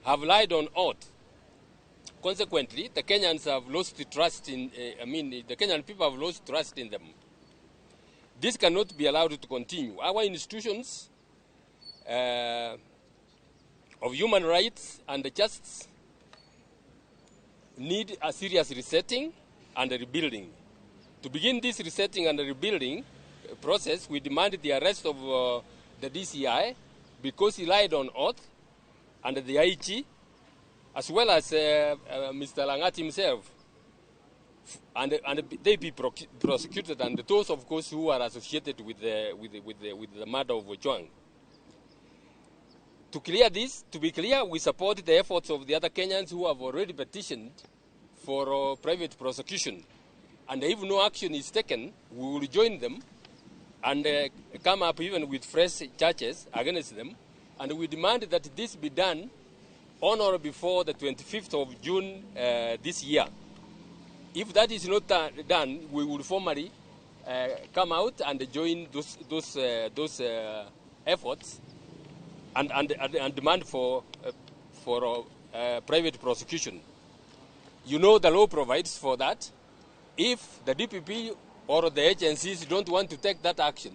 have lied on oath. Consequently, the Kenyans have lost trust in, the Kenyan people have lost trust in them. This cannot be allowed to continue. Our institutions of human rights and the justice need a serious resetting and a rebuilding. To begin this resetting and rebuilding process, we demand the arrest of the DCI because he lied on oath, and the IG, as well as Mr. Langat himself. And they be prosecuted, and those, of course, who are associated with the murder of Ojwang. To clear this, to be clear, we support the efforts of the other Kenyans who have already petitioned for private prosecution. And if no action is taken, we will join them and come up even with fresh charges against them. And we demand that this be done on or before the 25th of June this year. If that is not done, we will formally come out and join those efforts and demand for private prosecution. You know the law provides for that. If the DPP or the agencies don't want to take that action,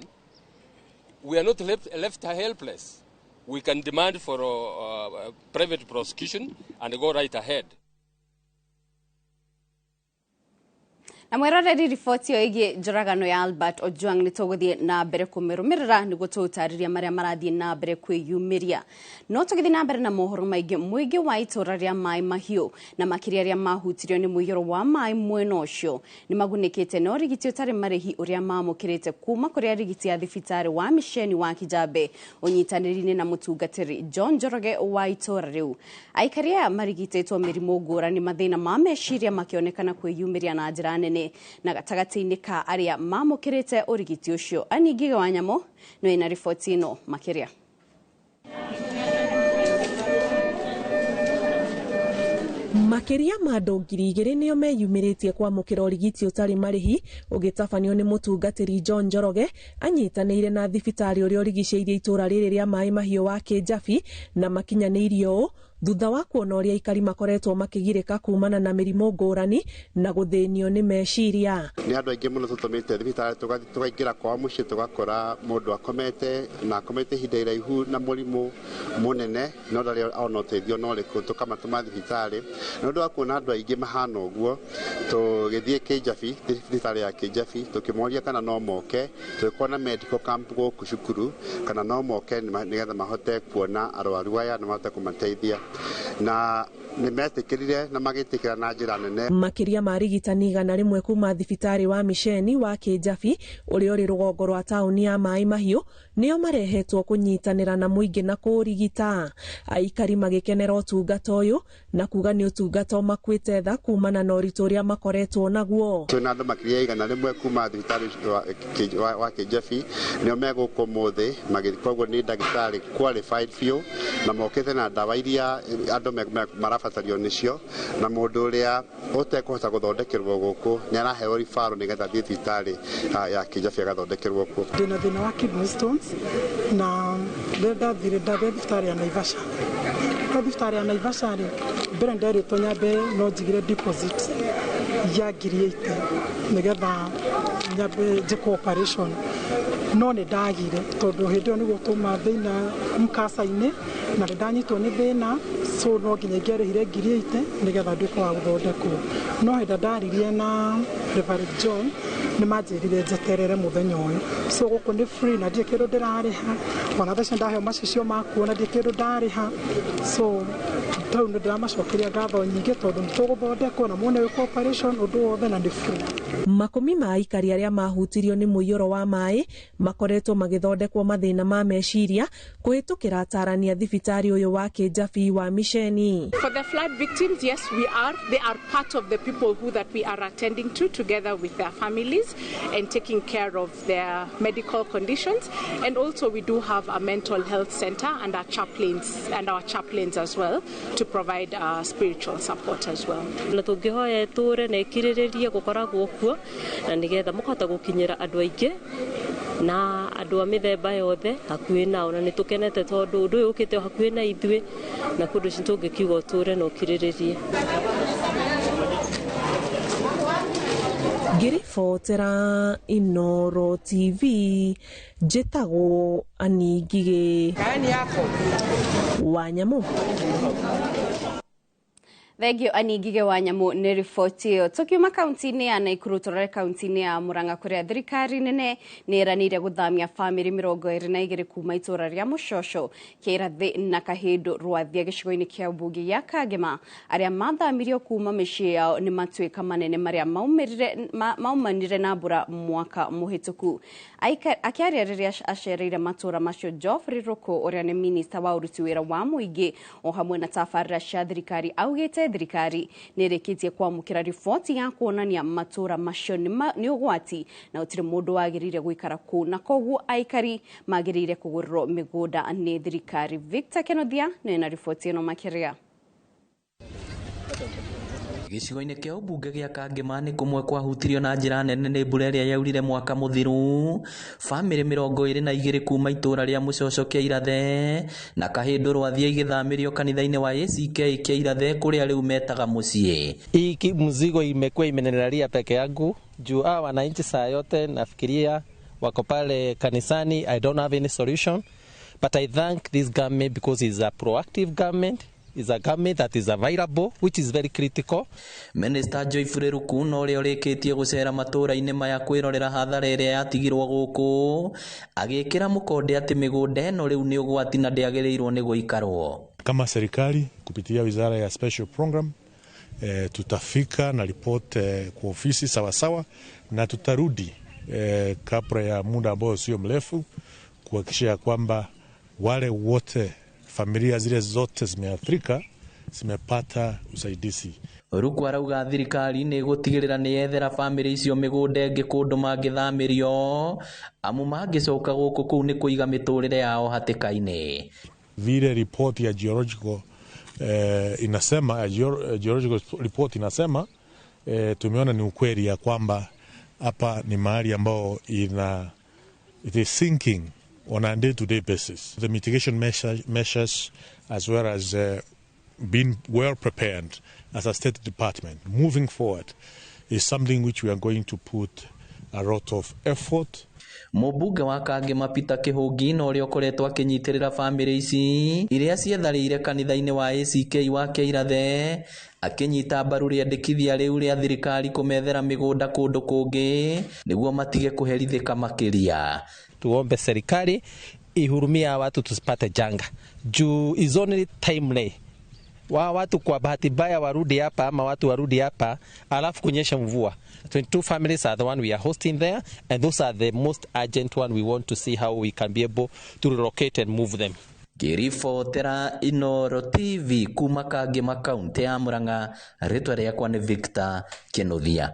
we are not left helpless. We can demand for a private prosecution and go right ahead. Na mweroreri riboti ĩyo ĩgiĩ njũragano ya Albert Ojwang nĩ tũgũthiĩ na mbere kũmĩrũmĩrĩra nĩguo tũũtarĩria marĩa marathiĩ na mbere kwĩyumĩria. No tũgĩthiĩ na mbere na mohoro maingĩ, mũingĩ wa itũũra rĩa Maĩ Mahiũ na makĩria arĩa mahutirio nĩ mũiyũro wa maĩ mwena ũcio nĩ magunĩkĩte na ũrigiti ũtarĩ marĩhi ũrĩa mamũkĩrĩte kuma kũrĩ arigiti a thibitarĩ wa misheni wa Kijabe ũnyitanĩri-inĩ na mũtungatĩri John Njoroge wa itũũra rĩu. Aikari aya marigitĩtwo mĩrimũ ngũrani, mathĩna ma meciria makĩonekana kwĩyumĩria na njĩra nene na gatagatĩ-inĩ ka arĩa mamũkĩrĩte ũrigiti ũcio. Annie Ngige wa Nyamũ nĩwe na riboti ĩno makĩria. Makĩria ma andũ 2,000 nĩo meyumĩrĩtie kwamũkĩra ũrigiti ũtarĩ marĩhi ũgĩtabanio nĩ mũtungatĩri John Njoroge anyitanĩire na thibitarĩ ũrĩa ũrigicĩirie itũũra rĩrĩ rĩa Maĩ Mahiũ wa Kĩnjabi na makinyanĩirio ũũ thutha wa kuona ũrĩa aikari makoretwo makĩgirĩka kumana na mĩrimũ ngũrani na gũthĩnio nĩ meciria. Nĩ andũ aingĩ mũno tũtũmĩte thibitarĩ, tũkaingĩra kwao mũciĩ tũgakora mũndũ akomete na akomete ihinda iraihu na mũrimũ mũnene no ndarĩ ona ũteithio na ũrĩkũ, tũkamatũma thibitarĩ. Na ũndũ wa kuona andũ aingĩ mahana ũguo, tũgĩthiĩ Kĩnjabi, thibitarĩ ya Kĩnjabi, tũkĩmoria kana no moke, tũgĩkorwo na medical camp gũkũ cukuru, kana no moke nĩgetha mahote kuona arwaru aya na mahote kũmateithia. Na nĩmetĩkĩrire na magĩtĩkĩra na njĩra nene. Makĩria ma arigitani 100 kuma thibitarĩ wa misheni wa Kĩnjabi ũrĩa ũrĩ rũgongo rwa taũni ya Maĩ Mahiũ nĩo marehetwo kũnyitanĩra na mũingĩ na kũũrigita. Aikari magĩkenera ũtungata ũyũ na kuga nĩ ũtungata ũmakuĩte tha kumana na ũritũ ũrĩa makoretwo naguo. Twĩna andũ makĩria 100 kuma thibitarĩ wa Kĩnjabi nĩo me gũkũ ũmũthĩ, koguo nĩ ndagĩtarĩ qualified biũ na mokĩte na ndawa iria andũ marabatario nĩcio, na mũndũ ũrĩa ũtekũhota gũthondekerwo gũkũ nĩ araheo referral nĩgetha athiĩ thibitarĩ ya Kĩnjabi agathondekerwo kuo. Ndĩna thĩna wa kidney stones na rĩrĩa ndathire ndathire thibitarĩ ya Naivasha. Thibitarĩ ya Naivasha rĩ, mbere nderĩtwo nyambe no njigire deposit ya 80,000 nĩgetha nyambe njĩkwo operation, no nĩ ndagire tondũ hĩndĩ ĩyo nĩguo twauma thĩna mkasa-inĩ na nĩ ndanyitwo nĩ thĩna, so no nginya ingĩarĩhire 80,000 nĩgetha nduĩke wa gũthondekwo. No hĩndĩ ndaririe na Reverend John nĩ manjĩrire njeterere mũthenya ũyũ, so gũkũ nĩ free na ndirĩ kĩndũ ndĩrarĩha, ona thaa ici ndaheo macicio ma kuona ndirĩ kĩndũ ndarĩha, so Tau nĩ ndĩramacokeria ngatho nyingĩ tondũ nĩ tũgũthondekwo na muone wĩkwo operation ũndũ wothe na nĩ free. Makũmi ma aikari arĩa mahutirio nĩ mũiyũro wa maĩ makoretwo magĩthondekwo mathĩna ma meciria kũhĩtũkĩra atarani a thibitarĩ ũyũ wa Kĩnjabi wa Miceni. For the flood victims, yes, we are. They are part of the people who that we are attending to together with their families and taking care of their medical conditions. And also we do have a mental health center and our chaplains as well to provide spiritual support as well. Na tũngĩhoya ĩtũre na ĩkirĩrĩrie gũkoragwo kuo na nĩgetha mũkahota gũkinyĩra andũ aingĩ na andũ a mĩthemba yothe hakuhĩ nao, na nĩ tũkenete tondũ ũndũ ũyũ ũkĩte hakuhĩ na ithuĩ na kũndũ ũcio tũngĩkiuga ũtũre na ũkirĩrĩrie. Ngĩribotera Inooro TV, njĩtagwo Annie Ngigĩ wa Nyamũ. Thengio Annie Ngigĩ wa Nyamũ nĩ riboti ĩyo. Tũkiuma kaunti-inĩ ya Naikuru tũrore kaunti-inĩ ya Murang'a kũrĩa thirikari nene nĩ ĩranĩire gũthamia bamĩrĩ 22 kuma itũũra rĩa Mũcoco, Kĩrathĩ na Kahĩndũ Rwathia gĩcigo-inĩ kĩa mbunge gĩa Kangema. Arĩa mathamirio kuma mĩciĩ yao nĩ matuĩka manene marĩa maumanire na mbura mwaka mũhĩtũku. Akĩaria rĩrĩa acereire matũũra macio, Geoffrey Ruku ũrĩa nĩ minista wa ũruti wĩra wa mũingĩ o hamwe na tabarĩra cia thirikari augĩte thirikari nĩ ĩrĩkĩtie kwamũkĩra riboti ya kuonania matũũra macio nĩ ũgwati na gũtirĩ mũndũ wagĩrĩire gũikara kũu, na koguo aikari magĩrĩire kũgũrĩrwo mĩgũnda nĩ thirikari. Victor Kenothia nĩ na riboti ĩno makĩria. Gĩcigo-inĩ kĩa ũmbunge gĩa Kangema nĩ kũmwe kwahutirio na njĩra nene nĩ mbura ĩrĩa yaurire mwaka mũthiru. Bamĩrĩ 22 kuma itũũra rĩa Mũcoco kĩa Irathe na Kahĩndũ Rwathia igĩthamĩrio kanitha-inĩ wa ACK kĩa Irathe kũrĩa rĩu metaga mũciĩ. Hii mzigo imekuwa imenilalia peke yangu juu hawa wananchi saa yote nafikiria wako pale kanisani. I don't have any solution, but I thank this government because it's a proactive government. Is a government that is available, which is very critical. Minister Geoffrey Ruku na ũrĩa ũrĩkĩtie gũcera matũũra-inĩ maya kwĩrorera hathara ĩrĩa yatigirwo gũkũ, agĩkĩra mũkonde atĩ mĩgũnda ĩno rĩu nĩ ũgwati na ndĩagĩrĩirwo nĩ gũikarwo. Kama serikali kupitia wizara ya special program tutafika na report kwa ofisi sawasawa, na tutarudi kabla ya muda ambao sio mrefu kuhakikisha kwamba wale wote familia zile zote zimeathirika zimepata usaidizi. Ruku arauga thirikari nĩ gũtigĩrĩra nĩ yethera bamĩrĩ icio mĩgũnda ĩngĩ kũndũ mangĩthamĩrio, amu mangĩcoka gũkũ kũu nĩ kũiga mĩtũrĩre yao hatĩka-inĩ. Vile report ya geological inasema, geological report inasema tumeona ni ukweli ya kwamba hapa ni mahali ambao it is sinking on a day-to-day basis. The mitigation measures as well as being well prepared as a state department moving forward is something which we are going to put a lot of effort. Mũmbunge wa Kangema Peter Kĩhũngi na ũrĩa ũkoretwo akĩnyitĩrĩra bamĩrĩ ici iria cietharĩire kanitha-inĩ wa ACK wa Kĩirathe akĩnyita mbaru rĩendekithia rĩu rĩa thirikari kũmethera mĩgũnda kũndũ kũngĩ nĩguo matige kũherithĩka makĩria. Tuombe serikali ihurumia watu tusipate janga juu is only timely wa watu kwa bahati mbaya warudi hapa ama watu warudi hapa alafu kunyesha mvua. 22 families are the one we are hosting there, and those are the most urgent one. We want to see how we can be able to relocate and move them. Ngĩribotera Inooro TV kuma Kangema kaunti ya Murang'a, rĩtwa rĩakwa nĩ Victor Kĩnuthia.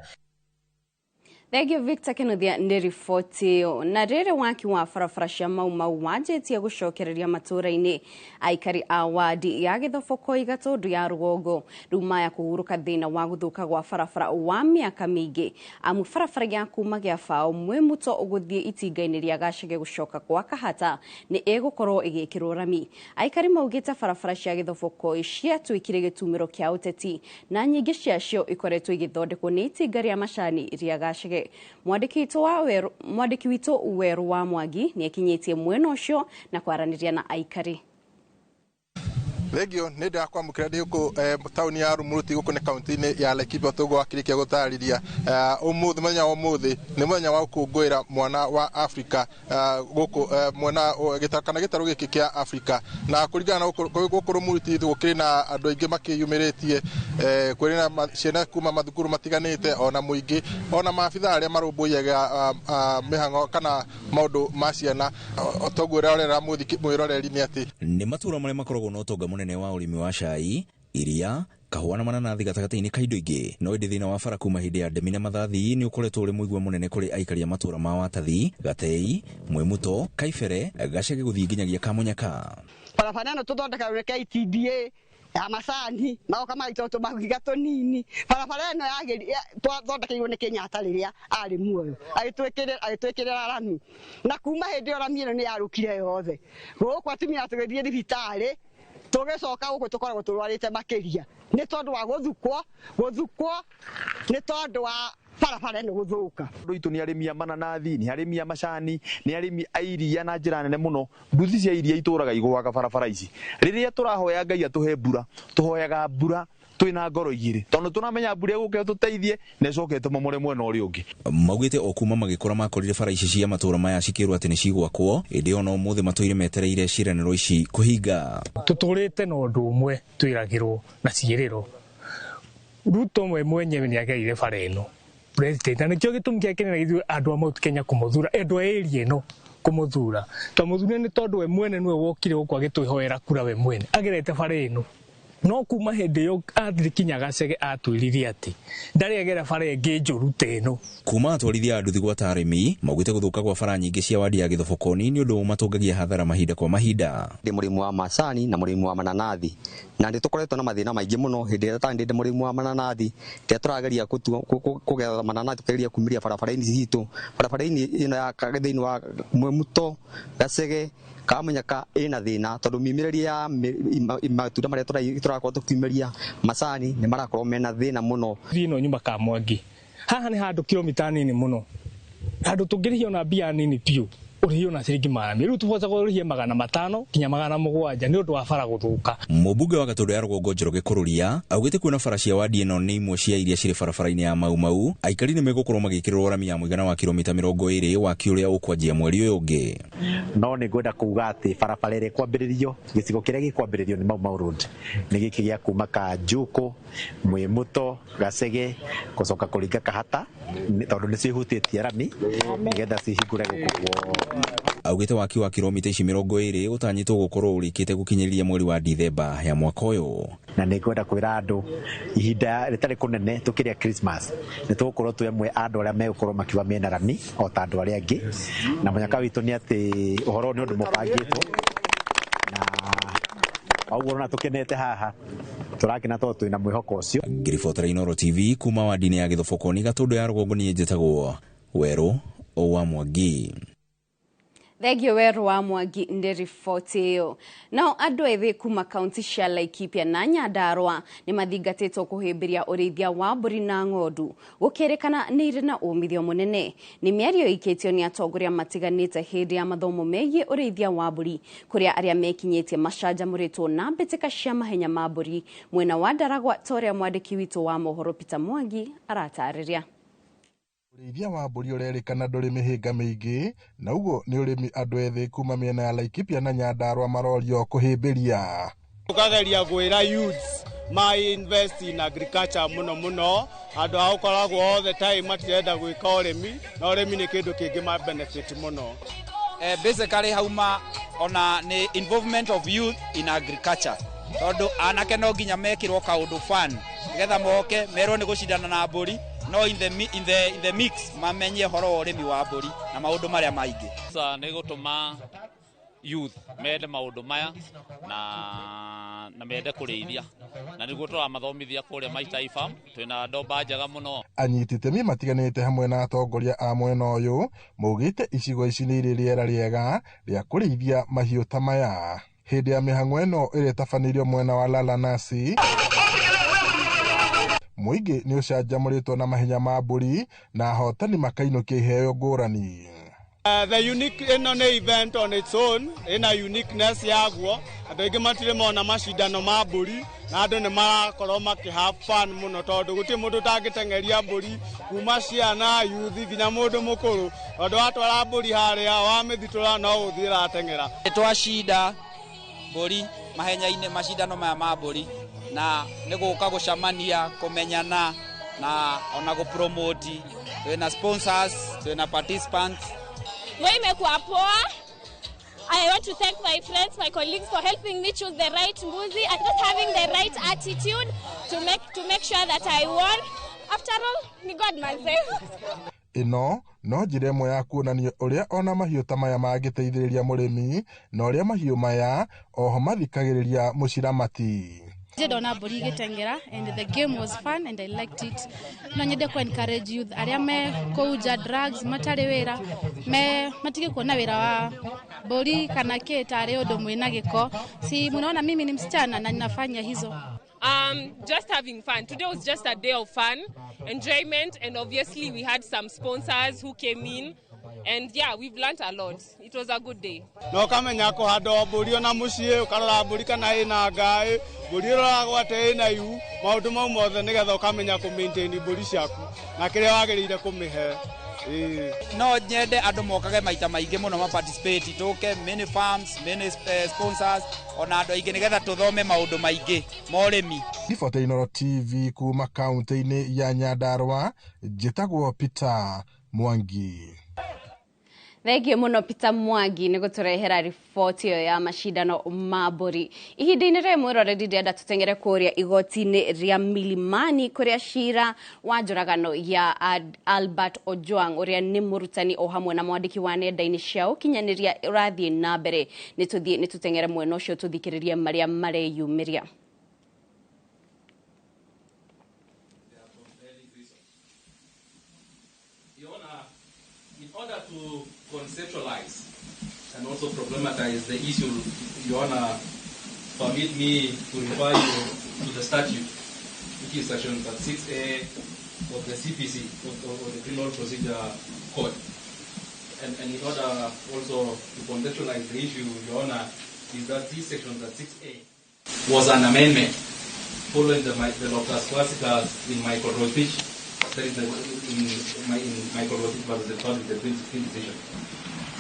Thengio Victor Kĩnuthia nĩ riboti ĩyo. Na rĩrĩ waki wa barabara cia Mau Mau wanjĩtie gũcokereria matũũra-inĩ, aikari a wadi ya Gĩthoboko Gatũndũ ya rũgongo rĩu maya kũhurũka thĩna wa gũthũka gwa barabara wa mĩaka mĩingĩ, amu barabara ya kuma Gĩabaũ Mwĩmuto gũthiĩ itinga-inĩ rĩa Gacege gũcoka kwa Kahata nĩ ĩgũkorwo ĩgĩkĩrwo rami. Aikari maugĩte barabara cia Gĩthoboko ciatuĩkire gĩtumĩro kĩa ũteti na nyingĩ ciacio ikoretwo igĩthondekwo nĩ itinga rĩa macani rĩa Gacege. Mwandĩki witũ Werũ wa Mwangi nĩ akinyĩtie mwena ũcio na kwaranĩria na aikari. Thengio nĩ ndĩrakwamũkĩra ndĩ gũkũ taũni ya Rumuruti gũkũ nĩ kaunti-inĩ ya Laikipia toguo wakĩrĩkia gũtarĩria. Ũmũthĩ mũthenya wa ũmũthĩ nĩ mũthenya wa gũkũngũĩra mwana wa Afrika gũkũ mwena kana gĩtarũ gĩkĩ kĩa Afrika, na kũringana na gũkũ Rumuruti gũkĩrĩ na andũ aingĩ makĩyumĩrĩtie, kũrĩ na ciana kuma mathukuru matiganĩte ona mũingĩ ona maabitha arĩa marũmbũiyaga mĩhang'o kana maũndũ ma ciana. Toguo ũrĩa mwĩroreri nĩ atĩ nĩ matũra marĩa makoragwo na ũtonga mũnene wa ũrĩmi wa cai, iria, kahũa na mananathi gatagatĩ-inĩ ka indo ingĩ. No ĩndĩ thĩna wa bara kuma hĩndĩ ya ndemi na mathathi nĩ ũkoretwo ũrĩ mũigua mũnene kũrĩ aikari a matũra ma Watathi, Gatei, Mwimuto, Kaibere, Gacege gũthiĩ nginyagia Kamunyaka. Barabara ĩno tũthondekagwo nĩ KTDA ya macani magoka magaitwo tũmahiga tũnini. Barabara ĩno twathondekeirwo nĩ Kenyatta rĩrĩa arĩ muoyo, agĩtwĩkĩrĩra rami, na kuma hĩndĩ ĩyo rami ĩno nĩ yarũkire yothe. Gũkũ atumia tũgĩthiĩ thibitarĩ tũgĩcoka gũkũ tũkoragwo tũrwarĩte makĩria nĩ tondũ wa gũthukwo nĩ tondũ wa barabara ĩno gũthũka. Andũ aitũ nĩ arĩmi a mananathi, nĩ arĩmi a macani, nĩ arĩmi a iria na njĩra nene mũno. Nduthi cia iria itũraga igũaga barabara ici. Rĩrĩa tũrahoya Ngai atũhe mbura, tũhoyaga mbura twĩna ngoro igĩrĩ, tondũ tũramenya mbura ĩgũka ĩtũteithie na ĩcoke ĩtũmomore mwena ũrĩa ũngĩ. Maugĩte o kuma magĩkũra makorire bara ici cia matũra maya cikĩrwo atĩ nĩ cigwakwo, ĩndĩ ona ũmũthĩ matũire metereire ciĩranĩro ici kũhinga. Tũtũrĩte na ũndũ ũmwe twĩragĩrwo na ciĩrĩro. Ruto we mwenyewe nĩ agereire bara ĩno president, na nĩkĩo gĩtũmi kĩrĩa kĩnene ithuĩ andũ a Mount Kenya kũmũthura, andũ a area ĩno kũmũthura. Twamũthurire nĩ tondũ we mwene nĩwe wokire gũkũ agĩtwĩhoera kura we mwene agerete bara ĩno. No kuma hĩndĩ ĩyo athire kinya Gacege atwĩrire atĩ ndarĩ agera bara ĩngĩ njũru ta ĩno. Kuma atwarithia a nduthi gwata arĩmi maugĩte gũthũka gwa bara nyingĩ cia wadi ya Gĩthobokoni nĩ ũndũ ũmatũngagia hathara mahinda kwa mahinda. Ndĩ mũrĩmi wa macani na mũrĩmi wa mananathi, na nĩ tũkoretwo na mathĩna maingĩ mũno hĩndĩ ĩrĩa ndĩ mũrĩmi wa mananathi, rĩrĩa tũrageria kũgetha mananathi tũkageria kumĩria barabara-inĩ citũ, barabara-inĩ ĩno ya thĩinĩ wa Mwimuto, Gacege, Kamunyaka ĩna thĩna tondũ mĩumĩrĩrie ya matunda marĩa tũrakorwo tũkiumĩria macani nĩ marakorwo mena thĩna mũno. Thiĩ ĩno nyuma Kamwangi haha nĩ handũ kilomita nini mũno, handũ tũngĩrĩhio na mbia nini biũ ũrĩhio na ciringi 200, rĩu tũbotaga ũrĩhie 500 nginya 700 nĩ ũndũ wa bara gũthũka. Mũmbunge wa Gatũndũ ya Rũgongo Njoroge Kũrũria augĩte kuona bara cia wadi ĩno nĩ imwe cia iria cirĩ barabara-inĩ ya Mau Mau, aikari nĩ megũkorwo magĩkĩrĩrwo rami ya mũigana wa kilomita 20 waki ũrĩa ũkwanjia mweri ũyũ ũngĩ. No nĩ ngwenda kuuga atĩ barabara ĩrĩa ĩkwambĩrĩrio gĩcigo kĩrĩa gĩkwambĩrĩrio nĩ Mau Mau Road nĩ gĩkĩ gĩa kuma Kanjũkũ, Mwimuto, Gacege gũcoka kũringa Kahata, tondũ nĩcio ihutĩtie rami nĩgetha cihingũre gũkũ guothe. Augĩte waki wa kilomita ici 20 ũtanyĩtwo gũkorwo ũrĩkĩte gũkinyĩria mweri wa Dithemba ya mwaka ũyũ. Na nĩ ngwenda kwĩra andũ ihinda rĩtarĩ kũnene tũkĩrĩa Christmas nĩ tũgũkorwo twĩ amwe a andũ arĩa megũkorwo makiuga mena rami o ta andũ arĩa angĩ, na mũnyaka witũ nĩ atĩ ũhoro nĩ ũndũ mũbangĩtwo, na ũguo ona tũkenete haha tũrakena tondũ twĩna mwĩhoko ũcio. Ngĩribotera Inooro TV kuma wadi-inĩ ya Gĩthobokoni Gatũndũ ya Rũgongo, niĩ njĩtagwo Werũ wa Mwangi. Thengio Werũ wa Mwangi nĩ riboti ĩyo. Nao andũ ethĩ kuma kaunti cia Laikipia na Nyandarua nĩ mathingatĩtwo kũhĩmbĩria ũrĩithia wa mbũri na ng'ondu gũkĩrĩkana nĩ irĩ na umithio mũnene. Nĩ mĩario ĩikĩtio nĩ atongoria matiganĩte hĩndĩ ya mathomo megiĩ ũrĩithia wa mbũri kũrĩa arĩa mekinyĩtie macanjamũrĩtwo na mbĩtĩka cia mahenya ma mbũri mwena wa Ndaragwa, ta ũrĩa mwandĩki witũ wa mohoro Peter Mwangi aratarĩria. Ũrĩithia wa mbũri ũrerĩkana ndũrĩ mĩhĩnga mĩingĩ, na ũguo nĩ ũrĩmi andũ ethĩ kuma mĩena ya Laikipia na Nyandarua marorio kũhĩmbĩria. Tũkageria gwĩra youths ma invest in agriculture mũno mũno, andũ a gũkoragwo all the time matirenda gwĩka ũrĩmi, na ũrĩmi nĩ kĩndũ kĩngĩ ma benefit mũno. Basically hauma ona nĩ involvement of youth in agriculture, tondũ anake no nginya mekĩrwo kaũndũ fun nĩgetha moke merwo nĩ gũcindana na mbũri, no in the mix mamenye horo wa ũrĩmi wa mbũri na maũndũ marĩa maingĩ. Sasa nĩ gũtũma youth mende maũndũ maya na mende kũrĩithia, na nĩguo tũramathomithia kũrĩa Maitai Farm twĩna ndomba njega mũno. Anyiti itemi matiganĩte hamwe na atongoria a mwena ũyũ maugĩte icigo ici nĩ irĩ rĩera rĩega rĩa kũrĩithia mahiũ ta maya. Hĩndĩ ya mĩhang'o ĩno ĩrĩa ĩtabanĩirio mwena wa Lalanasi, mũingĩ nĩ ũcanjamũrĩtwo na mahenya ma mbũri na ahotani makainũkia iheo ngũrani. The unique ĩno nĩ event on its own, ĩna uniqueness yaguo. Andũ aingĩ matirĩ mona macindano ma mbũri na andũ nĩ marakorwo makĩ have fun mũno tondũ gũtirĩ mũndũ ũtangĩteng'eria mbũri kuma ciana youth nginya mũndũ mũkũrũ, tondũ watwara mbũri harĩa wamĩthitũra no gũthiĩ ĩrateng'era. Twacinda mbũri mahenya-inĩ macindano maya ma mbũri na nĩ gũka gũcamania kũmenyana na ona gũpromote. Twĩna sponsors, twĩna participants. Moi imekuwa poa. I want to thank my friends, my colleagues for helping me choose the right mbuzi and just having the right attitude to make sure that I won. After all, ni God manze. Ĩno no njĩra ĩmwe ya kuonania ũrĩa ona mahiũ ta maya mangĩteithĩrĩria mũrĩmi na ũrĩa mahiũ maya oho mathikagĩrĩria mũciramati. Ndona mbũri igĩteng'era and the game was fun and I liked it. No nyende ku encourage youth arĩa me kũu nja drugs matarĩ wĩra me matige kuona wĩra wa mbũri kana kĩ tarĩ ũndũ mwĩna gĩko. Si mnaona mimi ni msichana na ninafanya hizo. Just having fun. Today was just a day of fun, enjoyment, and obviously we had some sponsors who came in. And yeah, we've learned a lot. It was a good day. Na ũkamenya kũhanda mbũri ona mũciĩ, ũkarora mbũri kana ĩna ngaĩ, mbũri ĩroragwo atĩ ĩna ihu, maũndũ mau mothe nĩgetha ũkamenya kũ maintain mbũri ciaku na kĩrĩa wagĩrĩire kũmĩhe. No nyende andũ mokage maita maingĩ mũno ma participate, tũke many farms, many sponsors ona andũ aingĩ nĩgetha tũthome maũndũ maingĩ ma ũrĩmi. Riboti ya Inooro TV kuma kaunti-inĩ ya Nyandarua, njĩtagwo Peter Mwangi. Thengiũ mũno Peter Mwangi nĩ gũtũrehera riboti ĩyo ya macindano ma mbũri. Ihinda-inĩ rĩrĩ mwĩroreri ndĩrenda tũteng'ere kũrĩa igoti-inĩ rĩa Milimani kũrĩa cira wa njũragano ya Albert Ojwang ũrĩa nĩ mũrutani o hamwe na mwandĩki wa nenda-inĩ cia ũkinyanĩria ũrathiĩ na mbere. Nĩ tũthiĩ nĩ tũteng'ere mwena ũcio tũthikĩrĩrie marĩa mareyumĩria. In order to conceptualize and also problematize the issue, Your Honor, permit me to refer you to the statute, which is section 36A of the CPC, of the Criminal Procedure Code. And in order also to contextualize the issue, Your Honor, is that this section 36A was an amendment following the locus classicus in Michael Rotich. That is in Michael Rotich versus the Republic, the 2015 decision,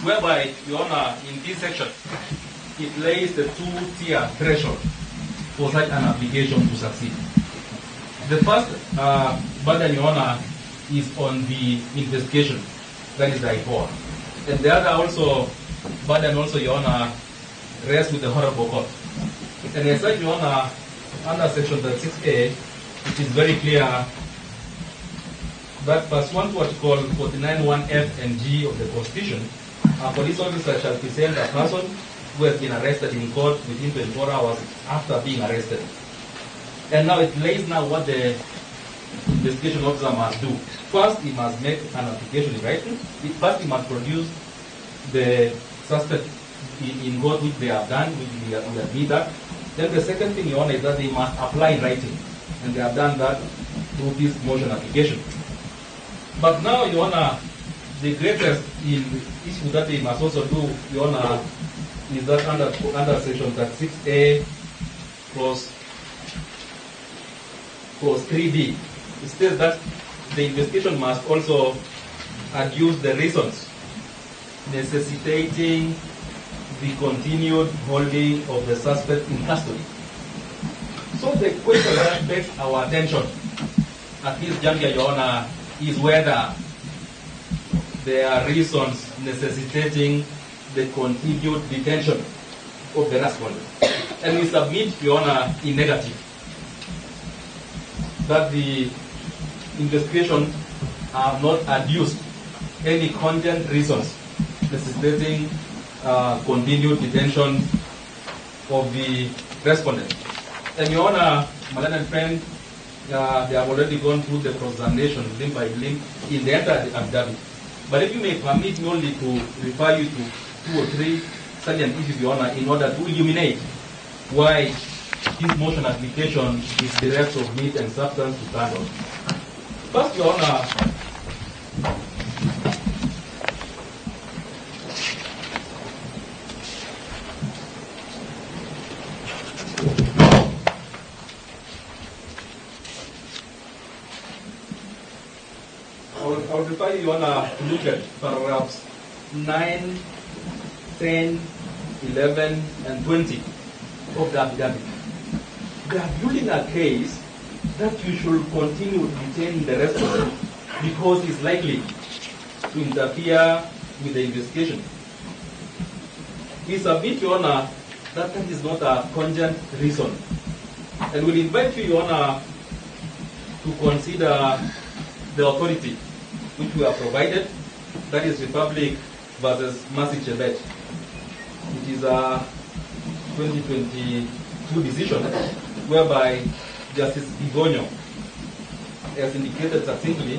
whereby, Your Honor, in this section, it lays the two-tier threshold for such an application to succeed. The first burden, Your Honor, is on the investigation, that is the IPOA. And the other also burden also, Your Honor, rests with the Honorable Court. And as such, Your Honor, under section 36A, it is very clear that pursuant to Article 49(1)(f) and G of the Constitution, a police officer shall present a person who has been arrested in court within 24 hours after being arrested. And now it lays now what the investigation officer must do. First, he must make an application in writing. First, he must produce the suspect in court, which they have done, which we admit that. Then the second thing, Your Honor, is that they must apply in writing. And they have done that through this motion application. But now, Your Honor, the greatest issue that they must also do, Your Honor, is that under section 36A clause 3B, it states that the investigation must also adduce the reasons necessitating the continued holding of the suspect in custody. So the question that begs our attention at this juncture, Your Honor, is whether there are reasons necessitating the continued detention of the respondent. And we submit, Your Honor, in negative, that the investigation have not adduced any cogent reasons necessitating continued detention of the respondent. And Your Honor, my learned friend, they have already gone through the cross-examination limb by limb in the entire affidavit. But if you may permit me only to refer you to 2 or 3 salient issues, Your Honor, in order to illuminate why this motion application is bereft of meat and substance to stand on. First, Your Honor, I would refer you, Your Honor, to look at paragraphs 9, 10, 11, and 20 of the affidavit. They are building a case that you should continue detaining the respondent because he's likely to interfere with the investigation. We submit, Your Honor, that that is not a cogent reason. And we'll invite you, Your Honor, to consider the authority which we have provided, that is Republic versus Mercy Chebet. It is a 2022 decision whereby Justice Gigonyo has indicated succinctly,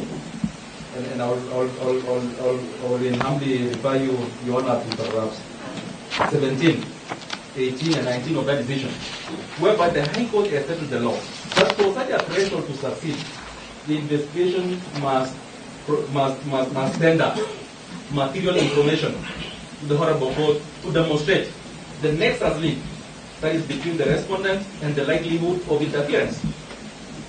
and I'll humbly refer you, Your Honor, to paragraphs 17, 18, and 19 of that decision, whereby the High Court has settled the law that for such a threshold to succeed, the investigation must tender material information to the Honorable Court to demonstrate the nexus link that is between the respondent and the likelihood of interference.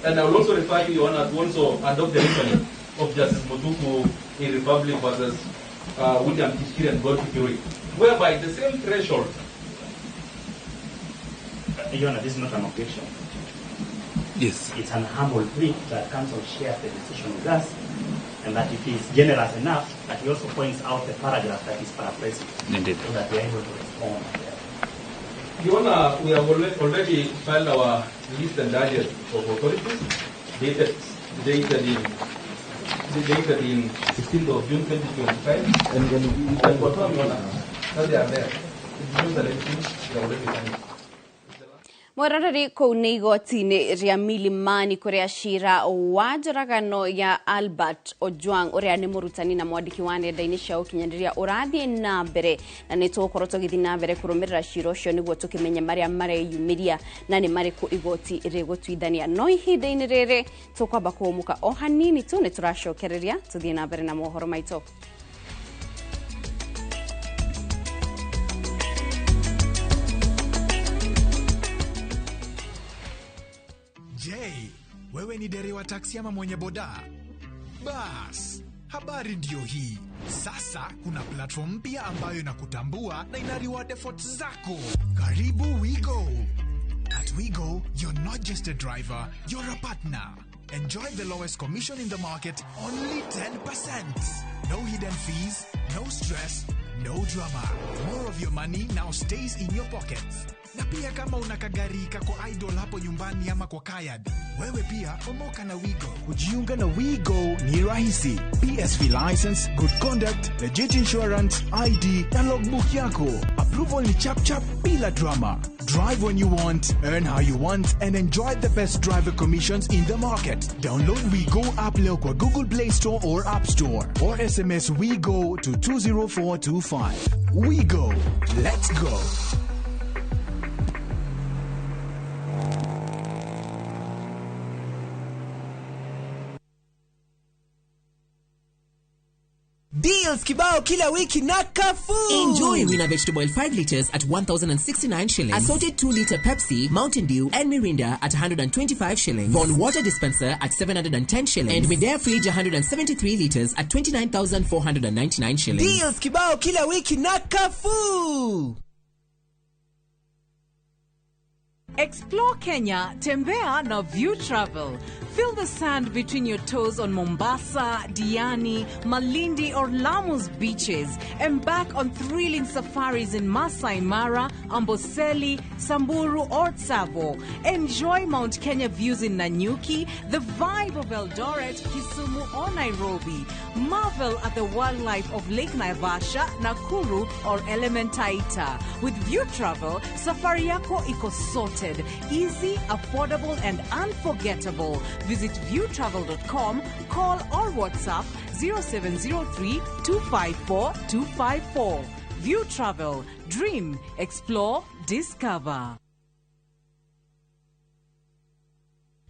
And I will also refer you, Your Honor, to also adopt the reasoning of Justice Mutuku in Republic versus William Kishkiri and Godfrey Kirui, whereby the same threshold. Your Honor, this is not an objection. Yes. It's an humble plea that counsel shares the decision with us, and that if he is generous enough, that he also points out the paragraph that is paraphrasing. Indeed. So that we are able to respond. Your Honor, we have already filed our list and digest of authorities dated in 16th of June 2025, and then we can confirm, Your Honor, that they are there. It shows that everything they are already signed. Mweroreri kũu nĩ igoti-inĩ rĩa Milimani kũrĩa cira wa njũragano ya Albert Ojwang ũrĩa nĩ mũrutani na mwandĩki wa nenda-inĩ cia ũkinyanĩria ũrathiĩ na mbere, na nĩ tũgũkorwo tũgĩthiĩ na mbere kũrũmĩrĩra cira ũcio nĩguo tũkĩmenye marĩa mareyumĩria na nĩ marĩkũ igoti rĩgũtuithania. No ihinda-inĩ rĩrĩ tũkwamba kũhũmũka o hanini tu, nĩ tũracokereria tũthiĩ na mbere na mohoro maitũ. Wewe ni dereva taksi ama mwenye boda? Bas, habari ndiyo hii. Sasa kuna platform mpya ambayo inakutambua na ina reward efforts zako. Karibu WeGo. At WeGo, you're not just a driver, you're a partner. Enjoy the lowest commission in the market, only 10%. No hidden fees, no stress, no drama. More of your money now stays in your pockets. Na pia kama una kagari kako idol hapo nyumbani ama kwa kayad, wewe pia omoka na WeGo. Kujiunga na WeGo ni rahisi. PSV license, good conduct, legit insurance, ID na logbook yako. Approval ni chap chap bila drama. Drive when you want, earn how you want, and enjoy the best driver commissions in the market. Download WeGo app leo kwa Google Play Store or App Store, or SMS WeGo to 20425. WeGo. Let's go. Deals kibao kila wiki na Carrefour. Enjoy Winner Vegetable Oil 5 liters at 1,069 shillings. Assorted 2-liter Pepsi, Mountain Dew and Mirinda at 125 shillings. Von Water Dispenser at 710 shillings. And Midea Fridge 173 liters at 29,499 shillings. Deals kibao kila wiki na Carrefour. Explore Kenya, tembea na View Travel. Feel the sand between your toes on Mombasa, Diani, Malindi or Lamu's beaches. Embark on thrilling safaris in Masai Mara, Amboseli, Samburu or Tsavo. Enjoy Mount Kenya views in Nanyuki, the vibe of Eldoret, Kisumu or Nairobi. Marvel at the wildlife of Lake Naivasha, Nakuru or Elementaita. With View Travel, safari yako iko sorted. Easy, affordable and unforgettable. Visit viewtravel.com, call or WhatsApp 0703 254 254. View Travel. Dream, explore, discover.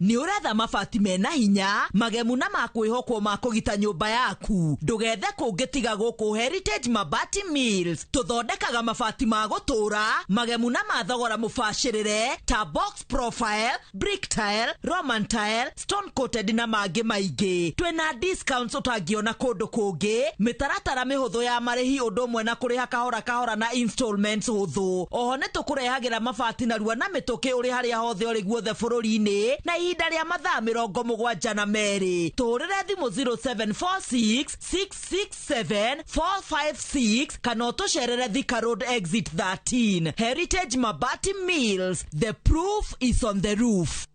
Nĩ ũretha mabati mena hinya magemu na makwĩhokwo ma kũgita nyũmba yaku, ndũgethe kũngĩ tiga gũkũ Heritage Mabati Mills. Tũthondekaga mabati ma gũtũũra magemu na ma thogora mũbacĩrĩre ta box profile, brick tile, roman tile, stone coated na mangĩ maingĩ. Twĩna discounts ũtangĩona kũndũ kũngĩ, mĩtaratara mĩhũthũ ya marĩhi ũndũ ũmwe na kũrĩha kahora kahora na installments hũthũ. Oho nĩ tũkũrehagĩra mabati narua na mĩtũkĩ ũrĩ harĩa hothe ũrĩ guothe bũrũri-inĩ na ihinda rĩa mathaa 72. Tũhũrĩre thimũ 0746 667 456 kana ũtũcerere Thika Road exit 13. Heritage Mabati Mills, the proof is on the roof.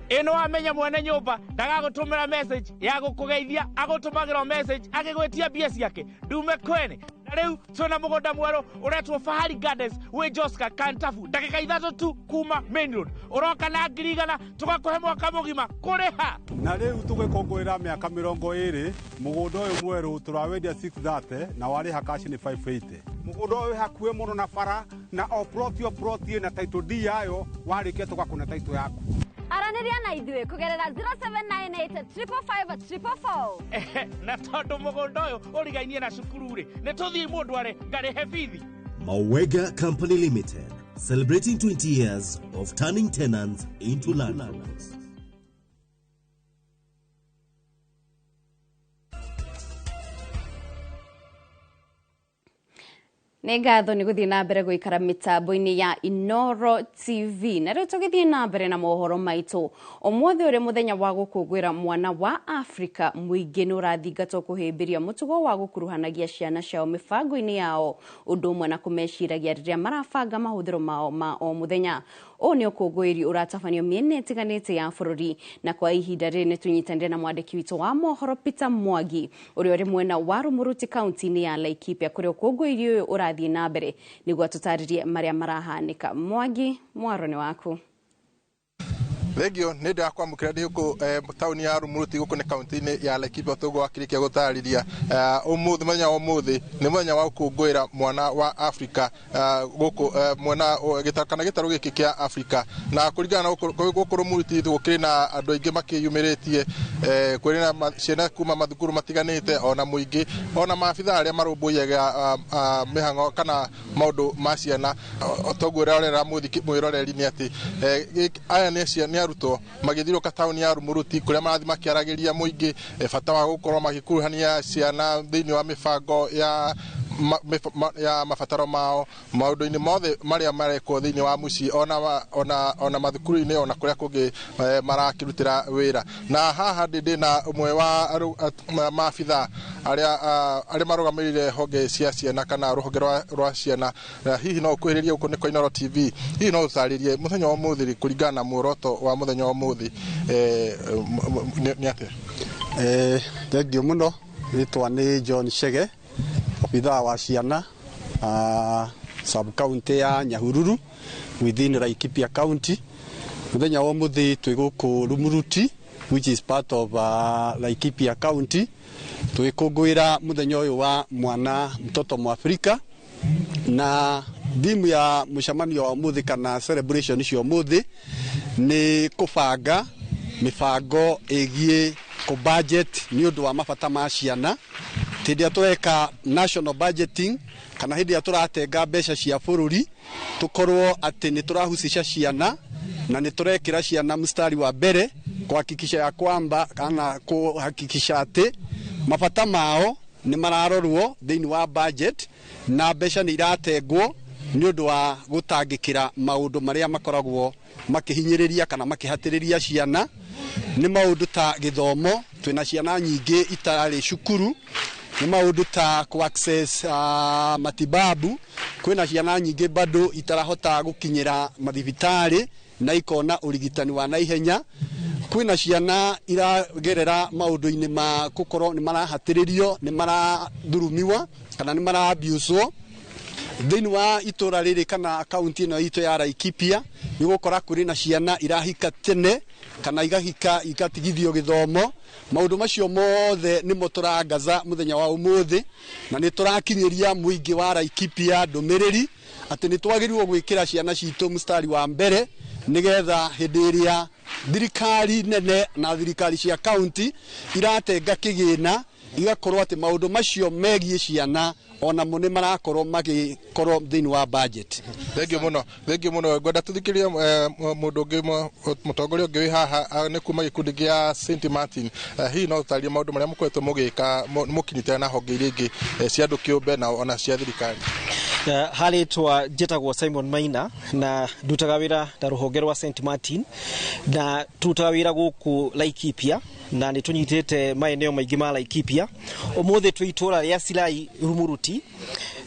Ĩno wamenya mwene nyũmba ndagagũtũmĩra message ya gũkũgeithia, agũtũmagĩra message agĩgwĩtia mbia ciake ndume kwene. Na rĩu twĩna mũgũnda mwerũ ũretwo Fahari Gardens wĩ Joska Kantafu, ndagĩka 3 tu kuma main road. Ũroka na 100,000 tũgakũhe mwaka mũgima kũrĩha. Na rĩu tũgĩkũngũĩra mĩaka 20 mũgũnda ũyũ mwerũ tũrawendia 630 na warĩha cash nĩ 580. Mũgũnda ũyũ wĩ hakuhĩ mũno na bara na o plot o plot ĩna title deed yayo, warĩkia tũgakũne title yaku. Aranĩria na ithuĩ kũgerera 0798 555 444. Na tondũ mũgũnda ũyũ ũrigainie na cukuru rĩ, nĩ tũthiĩ mũndũ are ngarĩhe bithi. Mawega Company Limited, celebrating 20 years of turning tenants into landlords. Nĩ ngatho nĩ gũthiĩ na mbere gũikara mĩtambo-inĩ ya Inoro TV. Na rĩu tũgĩthiĩ na mbere na mohoro maitũ. Ũmũthĩ ũrĩ mũthenya wa gũkũngũĩra mwana wa Afrika, mũingĩ nĩ ũrathingatwo kũhĩmbĩria mũtugo wa gũkuruhanagia ciana ciao mĩbango-inĩ yao, ũndũ ũmwe na kũmeciragia rĩrĩa marabanga mahũthĩro mao ma o mũthenya. Ũũ nĩ ũkũngũĩri ũratabanio mĩena ĩtiganĩte ya bũrũri, na kwa ihinda rĩrĩ nĩ tũnyitanĩre na mwandĩki witũ wa mohoro Peter Mwangi ũrĩa ũrĩ mwena wa Rumuruti kaunti-inĩ ya Laikipia kũrĩa ũkũngũĩri ũyũ ũrathiĩ na mbere nĩguo tũtarĩrie marĩa marahanĩka. Mwangi, mwaro nĩ waku. Thengio nĩ ndakwamũkĩra ndĩ gũkũ taũni ya Rumuruti gũkũ nĩ kaunti-inĩ ya Laikipia tũguo wakĩrĩkia gũtarĩria. Ũmũthĩ mũthenya wa ũmũthĩ nĩ mũthenya wa gũkũngũĩra mwana wa Afrika gũkũ mwena kana gĩtarũ gĩkĩ kĩa Afrika, na kũringana na gũkũ Rumuruti gũkĩrĩ na andũ aingĩ makĩyumĩrĩtie, kũrĩ na ciana kuma mathukuru matiganĩte ona mũingĩ ona maabitha arĩa marũmbũiyaga mĩhang'o kana maũndũ ma ciana. Toguo ũrĩa mwĩroreri nĩ atĩ aya nĩ arutwo magĩthiũrũrũka taũni ya Rumuruti kũrĩa marathiĩ makĩaragĩria mũingĩ bata wa gũkorwo magĩkuruhania ciana thĩinĩ wa mĩbango ya mabataro mao maũndũ-inĩ mothe marĩa marekwo thĩinĩ wa mũciĩ ona mathukuru-inĩ ona kũrĩa kũngĩ marakĩrutĩra wĩra. Na haha ndĩ na ũmwe wa maabitha arĩa marũgamĩrĩire honge cia ciana kana rũhonge rwa ciana, na hihi no ũkuhĩrĩrie gũkũ nĩ kwa Inoro TV, hihi no ũtarĩrie mũthenya wa ũmũthĩ kũringana na muoroto wa mũthenya wa ũmũthĩ nĩ atĩa? Thengiũ mũno. Rĩtwa nĩ John Chege, obithaa wa ciana sub county ya Nyahururu within Laikipia County. Mũthenya wa ũmũthĩ twĩ gũkũ Rumuruti which is part of Laikipia County, twĩkũngũĩra mũthenya ũyũ wa mwana mtoto Mwafrika, na thimu ya mũcemanio wa ũmũthĩ kana celebration cia ũmũthĩ nĩ kũbanga mĩbango ĩgiĩ kũ budget nĩ ũndũ wa mabata ma ciana. Hĩndĩ ĩrĩa tũreka national budgeting kana hĩndĩ ĩrĩa tũratenga mbeca cia bũrũri, tũkorwo atĩ nĩ tũrahucisha ciana na nĩ tũrekĩra ciana mstari wa mbere kuhakikisha ya kwamba kana kuhakikisha atĩ mabata mao nĩ mararorwo thĩinĩ wa budget na mbeca nĩ iratengwo nĩ ũndũ wa gũtangĩkĩra maũndũ marĩa makoragwo makĩhinyĩrĩria kana makĩhatĩrĩria ciana. Nĩ maũndũ ta gĩthomo, twĩna ciana nyingĩ itararĩ cukuru, nĩ maũndũ ta ku access matibabu, kwĩna ciana nyingĩ bado itarahota gũkinyĩra mathibitarĩ na ikona ũrigitani wa naihenya, kwĩna ciana iragerera maũndũ-inĩ ma gũkorwo nĩ marahatĩrĩrio, nĩ marathurumiwa kana nĩ maraabuswo. Thĩinĩ wa itũra rĩrĩ kana kaunti ĩno itũ ya Laikipia nĩ gũkora kũrĩ na ciana irahika tene kana igahika igatigithio gĩthomo. Maũndũ macio mothe nĩmo tũrangaza mũthenya wa ũmũthĩ, na nĩ tũrakinyĩria mũingĩ wa Laikipia ndũmĩrĩri atĩ nĩ twagĩrĩirwo gwĩkĩra ciana citũ mstari wa mbere Nigetha hĩndĩ ĩrĩa thirikari nene na thirikari cia kaunti iratenga kĩgĩna igakorwo atĩ maũndũ macio megiĩ ciana onamo nĩ marakorwo magĩkorwo thĩinĩ wa budget. Thengiũ mũno, thengiũ mũno. Ngwenda tũthikĩrĩrie mũndũ ũngĩ, mũtongoria ũngĩ wĩ haha nĩ kuma gĩkundi gĩa St Martin. Hihi no tũtarĩrie maũndũ marĩa mũkoretwo mũgĩka mũkĩnyitanĩra na honge iria ingĩ cia andũ kĩũmbe na ona cia thirikari? Harĩtwa njĩtagwo Simon Maina na ndutaga wĩra na rũhonge rwa St Martin, na turutaga wĩra gũkũ Laikipia na nĩ tũnyitĩte maeneo maingĩ ma Laikipia. Ũmũthĩ twĩ itũra rĩa Sirai Rumuruti,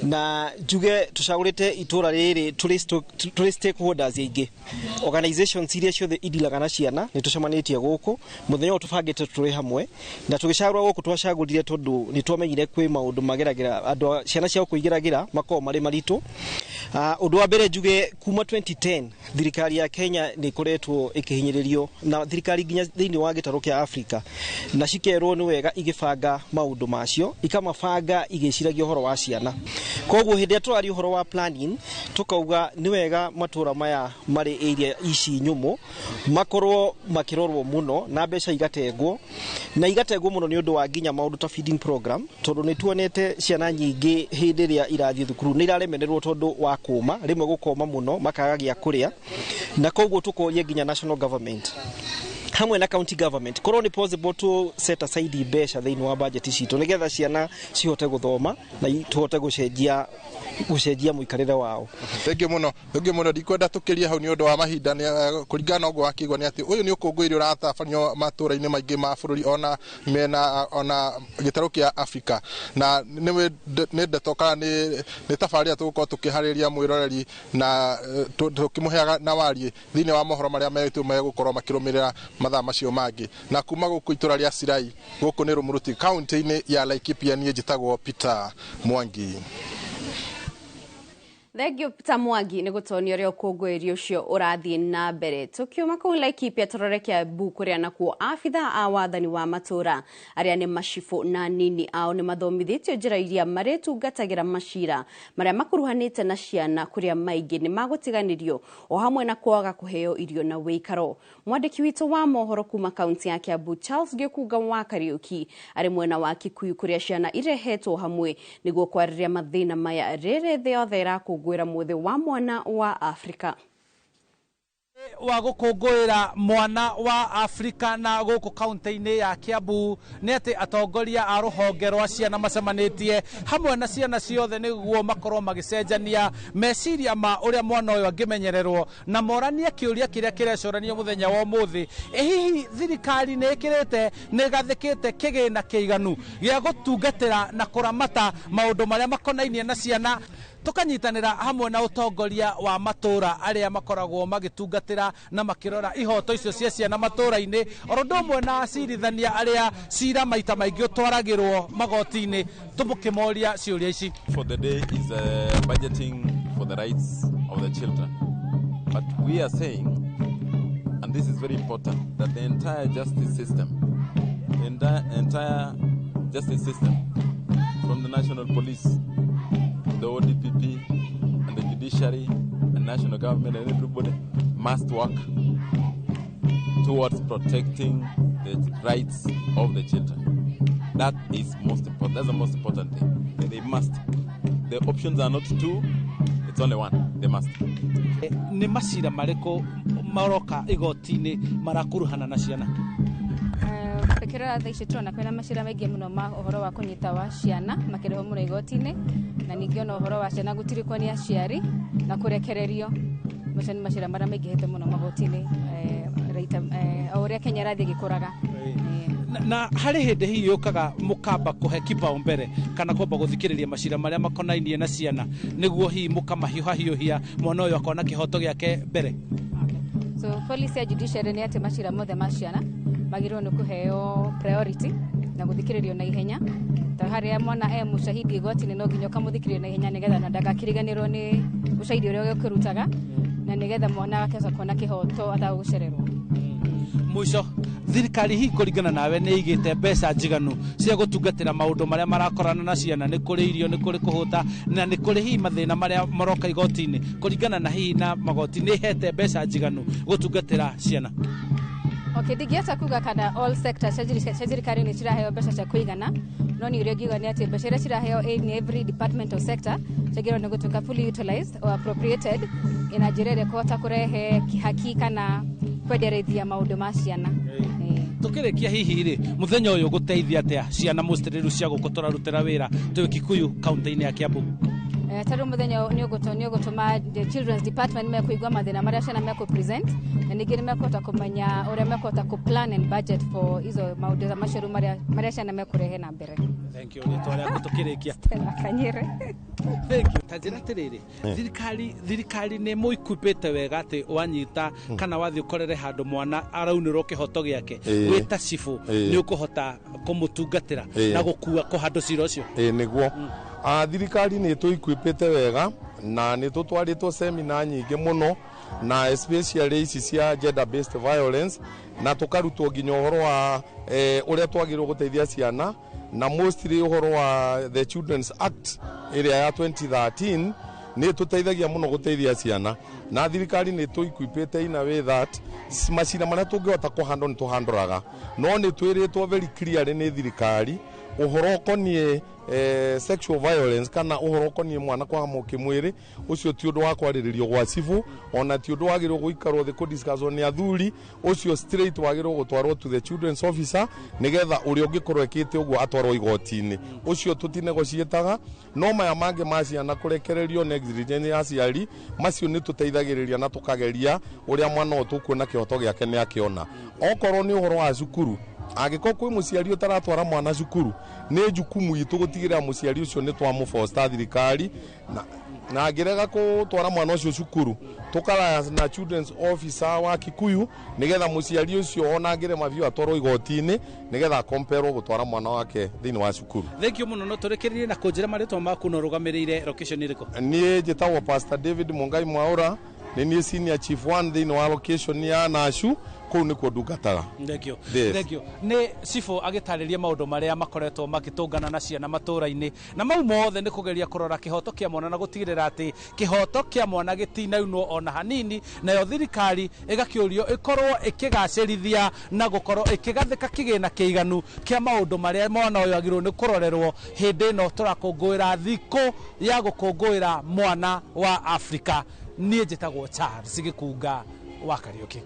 na njuge tũcagũrĩte itũra rĩrĩ tũrĩ stakeholders aingĩ, organizations iria ciothe idilaga na ciana nĩ tũcemanĩtie gũkũ mũthenya ũyũ tũbangĩte tũrĩ hamwe. Na tũgĩcagũra gũkũ twacagũrire tondũ nĩ twamenyire kwĩ maũndũ mageragĩra andũ, ciana cia gũkũ igeragĩra makoragwo marĩ maritũ. Ũndũ wa mbere njuge kuma 2010 thirikari ya Kenya nĩ ĩkoretwo ĩkĩhinyĩrĩrio na thirikari nginya thĩinĩ wa gĩtarũ kĩa Afrika, na cikerwo nĩ wega igĩbanga maũndũ macio ikamabanga igĩciragia ũhoro wa ciana. Koguo hĩndĩ ĩrĩa tũraria ũhoro wa planning tũkauga nĩ wega matũra maya marĩ area ici nyũmũ makorwo makĩrorwo mũno na mbeca igatengwo, na igatengwo mũno nĩ ũndũ wa nginya maũndũ ta feeding program, tondũ nĩ tuonete ciana nyingĩ hĩndĩ ĩrĩa irathiĩ thukuru nĩ iraremererwo tondũ wa kũma, rĩmwe gũkoma mũno makaga gĩa kũrĩa. Na koguo tũkoria nginya national government hamwe na county government korwo nĩ possible to set aside mbeca thĩinĩ wa budget citũ nĩgetha ciana cihote gũthoma na tũhote gũcenjia mũikarĩre wao. Thengiũ mũno, thengiũ mũno. Ndikwenda tũkĩrie hau nĩ ũndũ wa mahinda. Kũringana na ũguo wakĩigua nĩ atĩ ũyũ nĩ ũkũngũĩri ũratabanio matũra-inĩ maingĩ ma bũrũri ona mena ona gĩtarũ kĩa Afrika, na nĩ ndeto kana nĩ tabarĩra tũgũkorwo tũkĩharĩria mwĩroreri na tũkĩmũheaga na wariĩ thĩinĩ wa mohoro marĩa metũ megũkorwo makĩrũmĩrĩra mathaa macio mangĩ. Na kuma gũkũ itũra rĩa Sirai, gũkũ nĩ Rumuruti kaunti-inĩ ya Laikipia, niĩ njĩtagwo Peter Mwangi. Thengio Peter Mwangi nĩ gũtonia ũrĩa ũkũngũĩri ũcio ũrathiĩ na mbere. Tũkiuma kũu Laikipia tũrore Kiambu kũrĩa nakuo abithaa a wathani wa matũra arĩa nĩ macibũ na nini ao nĩ mathomithĩtio njĩra iria marĩtungatagĩra macira marĩa makuruhanĩte na ciana, kũrĩa maingĩ nĩ magũtiganĩrio o hamwe na kwaga kũheo irio na wĩikaro. Mwandĩki witũ wa mohoro kuma kaunti ya Kiambu Charles Gĩkunga wa Kariũki arĩ mwena wa Kikuyu kũrĩa ciana irehetwo hamwe nĩguo kwarĩrĩria mathĩna maya rĩrĩ thĩ yothe ĩrakũngũĩra mũthĩ wa mwana wa Afrika. Wa gũkũngũĩra mwana wa Afrika na gũkũ kaunti-inĩ ya Kiambu nĩ atĩ atongoria a rũhonge rwa ciana macemanĩtie hamwe na ciana ciothe nĩguo makorwo magĩcenjania meciria ma ũrĩa mwana ũyũ angĩmenyererwo na moranie kĩũria kĩrĩa kĩrecorania mũthenya wa ũmũthĩ. Ĩ hihi thirikari nĩ ĩkĩrĩte nĩ ĩgathĩkĩte kĩgĩna kĩiganu gĩa gũtungatĩra na kũramata maũndũ marĩa makonainie na ciana? Tũkanyitanĩra hamwe na ũtongoria wa matũra arĩa makoragwo magĩtungatĩra na makĩrora ihoto icio cia ciana matũra-inĩ, oro ũndũ ũmwe na acirithania arĩa cira maita maingĩ ũtwaragĩrwo magoti-inĩ, tũmũkĩmoria ciũria ici. For the day is budgeting for the rights of the children. But we are saying, and this is very important, that the entire justice system, the entire justice system, from the national police, the ODPP, and the judiciary, and national government, and everybody must work towards protecting the rights of the children. That is most important. That's the most important thing. They must. The options are not two, it's only one. They must. Nĩ macira marĩkũ maroka igoti-inĩ marakuruhana na ciana? Tukirora thaa ici turona kwĩna macira maingĩ mũno ma ũhoro wa kũnyita wa ciana makĩrehwo mũno igoti-inĩ, na ningĩ ona ũhoro wa ciana gũtirikwo nĩ aciari na kũrekererio. Macio nĩ macira marĩa maingĩhĩte mũno magoti-inĩ o ũrĩa Kenya ĩrathiĩ ĩgĩkũraga. Na harĩ hĩndĩ hihi yũkaga mũkamba kũhe kibao mbere kana kwamba gũthikĩrĩria macira marĩa makonainie na ciana nĩguo hihi mũkamahiũhahiũhia mwana ũyũ akona kĩhoto gĩake mbere? So policy ya judiciary nĩ atĩ macira mothe ma ciana magĩrĩirwo nĩ kũheo priority na gũthikĩrĩrio na ihenya. Ta harĩa mwana e mũcahidi igoti-inĩ no nginya ũkamũthikĩrĩria na ihenya nĩgetha na ndagakĩriganĩrwo nĩ ũcahidi ũrĩa ũkĩrutaga, na nĩgetha mwana akahota kuona kĩhoto atagũcererwo. Mũico Thirikari hihi kũringana nawe nĩ ĩigĩte mbeca njiganu cia gũtungatĩra maũndũ marĩa marakorana na ciana? Nĩ kũrĩ irio, nĩ kũrĩ kũhũta, na nĩ kũrĩ hihi mathĩna marĩa maroka igoti-inĩ? Kũringana na hihi na magoti, nĩ ĩhete mbeca njiganu gũtungatĩra ciana? Okay, ndingĩhota kuga kana all sectors cia thirikari nĩ ciraheo mbeca cia kũigana, no nĩ ũrĩa ngiuga nĩ atĩ mbeca iria ciraheo in every department or sector ciagĩrĩirwo nĩ gũtuĩka fully utilized or appropriated ina njĩra ĩrĩa ĩkũhota kũrehe haki kana kwendereithia maũndũ ma ciana. Tukĩrĩkia, hihi rĩ, mũthenya ũyũ gũteithia atĩa ciana mũcitĩrĩru cia gũkũ tũrarutĩra wĩra twĩ Kikuyu kaunti-inĩ ya Kiambu? Tarĩu mũthenya ũyũ nĩ ũgũtũma the children's department mekũigua mathĩna marĩa ciana mekũ present, na ningĩ nĩ mekũhota kũmenya ũrĩa mekũhota kũ plan and budget for izo maũndũ macio rĩu marĩa ciana mekũrehe na mbere. Thank you. Rĩtwa rĩaku tũkĩrĩkia? Stella Kanyere. Thank you. Ta njĩra atĩrĩrĩ, thirikari nĩ mũikuĩpĩte wega atĩ wanyita kana wathiĩ ũkorere handũ mwana araunĩrwo kĩhoto gĩake, wĩ ta cibũ, nĩ ũkũhota kũmũtungatĩra na gũkua kũhandũ cira ũcio? Ĩĩ, nĩguo. Thirikari nĩ tũikuĩpĩte wega na nĩ tũtwarĩtwo semina nyingĩ mũno, na especially ici cia gender based violence, na tũkarutwo nginya ũhoro wa ũrĩa twagĩrĩirwo gũteithia ciana, na mostly ũhoro wa the Children's Act ĩrĩa ya 2013 nĩ tũteithagia mũno gũteithia ciana. Na thirikari nĩ tũikuĩpĩte in a way that macira marĩa tũngĩhota kũhandwo nĩ tũhandũraga, no nĩ twĩrĩtwo very clearly nĩ thirikari ũhoro ũkoniĩ sexual violence kana ũhoro ũkoniĩ mwana kũhamwo kĩmwĩrĩ, ũcio ti ũndũ wa kwarĩrĩrio gwa cibũ, ona ti ũndũ wagĩrĩirwo gũikarwo thĩ kũdiscusswo nĩ athuri. Ũcio straight wagĩrĩirwo gũtwarwo to the children's officer, nĩgetha ũrĩa ũngĩkorwo ekĩte ũguo atwarwo igoti-inĩ. Ũcio tũtinegotiataga. No maya mangĩ ma ciana kũrekererio negligence ya aciari, macio nĩ tũteithagĩrĩria na tũkageria ũrĩa mwana ũyũ tũkuona kĩhoto gĩake nĩ akĩona. Okorwo nĩ ũhoro wa cukuru, angĩkorwo kwĩ mũciari ũtaratwara mwana cukuru, nĩ jukumu itũ gũtigĩrĩra mũciari ũcio nĩ twamũbosta thirikari, na angĩrega gũtwara mwana ũcio cukuru, tũkaraya na children's officer wa Kikuyu, nĩgetha mũciari ũcio ona angĩrema biũ atwarwo igoti-inĩ, nĩgetha akomperwo gũtwara mwana wake thĩinĩ wa cukuru. Thank you mũno. No tũrĩkĩrĩrie na kũnjĩra marĩtwa maku na ũrũgamĩrĩire location ĩrĩkũ? Niĩ njĩtagwo Pastor David Mungai Mwaura, nĩ niĩ senior chief one thĩinĩ wa location ya Nashu, kũu nĩkuo ndungataga. Thank you. Yes. Thank you. Nĩ cibũ agĩtarĩria maũndũ marĩa makoretwo makĩtũngana na ciana matũũra-inĩ, na mau mothe nĩ kũgeria kũrora kĩhoto kĩa mwana na gũtigĩrĩra atĩ kĩhoto kĩa mwana gĩtinaunwo ona hanini, nayo thirikari ĩgakĩũrio ĩkorwo ĩkĩgacĩrithia na gũkorwo ĩkĩgathĩka kĩgĩna kĩiganu kĩa maũndũ marĩa mwana ũyũ agĩrĩirwo nĩ kũrorerwo hĩndĩ ĩno tũrakũngũĩra thikũ ya gũkũngũĩra mwana wa Afrika. Niĩ njĩtagwo Charles Gĩkunga wa Kariũki.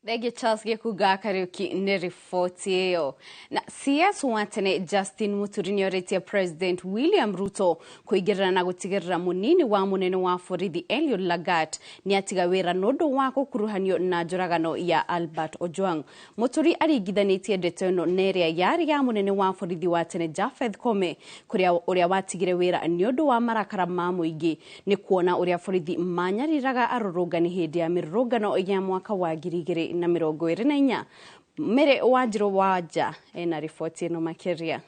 Thengiũ Charles Gĩkunga Kariũki nĩ riboti ĩyo. Na CS wa tene Justin Muturi nĩorĩtie President William Ruto kũingĩrĩra na gũtigĩrĩra mũnini wa mũnene wa borithi Eliud Lagat nĩ atiga wĩra nĩ ũndũ wa gũkuruhanio na njũragano ya Albert Ojwang. Muturi aringithanĩtie ndeto ĩno na ĩrĩa yarĩ ya mũnene wa borithi wa tene Japheth Koome, kũrĩa ũrĩa watigire wĩra nĩ ũndũ wa marakara ma mũingĩ nĩ kuona ũrĩa borithi manyariraga arũrũngani hĩndĩ ya mĩrũrũngano ya mwaka wa 2024. Mere Wanjiru Wanja ena riboti ĩno makĩria.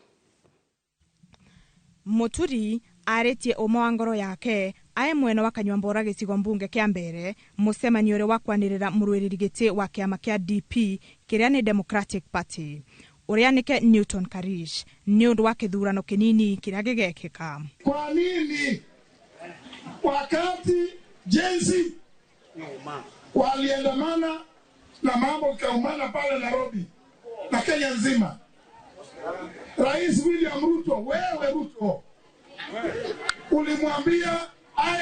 Muturi arĩtie ũma wa ngoro yake ae mwena wa Kanyuambora gĩcigo mbunge kĩa mbere mũcemanio ũrĩa wa kwanĩrĩra mũrũĩrĩri gĩtĩ wa kĩama kĩa DP, kĩrĩa nĩ Democratic Party, ũrĩa nĩke Newton Karish, nĩ ũndũ wa kĩthurano kĩnini kĩrĩa gĩgekĩka. Kwa nini wakati Gen Z waliandamana na mambo ikaumana pale Nairobi na Kenya nzima, Rais William Ruto, wewe Ruto, ulimwambia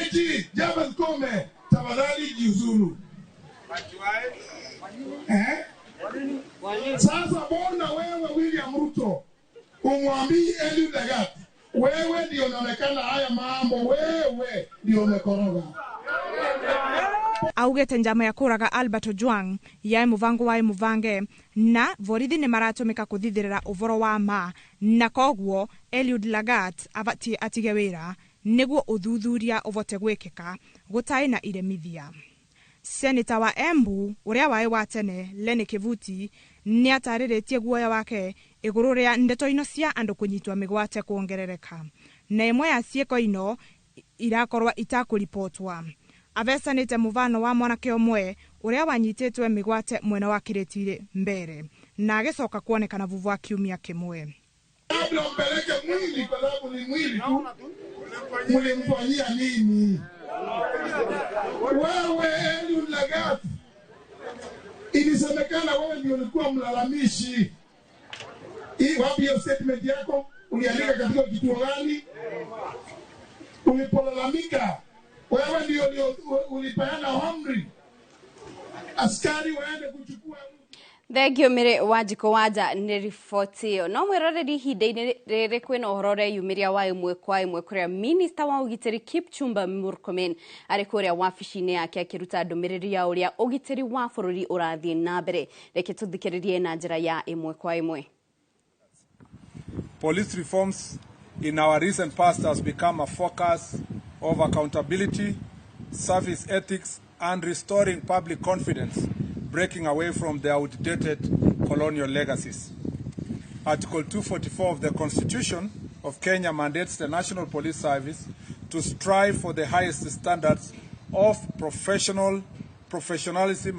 IG Japheth Koome, tafadhali jiuzulu. Eh? Sasa bona wewe William Ruto umwambii Eliud Lagat, wewe ndio unaonekana haya mambo, wewe ndio umekoroga. Augete njama ya kũraga Albert Ojwang yaĩ mũbango waĩ mũbange na borithi nĩ maratũmĩka kũthithĩrĩra ũboro wa ma, na koguo Eliud Lagat abatie atige wĩra nĩguo ũthuthuria ũvote gwĩkĩka gũtarĩ na iremithia. Seneta wa Embu ũrĩa waĩ wa tene Lenny Kivuti nĩ atarĩrĩtie guoya wake igũrũ rĩa ndeto ino cia andũ kũnyitwo mĩgwate kuongerereka, na ĩmwe ya ciĩko ino irakorwa itakũripotwa. Avecanĩte mũvano wa mwanake ũmwe Uria wanyitĩtwe mĩgwate mwena wa Kiritiri mbere na agĩcoka kuonekana vuvu wa kiumia kĩmwe. Kabla mpeleke mwili, kwa sababu ni mwili tu, mlimfanyia nini? Wewe Eliud Lagat, ilisemekana wewe ndio ulikuwa mlalamishi. Hii wapi hiyo statement yako? Uliandika katika kituo gani? Ulipolalamika wewe ndio ulipeana amri askari waende kuchukua. Thengio Mary Wanjikũ Wanja nĩ riboti ĩyo. No mwĩroreri ihinda-inĩ rĩrĩ kwĩna ũhoro ũreyumĩria wa ĩmwe kwa ĩmwe kũrĩa minista wa ũgitĩri Kipchumba Murkomen arĩ kũrĩa wabici-inĩ yake akĩruta ndũmĩrĩri ya ũrĩa ũgitĩri wa bũrũri ũrathiĩ na mbere. Reke tũthikĩrĩrie na njĩra ya ĩmwe kwa ĩmwe. Police reforms in our recent past has become a focus of accountability, service ethics, and restoring public confidence, breaking away from the outdated colonial legacies. Article 244 of the Constitution of Kenya mandates the National Police Service to strive for the highest standards of professionalism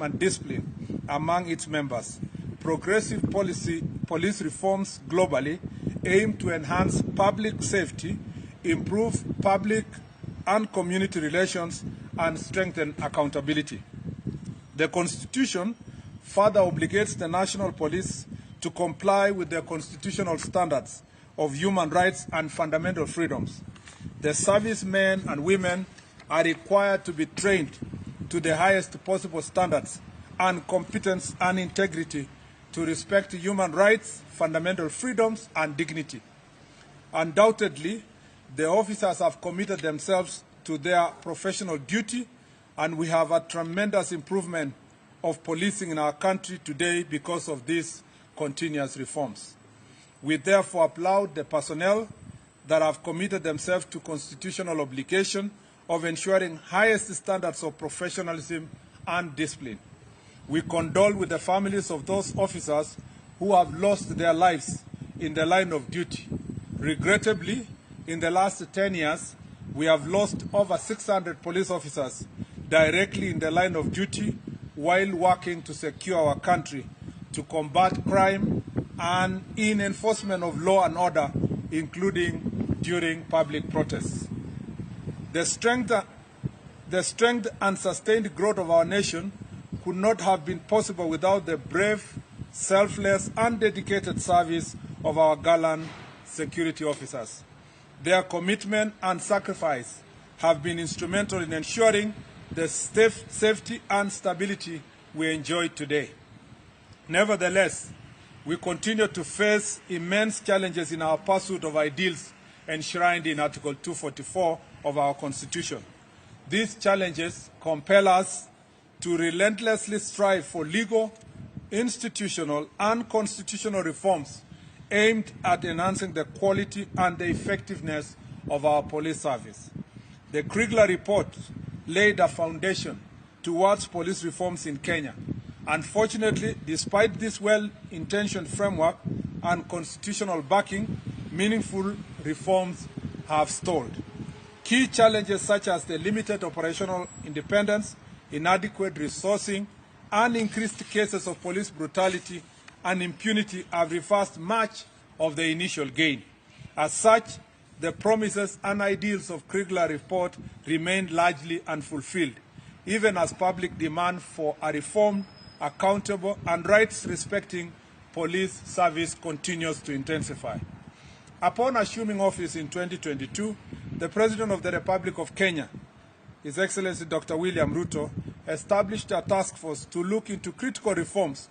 and discipline among its members. Progressive police reforms globally aim to enhance public safety, improve public and community relations, and strengthen accountability. The Constitution further obligates the National Police to comply with the constitutional standards of human rights and fundamental freedoms. The servicemen and women are required to be trained to the highest possible standards and competence and integrity to respect human rights, fundamental freedoms, and dignity. Undoubtedly, the officers have committed themselves to their professional duty, and we have a tremendous improvement of policing in our country today because of these continuous reforms. We therefore applaud the personnel that have committed themselves to constitutional obligation of ensuring highest standards of professionalism and discipline. We condole with the families of those officers who have lost their lives in the line of duty. Regrettably, in the last 10 years, we have lost over 600 police officers directly in the line of duty while working to secure our country, to combat crime and in enforcement of law and order, including during public protests. The strength and sustained growth of our nation could not have been possible without the brave, selfless, and dedicated service of our gallant security officers. Their commitment and sacrifice have been instrumental in ensuring the safety and stability we enjoy today. Nevertheless, we continue to face immense challenges in our pursuit of ideals enshrined in Article 244 of our Constitution. These challenges compel us to relentlessly strive for legal, institutional, and constitutional reforms aimed at enhancing the quality and the effectiveness of our police service. The Kriegler Report laid a foundation towards police reforms in Kenya. Unfortunately, despite this well-intentioned framework and constitutional backing, meaningful reforms have stalled. Key challenges such as the limited operational independence, inadequate resourcing, and increased cases of police brutality and impunity have reversed much of the initial gain. As such, the promises and ideals of Kriegler Report remain largely unfulfilled, even as public demand for a reformed, accountable, and rights-respecting police service continues to intensify. Upon assuming office in 2022, the President of the Republic of Kenya, His Excellency Dr. William Ruto, established a task force to look into critical reforms.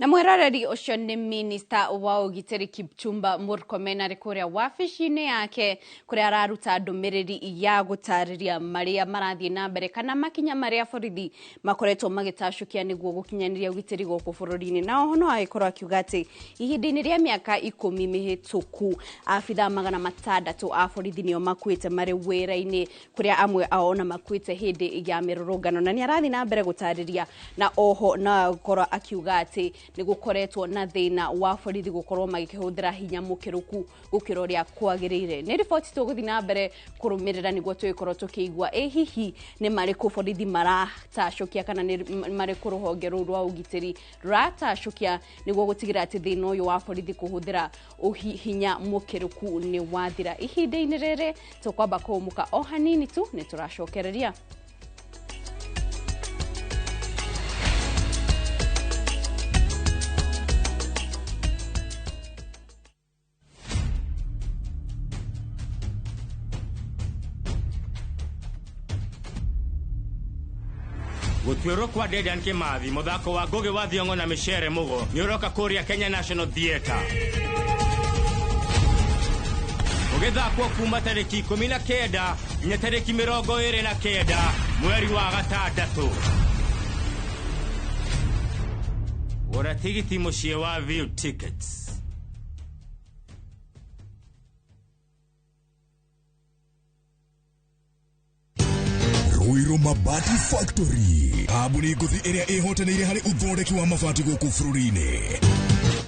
Na mwiroreri ucio ni minista wa ugitiri Kipchumba Murkomen ari kuria wabici-inĩ yake kuria araruta ndũmĩrĩri ya gũtarĩria marĩa marathiĩ na mbere kana makinya marĩa borithi makoretwo magĩtacũkia nĩguo gũkinyanĩria ũgitĩri gũkũ bũrũri-inĩ. Na oho no agĩkorwo akiuga atĩ ihinda-inĩ rĩa mĩaka 10 mĩhĩtũku abithaa 600 a borithi nĩo makuĩte marĩ wĩra-inĩ kũrĩa amwe ao ona makuĩte hĩndĩ ya mĩrũrũngano. Na nĩ arathiĩ na mbere gũtarĩria na oho no akorwo akiuga atĩ nĩ gũkoretwo na thĩna wa borithi gũkorwo magĩkĩhũthĩra hinya mũkĩrũku gũkĩra ũrĩa kwagĩrĩire. Nĩ riboti tũgũthiĩ na mbere kũrũmĩrĩra nĩguo tũgĩkorwo tũkĩigua ĩ hihi nĩ marĩkũ borithi maratacũkia kana nĩ marĩkũ rũhonge rũu rwa ũgitĩri rũratacũkia nĩguo gũtigĩrĩra atĩ thĩna ũyũ wa borithi kũhũthĩra hinya mũkĩrũku nĩ wathira. Ihinda-inĩ rĩrĩ tũkwamba kũhũmũka o hanini tu nĩ tũracokereria. Gũtuĩrwo kwa Dedan Kimathi mũthako wa Ngugi wa Thiong'o na Micere Mugo nĩ ũroka kũrĩa Kenya National Theatre ũgĩthakwo kuma tarĩki 19 nginya tarĩki 29 mweri wa gatandatũ. Gũra tigiti mũciĩ wa View Tickets. Ruiru Mabati Factory, kambuni ngũthi ĩrĩa ĩhotanĩire harĩ ũthondeki wa mabati gũkũ bũrũri-inĩ.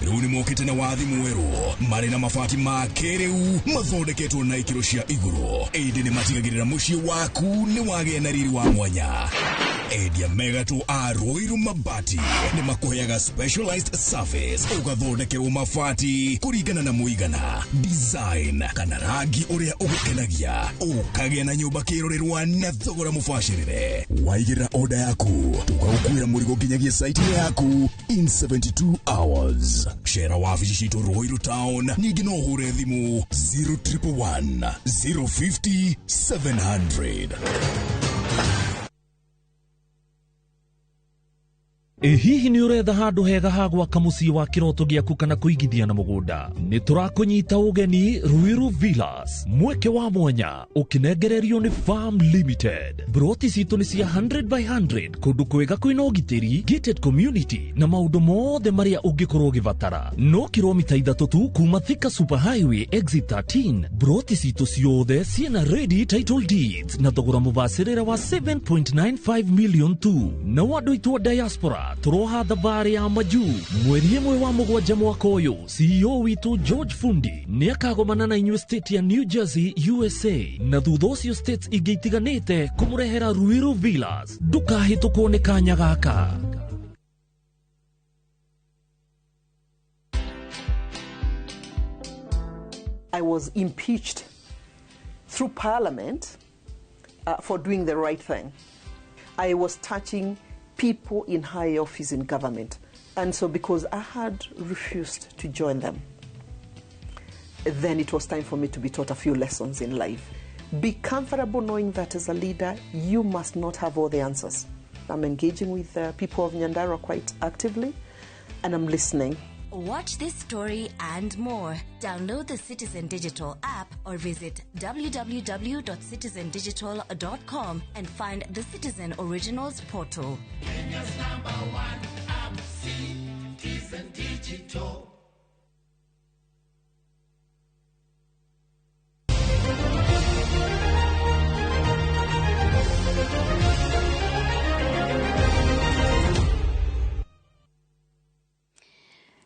Rĩu nĩ mokĩte na wathi mwerũ marĩ na mabati ma kĩrĩu mathondeketwo na ikĩro cia igũrũ, ĩndĩ nĩ matigagĩrĩra mũciĩ waku nĩ wagĩa na riri wa mwanya. Endia megatũ a Ruiru Mabati nĩ makũheaga specialized service, ũgathondekerwo mabati kũringana na mũigana, design kana rangi ũrĩa ũgũkenagia, ũkagĩa na nyũmba kĩrorerwa na thogora mũbacĩrĩre. Waigĩrĩra order yaku tũgagũkuĩra mũrigo nginyagia site-inĩ yaku in 72 hours. Cera wabici citũ Ruiru Town, ningĩ no ũhũre thimũ 0111 050 700. Ĩ hihi nĩ ũretha handũ hega ha gwaka mũciĩ wa kĩroto gĩaku kana kũigithia na mũgũnda? Nĩ tũrakũnyita ũgeni Ruiru Villas, mweke wa mwanya ũkĩnengererio nĩ Farm Limited. Broti citũ nĩ cia 100 by 100 kũndũ kwega kwĩna ũgitĩri, gated community na maũndũ mothe marĩa ũngĩkorwo ũgĩbatara. No kilomita 3 tu kuma Thika Super Highway exit 13. Broti citũ ciothe ciĩna ready title deeds na thogora mũbacĩrĩre wa 7.95 million tu. Na andũ aitũ a diaspora tũroha thabarĩ ya majuu mweri 1 wa 7 mwaka ũyũ. CEO witũ George Fundi nĩ akagomana na inyuĩ state ya New Jersey USA na thutha ũcio states ingĩ itiganĩte kũmũrehera Ruiru Villas. Ndũkahĩtũkwo nĩ kanya gaka. I was impeached through parliament for doing the right thing. I was touching people in high office in government. And so because I had refused to join them, then it was time for me to be taught a few lessons in life. Be comfortable knowing that as a leader, you must not have all the answers. I'm engaging with the people of Nyandarua quite actively, and I'm listening. Watch this story and more. Download the Citizen Digital app or visit www.citizendigital.com and find the Citizen Originals portal. Kenya's #1 app, Citizen Digital.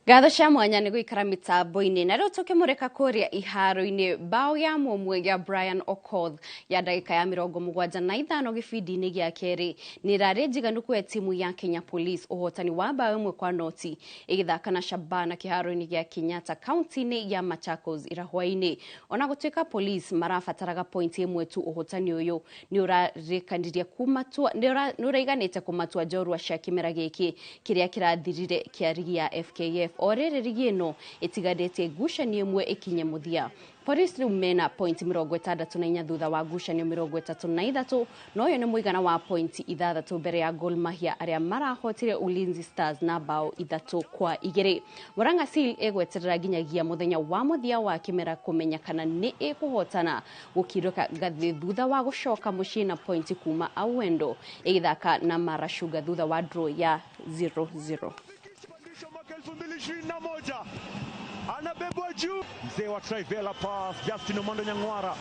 Ngatho cia mwanya nĩ gũikara mĩtambo-inĩ na rĩu tũkĩmũrĩka kũrĩa iharo-inĩ bao ya mũmwe ya Brian Okoth ya ndagĩka ya 75 gĩbindi-inĩ gĩa kerĩ nĩ ĩrarĩ njiganu kũhe timu ya Kenya Police ũhotani wa bao 1-0 ĩgĩthaka na Shabana kĩharo-inĩ gĩa Kenyatta kaunti-inĩ ya Machakos irahũa-inĩ. Ona gũtuĩka Police marabataraga pointi 1 tu, ũhotani ũyũ nĩ ũrarĩkanirie kũmatua nĩ ũraiganĩte kũmatua njorua cia kĩmera gĩkĩ kĩrĩa kĩrathirire kĩa rigi ya FKF. O rĩrĩ rigi ĩno ĩtigarĩtie ngucanio ĩmwe ĩkinye mũthia. Police rĩu mena pointi 64 thutha wa ngucanio 33, na ũyũ nĩ mũigana wa pointi 6 mbere ya Gor Mahia arĩa marahotire Ulinzi Stars na bao 3-2. Murang'a Seal ĩgweterera nginyagia mũthenya wa mũthia wa kĩmera kũmenya kana nĩ ĩkũhotana gũkirũka ngathĩ thutha wa gũcoka mũciĩ na pointi kuma Awendo ĩgĩthaka na Mara Sugar thutha wa draw ya 0-0. 2021 anabebwa juu, mzee wa Trivela pass Justin Omondo Nyang'wara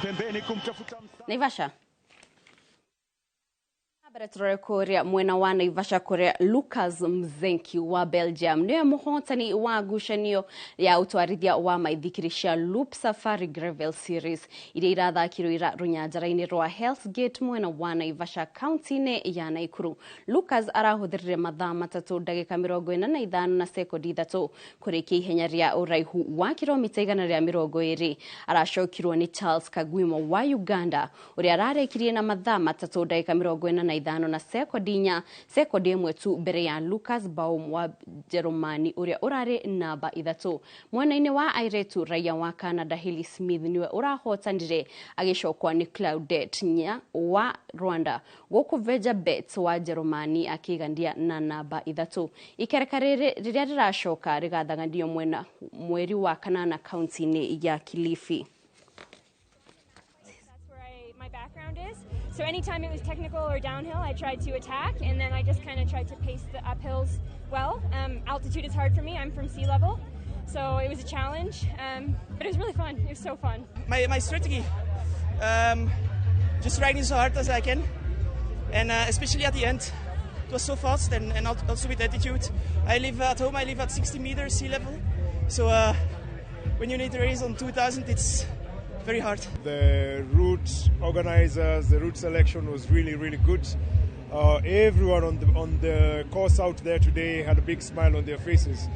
pembeni kumtafuta Naivasha. Mbere turore kuria mwena wa Naivasha kuria Lucas Mzenki wa Belgium niwe muhotani wa ngucanio ya utwarithia wa maithikiri cia Loop Safari Gravel Series iria irathakirwo ira runyanjara-ini rwa Hell's Gate mwena wa Naivasha kaunti-ini ya Naikuru. Lucas arahuthirire mathaa 3 ndagika 45 na sekondi 3 kurikia ihenya ria uraihu wa kilomita 120. Aracokirwo ni Charles Kagwimo wa Uganda uria ararekirie na mathaa 3 ndagika 45 na sekondi 4, sekondi 1 tu mbere ya Lucas Baum wa Jerumani uria urari namba 3. Mwena-ini wa airetu raia wa Canada Haley Smith niwe urahotanire agicokwa ni Claudette Nya wa Rwanda, guku Veja Betts wa Jerumani akigandia na namba 3. Ikereka riri riria riracoka rigathagandio mwena mweri wa kanana kaunti-ini ya Kilifi. My background is. So anytime it was technical or downhill, I tried to attack, and then I just kind of tried to pace the uphills well. Altitude is hard for me. I'm from sea level, so it was a challenge, but it was really fun. It was so fun. My strategy, just riding as hard as I can, and especially at the end, it was so fast and also with attitude. I live at home. I live at 60 meters sea level, so when you need to race on 2,000, it's very hard. The route organizers, the route selection was really, really good. Everyone on the course out there today had a big smile on their faces.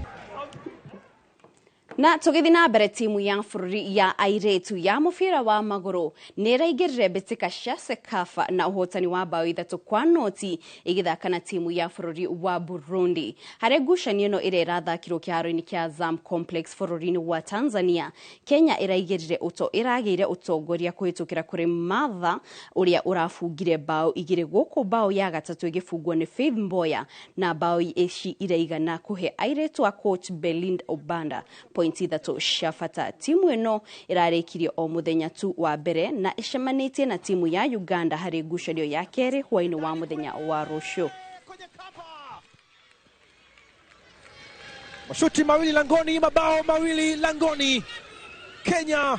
Na tugithi na mbere timu ya bururi ya airetu ya mubira wa maguru ni iraingirire mbitika cia CECAFA na uhotani wa bao 3-0 igithaka na timu ya bururi wa Burundi. Hari ngucanio ino iria irathakirwo kiharo-ini kia Azam Complex bururi-ini wa Tanzania, Kenya irageire utongoria kuhitukira kuri Martha uria urabungire bao 2 guku bao ya gatatu igibungwo ni Faith Mboya, na bao ici iraigana kuhe airetu a coach Belind Obanda pointi 3 cia bata. Timu ino irarikirie o muthenya tu wa mbere na icemanĩtie na timu ya Uganda hari ngucanio ya keri hwaini wa muthenya wa rucio. Mashuti mawili langoni, mabao mawili langoni. Kenya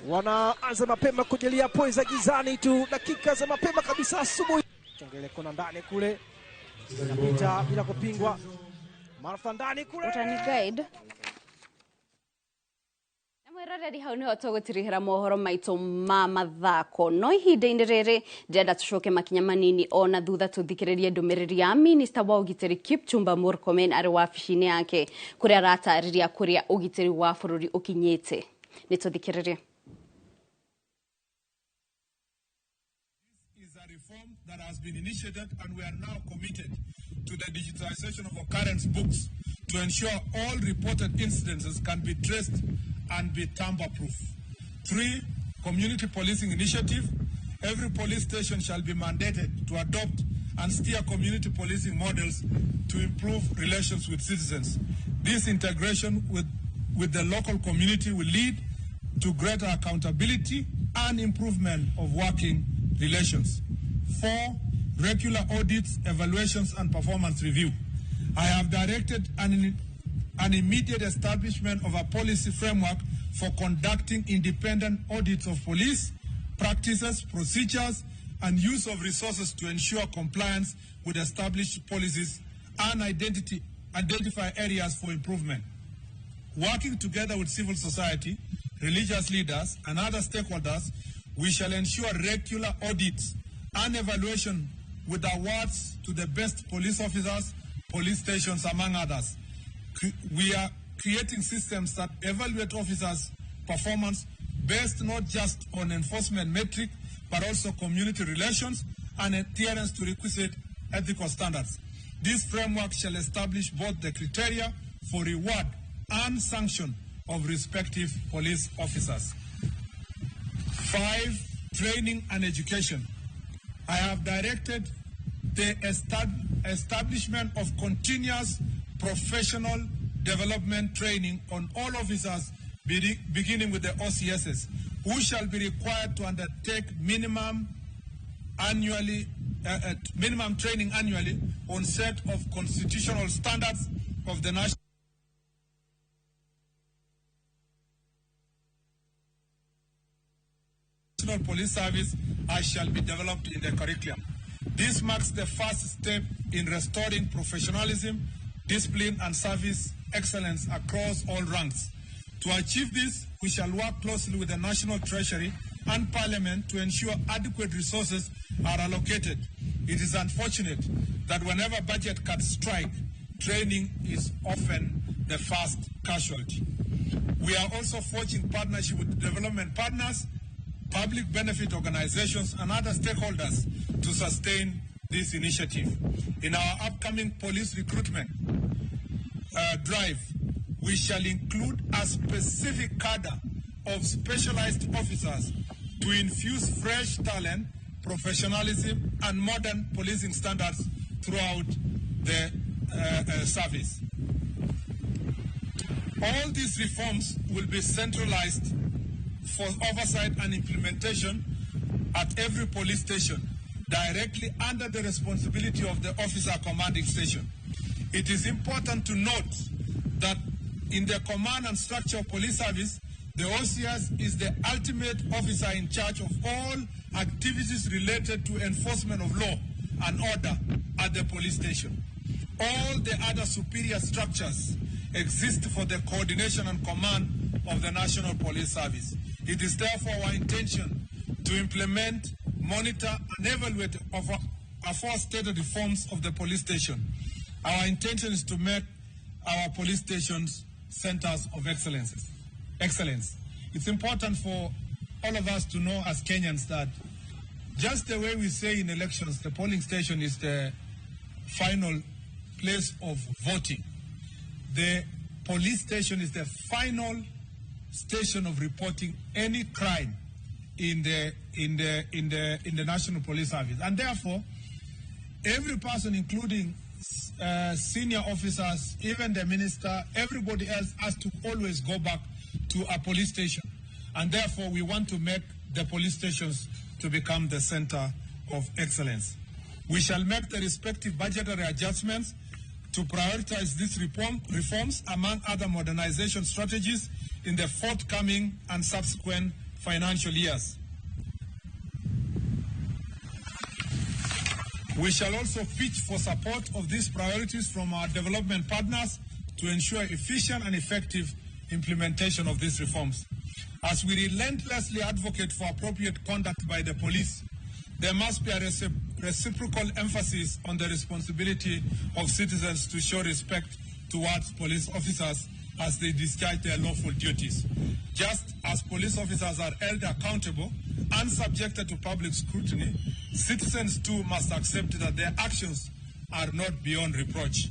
wanaanza mapema kujelia pointi za gizani tu dakika za mapema kabisa asubuhi. Chongele kona ndani kule, inapita bila kupingwa. Martha ndani kule. Utani guide. Mwiroreri hau niho tũgũtirihĩra mohoro maitũ ma mathako, no ihinda-inĩ rĩrĩ ndĩrenda tũcoke makinya manini ona thutha tũthikĩrĩrie ndũmĩrĩri ya minista wa ũgitĩri Kipchumba Murkomen arĩ wabici-inĩ yake kũrĩa aratarĩria kũrĩa ũgitĩri wa bũrũri ũkinyĩte. Nĩ tũthikĩrĩrie. This is a reform that has been initiated and we are now committed to the digitization of occurrence books to ensure all reported incidences can be traced and be tamper-proof. 3, community policing initiative. Every police station shall be mandated to adopt and steer community policing models to improve relations with citizens. This integration with the local community will lead to greater accountability and improvement of working relations. 4, regular audits, evaluations, and performance review. I have directed an immediate establishment of a policy framework for conducting independent audits of police practices, procedures, and use of resources to ensure compliance with established policies and identify areas for improvement. Working together with civil society, religious leaders, and other stakeholders, we shall ensure regular audits and evaluation with awards to the best police officers, police stations, among others. We are creating systems that evaluate officers' performance based not just on enforcement metric, but also community relations and adherence to requisite ethical standards. This framework shall establish both the criteria for reward and sanction of respective police officers. 5, training and education. I have directed the establishment of continuous professional development training on all officers, beginning with the OCSs, who shall be required to undertake minimum training annually on set of constitutional standards of the National Police Service, as shall be developed in the curriculum. This marks the first step in restoring professionalism, discipline, and service excellence across all ranks. To achieve this, we shall work closely with the National Treasury and Parliament to ensure adequate resources are allocated. It is unfortunate that whenever budget cuts strike, training is often the first casualty. We are also forging partnership with development partners, public benefit organizations, and other stakeholders to sustain this initiative. In our upcoming police recruitment drive, we shall include a specific cadre of specialized officers to infuse fresh talent, professionalism, and modern policing standards throughout the service. All these reforms will be centralized for oversight and implementation at every police station, directly under the responsibility of the officer commanding station. It is important to note that in the command and structure of police service, the OCS is the ultimate officer in charge of all activities related to enforcement of law and order at the police station. All the other superior structures exist for the coordination and command of the National Police Service. It is therefore our intention to implement, monitor, and evaluate of aforestated reforms of the police station. Our intention is to make our police stations centers of excellence. It's important for all of us to know as Kenyans that just the way we say in elections, the polling station is the final place of voting. The police station is the final station of reporting any crime in the National Police Service. And therefore, every person, including senior officers, even the minister, everybody else has to always go back to a police station. And therefore, we want to make the police stations to become the center of excellence. We shall make the respective budgetary adjustments to prioritize these reforms, among other modernization strategies, in the forthcoming and subsequent financial years. We shall also pitch for support of these priorities from our development partners to ensure efficient and effective implementation of these reforms. As we relentlessly advocate for appropriate conduct by the police, there must be a reciprocal emphasis on the responsibility of citizens to show respect towards police officers as they discharge their lawful duties. Just as police officers are held accountable and subjected to public scrutiny, citizens too must accept that their actions are not beyond reproach.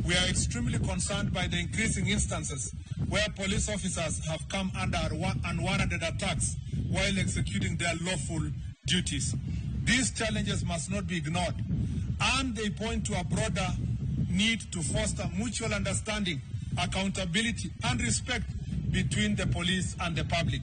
We are extremely concerned by the increasing instances where police officers have come under unwarranted attacks while executing their lawful duties. These challenges must not be ignored, and they point to a broader need to foster mutual understanding, accountability, and respect between the police and the public.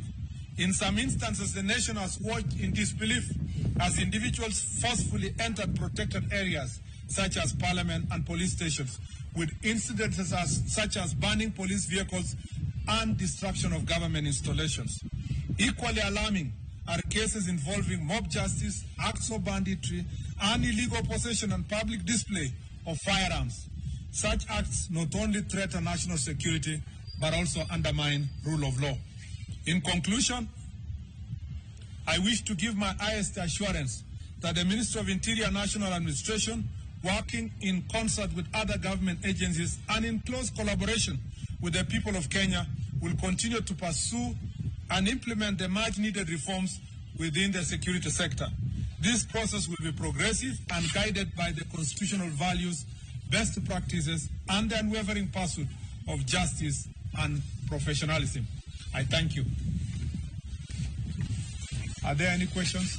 In some instances, the nation has watched in disbelief as individuals forcefully entered protected areas such as parliament and police stations, with incidences such as burning police vehicles and destruction of government installations. Equally alarming are cases involving mob justice, acts of banditry, and illegal possession and public display of firearms. Such acts not only threaten national security, but also undermine rule of law. In conclusion, I wish to give my highest assurance that the Ministry of Interior National Administration, working in concert with other government agencies and in close collaboration with the people of Kenya, will continue to pursue and implement the much needed reforms within the security sector. This process will be progressive and guided by the constitutional values, best practices, and the unwavering pursuit of justice and professionalism. I thank you. Are there any questions?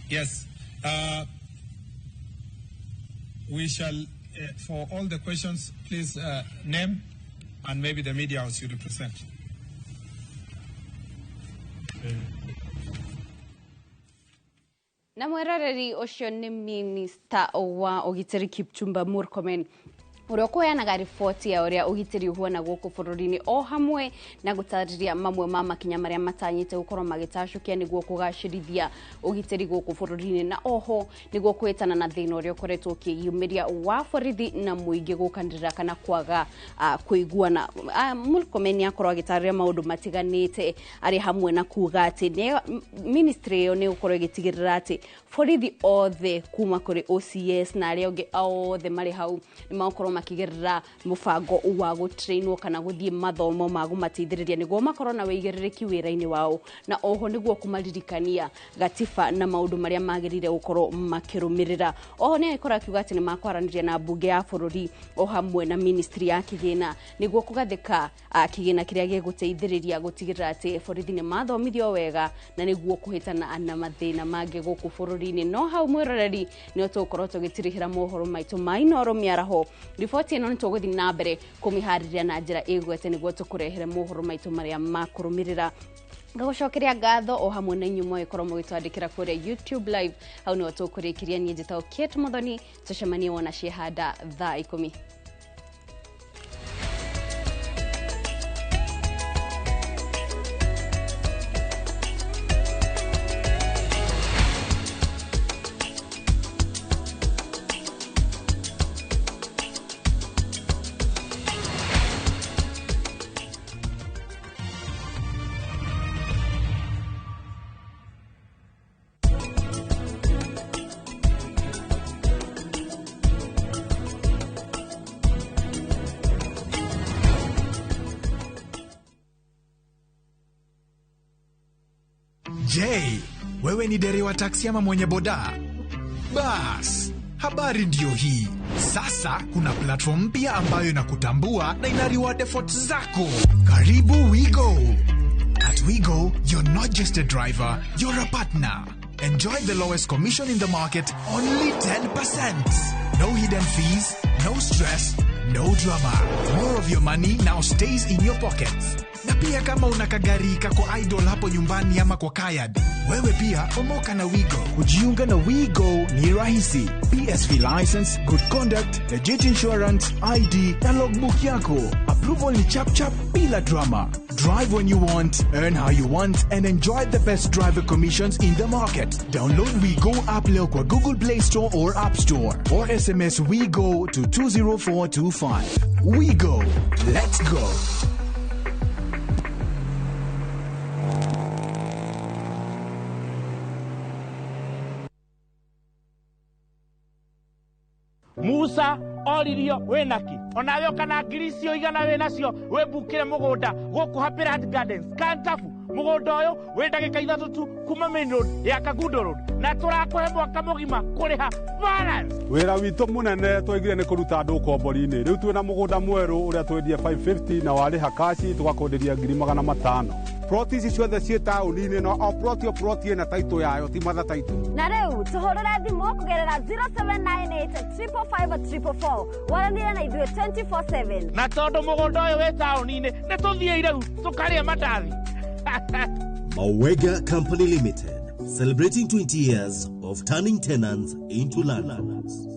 Yes. We shall, for all the questions, please name and maybe the media house you represent. Na mweroreri ucio ni minista wa ugitiri Kipchumba Murkomen Ũrĩa ũkũheanaga riboti ya ũrĩa ũgitĩri ũhuana gũkũ bũrũri-inĩ o hamwe na gũtarĩria mamwe ma makinya marĩa matanyĩte gũkorwo magĩtacũkia nĩguo kũgacĩrithia ũgitĩri gũkũ bũrũri-inĩ na oho nĩguo kũhĩtana na thĩna ũrĩa ũkoretwo ũkĩyumĩria wa borithi na mũingĩ gũkanĩrĩra kana kwaga kũiguana. Murkomen nĩ akorwo agĩtarĩria maũndũ matiganĩte arĩ hamwe na kuga atĩ ministry ĩyo nĩ gũkorwo ĩgĩtigĩrĩra atĩ borithi othe kuma kũrĩ OCS na arĩa angĩ othe marĩ hau nĩ magũkorwo makigerera mubango wa gũtrainwo kana gũthiĩ mathomo ma kũmateithĩrĩria nĩguo makorwo na wĩigĩrĩrĩki wĩra-inĩ wao na oho nĩguo kũmaririkania gatiba na maũndũ marĩa magĩrĩire gũkorwo makĩrũmĩrĩra. Oho nĩ agĩkorwo akiuga atĩ nĩ makwaranĩria na mbunge ya bũrũri o hamwe na ministry ya kĩgĩna nĩguo kũgathĩka kĩgĩna kĩrĩa gĩgũteithĩrĩria gũtigĩrĩra atĩ borithi nĩ mathomithio wega na nĩguo kũhĩtana na mathĩna mangĩ gũkũ bũrũri-inĩ. No hau mwĩroreri nĩ tũgũkorwo tũgĩtirihĩra mohoro maitũ ma Inooro mĩaraho. Riboti ĩno nĩ tũgũthiĩ na mbere kũmĩharĩria na njĩra ĩgwete nĩguo tũkũrehere mohoro maitũ marĩa makũrũmĩrĩra. Ngagũcokeria ngatho o hamwe na inyuĩ mũgĩkorwo mũgĩtwandĩkĩra kũrĩa YouTube live. Hau nĩho tũkũrĩkĩria. Niĩ njĩtagwo Kate Muthoni, tũcemanie wona ciehanda thaa 10. Je, wewe ni dereva taksi ama mwenye boda? Bas, habari ndiyo hii. Sasa kuna platform mpya ambayo inakutambua na ina reward efforts zako. Karibu WeGo. At WeGo, you're not just a driver, you're a partner. Enjoy the lowest commission in the market, only 10%. No hidden fees, no stress, no drama. More of your money now stays in your pockets. Na pia kama una kagari kako idle hapo nyumbani ama kwa kayad, wewe pia omoka na WeGo. Kujiunga na WeGo ni rahisi. PSV license, good conduct, legit insurance, ID na logbook yako. Approval ni chap chap bila drama. Drive when you want, earn how you want, and enjoy the best driver commissions in the market. Download WeGo app leo kwa Google Play Store or App Store, or SMS WeGo to 20425. WeGo. Let's go. Musa oririo winaki onawe kana ngiri icio igana winacio wibukire mugunda guku Happy Land Gardens Kantafu. Mugunda uyu wi ndagika 3 tu kuma main road ya Kangundo Road na turakuhe mwaka mugima kuriha balance. Wira witu munene twaigire ni kuruta andu ukombori-ini. Riu twina mugunda mweru uria twendie 550 na wariha kashi tugakwenderia 500,000. Ploti ici ciothe ciĩ taũni-inĩ no o ploti o ploti ĩna title yayo ti mother title. Na rĩu tũhũrĩre thimũ kũgerera 0798 555 444 waranĩre na ithuĩ 24/7. Na tondũ mũgũnda ũyũ wĩ taũni-inĩ nĩ tũthiĩ rĩu tũkarĩe mandathi. Mawega Company Limited, celebrating 20 years of turning tenants into landlords.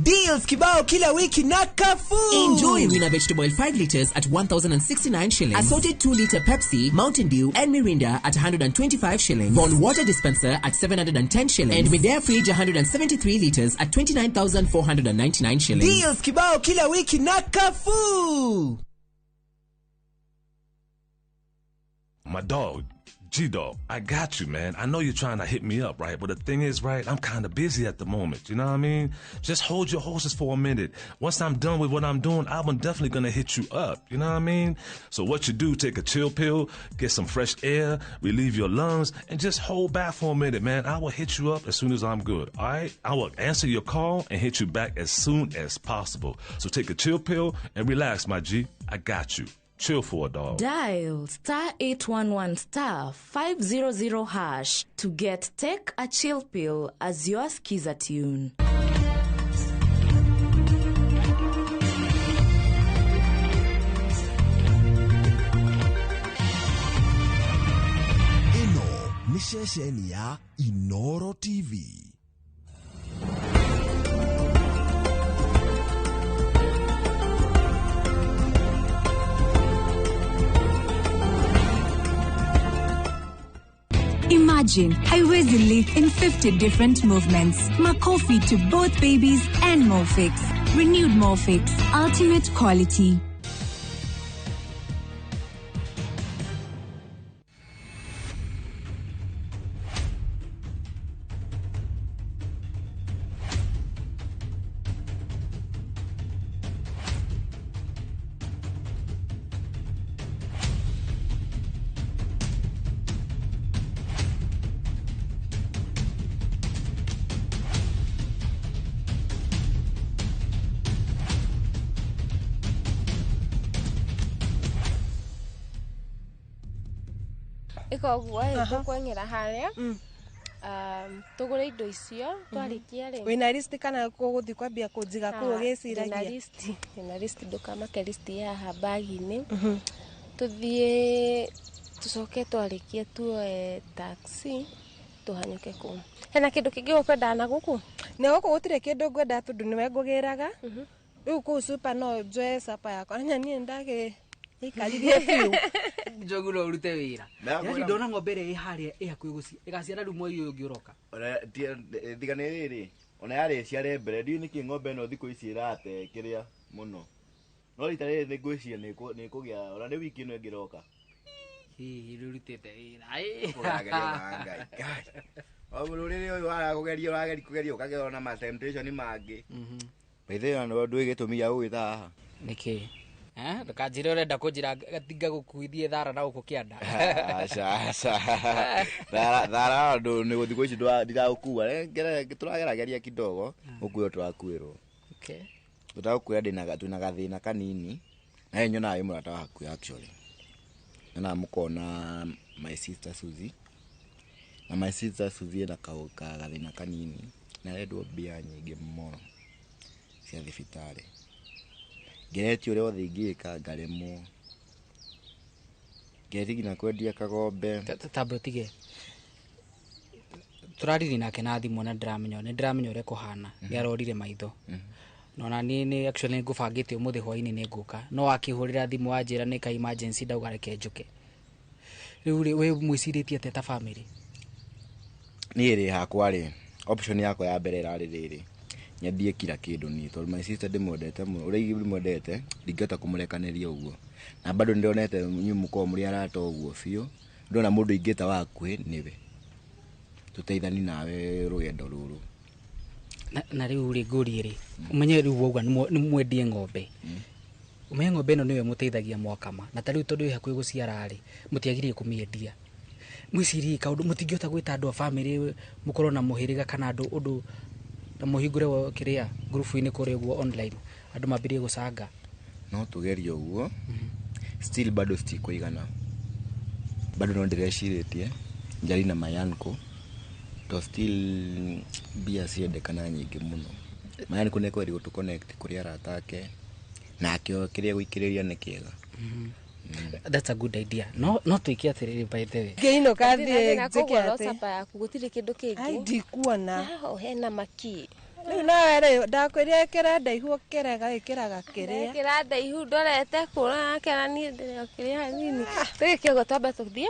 Deals kibao kila wiki na Carrefour. Enjoy Winner Vegetable Oil 5 liters at 1,069 shillings. Assorted 2-liter Pepsi, Mountain Dew and Mirinda at 125 shillings. Von Water Dispenser at 710 shillings. And Midea Fridge 173 liters at 29,499 shillings. Deals kibao kila wiki na Carrefour. My dog, G-Dog, I got you, man. I know you're trying to hit me up, right? But the thing is, right, I'm kind of busy at the moment. You know what I mean? Just hold your horses for a minute. Once I'm done with what I'm doing, I'm definitely going to hit you up. You know what I mean? So what you do, take a chill pill, get some fresh air, relieve your lungs, and just hold back for a minute, man. I will hit you up as soon as I'm good, all right? I will answer your call and hit you back as soon as possible. So take a chill pill and relax, my G. I got you. Chill for a dog. Dial star 811 star 500 hash to get Take a Chill Pill as your skiza tune. Ĩno nĩ ceceni ya Inooro TV. Imagine, haiwezi leak in 50 different movements. Makofi to both babies and Molfix. Renewed Molfix. Ultimate quality. Ikoguo ĩ tũkweng'era harĩa tũgũre indo icio twarĩkia rĩ. Wĩna list kana gũgũthiĩ kwambia kũnjiga kũu ũgĩciragia? Ndĩna list, ndũkamake, list ya haha bag-inĩ. Tũthiĩ tũcoke twarĩkia tuoe taxi tũhanyũke kũu. Hena kĩndũ kĩngĩ ũkwendaga na gũkũ? Nĩ gũkũ gũtirĩ kĩndũ ngwendaga tondũ nĩwe ngũgĩraga. Rĩu kũu super no njoe supper yakwa. Na niĩ ndagĩ ikaririe biũ. Njogu no ũrute wĩra. Yaani ndona ng'ombe ĩrĩa ĩ harĩa ĩ hakuhĩ gũciara ĩgaciara rĩu mweri ũyũ ũngĩ ũroka. Ona tiga nĩ rĩrĩ, ona yarĩ ĩciare mbere, ndiũĩ nĩkĩ ng'ombe ĩno thikũ ici ĩrate kĩrĩa mũno. No rita rĩrĩ nĩ ngwĩciria nĩ ĩkũgĩa, ona nĩ wiki ĩno ĩngĩ ĩroka. Hihi rĩu ũrutĩte wĩra. Ũrageria na Ngai. Ngai. O mũrũrĩrĩ ũyũ warakũgeria, ũrageria kũgeria ũkagera ona ma temptation mangĩ. By the way, ndũĩ gĩtũmi gĩa gũgĩta haha? Nĩkĩ? Ndũkanjĩre ũrenda kũnjĩra gatinga gũkuithie thara na gũkũ kĩanda. Aca, aca. Thara, thara andũ nĩ thikũ ici ndiragũkua. Tũragerageria kidogo, gũkuĩrwo tũrakuĩrwo. Okay. Tũtagũkuĩra twĩna gathĩna kanini. Na ĩ nyonaga wĩ mũrata wa hakuhĩ actually. Nyonaga mũkona my sister Suzy. Na my sister Suzy ena gathĩna kanini. Na arendwo mbia nyingĩ mũno cia thibitarĩ. Ngeretie ũrĩa wothe ingĩka ngaremwo. Ngeretie nginya kwendia kagombe. Tamba ũtige. Tũraririe nake na thimũ na ndĩramenya, nĩ ndĩramenya ũrĩa kũhana. Nĩ arorire maitho. No na niĩ nĩ actually ngũbangĩte ũmũthĩ hwainĩ nĩ ngũka. No akĩhũrĩra thimũ anjĩra nĩ ka emergency ndauga reke njũke. Rĩu rĩ, we mwĩcirĩtie atĩa ta family? Niĩ rĩ hakwa rĩ, option yakwa ya mbere ĩrarĩ rĩrĩ. Nyendie kila kĩndũ niĩ tondũ my sister ndĩmwendete mũno, ũrĩa ndĩmwendete ndingĩhota kũmũrekanĩria ũguo. Na bado nĩndonete inyuĩ mũkoragwo mũrĩ arata ũguo biũ, ndona mũndũ ingĩta wa hakuhĩ nĩwe. Tũteithani nawe rũgendo rũrũ. Na rĩu rĩ ngũrie rĩ, ũmenye rĩu wauga nĩ mwendie ng'ombe. Ũmenye ng'ombe ĩno nĩyo ĩmũteithagia mwakama. Na ta rĩu tondũ ĩ hakuhĩ gũciara rĩ, mũtiagĩrĩire kũmĩendia. Mwĩcirie kaũndũ mũtingĩhota gwĩta andũ a family mũkorwo na mũhĩrĩga kana andũ ũndũ na mũhingũre kĩrĩa ngurubu-inĩ kũrĩa ũguo online andũ mambĩrĩrie gũcanga. No tũgerie ũguo, still bado citikũigana. Bado no ndĩrecirĩtie njari na my uncle to still mbia ciendekana nyingĩ mũno. My uncle nĩ ekwendi gũtũ connect kũrĩ arata ake nakĩo kĩrĩa gũikĩrĩria nĩ kĩega. That's a good idea. No no twĩke atĩrĩrĩ by the way. Ngĩinũka thiĩ njĩke atĩ. Supper yaku gũtirĩ kĩndũ kĩngĩ. Ai ndikuona. Haha hena maki. Rĩu nawe rĩ ndakwĩrire ĩkĩra ndaihu ũkĩrega ĩkĩraga kĩrĩa. Ĩkĩra ndaihu ndorete kũra kĩra niĩ ndĩrĩ kĩrĩa hanini. Tũgĩke ũguo twambe tũthiĩ.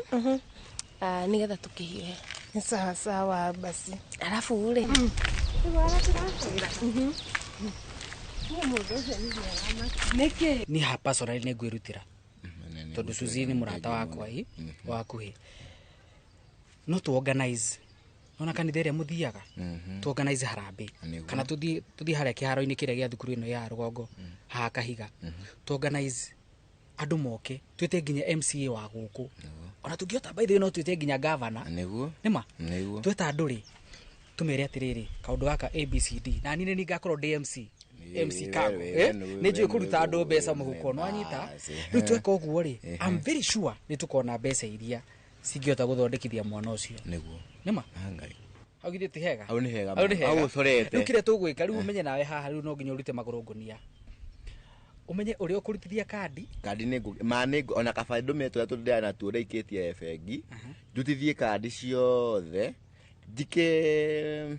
Nĩgetha tũkĩhiũhe. Ni sawa sawa basi. Alafu rĩ. Nĩkĩ? Niĩ ha personally nĩ ngwĩrutĩra. Tondũ Suzy nĩ mũrata wakwa ĩ wa hakuhĩ. No tu organize. Nona kanitha ĩrĩa mũthiaga tu organize harambee kana tũthiĩ harĩa kĩharo-inĩ kĩrĩa gĩa thukuru ĩno ya rũgongo haha Kahiga. Tu organize andũ moke twĩte nginya MCA wa gũkũ. Ona tũngĩhota by the way no twĩte nginya governor. Nĩguo. Nĩma? Nĩguo. Tweta andũ rĩ tũmere atĩrĩrĩ kaũndũ gaka ABCD na niĩ nĩ ngakorwo ndĩ MC. MC Kago nĩ njũĩ kũruta andũ mbeca mũhuko no anyita rĩu tweka ũguo rĩ I'm very sure nĩ tũkona mbeca iria cingĩhota gũthondekithia mwana ũcio. Nĩguo. Nĩma? Ngai. Hau githĩ ti hega? Hau nĩ hega. Hau nĩ hega. Hau ũcorete. Rĩu kĩrĩa tũgwĩka rĩu ũmenye nawe haha rĩu no nginya ũrute magũrũ ngũnia. Ũmenye ũrĩa ũkũrutithia kandi. Kandi nĩ ma nĩ ona kaba ndũme tũrĩa tũndĩaga natuo ndaikĩtie bengi. Ndutithie kandi ciothe. Njike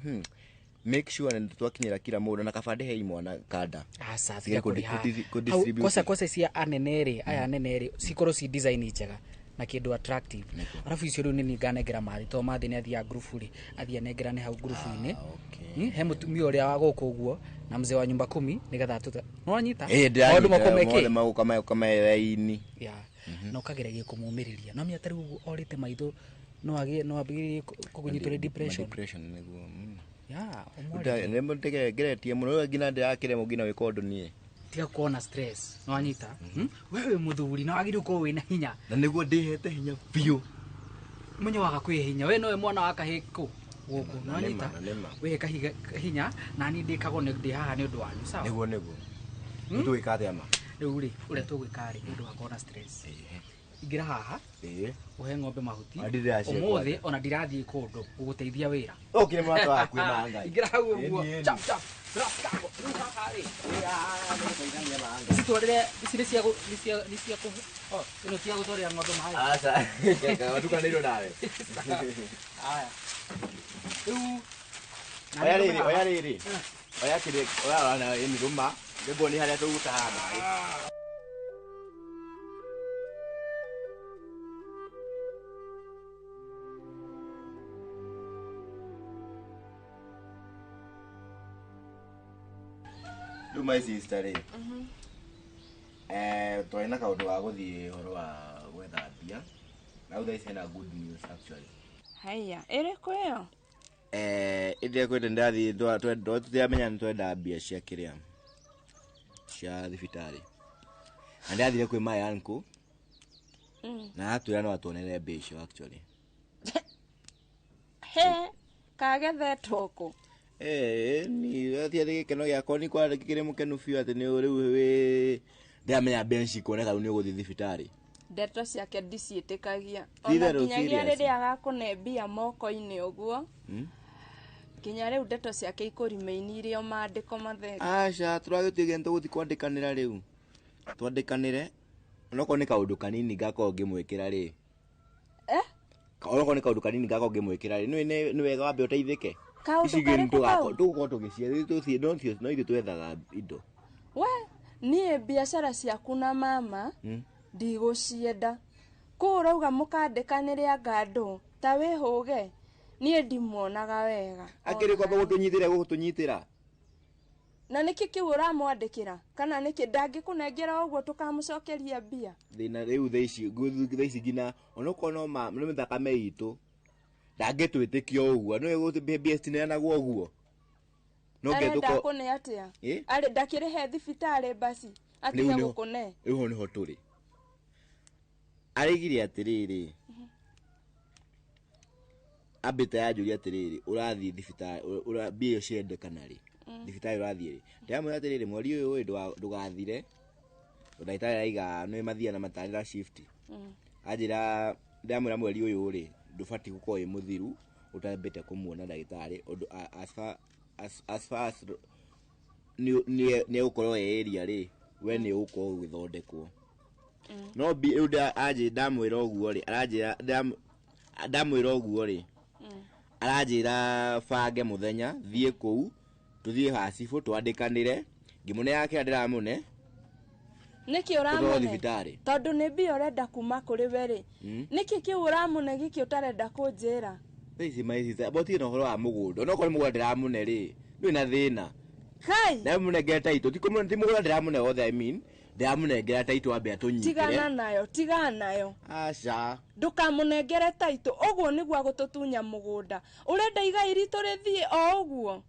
make sure nĩ twakinyĩra kila mũndũ na kaba ndĩhe imwana kanda. Aca tiga kũrĩha. Kosa kosa cia anene rĩ, aya anene rĩ cikorwo ci design njega. Na kĩndũ attractive. Arabu icio rĩu nĩ niĩ nganengera mathi, tondũ mathi nĩ athiaga ngurubu rĩ, athiĩ anengerane hau ngurubu-inĩ. He mũtumia ũrĩa wa gũkũ ũguo na mzee wa nyumba kumi, nĩgetha tũte nĩwanyita Ĩĩ, maũndũ ndĩranyita makome mothe kĩ magũka magũka meraini. Ya, na ũkageragia kũmũmĩrĩria no mĩa tarĩu ũguo orĩte maitho, no agĩe, no ambĩrĩrie kũnyitwo nĩ depression. Depression nĩguo. Ya, ũmwarĩrie. Ngeretie mũno rĩu nginya ndĩrakĩremwo nginya gwĩka ũndũ niĩ. Tiga kuona stress, nĩwanyita. We wĩ mũthuri na wagĩrĩirwo gũkorwo wĩna hinya. Na nĩguo ndĩhete hinya biũ. Menye waga kwĩ hinya, we nowe mwana wa kahĩ kũ gũkũ, nĩwanyita. Na nĩma. Wĩhe kahiga hinya na niĩ ndĩkagwo nĩ ndĩ haha nĩ ũndũ wanyu, sawa? Nĩguo nĩguo. Rĩu tũgwĩka atĩa ma? Rĩu rĩ, ũrĩa tũgwĩka rĩ, nĩ ũndũ wakorwo na stress, ingĩra haha ũhe ng'ombe mahuti. Na ndĩracihe Ũmũthĩ ona ndirathiĩ kũndũ gũgũteithia wĩra. Ũkire mũrata waku ma Ngai. Ingĩra hau ũguo. Ĩni, ĩni. Chap chap. Rap, rĩu haha rĩ, citwarĩre ici nĩ cia nĩ cia kũ oh, ĩno ti ya gũtwarĩra ng'ombe maĩ. Aca, watukanĩirwo nawe. Haya, rĩu na Oya nĩ rĩrĩ, ng'ombe oya haha. rĩrĩ. Oya kĩrĩa, oya ona ĩni rũma. Nĩguo nĩ harĩa tũgũtaha maĩ. Rĩu my sister rĩ, twarĩ na kaũndũ ga gũthiĩ ũhoro wa gwetha mbia. Na rĩu thaa ici hena good news actually. Haya, ĩrĩkũ ĩyo? Ĩndĩ kwenda ndĩrathiĩ tũtiramenya nĩ twenda mbia cia kĩrĩa cia thibitarĩ, na ndĩrathire kwĩ my uncle na atwĩra no atuonere mbia icio actually. He, kagethetwo kũ? Ni atĩ gĩkeno gĩakwa nĩ kwa kĩrĩ mũkenu biũ atĩ nĩ rĩu wĩ ndĩramenya mbia nĩ cikuoneka rĩu nĩ ũgũthiĩ thibitarĩ. Ndeto ciake ndiciĩtĩkagia. Ti Ona itherũ, nginyagia serious. rĩrĩa agakũne mbia moko-inĩ ũguo, nginya rĩu ndeto ciake ikũrimeinirie o maandĩko matheri. Aca, tũragĩtuĩke nĩ tũgũthiĩ kwandĩkanĩra rĩu, twandĩkanĩre onokorwo nĩ kaũndũ kanini ngakorwo ngĩmwĩkĩra rĩ. Eh? Onokorwo nĩ kaũndũ kanini ngakorwo ngĩmwĩkĩra rĩ, nĩ wega wambe ũteithĩke. Kaũndũ Ici ingĩ karĩkũ kau? tũgũkorwo tũgĩcietha, tũthiĩ no ithuĩ twethaga indo. We, niĩ biacara ciaku na mama ndigũcienda. Kũu ũrauga mũkandĩkanĩre anga andũ ta wĩhũge, niĩ ndimuonaga wega. Akĩrĩ kwamba gũtũnyitĩra gũtũnyitĩra. Na nĩkĩ kĩu ũramwandĩkĩra? Kana nĩkĩ ndangĩkũnengera ũguo tũkamũcokeria mbia? Thĩna rĩu thaa ici nginya onokorwo no ma no mĩthakame itũ ndangĩtwĩtĩkia ũguo, nĩ gũtĩ mbia citineanagwo ũguo. No nginya Arenda tũkorwo kũne atĩa? Ĩ? Arĩ ndakĩrĩhe thibitarĩ basi atige Rĩu nĩho- gũkũne. Rĩu ho nĩho tũrĩ. Araigire atĩrĩrĩ, ambĩte yanjũria atĩrĩrĩ, ũrathiĩ thibitarĩ, mbia icio ciendekana rĩ, thibitarĩ ũrathiĩ rĩ? Ndĩramwĩra atĩrĩrĩ, mweri ũyũ ĩ ndũgathire, ndagĩtarĩ araiga nĩ mathiaga na matarĩra shift. Anjĩra, ndĩramwĩra mweri ũyũ rĩ, ndũbatiĩ gũkorwo wĩ mũthiru ũtambĩte kũmuona ndagĩtarĩ ũndũ as far as, as far as nĩ egũkorwo e area rĩ, we nĩ ũgũkorwo ũgĩthondekwo. No rĩu anjĩ ndamwĩra ũguo rĩ, aranjĩra ndamwĩra ũguo rĩ, aranjĩra bange mũthenya thiĩ kũu tũthiĩ hacibũ twandĩkanĩre, ngĩmũne kĩrĩa ndĩramũne Nĩkĩ tũtwarwo ũramũne? thibitarĩ. Tondũ nĩ mbia ũrenda kuma kũrĩ we rĩ. Nĩkĩ kĩu ũramũne gĩkĩ ũtarenda kũnjĩra? Thaa ici my sister, but na ũhoro wa mũgũnda, onokorwo nĩ mũgũnda ndĩramũne rĩ, ndũrĩ na thĩna. Kai! Ndamũnengera taitũ, ti mũgũnda ndĩramũne wothe, I mean, ndĩramũnengera taitũ ambe atũnyitĩre. Tigana nayo, tigana nayo. Aca. Ndũkamũnengere taitũ, ũguo nĩguo agũtũtunya mũgũnda. Ũrenda igai ritũ rĩthiĩ o ũguo?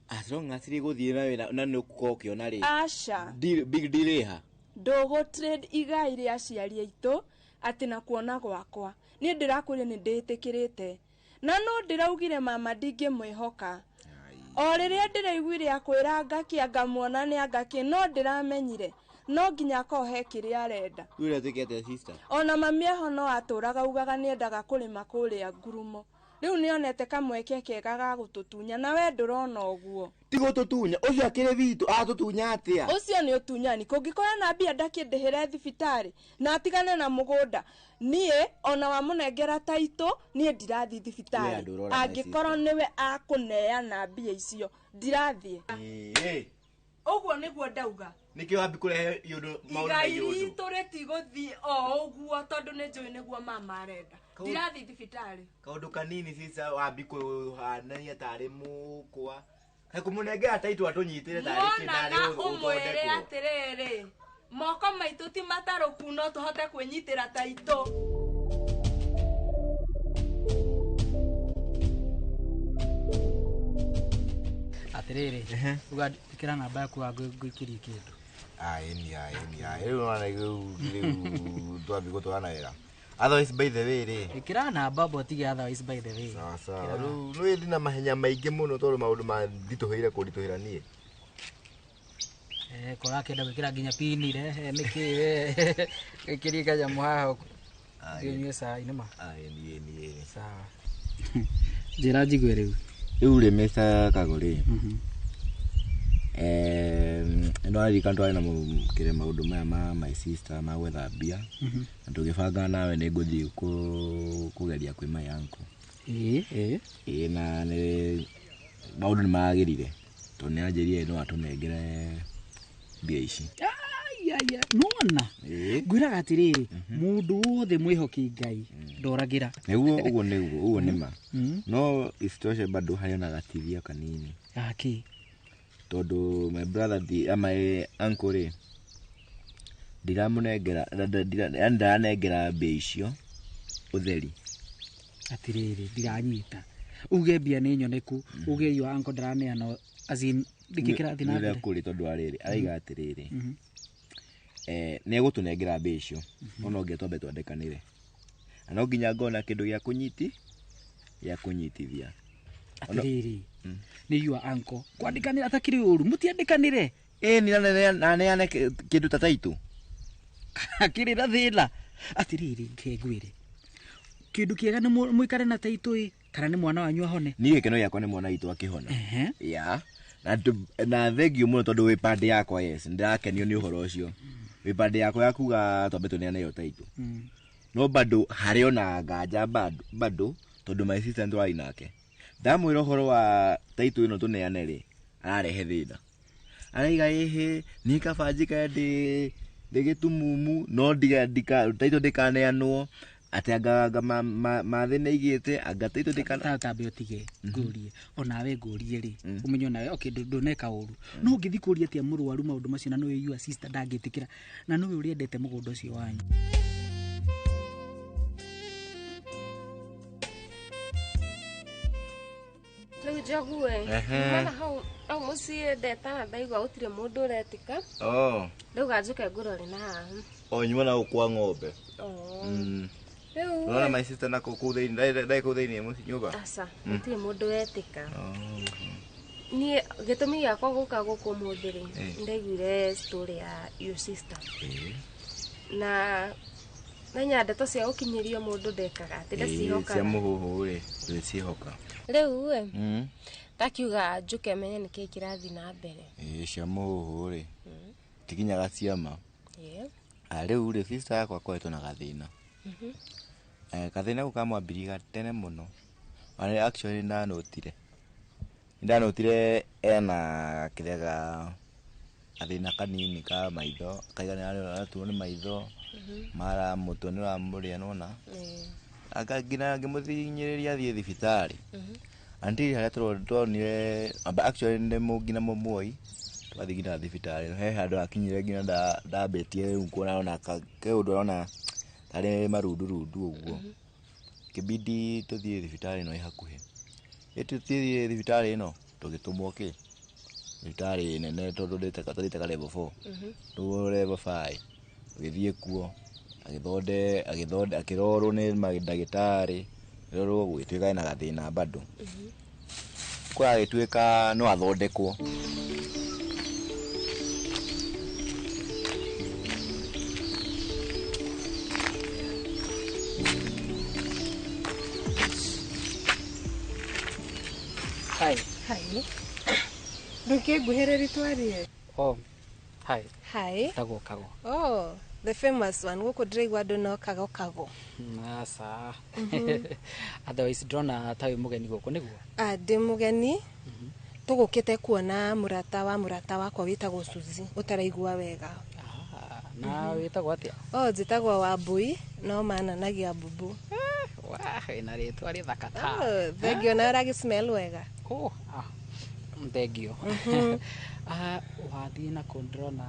As long as rĩgũthiĩ na wĩna na nĩ ũgũkorwo ũkĩona rĩ. Aca. Deal, big deal ĩha. Ndũgũ trade igai rĩa aciari aitũ atĩ na kuona gwakwa. Niĩ ndĩrakwĩrire nĩ ndĩtĩkĩrĩte. Na no ndĩraugire mama ndingĩmwĩhoka. O rĩrĩa ndĩraiguire akwĩra ngakĩ angamuona nĩ angakĩ, no ndĩramenyire no nginya akorwo he kĩrĩa arenda. Rĩu ũrĩa twĩke atĩa sister? Ona mami eho no atũraga augaga nĩendaga kũrĩma kũrĩa ngurumo. Rĩu nĩonete kamweke kega ga gũtũtunya na we ndũrona ũguo. Ti gũtũtunya, ũcio akĩrĩ witũ, atũtunya atĩa? Ũcio nĩ ũtunyani. Kũngĩkorwo na mbia ndakĩndĩhĩre thibitarĩ na atigane na mũgũnda, niĩ ona wamũnengera taitũ, niĩ ndirathiĩ thibitarĩ. We andũ ũrora my Angĩkorwo nĩwe akũneana mbia icio, ndirathiĩ. Ĩĩ. Ũguo nĩguo ndauga. Nĩkĩo wambi kũrehe iũndũ maũndũ Igai megiĩ ũndũ. ritũ rĩtigũthiĩ o ũguo tondũ nĩ njũĩ nĩguo mama arenda. Ndirathiĩ thibitarĩ. Kaũndũ kanini sisa wambi kũhanania tarĩ mũkwa. Kaĩ kũmũnengera taitũ atũnyitĩre tarĩ kĩ Wona narĩ na ũmwĩre ũthondekwo. atĩrĩrĩ, moko maitũ ti matarũku no tũhote kwĩnyitĩra taitũ. Atiriri, uga ikira namba yaku wa ngũikĩrie kĩndũ. Aĩni aĩni aĩ rĩu nona rĩu rĩu twambi gũtwarana wega. Otherwise by the way rĩ. Ikira namba mbo tige otherwise by the way. Sawa sawa. Rĩu nĩ ndina mahenya maingĩ mũno tondũ maũndũ manditũhĩire kũnditũhĩra niĩ. Kora akĩenda gwĩkĩra nginya pini re, nĩkĩ we. Ĩkĩrie kanyamũ haha. Thiĩ ũnyue cai nĩma. Aĩni ĩni ĩni. Sawa. Njĩra njigue rĩu. Rĩu rĩ Mr. Kago rĩ. Nĩ waririkana twarĩ na kĩrĩa maũndũ maya ma my sister ma gwetha mbia. Na tũgĩbanga nawe nĩ ngũthiĩ kũgeria kwĩ my uncle. Ĩĩ ĩĩ. Ĩĩ na nĩ maũndũ nĩ magĩrire tondũ nĩ anjĩrire no atũnengere mbia ici. Aya nona. Ngwĩraga atĩrĩrĩ, mũndũ wothe mwĩhoki Ngai ndoragĩra. Nĩguo ũguo nĩguo ũguo nĩ ma. No isitoshe bado harĩ ona gatithia kanini. Gakĩ? Tondũ my brother my uncle rĩ ndiramũnengera yaani ndaranengera mbia icio ũtheri. Atĩrĩrĩ ndiranyita. Uge mbia nĩ nyoneku, uge your uncle ndaraneana as in nĩkĩ kĩrathiĩ na mbere? Nĩ kũrĩ tondũ wa rĩrĩ araiga atĩrĩrĩ nĩ egũtũnengera mbia icio no no nginya twambe twandĩkanĩre na no nginya ngona kĩndũ gĩa kũnyiti gĩa kũnyitithia. Atĩrĩrĩ nĩ your uncle kwandĩkanĩra takĩrĩ ũru mũtiandĩkanĩre. Ĩĩ ni naneane kĩndũ ta taitũ akĩrĩ na thĩna. Atĩrĩrĩ ngengwĩre kĩndũ kĩega nĩ mũikare na taitũ ĩ kana nĩ mwana wanyu ahone. Niĩ gĩkeno gĩakwa nĩ mwana witũ akĩhona. Ya na thengio mũno tondũ wĩ pande yakwa yes ndĩrakenio nĩ ũhoro ũcio. Wĩ pande yakwa ya kuga twambe tũneane ĩyo taitũ. No bado harĩ ona nganja bado tondũ my sister nĩtwarĩ nake. Ndamwĩra ũhoro wa taitũ ĩno tũneane rĩ ararehe thĩna. Araiga ĩhĩ niĩ kaba njikare ndĩ gĩtumumu no taitũ ndĩkaneanwo atĩ anga mathĩ nĩ aigĩte anga taitũ ndĩkana. Tambe ũtige ngũrie onawe ngũrie rĩ ũmenye onawe okay ndũneka ũru no ũngĩthiĩ kũria atĩa mũrwaru maũndũ macio na nĩwe your sister ndangĩtĩkĩra na nĩwe ũrĩa endete mũgũnda ũcio wanyu. Rĩu njogue mana hau au mũciĩ ndetana ndaigua gũtirĩ mũndũ ũretĩka. Rĩu ganjũke ngũrore na haha. O nyuma na gũkua ng'ombe. Rĩu Unaona my sister nako kũu thĩinĩ ndarĩ kũu thĩinĩ mũciĩ nyũmba. Aca gũtirĩ mũndũ wetĩka. Niĩ gĩtũmi gĩakwa gũka gũkũ ũmũthĩ rĩ ndaiguire story ya your sister. Na menya ndeto cia gũkinyĩrio mũndũ ndekaga atĩ ndacihokaga. Cia mũhuhu rĩ ndĩcihoka. Rĩu ĩ ndakiuga njũke menye nĩkĩĩ kĩrathiĩ na mbere. Ĩĩ cia mũhuhu rĩ tikinyaga ciama. Rĩu rĩ sister yakwa akoretwo na gathĩna. Gathĩna kau kamwambĩrĩria tene mũno. Ona actually ndanotire. Ndanotire ena kĩrĩa gathĩna kanini ka maitho kaigana araturwo nĩ maitho mara mũtwe nĩ ũramũrĩa nĩwona. Anga nginya ngĩmũthinyĩrĩria athiĩ thibitarĩ. Until harĩa tuonire actually nĩ nginya mũmũoi twathiĩ nginya thibitarĩ he handũ akinyire nginya ndambĩtie rĩu kuona ona ke ũndũ arona tarĩ marundurundu ũguo. Kĩbidi tũthiĩ thibitarĩ ĩno ĩ hakuhĩ. Ĩ tũthiĩ thibitarĩ ĩno tũgĩtũmwo kĩ thibitarĩ nene tondũ tũthiĩte ka level 4 rĩu level 5 tũgĩthiĩ kuo akĩrorwo nĩ mandagĩtarĩ rĩrorwo gũgĩtuĩka ena gathĩna bado. Kũragĩtuĩka no athondekwo. Hi. Hi. Ndũkĩnguhĩrĩria twarie. Oh. Hi. Hi. Tagwo Kago. Oh, the famous one. Gũkũ ndĩraigua andũ no Kago Kago. Aca. Otherwise ndĩrona ta wĩ mũgeni gũkũ nĩguo? Ah, ndĩ mũgeni. Tũgũkĩte kuona mũrata wa mũrata wakwa wĩtagwo Suzy ũtaraigua wega. Na wĩtagwo atĩa? Oh, njĩtagwo Wambui no mananagia Bubu. Wah, wĩna rĩtwa rĩthaka ta. Oh, thengio na ũragĩ smell wega. Oh, ah, thengio. Ah, wathiĩ na kũ ndĩrona?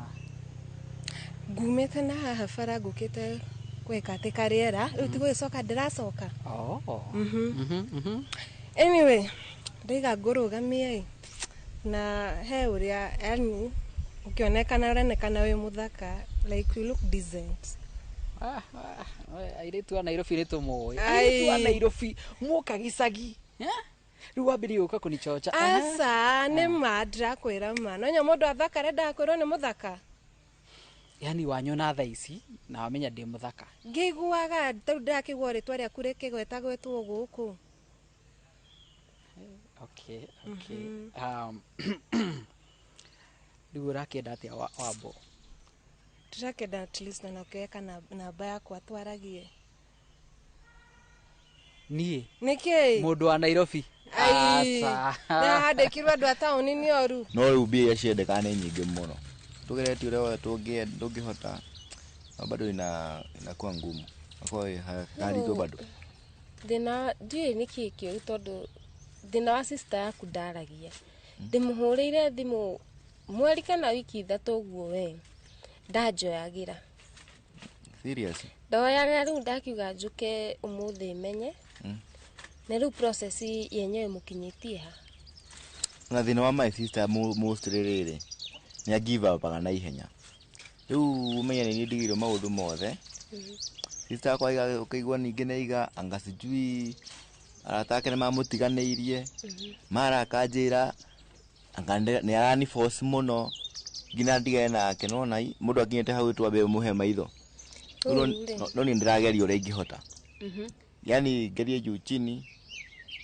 Ngumĩte na haha bara ngũkĩte gwĩka atĩ karĩera rĩu ti gũgĩcoka ndĩracoka. Oh. Anyway, ndaiga ngũrũgamie na he ũrĩa yani ũkĩonekana ũronekana wĩ mũthaka, like you look decent. Ah, ah, airĩtu a Nairobi nĩ tũmũĩ. Airĩtu a Nairobi moka gĩcagi. Rĩu wambĩrĩria gũka kũnichocha. Aca, nĩ ma ndĩrakwĩra ma. No nya mũndũ athaka arendaga kwĩrwo nĩ mũthaka. Yani wanyona thaa ici na wamenya ndĩ mũthaka. Ngĩiguaga tarĩu ndĩrakĩigua rĩtwa rĩaku rĩkĩgwetagwetwo gũkũ. Okay, okay. Rĩu ũrakĩenda atĩa Wambo? Ndĩrakĩenda at least na ũkĩoe namba yakwa twaragie. Niĩ? Nĩkĩ? Mũndũ wa Nairobi. Aca. Na handĩkirwo andũ a taũni nĩ oru. No rĩu mbia iria ciendekana nĩ nyingĩ mũno. Tugeretie ũrĩa wothe tũngĩhota, no bado inakuwa ngumu. Inakuwa haritũ bado. Thĩna ndiũĩ nĩkĩĩ kĩũru tondũ thĩna wa sister yaku ndaragia. Ndĩmũhũrĩire thimũ mweri kana wiki ithatũ ũguo we ndanjoyagĩra. Serious? Ndoyaga rĩu ndakiuga njũke ũmũthĩ menye. Na rĩu process yenyewe mũkinyĩtie ha? Na thĩna wa my sister mostly rĩrĩ nĩ a give up na ihenya. Rĩu ũmenye nĩ niĩ ndigĩirwo maũndũ mothe. Sister akwa ũkaigua ningĩ nĩ aiga anga sijui arata ake nĩ mamũtiganĩirie. Mara akanjĩra anga nĩ arani force mũno nginya ndigane nake. Nĩwona mũndũ akinyĩte hau twambe mũhe maitho. No niĩ ndĩrageria ũrĩa ingĩhota. Yani ngerie juu chini,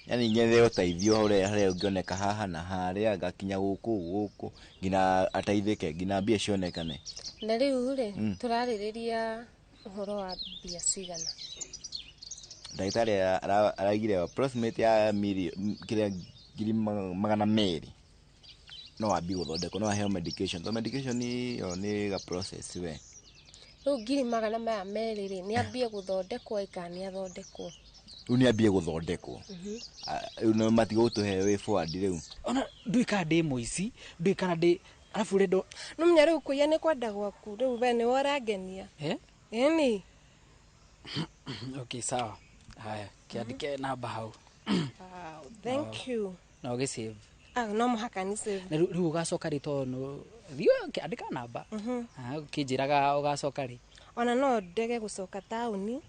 yani nyethe ũteithio harĩa ũngĩoneka haha na harĩa ngakinya gũkũ gũkũ nginya ateithĩke nginya mbia cionekane. Na rĩu rĩ tũrarĩrĩria ũhoro wa mbia cigana? Ndagĩtarĩ araigire approximate ya kĩrĩa 200,000 no ambie gũthondekwo, no aheo medication. To medication ĩyo nĩ ga process we. Rĩu 200,000 rĩ nĩ ambie gũthondekwo kana nĩ athondekwo? Rĩu nĩ ambie gũthondekwo. Rĩu no matigũtũhe way forward rĩu. Ona ndũĩ kana ndĩ mũici, ndũĩ kana ndĩ arabu ũrenda. No menya rĩu kũiya nĩ kwenda gwaku, rĩu we nĩwe ũrangenia. Ĩni. Okay, sawa. Haya, kĩandĩke namba hau. Wow, thank you. Na ũgĩ save. Ah, no mũhaka ni save. Na rĩu ũgacoka rĩ tondũ thiĩ andĩka namba. Ũkĩnjĩraga ũgacoka rĩ. Ona no ndege gũcoka taũni.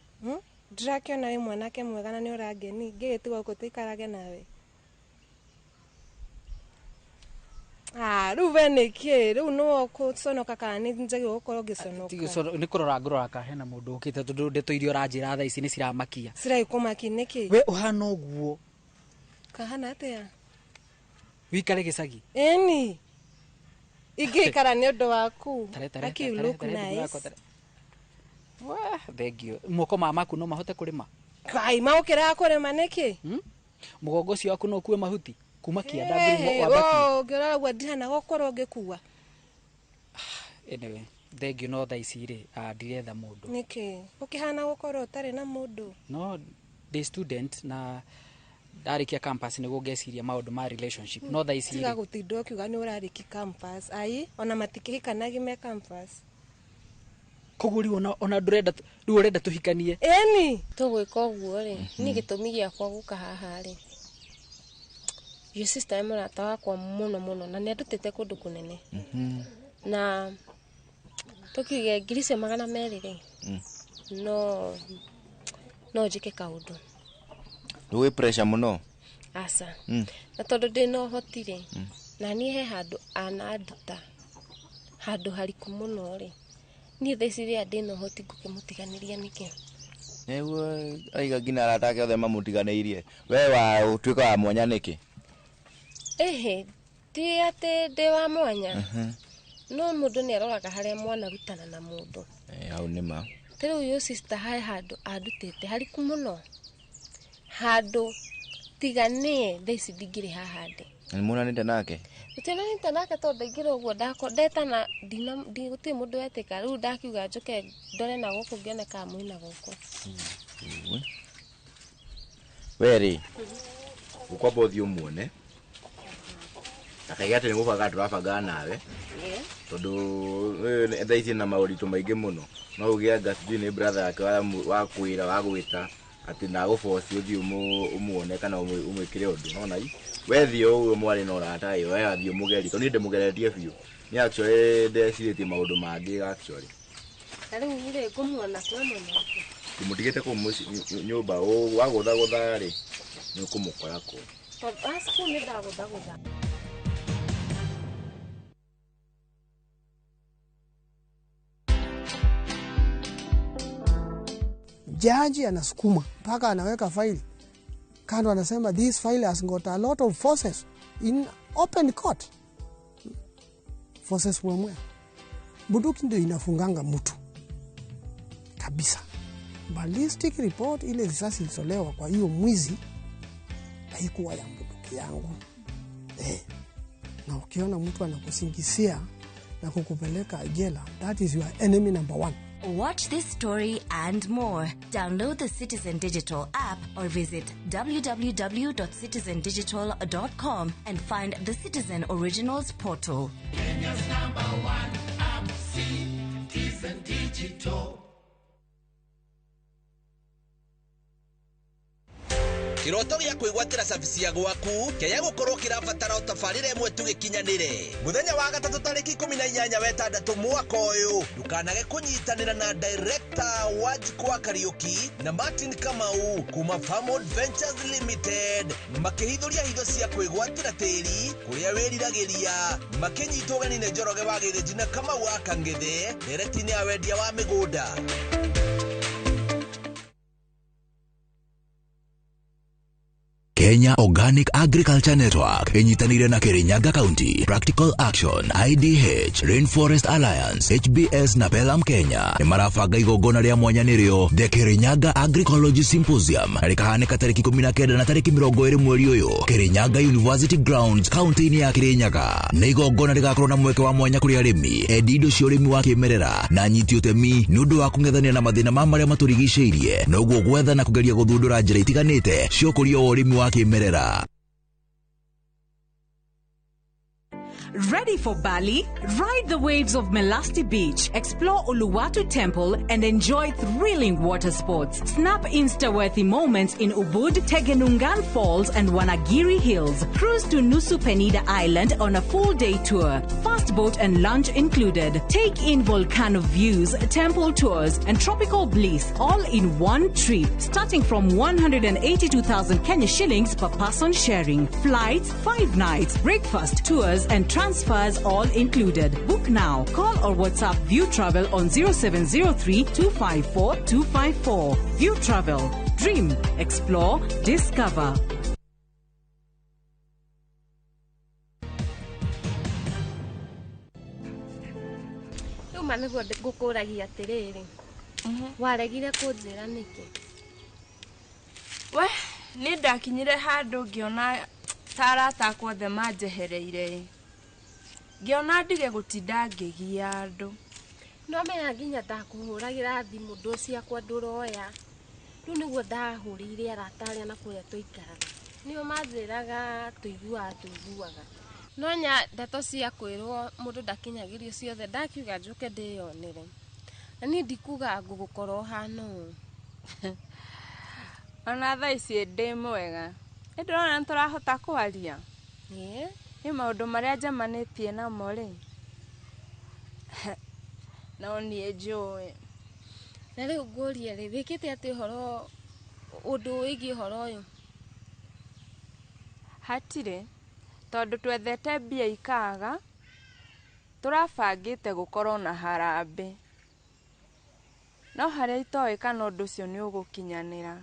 Ndĩrakĩona wĩ mwanake mwega na nĩ ũrangeni, ngĩgĩtigwo gũkũ tũikarage nawe. Ah, rĩu we nĩkĩ? Rĩu nĩwe ũkũconoka kana nĩ njagĩrĩirwo gũkorwo ngĩconoka? Nĩ kũrora ngũrora kana hena mũndũ ũkĩte tondũ ndeto iria ũranjĩra thaa ici nĩ ciramakia. Ciragĩkũmakia nĩkĩ? We ũhana ũguo. Kahana atĩa? Wikare gĩcagi? Ĩni. Ingĩikara nĩ ũndũ waku. Aki you look nice. Wah, thengio. Moko ma maku no mahote kũrĩma? Kai, maũkĩraga kũrĩma nĩkĩ? Mũgongo ũcio waku no ũkue mahuti? Kuma kĩanda ngũrũmo wambati. Ũngĩrora ũguo ndihana gũkorwo ngĩkua. Anyway, thengio no thaa ici rĩ, ndiretha mũndũ. Nĩkĩ? Ũkĩhana gũkorwo ũtarĩ na mũndũ? No, ndĩ student na ndarĩkia campus nĩguo ngeciria maũndũ ma relationship. No thaa ici rĩ. Tiga gũtinda ũkiuga nĩ ũrarĩki campus. Ai, ona matikĩhikanagia me campus. Koguo rĩu ona ndũrenda rĩu ũrenda tũhikanie. Ĩni. Tũgwĩka ũguo rĩ, niĩ gĩtũmi gĩakwa gũka haha rĩ. Your sister nĩ mũrata wakwa mũno mũno na nĩ andutĩte kũndũ kũnene. Na tũkiuge 200,000 rĩ, no njĩke kaũndũ. Ndũgwĩ pressure mũno? Aca. Na tondũ ndĩna ũhoti rĩ, na niĩ he handũ ananduta, handũ hariku mũno rĩ, niĩ thaa ici rĩrĩa ndĩna ũhoti ngũkĩmũtiganĩria nĩkĩ? Nĩguo aiga nginya arata ake othe mamũtiganĩirie. We wa ũtuĩka wa mwanya nĩkĩ? Ĩhĩ, ti atĩ ndĩ wa mwanya. No mũndũ nĩ aroraga harĩa mwanarutana na mũndũ. Hau nĩ ma. Ta rĩu your sister he handũ andutĩte hariku mũno. Handũ tiga niĩ thaa ici ndingĩrĩ haha ndĩ. Nĩ muonanĩte nake? Tũtionanĩte nake tondũ ndaingĩra ũguo ndetana gũtirĩ mũndũ wetĩka. Rĩu ndakiuga njũke ndore na gũkũ ngĩone kana mwĩna gũkũ. We rĩ, ũkwamba ũthiĩ ũmuone. Akaiga atĩ nĩ gũbanga tũrabangaga nawe. Tondũ thaa ici na maũritũ maingĩ mũno. No uge anga sijui nĩ brother yake wa kwĩra wa gwĩta atĩ ndagũboci ũthiĩ ũmuone kana ũmwĩkĩre ũndũ. Nona i we thiĩ ũguo mwarĩ na ũrata ĩ, we athiĩ ũmũgerie tondũ niĩ ndĩmũgeretie biũ. Niĩ actually ndecirĩtie maũndũ mangĩ actually. Na rĩu rĩ ngũmuona kwĩ mũno. Ndĩmũtigĩte kũu nyũmba wagũthagũtha rĩ nĩ ũkũmũkora kũu. Tondũ kũu nĩ ndagũthagũtha. Jaji anasukuma mpaka anaweka faili kando, anasema this file has got a lot of forces in open court. Forces wemwe. Bunduki ndio inafunganga mtu kabisa. Ballistic report ile risasi ilitolewa kwa hiyo mwizi haikuwa ya bunduki yangu. Na ukiona mtu anakusingizia na kukupeleka jela, that is your enemy number one. Watch this story and more. Download the Citizen Digital app or visit www.citizendigital.com and find the Citizen Originals portal. Kenya's number one app, Citizen Digital. Kiroto gĩa kwĩgwatĩra cabici ya gwaku kĩaya gũkorwo kĩrabatara ũtabarĩre ĩmwe tu gĩkinyanĩre. Mũthenya wa gatatũ tarĩki 18 wa ĩtandatũ mwaka ũyũ, ndũkanage kũnyitanĩra na director Wanjikũ wa Kariũki na Martin Kamau kuma Farmwood Ventures Limited makĩhithũria hitho cia kwĩgwatĩra tĩri kũrĩa wĩriragĩria, makĩnyitwo ũgeni nĩ Njoroge wa Gĩthĩnji na Kamau wa Kang'ethe ndereti-inĩ ya wendia wa mĩgũnda. Kenya Organic Agriculture Network inyitanire na Kirinyaga County, Practical Action, IDH, Rainforest Alliance, HBS na Pelham Kenya nĩ marabanga igongona rĩa mwanya nĩrĩo The Kirinyaga Agricology Symposium na rĩkahanĩka tarĩki 19 na tarĩki 20 mweri ũyũ Kirinyaga University Grounds kaunti-inĩ ya Kirinyaga. Nĩ igongona rĩgakorwo na mweke wa mwanya kũrĩ arĩmi, endi indo cia ũrĩmi wa kĩmerera na anyiti ũtemi nĩ ũndũ wa kũng'ethanĩra na mathĩna ma marĩa matũrigicĩirie, na ũguo gwetha na kũgeria gũthundũra njĩra itiganĩte cia ũkũria wa ũrĩmi wa kĩmerera. Ready for Bali? Ride the waves of Melasti Beach, explore Uluwatu Temple, and enjoy thrilling water sports. Snap Insta-worthy moments in Ubud, Tegenungan Falls, and Wanagiri Hills. Cruise to Nusa Penida Island on a full-day tour. Fast boat and lunch included. Take in volcano views, temple tours, and tropical bliss all in one trip. Starting from 182,000 Kenya shillings per person sharing. Flights, 5 nights, breakfast, tours, and transfers all included. Book now. Call or WhatsApp View Travel on 0703 254 254. View Travel. Dream, explore, discover. Rĩu ma nĩguo ngũkũragia atĩrĩrĩ, waregire kũnjĩra nĩkĩ? We, nĩ ndakinyire handũ ngĩona ta arata akwa othe manjehereire. Ngĩona ndige gũtinda ngĩgia andũ. No menya nginya ndakũhũragĩra thimũ ndũ ciakwa ndũroya. Rĩu nĩguo ndahũrĩire arata arĩa na kũrĩa tũikaraga. Nĩo manjĩraga tũiguaga. No nya ndeto cia kwĩrwo mũndũ ndakinyagĩrio ciothe, ndakiuga njũke ndĩyonere. Na niĩ ndikuga ngũgũkorwo ũhana ũũ. Ona thaa ici ndĩ mwega. Nĩ ndĩrona nĩ tũrahota kwaria. Ĩĩ. Nĩ maũndũ marĩa njemanĩtie namo rĩ, no niĩ njũĩ. Na rĩu ngũrie rĩ, wĩkĩte atĩ ũhoro ũndũ wĩgiĩ ũhoro ũyũ? Hatirĩ, tondũ twethete mbia ikaga, tũrabangĩte gũkorwo na harambee. No harĩa itoĩ kana ũndũ ũcio nĩ ũgũkinyanĩra.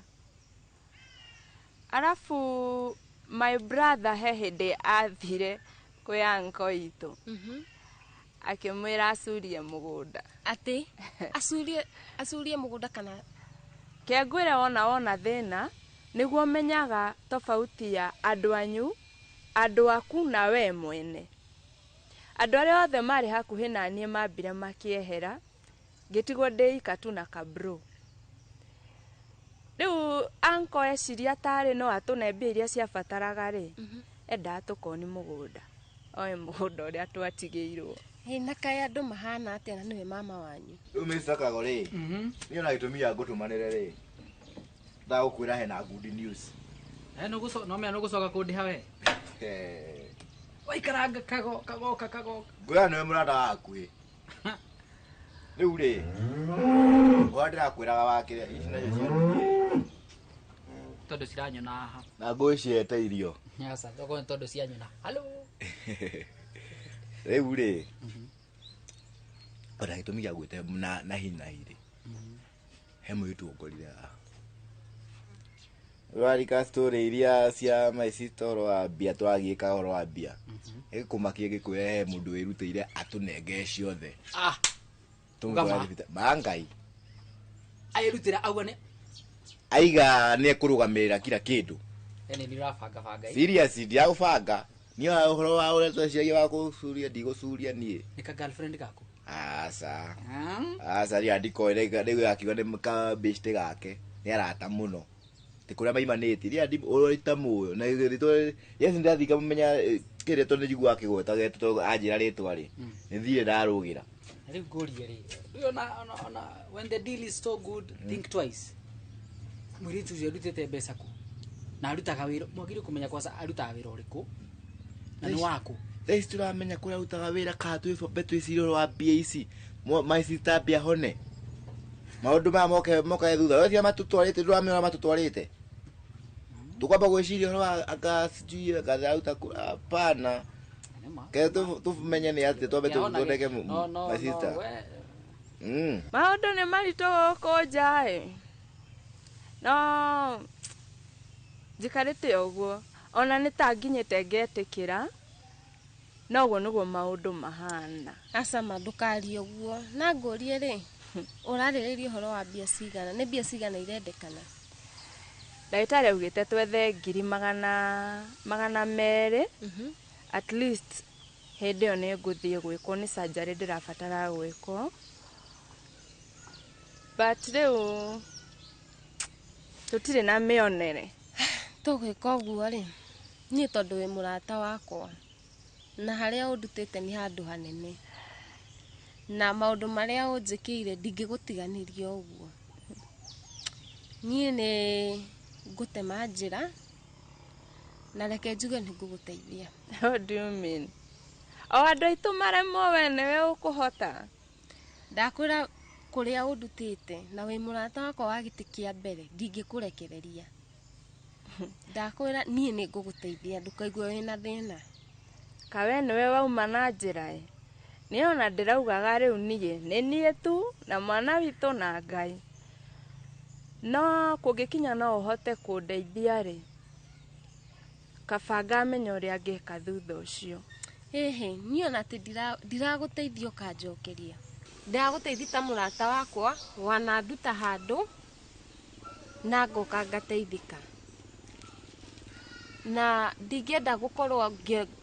Arabu my brother he hĩndĩ athire kwĩ uncle itũ. Akĩmwĩra acurie mũgũnda. Atĩ? Acurie mũgũnda kana? Kĩngwĩre wona thĩna, nĩguo menyaga tofauti ya andũ anyu Andũ aku na we mwene. Andũ arĩa othe marĩ hakuhĩ na niĩ mambire makĩehera, ngĩtigwo ndĩika tu na kabro. Rĩu anko eciria tarĩ no atũne mbia iria ciabataraga rĩ, endaga tũkoni mũgũnda. Oe mũgũnda ũrĩa twatigĩirwo. Ĩ na kaĩ andũ mahana atĩa na nĩwe mama wanyu? Rĩu Mr. Kago rĩ, niĩ ona gĩtũmi gĩa ngũtũmanĩre rĩ, ndagũkwĩra hena good news. No mea nũgũcoka kũndĩha we. Waikaranga kago kagoka kagoka. Ngwĩra nĩwe mũrata wa hakuhĩ. Rĩu rĩ, ũrĩa ndĩrakwĩraga wakĩrĩa ici nacio cia tondũ ciranyona haha. Na ngũĩ ciete irio. Aca, tokorwo nĩ tondũ cianyona. Hello. Rĩu rĩ, ona gĩtũmi gĩa gwĩte na hi na hi rĩ, he mũirĩtu ũngorire haha. Ũrarika story iria cia my sister ũhoro wa mbia tũragĩka ũhoro wa mbia. Ĩgĩkũmakia gĩkwĩra he mũndũ wĩrutĩire atũnengere ciothe. Ah. Tũmũtware thibitarĩ. Ma Ngai. Ayĩrutĩra auga nĩ Aiga nĩ ekũrũgamĩrĩra kila kĩndũ. Ene nĩ ũrabanga banga. Serious ndiagũbanga. Niĩ ũhoro wa ũrĩa tweciragia wa gũcuria ndigũcuria niĩ. Nĩ ka girlfriend gaku? Aca. Aca rĩu ndikoĩ rĩu akiuga nĩ kabĩcite gake. Nĩ arata mũno. Ti kũrĩa maimanĩtie. Rĩrĩa ũrĩa mũyo na rĩtwa yes ndathiĩ ngamũmenya kĩrĩa tondũ njiguaga akĩgweta tondũ anjĩra rĩtwa rĩ. Nĩ thire ndarũgĩra. Rĩu ngũrie rĩ. Rĩu ona when the deal is so good think twice. Mũirĩtu ũcio arutĩte mbeca kũ? Na arutaga wĩra, mwagĩrĩirwo kũmenya kwanza arutaga wĩra ũrĩkũ? Na nĩ waku. Thaa ici tũramenya kũrĩa arutaga wĩra kana twĩbambe twĩcirie ũhoro wa mbia ici. My sister mbia hone. Maũndũ maya moke thutha. We cia matũtwarĩte ndũramenya ũrĩa matũtwarĩte. Tũkwamba gwĩciria ũhoro wa anga sijui anga aruta kũ hapana. Ke tũmenye nĩ atĩ twambe tũthondeke my sister. Maũndũ nĩ maritũ gũkũ nja ĩ. No njikarĩte ũguo ona nĩ ta nginyĩte ngetĩkĩra no ũguo nĩguo maũndũ mahana. Aca ma ndũkarie ũguo. Na ngũrie rĩ, ũrarĩrĩria ũhoro wa mbia cigana? Nĩ mbia cigana irendekana? Ndagĩtarĩ augĩte twethe ngiri magana merĩ. At least hĩndĩ ĩyo nĩ ngũthiĩ gwĩkwo nĩ surgery ndĩrabatara gwĩkwo. But rĩu tũtirĩ na mĩonere. Tũgwĩka ũguo rĩ, niĩ tondũ wĩ mũrata wakwa na harĩa ũndutĩte nĩ handũ hanene na maũndũ marĩa ũnjĩkĩire ndingĩgũtiganĩria ũguo. Niĩ nĩ ngũtema njĩra na reke njuge nĩ ngũgũteithia. What do you mean? O andũ aitũ maremwo we nĩwe ũkũhota. Ndakwĩra kũrĩa ũndutĩte na wĩ mũrata wakwa wa gĩtĩ kĩa mbere ndingĩkũrekereria. Ndakwĩra niĩ nĩ ngũgũteithia ndũkaigue wĩna thĩna. Kawe nĩwe wauma na njĩra ĩ. Niĩ ona ndĩraugaga rĩu niĩ nĩ niĩ tu na mwana witũ na Ngai. No kũngĩkinya no ũhote kũndeithia rĩ, kaba ngamenya ũrĩa ngĩka thutha ũcio. Ĩhĩ, niĩ ona atĩ ndiragũteithia ũkanjokeria. Ndĩragũteithia ta mũrata wakwa wananduta handũ na ngoka ngateithĩka. Na ndingĩenda gũkorwo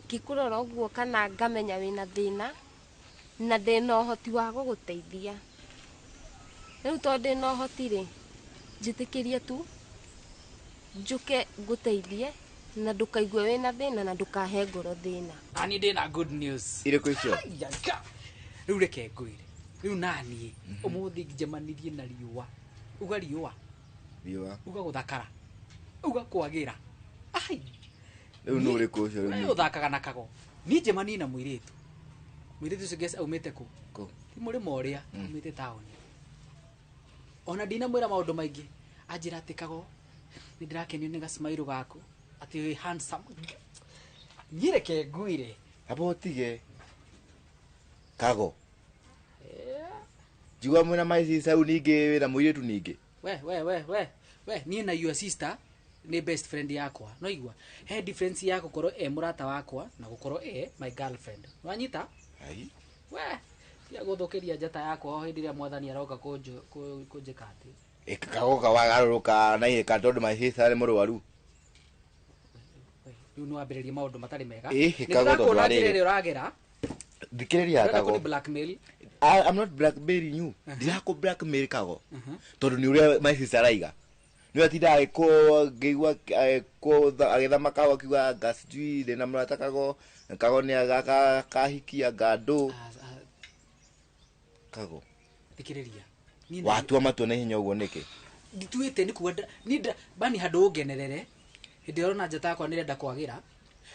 ngĩkũrora ũguo kana ngamenya wĩna thĩna na ndĩna ũhoti wa gũgũteithia. Rĩu tondũ ndĩna ũhoti rĩ, njĩtĩkĩrie tu njũke ngũteithie na ndũkaigue wĩna thĩna na ndũkahe ngoro thĩna. Nani ndĩna good news. Irĩkũ icio? Rĩu reke ngwĩre. Rĩu naniĩ ũmũthĩ njemanirie na riũa. Uga riũa. Riũa. Uga gũthakara. Uga kwagĩra. Ai. Rĩu nũ ũrĩkũ ũcio rĩu? Wewe ũthakaga na kago. Niĩ njemanirie na mũirĩtu. Mũirĩtu ũcio guess aumĩte kũ? Kũ? Ti mũrĩmo ũrĩa, aumĩte taũni. Ona ndinamwĩra maũndũ maingĩ. Anjĩra atĩ kago nĩ ndĩrakenio nĩ gacmairũ gaku atĩ wĩ handsome. Niĩ reke ngwĩre. Aba ũtige. Kago. Njigua mwĩna my sister rĩu ningĩ wĩna mũirĩtu ningĩ. We we we we we niĩ na your sister nĩ best friend yakwa. No igua he difference ya gũkorwo e mũrata wakwa na gũkorwo e my girlfriend. Wanyita? Ai. We tiga gũthũkĩria njata yakwa o hĩndĩ ĩrĩa mwathani aroka kũnjĩka atĩ. Kago kawagarũrũka na ihĩka tondũ my sister nĩ mũrwaru. Rĩu nĩ wambĩrĩria maũndũ matarĩ mega. Ĩhĩ, Nĩ Kago, tondũ ndĩrakuona wa njĩra rĩrĩ. ĩrĩa ũragera. Thikĩrĩria Ũrenda Kago. kũni blackmail. I'm not blackmailing you. Ndirako blackmail Kago. Tondũ nĩ ũrĩa my sister araiga. Nĩ atinda agĩkwo ngĩigua agĩkwo agĩthama Kago akiuga anga sijui ndĩna mũrata Kago. Kago nĩ akahikia ngandũ. Kago. Thikĩrĩria. Niĩ na- Watua matua na ihenya ũguo nĩkĩ? Ndituĩte nĩ kuga niĩ bani handũ ũngenerere. Hĩndĩ ĩrĩa ũrona njata yakwa nĩrenda kwagĩra.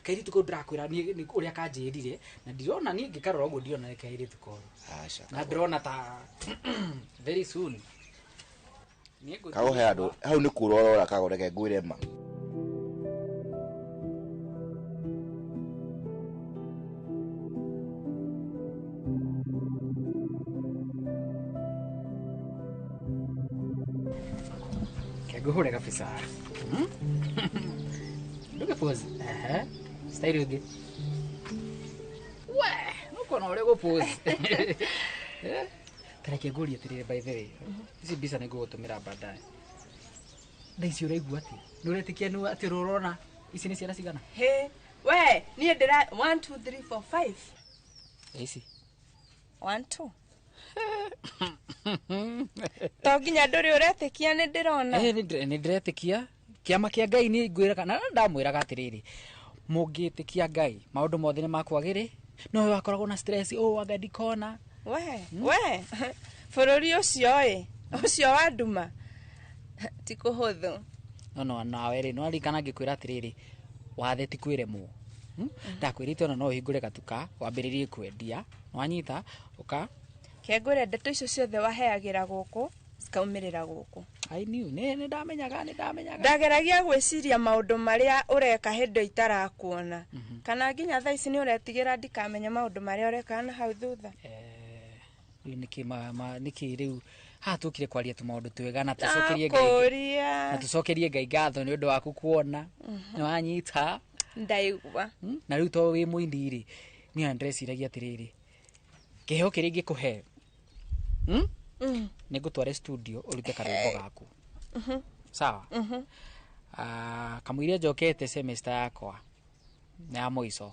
Kairĩtu kau ndĩrakwĩra niĩ nĩ ũrĩa kanjĩrire na ndirona niĩ ngĩkarora ũguo ndirona nĩ kairĩtu koru. Aca. Na ndĩrona ta very soon. Niĩ ngũthiĩ Kago he handũ hau nĩ kũra ũrora Kago reke ngwĩre ma. Ngũhũre kabisa. Nduge pose. Ehe. Style ũngĩ. We, nũkuona ũrĩa gũ-pose. Eh? Ta reke ngũrie atĩrĩrĩ by the way. Ici mbica nĩ ngũgũtũmĩra baadaye. Thaa ici ũraigua atĩa? Nĩ ũretĩkia nĩ atĩ ũrona ici nĩ ciana cigana? He, we, niĩ ndĩra 1 2 3 4 5. Ici. 1 2. To nginya ndũrĩ ũretĩkia nĩ ndĩrona. Eh, nĩ ndĩretĩkia kĩama kĩa Ngai nĩ ngwĩraga na ndamwĩraga atĩrĩrĩ mũngĩtĩkia Ngai maũndũ mothe nĩ makwagĩrĩ no we wakoragwo na stress oh anga ndikona We, we, bũrũri ũcio ĩ, ũcio wa nduma. Ti kũhũthũ. No no nawe rĩ nĩwaririkana ngĩkwĩra atĩrĩrĩ wathe ti kwĩremwo. Ndakwĩrĩte ona no ũhingũre gatuka wambĩrĩrie kwendia nĩwanyita ũka Kengwĩre ndeto icio ciothe waheagĩra gũkũ cikaumĩrĩra gũkũ. I knew nĩ ndamenyaga nĩ ndamenyaga. Ndageragia gwĩciria maũndũ marĩa ũreka hĩndĩ ĩyo itarakuona. Kana nginya thaa ici nĩ ũretigĩra ndikamenya maũndũ marĩa ũreka na hau thutha. Rĩu nĩkĩ nĩkĩ rĩu haha tũkire kwaria tũmaũndũ twega na tũcokerie Ngai Ndakũria. na tũcokerie Ngai ngatho nĩ ũndũ waku kuona nĩwanyita Ndaigua. Na rĩu to wĩ mũini rĩ niĩ ona ndĩreciragia atĩrĩrĩ kĩheo kĩrĩa ingĩkũhe nĩ ngũtware studio ũrute karwĩmbo gaku. Sawa. Kamũira njokete semester yakwa nĩ ya mũico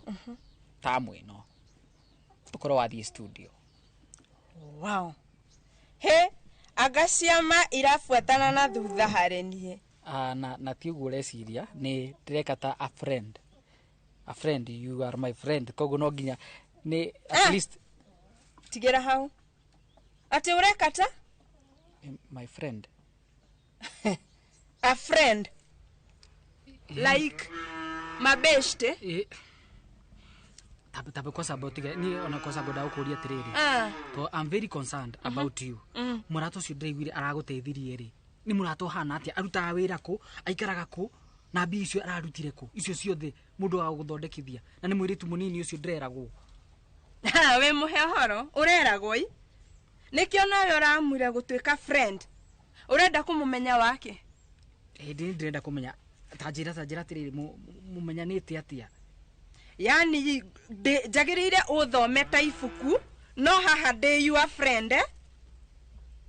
tamu ĩno ũkorwo wathiĩ studio. Wow. He, anga ciama irabuatana na thutha harĩ niĩ. Na ti ũguo ũreciria nĩ ndĩreka ta a friend. A friend, you are my friend. Koguo no nginya nĩ at least Tigĩra hau. Atĩ ũreka ta? My friend. A friend. Like mabeshte. Tabe kwa sababu tiga ni ona kwa sababu ndagũkũria atĩrĩrĩ. To I'm very concerned about you. Mũrata ũcio ndĩraiguire aragũteithirie rĩ. Nĩ mũrata ũhana atĩa? Arutaga wĩra kũ? Aikaraga kũ? Na mbia icio ararutire kũ? Icio ciothe mũndũ wa gũgũthondekithia. Na nĩ mũirĩtu mũnini ũcio ndĩreragwo. Wĩ mũhe ũhoro, ũreragwo i? Nĩkĩo nawe ũramwĩra gũtuĩka friend. Ũrenda kũmũmenya wake? Ĩndĩ ndĩrenda kũmenya ta njĩra atĩrĩrĩ mũmenyanĩte atĩa? Yaani njagĩrĩire ũthome ta ibuku no haha ndĩ your friend eh?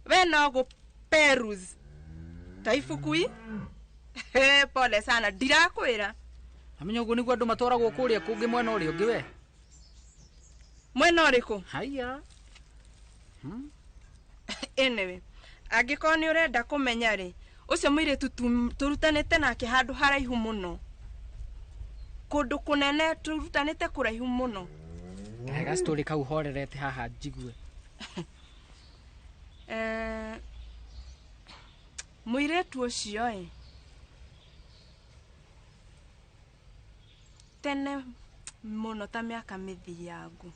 We no gũ peruse ta ibuku i? Pole sana ndirakwĩra. Amenya ũguo nĩguo andũ matwaragwo kũrĩa kũngĩ mwena ũrĩa ũngĩ we. Mwena ũrĩkũ? Haiya. Anyway, angĩkorwo nĩ ũrenda kũmenya rĩ, ũcio mũirĩtu tũrutanĩte nake handũ haraihu mũno. Kũndũ kũnene tũrutanĩte kũraihu mũno. Kahe story kau horerete haha njigue. Mũirĩtu ũcio ĩ tene mũno ta mĩaka mĩthiangu.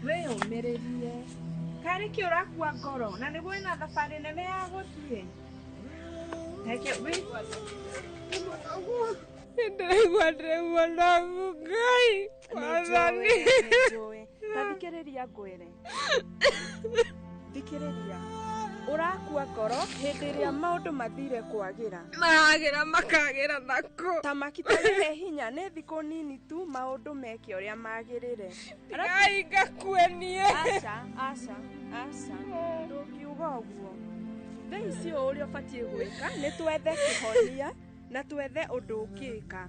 Wĩyũmĩrĩrie. Karĩ kĩ ũrakua ngoro na nĩguo wĩna thabarĩ nene ya gũthiĩ. Reke wĩ Ndĩraigua ndĩraigua ndagu Ngai wathani. Ta thikĩrĩria ngwĩre. Thikĩrĩria. Ũrakua ngoro hĩndĩ ĩrĩa maũndũ mathire kwagĩra. Maragĩra makagĩra nakũ. Ta makitarĩhe hinya nĩ thikũ nini tu maũndũ meke ũrĩa magĩrĩre. Ngai ngakue niĩ. Aca, aca, aca. Ndũngiuga ũguo. Thaa ici ũũ ũrĩa ũbatiĩ gwĩka nĩ twethe kĩhonia na twethe ũndũ ũngĩka.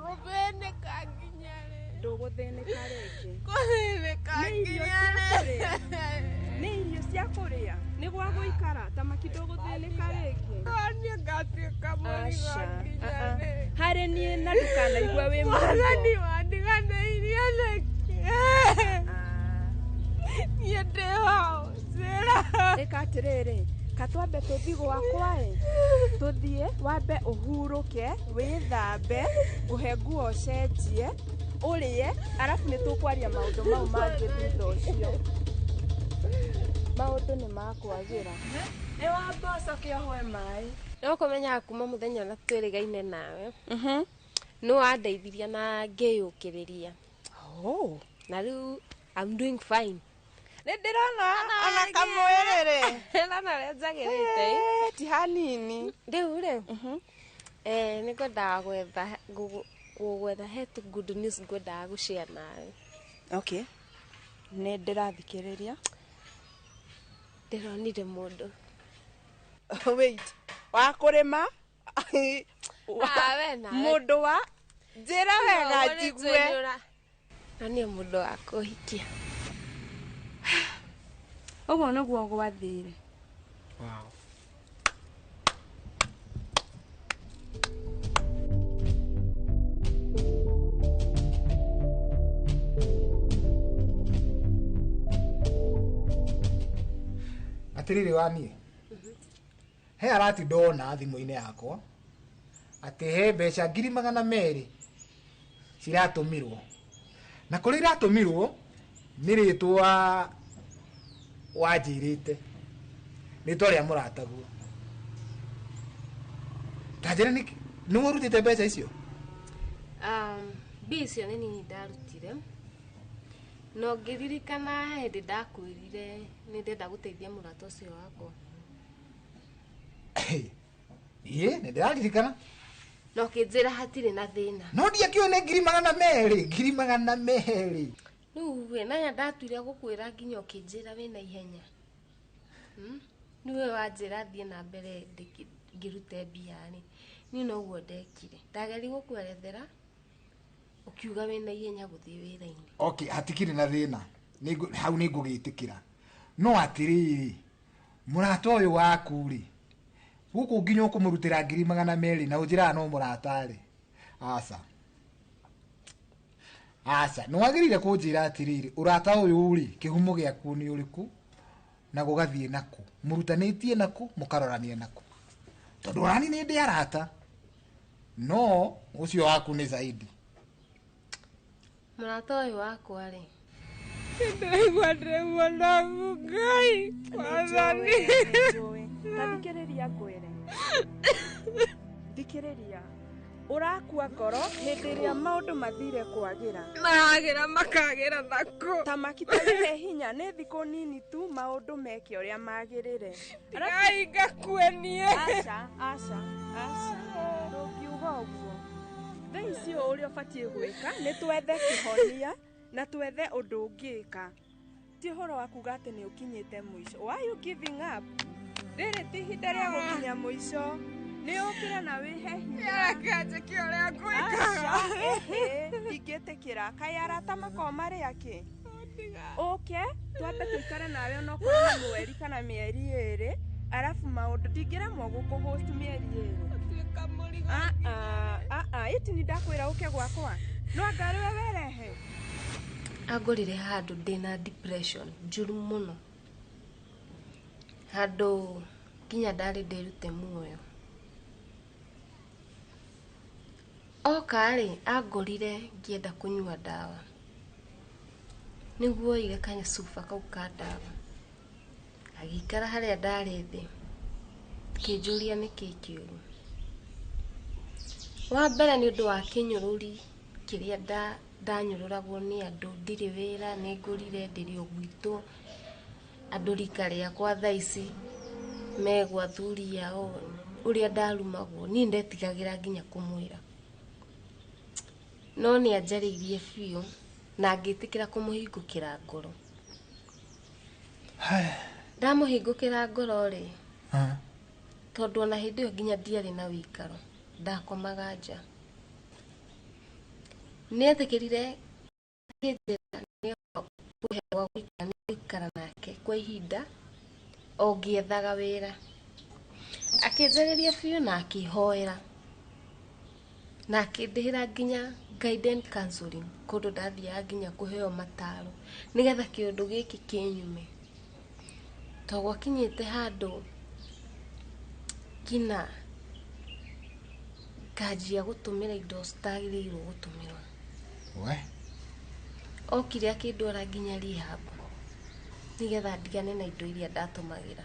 Gũthĩnĩka nginya rĩ? Ndũgũthĩnĩka rĩngĩ. Gũthĩnĩka Nĩ irio nginya cia rĩ? kũrĩa. Nĩ irio cia kũrĩa. Nĩ gwa gũikara tamaki ndũgũthĩnĩka rĩngĩ. Niĩ ngatuĩka mũrigo Aca, nginya ah, ah. rĩ? Harĩ niĩ na ndũkanaigua wĩ Mwathani mũrigo. wandiganĩirie nĩkĩ? Niĩ ndĩ hau, njĩra. Ĩka atĩrĩrĩ, katwambe tũthiĩ gwakwa ĩ, tũthiĩ wambe ũhurũke, wĩthambe, ngũhe nguo ũcenjie, ũrĩe, arabu nĩ tũkwaria maũndũ mau mangĩ thutha ũcio. Maũndũ nĩ makwagĩra. Nĩ wamba ũcoke ũhoe maĩ. No kũmenyaga kuma mũthenya ũrĩa twĩrĩgaine nawe nĩ wandeithirie na ngĩyũkĩrĩria. Na rĩu I'm doing fine. Nĩ ndĩrona ona kamwĩrĩ. Ndĩrona ũrĩa njagĩrĩte. Ti hanini. Rĩu rĩ, nĩ ngwendaga gwetha gũgwetha he tu good news ngwendaga gũshare nawe. Okay. Nĩ ndĩrathikĩrĩria. Ndĩronire mũndũ. Wait. Wa kũrĩma? Ah, we nawe. Mũndũ wa njĩra wega njigue. Ndonire mũndũ wa kũhikia. Ũguo nĩguo gwathire. Wow. Atiriri wa niĩ he arati ndona thimũ-inĩ yakwa atĩ he mbeca 200,000 ciratũmirwo na kũrĩa iratũmirwo nĩ rĩtwa wanjĩrĩte rĩtwa rĩa mũrataguo. Ta njĩra nĩkĩ nĩwe ũrutĩte mbeca icio? Mbia icio nĩ niĩ ndarutire no ngĩririkana hĩndĩ ndakwĩrire nĩ ndenda gũteithia mũrata ũcio wakwa. Ĩĩ nĩ ndĩraririkana. No ũkĩnjĩra hatirĩ na thĩna. No ndiakĩũĩ nĩ 200,000, 200,000. Rĩu we naya ndatuire gũkwĩra nginya ũkĩnjĩra wĩna ihenya. Nĩwe wanjĩra thiĩ na mbere ngĩrute mbia rĩ. Niĩ noguo ndekire. Ndageria gũkwerethera ũkiuga wĩna ihenya gũthiĩ wĩra-inĩ. Okay, hatikĩrĩ na thĩna. Hau nĩ ngũgĩtĩkĩra. No atĩrĩrĩ, mũrata ũyũ waku rĩ, gũkũ nginya ũkũmũrutĩra 200,000 na ũnjĩraga no mũrata rĩ. Aca. Aca, nĩ wagĩrĩire kũnjĩra atĩrĩrĩ, ũrata ũyũ rĩ, kĩhumo gĩaku nĩ ũrĩkũ na gũgathiĩ nakũ, mũrutanĩtie nakũ, mũkarorania nakũ. Tondũ onani nĩ ndĩ arata, no ũcio waku nĩ zaidi. Mũrata ũyũ wakwa rĩ, Ndĩraigua ndĩ mũnogu Ngai Mwathani. Ta thikĩrĩria ngwĩre. Thikĩrĩria. Ũrakua ngoro hĩndĩ ĩrĩa maũndũ mathire kwagĩra. Maragĩra makagĩra nakũ. Tamaki ta wĩhe hinya nĩ thikũ nini tu maũndũ meke ũrĩa magĩrĩre. Ngai ngakue niĩ. Aca, aca, aca. Ndũngiuga ũguo. Thaa ici ũũ ũrĩa ũbatiĩ gwĩka nĩ twethe kĩhonia na twethe ũndũ ũngĩka. Ti ũhoro wa kuga atĩ nĩ ũkinyĩte mũico. Why you giving up? Rĩrĩ ti ihinda rĩa gũkinya mũico. Nĩ ũkĩre na wĩhe hinya. Reke njĩke ũrĩa ngwĩkaga. Aca, ĩhĩ, ndingĩtĩkĩra. Kaĩ arata makoragwo marĩ akĩ? Ũke, twambe tũikare nawe onokorwo nĩ mweri kana mĩeri 2, arabu maũndũ ndingĩremwo gũkũ-host mĩeri 2. Ĩti nĩ ndakwĩra ũke gwakwa. No anga rĩwe werehe. Angorire handũ ndĩna depression njũru mũno. Handũ nginya ndarĩ ndĩrute muoyo. Oka rĩ, angorire ngĩenda kũnyua ndawa. Nĩguo oire kacuba kau ka ndawa. Agĩikara harĩa ndarĩ thĩ. Akĩnjũria nĩkĩĩ kĩũru. Wa mbere nĩ ũndũ wa kĩnyũrũri kĩrĩa ndanyũrũragwo nĩ andũ, ndirĩ wĩra, nĩ ngũrire, ndĩrĩ o gwitũ. Andũ rika rĩakwa thaa ici megwa athuri ao, ũrĩa ndarumagwo, niĩ ndetigagĩra nginya kũmwĩra. No nĩ anjarĩirie biũ na ngĩtĩkĩra kũmũhingũkĩra ngoro. Ndamũhingũkĩra ngoro rĩ, Tondũ ona hĩndĩ ĩyo nginya ndiarĩ na wĩikaro, ndakomaga nja. Nĩetĩkĩrire akĩnjĩra nĩekũhe gwa gũikara, nĩngũikara nake kwa ihinda o ngĩethaga wĩra. Akĩnjarĩria biũ na akĩhoera na akĩndĩhĩra nginya guidance counseling, kũndũ ndathiaga nginya kũheo mataro nĩgetha kĩũndũ gĩkĩ kĩnyume. To gwakinyĩte handũ nginya nganjia gũtũmĩra indo citagĩrĩirwo gũtũmĩrwo. We. Okire akĩndwara nginya rehab nĩgetha ndigane na indo iria ndatũmagĩra.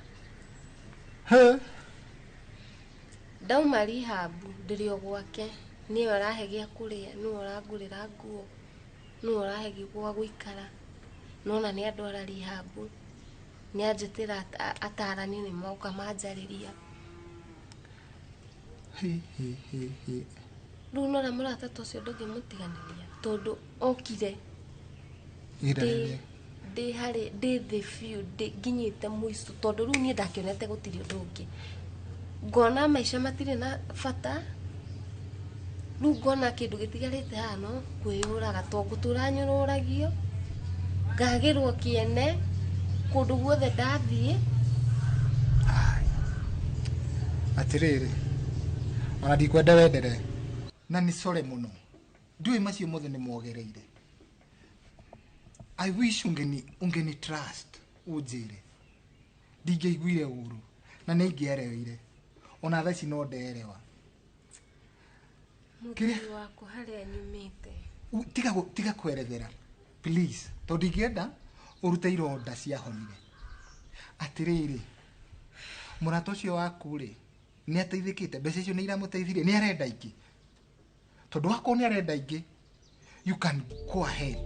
Ndauma rehab ndĩrĩ o gwake, nĩwe ũrahe gĩa kũrĩa, nĩwe ũrangũrĩra nguo, nĩwe ũrahe gwa gũikara. Nona nĩ andwara rehab, nĩ anjĩtĩra atarani nĩ moka manjarĩria. Rĩu nona mũrata ta ũcio ndũngĩmũtiganĩria tondũ okire ndĩ harĩ ndĩ thĩ biũ, nginyĩte mũico, tondũ rĩu niĩ ndakĩonete gũtirĩ ũndũ ũngĩ. Ngona maica matirĩ na bata, rĩu ngona kĩndũ gĩtigarĩte haha no kwĩyũraga, to ngũtũra nyũrũragio, ngagĩrwo kĩene kũndũ guothe ndathiĩ. Atĩrĩrĩ, ona ndikwenda wendere na nĩ core mũno, ndiũĩ macio mothe nĩ mogereire. I wish ungeni trust unjĩre, ndingĩaiguire ũru na nĩ ingĩereweire, ona thaa ici no nderewa. Mũthuri wakwa harĩa nyumĩte. Tiga kwerethera please, tondũ ndingĩenda ũrute ironda ciahonire. Atĩrĩrĩ, mũrata ũcio waku rĩ, nĩ ateithĩkĩte, mbeca icio nĩ iramũteithirie, nĩ arenda ingĩ? Tondũ wakorwo nĩ arenda ingĩ, you can go ahead.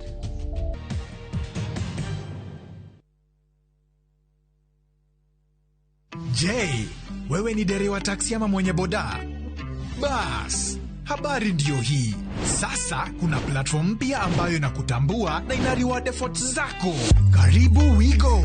Je, wewe ni dereva taksi ama mwenye boda? Bas, habari ndiyo hii. Sasa kuna platform mpya ambayo inakutambua na ina reward efforts zako. Karibu WeGo.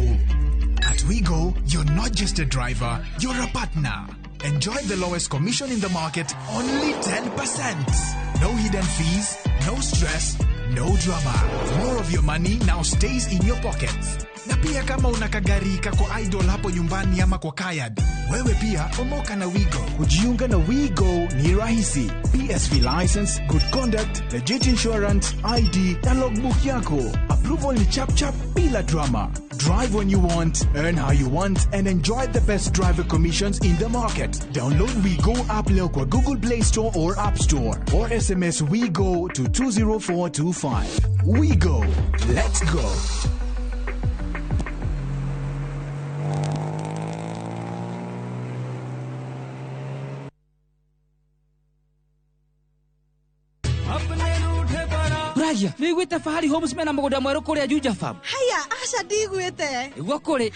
At WeGo, you're not just a driver, you're a partner. Enjoy the lowest commission in the market, only 10%. No hidden fees, no stress, no drama. More of your money now stays in your pockets. Na pia kama una kagari kako idle hapo nyumbani ama kwa kayad, wewe pia omoka na WeGo. Kujiunga na WeGo ni rahisi. PSV license, good conduct, legit insurance, ID na logbook yako. Approval ni chap chap bila drama. Drive when you want, earn how you want, and enjoy the best driver commissions in the market. Download WeGo app leo kwa Google Play Store or App Store, or SMS WeGo to 20425. WeGo. Let's go. Ragia, nĩ wĩiguĩte Fahari Homes mena mũgũnda mwerũ kũrĩa Juja Farm? Haya, aca ndiguĩte. Nĩguo kũrĩ.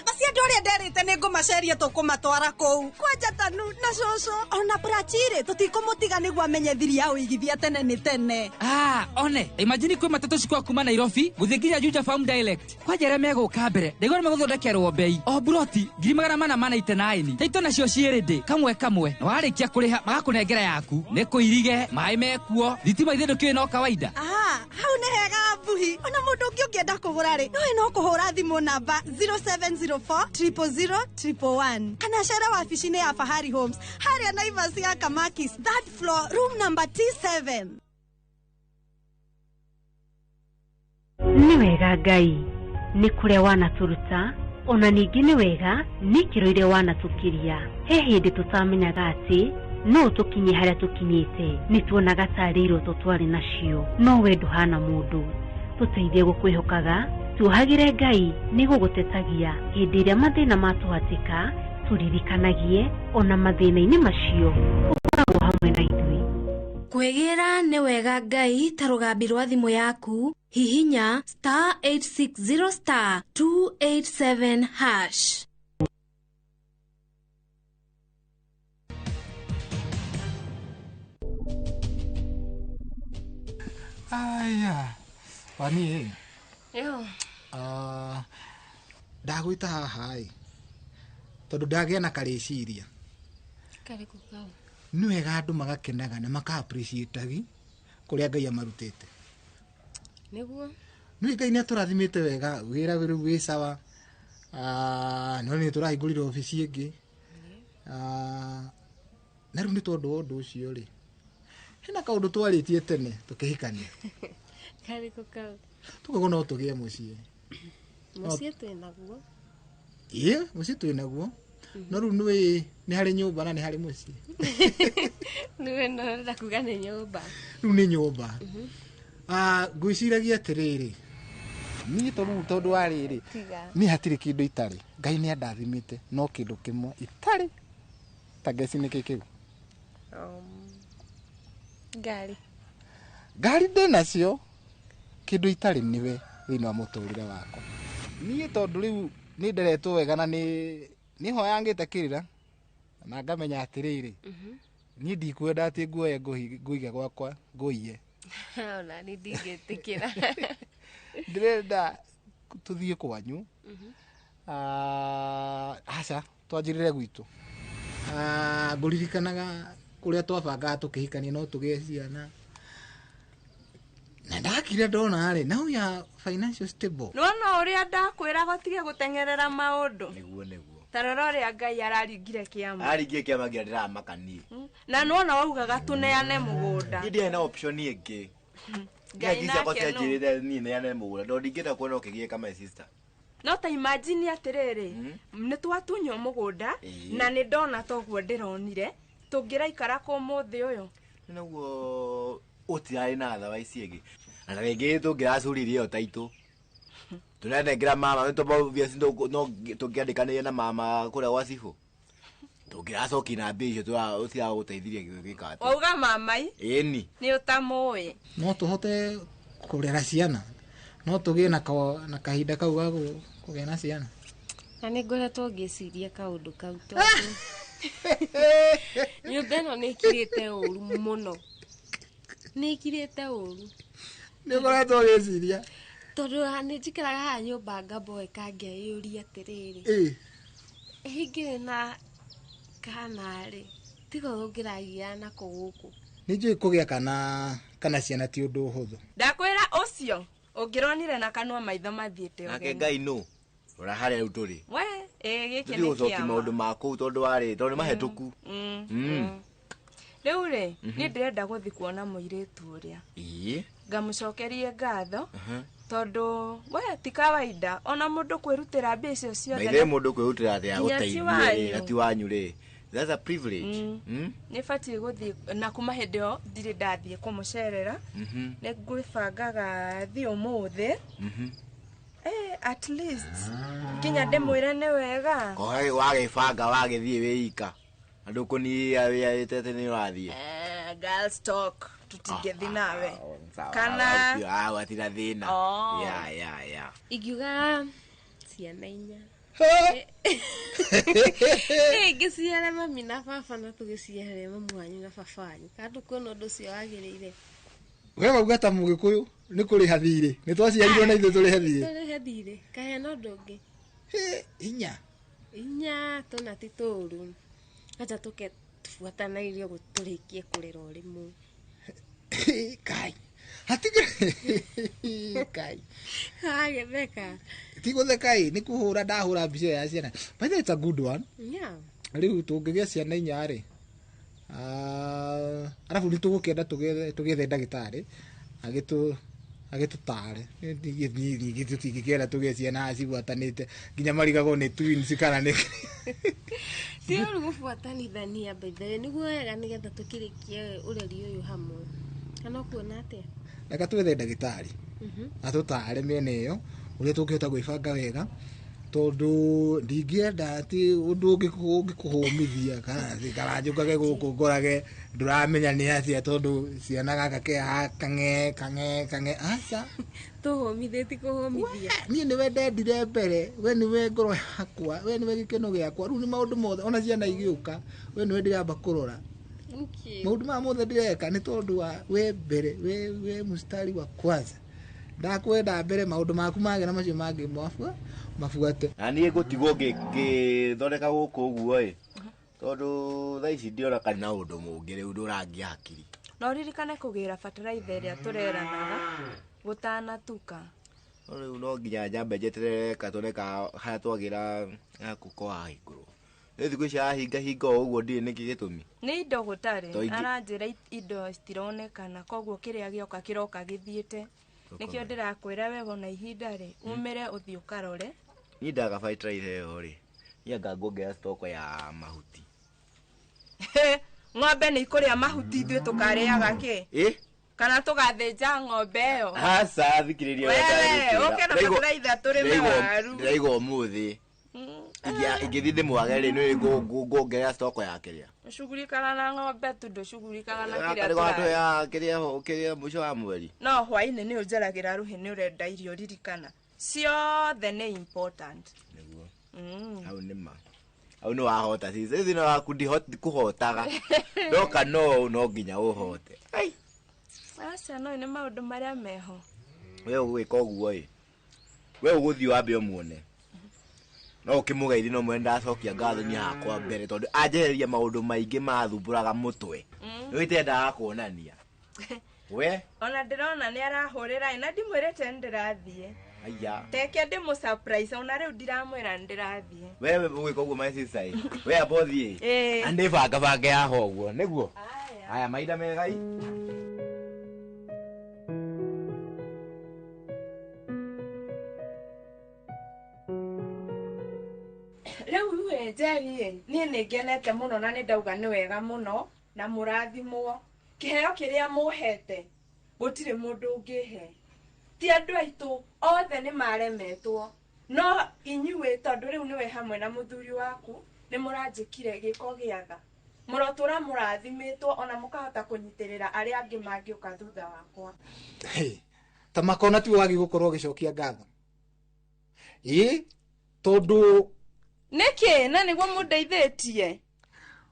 Macio andũ arĩa nderĩte nĩ ngũmaceria tũkũmatwara kũu. Kwanja Tanu na cũcũ ona Prachire tũtikũmũtiga nĩguo amenye thiri ya ũigithia tene nĩ tene. Ah, one, imagine kwĩ matatũ cikwa kuma Nairobi gũthiĩ nginya Juja Farm direct. Kwanja arĩa megũka mbere, ndaigua nĩ megũthondekerwo bei. O buroti 489. Taito nacio ciĩ ready kamwe kamwe. Na warĩkia kũrĩha magakũnengera yaku. Nĩ kũirige, maĩ mekuo, thitima ithe ndũkĩũĩ no kawaida. Ah, hau nĩ hega Mbuhi. Ona mũndũ ũngĩ ũngĩenda kũgũra rĩ, nowe no kũhũra thimũ namba 0704 000 111 kana cere wabici-inĩ ya Fahari Homes harĩa Naivas ya Kamakis, third floor, room number T7. Nĩ wega Ngai nĩ kũrĩa wanatũruta, ona ningĩ nĩ wega nĩ ikĩro iria wanatũkiria. He hĩndĩ tũtamenyaga atĩ no tũkinye harĩa tũkinyĩte, nĩ tuonaga tarĩ iroto twarĩ nacio, no we ndũhana mũndũ. Tũteithie gũkwĩhokaga, tuohagĩre Ngai nĩ gũgũtetagia hĩndĩ ĩrĩa mathĩna matũhatĩka, tũririkanagie ona mathĩna-inĩ macio ũkoragwo hamwe na ithuĩ. Kwĩgĩra nĩ wega Ngai ta rũgambi rwa thimũ yaku, hihinya star 860 star 287 hash. Aya, wani. Yo. Ndagwĩta haha ĩ, Tondũ ndagĩa na karĩciria. Karĩkũ kau? Nĩ wega andũ magakenaga na maka appreciate kũrĩa Ngai amarutĩte. Nĩguo. Nĩ Ngai nĩ atũrathimĩte wega, wĩra rĩu wĩ sawa. No nĩ tũrahingũrire obici ĩngĩ. Na rĩu nĩ tondũ wa ũndũ ũcio rĩ, hena kaũndũ twarĩtie tene tũkĩhikania. Karĩkũ kau? Tũkauga no tũgĩe mũciĩ. Mũciĩ twĩ naguo. Ĩĩ, mũciĩ twĩ naguo. No rĩu nĩ harĩ nyũmba na nĩ harĩ mũciĩ. Nĩwe no ũrenda kuga nĩ nyũmba. Rĩu nĩ nyũmba. Ngwĩciragia atĩrĩrĩ, niĩ tondũ wa rĩrĩ, niĩ hatirĩ kĩndũ itarĩ. Ngai nĩ andathimĩte no kĩndũ kĩmwe itarĩ. Ta ngeci nĩkĩ kĩu? Ngari. Ngari ndĩ nacio, kĩndũ itarĩ nĩwe thĩinĩ wa mũtũrĩre wakwa. Niĩ tondũ rĩu nĩ nderetwo wega na nĩ hoyangĩte kĩrĩra na ngamenya atĩrĩrĩ, niĩ ndikwenda atĩ nguoye ngũige gwakwa ngũiye. Ona nĩ ndingĩtĩkĩra. Ndĩrenda tũthiĩ kwanyu. Aca twanjĩrĩre gwitũ. Ngũririkanaga kũrĩa twabangaga tũkĩhikania no tũgĩe ciana. Na ndakire ndona rĩ, now we are financial stable. Nĩwona ũrĩa ndakwĩraga ũtige gũteng'erera maũndũ. Nĩguo nĩguo. Ta rora ũrĩa Ngai araringire kĩama. Aringie kĩama nginya ndĩramaka niĩ. Na nĩwona waugaga tũneane mũgũnda. Niĩ ndiarĩ na option ĩngĩ. Ngai ciakwa nake nũ. cianjĩrĩte niĩ neane mũgũnda tondũ ndingĩenda kuona ũkĩgiĩka my sister. No ta imagine atĩrĩrĩ, nĩ twatunywo mũgũnda na nĩ ndona toguo ndĩronire tũngĩraikara kũ ũmũthĩ ũyũ. Nĩguo ũtirarĩ na thawa ici ĩngĩ. Na rĩngĩ tũngĩracuririe ĩyo taitũ. Tũranengera mama, no tũngĩandĩkanĩire na mama kũrĩa gwa cibũ. Tũngĩracokia na mbia icio ũtiragũteithirie gwĩka atĩa. Wauga mamai? Ĩni. Nĩ ũtamũĩ. No tũhote kũrera ciana. No tũgĩe na kahinda kau ga kũgĩa na ciana. Na nĩ ngoretwo ngĩciria kaũndũ kau tondũ nyũmba ĩno nĩ ĩkirĩte ũru mũno. Nĩ ĩkirĩte ũru. Nĩ ũkoretwo ũgĩciria? Tondũ nĩ njikaraga haha nyũmba ngamboeka ngeyũria atĩrĩrĩ. Hingĩrĩ na kana rĩ, tiga ũngĩragia nako gũkũ. Nĩ njũĩ kũgĩa kana ciana ti ũndũ ũhũthũ. Ndakwĩra ũcio ũngĩronire na kanua maitho mathiĩte ũgeni. Nake Ngai nũ? Rora harĩa rĩu tũrĩ. We, ĩ gĩkĩ Tũthiĩ nĩ gũcokia kĩama. maũndũ ma kũu tondũ warĩ, tondũ nĩ mahĩtũku. Rĩu rĩ, niĩ ndĩrenda gũthiĩ kuona mũirĩtu ũrĩa. Ĩĩ. Ngamũcokerie ngatho tondũ we ti kawaida ona mũndũ kwĩrutĩra mbia icio ciothe. Maithe mũndũ kwĩrutĩra atĩ Nginya ti agũteithie wanyu. na ti wanyu rĩ. That's a privilege. Nĩ batiĩ gũthiĩ na kuma hĩndĩ ĩyo ndirĩ ndathiĩ kũmũcerera. Nĩ ngwĩbangaga thiĩ ũmũthĩ. At least nginya ndĩmwĩre nĩ wega. Kohe wagĩbanga wagĩthiĩ wĩika. Na ndũkũnia wĩyarĩte nĩ ũrathiĩ. Girls talk tutingĩthiĩ nawe. Kana Gwatirĩ thĩna. Ya. Ingiuga ciana inya. Ngĩciare mami na baba na tũgĩciare mamu wanyu na baba wanyu. Kana ndũkuona ũndũ ũcio wagĩrĩire. We wauga ta mũgĩkũyũ nĩ kũrĩha thirĩ. Nĩ twaciarirwo na ithuĩ tũrĩhe thirĩ. Tũrĩhe thirĩ. Kahe na ũndũ ũngĩ. Inya. Inya tũna ti tũũru. Acha tũke tũbuatanairie ũguo tũrĩkie kũrera o rĩmwe. Kai. Hatigĩ Kai. Agĩtheka. Ti gũtheka ĩ, nĩ kũhũra ndahũra mbica ya ciana. By the way, it's a good one. Yeah. Rĩu tũngĩgĩa ciana inya rĩ, arabu nĩ tũgũkĩenda tũgĩethe ndagĩtarĩ agĩtũtare. Ningĩ tũtingĩkĩenda tũgĩe ciana cigwatanĩte nginya marigagwo nĩ twins kana nĩ Ti ũru gũbuatanithania by the way, nĩguo wega nĩgetha tũkĩrĩkie ũreri ũyũ hamwe. Kana ũkuona atĩa? Reke twethe ndagĩtarĩ atũtare mĩena ĩyo ũrĩa tũngĩhota gwĩbanga wega tondũ ndingĩenda atĩ ũndũ ũngĩkũhũmithia kana njũkage gũkũ ngorage ndũramenya nĩ atĩa tondũ ciana gaka ke haha kang'e kang'e kang'e. Aca. Tũhũmithĩti kũhũmithia. Niĩ nĩwe ndendire mbere, we nĩwe ngoro yakwa, we nĩwe gĩkeno gĩakwa. Rĩu nĩ maũndũ mothe ona ciana igĩũka, we nĩwe ndĩramba kũrora. Maũndũ maya mothe ndĩreka nĩ tondũ wa we mbere, we mstari wa kwanza. Ndakwenda mbere maũndũ maku mage na macio mangĩ Mabuate. Na niĩ ngũtigwo ngĩthondeka gũkũ ũguo ĩ. Tondũ thaa ici ndiona kana ũndũ mũngĩ rĩu ndũrangia hakiri. Na ũririkane kũgĩra bataraitha ĩrĩa tũreranaga gũtanatuka. No rĩu no nginya nyambe njeterere katone ka harĩa twagĩra gakũ ko hahingũrwo. Rĩu thikũ ici arahinga hinga o ũguo ndirĩ nĩkĩ gĩtũmi. Nĩ indo gũtarĩ, aranjĩra indo citironekana koguo kĩrĩa gĩoka kĩroka gĩthiĩte. Nĩkĩo ndĩrakwĩra we wona ihinda rĩ, umĩre ũthiĩ ũkarore. Niĩ ndaga bataraitha ĩyo rĩ, niĩ anga nguongerera stock ya mahuti. Ng'ombe nĩ ikũrĩa mahuti ithuĩ tũkarĩaga kĩ? Ĩ? Kana tũgathĩnja ng'ombe ĩyo? Aca, thikĩrĩria wega. Wewe, ũke na bataraitha tũrĩme waru. Ndĩraigua ũmũthĩ. Ingĩthiĩ ndĩmwage rĩ, nĩ nguongerera stock ya kĩrĩa. Ũcugurikaga na ng'ombe tu ndũcugurikaga na kĩrĩa Karĩ watũheaga kĩrĩa mũico wa mweri. No hwaĩ-inĩ nĩ ũnjaragĩra rũhĩ nĩ ũrenda irio ririkana. Ciothe nĩ important. Nĩguo. Hau nĩ ma. Hau nĩ wahota sis. Rĩu thĩna waku ndikũhotaga. Ndoka no no nginya ũhote. Aca no nĩ maũndũ marĩa meho. We ũgwĩka ũguo ĩ. We ũgũthiĩ wambe ũmuone. No ũkĩmũgeithie no mwene ndacokia ngatho niĩ hakwa mbere tondũ anjehereria maũndũ maingĩ mathumbũraga mũtwe. Nĩ itendaga kuonania. We? Ona ndĩrona nĩ arahũrĩra ĩ na ndimwĩrĩte nĩ ndĩrathiĩ. Aya. Teke ndĩmũ surprise ona rĩu ndiramwĩra nĩ ndĩrathiĩ. Wewe ũgwĩka ũguo my sister ĩ. We amba ũthiĩ. Ĩ. Na ndĩbangabange haha ũguo nĩguo? Aya mahinda mega ĩ. Rĩu we Njeri ĩ, niĩ nĩ ngenete mũno na nĩ ndauga nĩ wega mũno na mũrathimwo. Kĩheo kĩrĩa mũhete gũtirĩ mũndũ ũngĩhe. Ti andũ aitũ othe nĩ maremetwo. No inyuĩ tondũ rĩu nĩwe hamwe na mũthuri waku nĩ mũranjĩkire gĩko gĩa tha. Mũrotũra mũrathimĩtwo ona mũkahota kũnyitĩrĩra arĩa angĩ mangĩũka thutha wakwa. Ta makona tiwe wagĩ gũkorwo ũgĩcokia ngatho. Ĩ, tondũ Nĩkĩ na nĩguo mũndeithĩtie?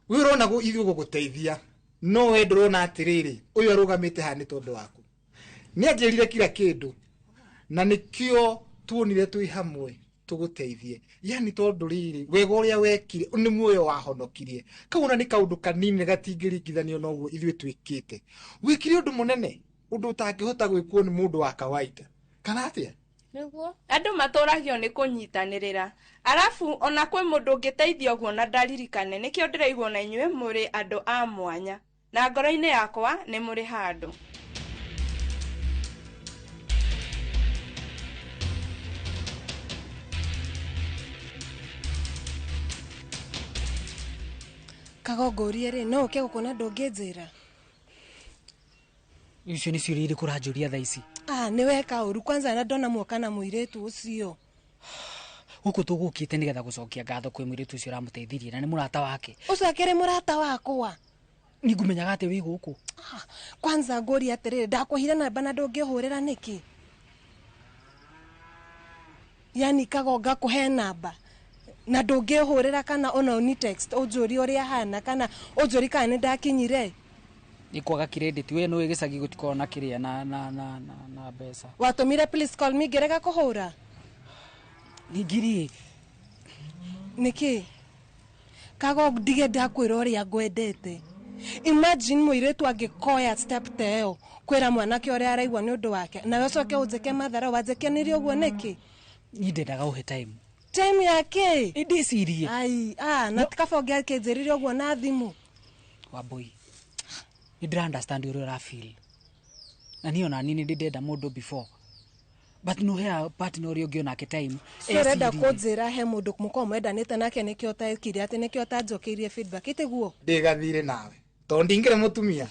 We ũrona ithuĩ gũgũteithia no we ndũrona atĩrĩrĩ ũyũ arũgamĩte haha nĩ tondũ waku. Nĩ anjĩrire kila kĩndũ na nĩkĩo tuonire twĩ hamwe tũgũteithie. Yani tondũ rĩrĩ wega ũrĩa wekire nĩ muoyo wahonokirie. Kau ona nĩ kaũndũ kanini gatingĩringithanio na ũguo ithuĩ twĩkĩte. Wĩkire ũndũ mũnene, ũndũ ũtangĩhota gwĩkwo nĩ mũndũ wa kawaida. Kana atĩa? Nĩguo. Andũ matũragio nĩ kũnyitanĩrĩra. Arabu ona kwĩ mũndũ ũngĩteithia ũguo na ndaririkane nĩkĩo ndĩraigua na inyuĩ mũrĩ andũ a mwanya. Na ngoro-inĩ yakwa nĩ mũrĩ handũ. Kagongorie rĩ no ũke gũkũ na ndũngĩnjĩra. Icio nĩ ciũria irĩkũ ũranjũria thaa ici? Ah, nĩ weka ũru kwanza na ndona muoka na mũirĩtu ũcio. Gũkũ tũgũkĩte nĩgetha gũcokia ngatho kwĩ mũirĩtu ũcio ũramũteithirie na nĩ mũrata wake. Ũcio akĩrĩ mũrata wakwa. Nĩ ngũmenyaga atĩ wĩ gũkũ. Ah, kwanza ngũria atĩrĩrĩ ndakũhire namba na ndũngĩhũrĩra nĩkĩ? Yani Kagonga kũhe namba na ndũngĩhũrĩra kana ona ũni text ũnjũrie ũrĩa hana kana ũnjũrie kana nĩ ndakinyire. Nĩ kwaga credit we nĩ gĩcagi gũtikoragwo na kĩrĩa na na na na na mbeca. Watũmire please call me ngĩrega kũhũra. Ningiri. Nĩkĩ? Kago ndige ndakwĩra ũrĩa ngwendete. Imagine mũirĩtu angĩkoya step ta ĩyo kwĩra mwanake ũrĩa araigua nĩ ũndũ wake nawe ũcoke ũnjĩke mathara wanjĩkenire ũguo nĩkĩ? Niĩ ndendaga ũhe time. Time ya kĩ? Ndĩcirie. Ai, ah, na kaba ũngĩakĩnjĩrire ũguo na thimũ. Wambui. Nĩ ndĩra understand ũrĩa ũra feel. Na niĩ ona niĩ nĩ ndĩndenda mũndũ before. But no hea partner ũrĩa ũngĩ onake time. So ũrenda kũnjĩra he mũndũ mũkorwo mwendanĩte nake nĩkĩo ũtekire atĩ nĩkĩo ũtanjokeirie feedback ĩtĩguo? Ndĩgathire nawe. Tondũ ndingĩrĩ mũtumia.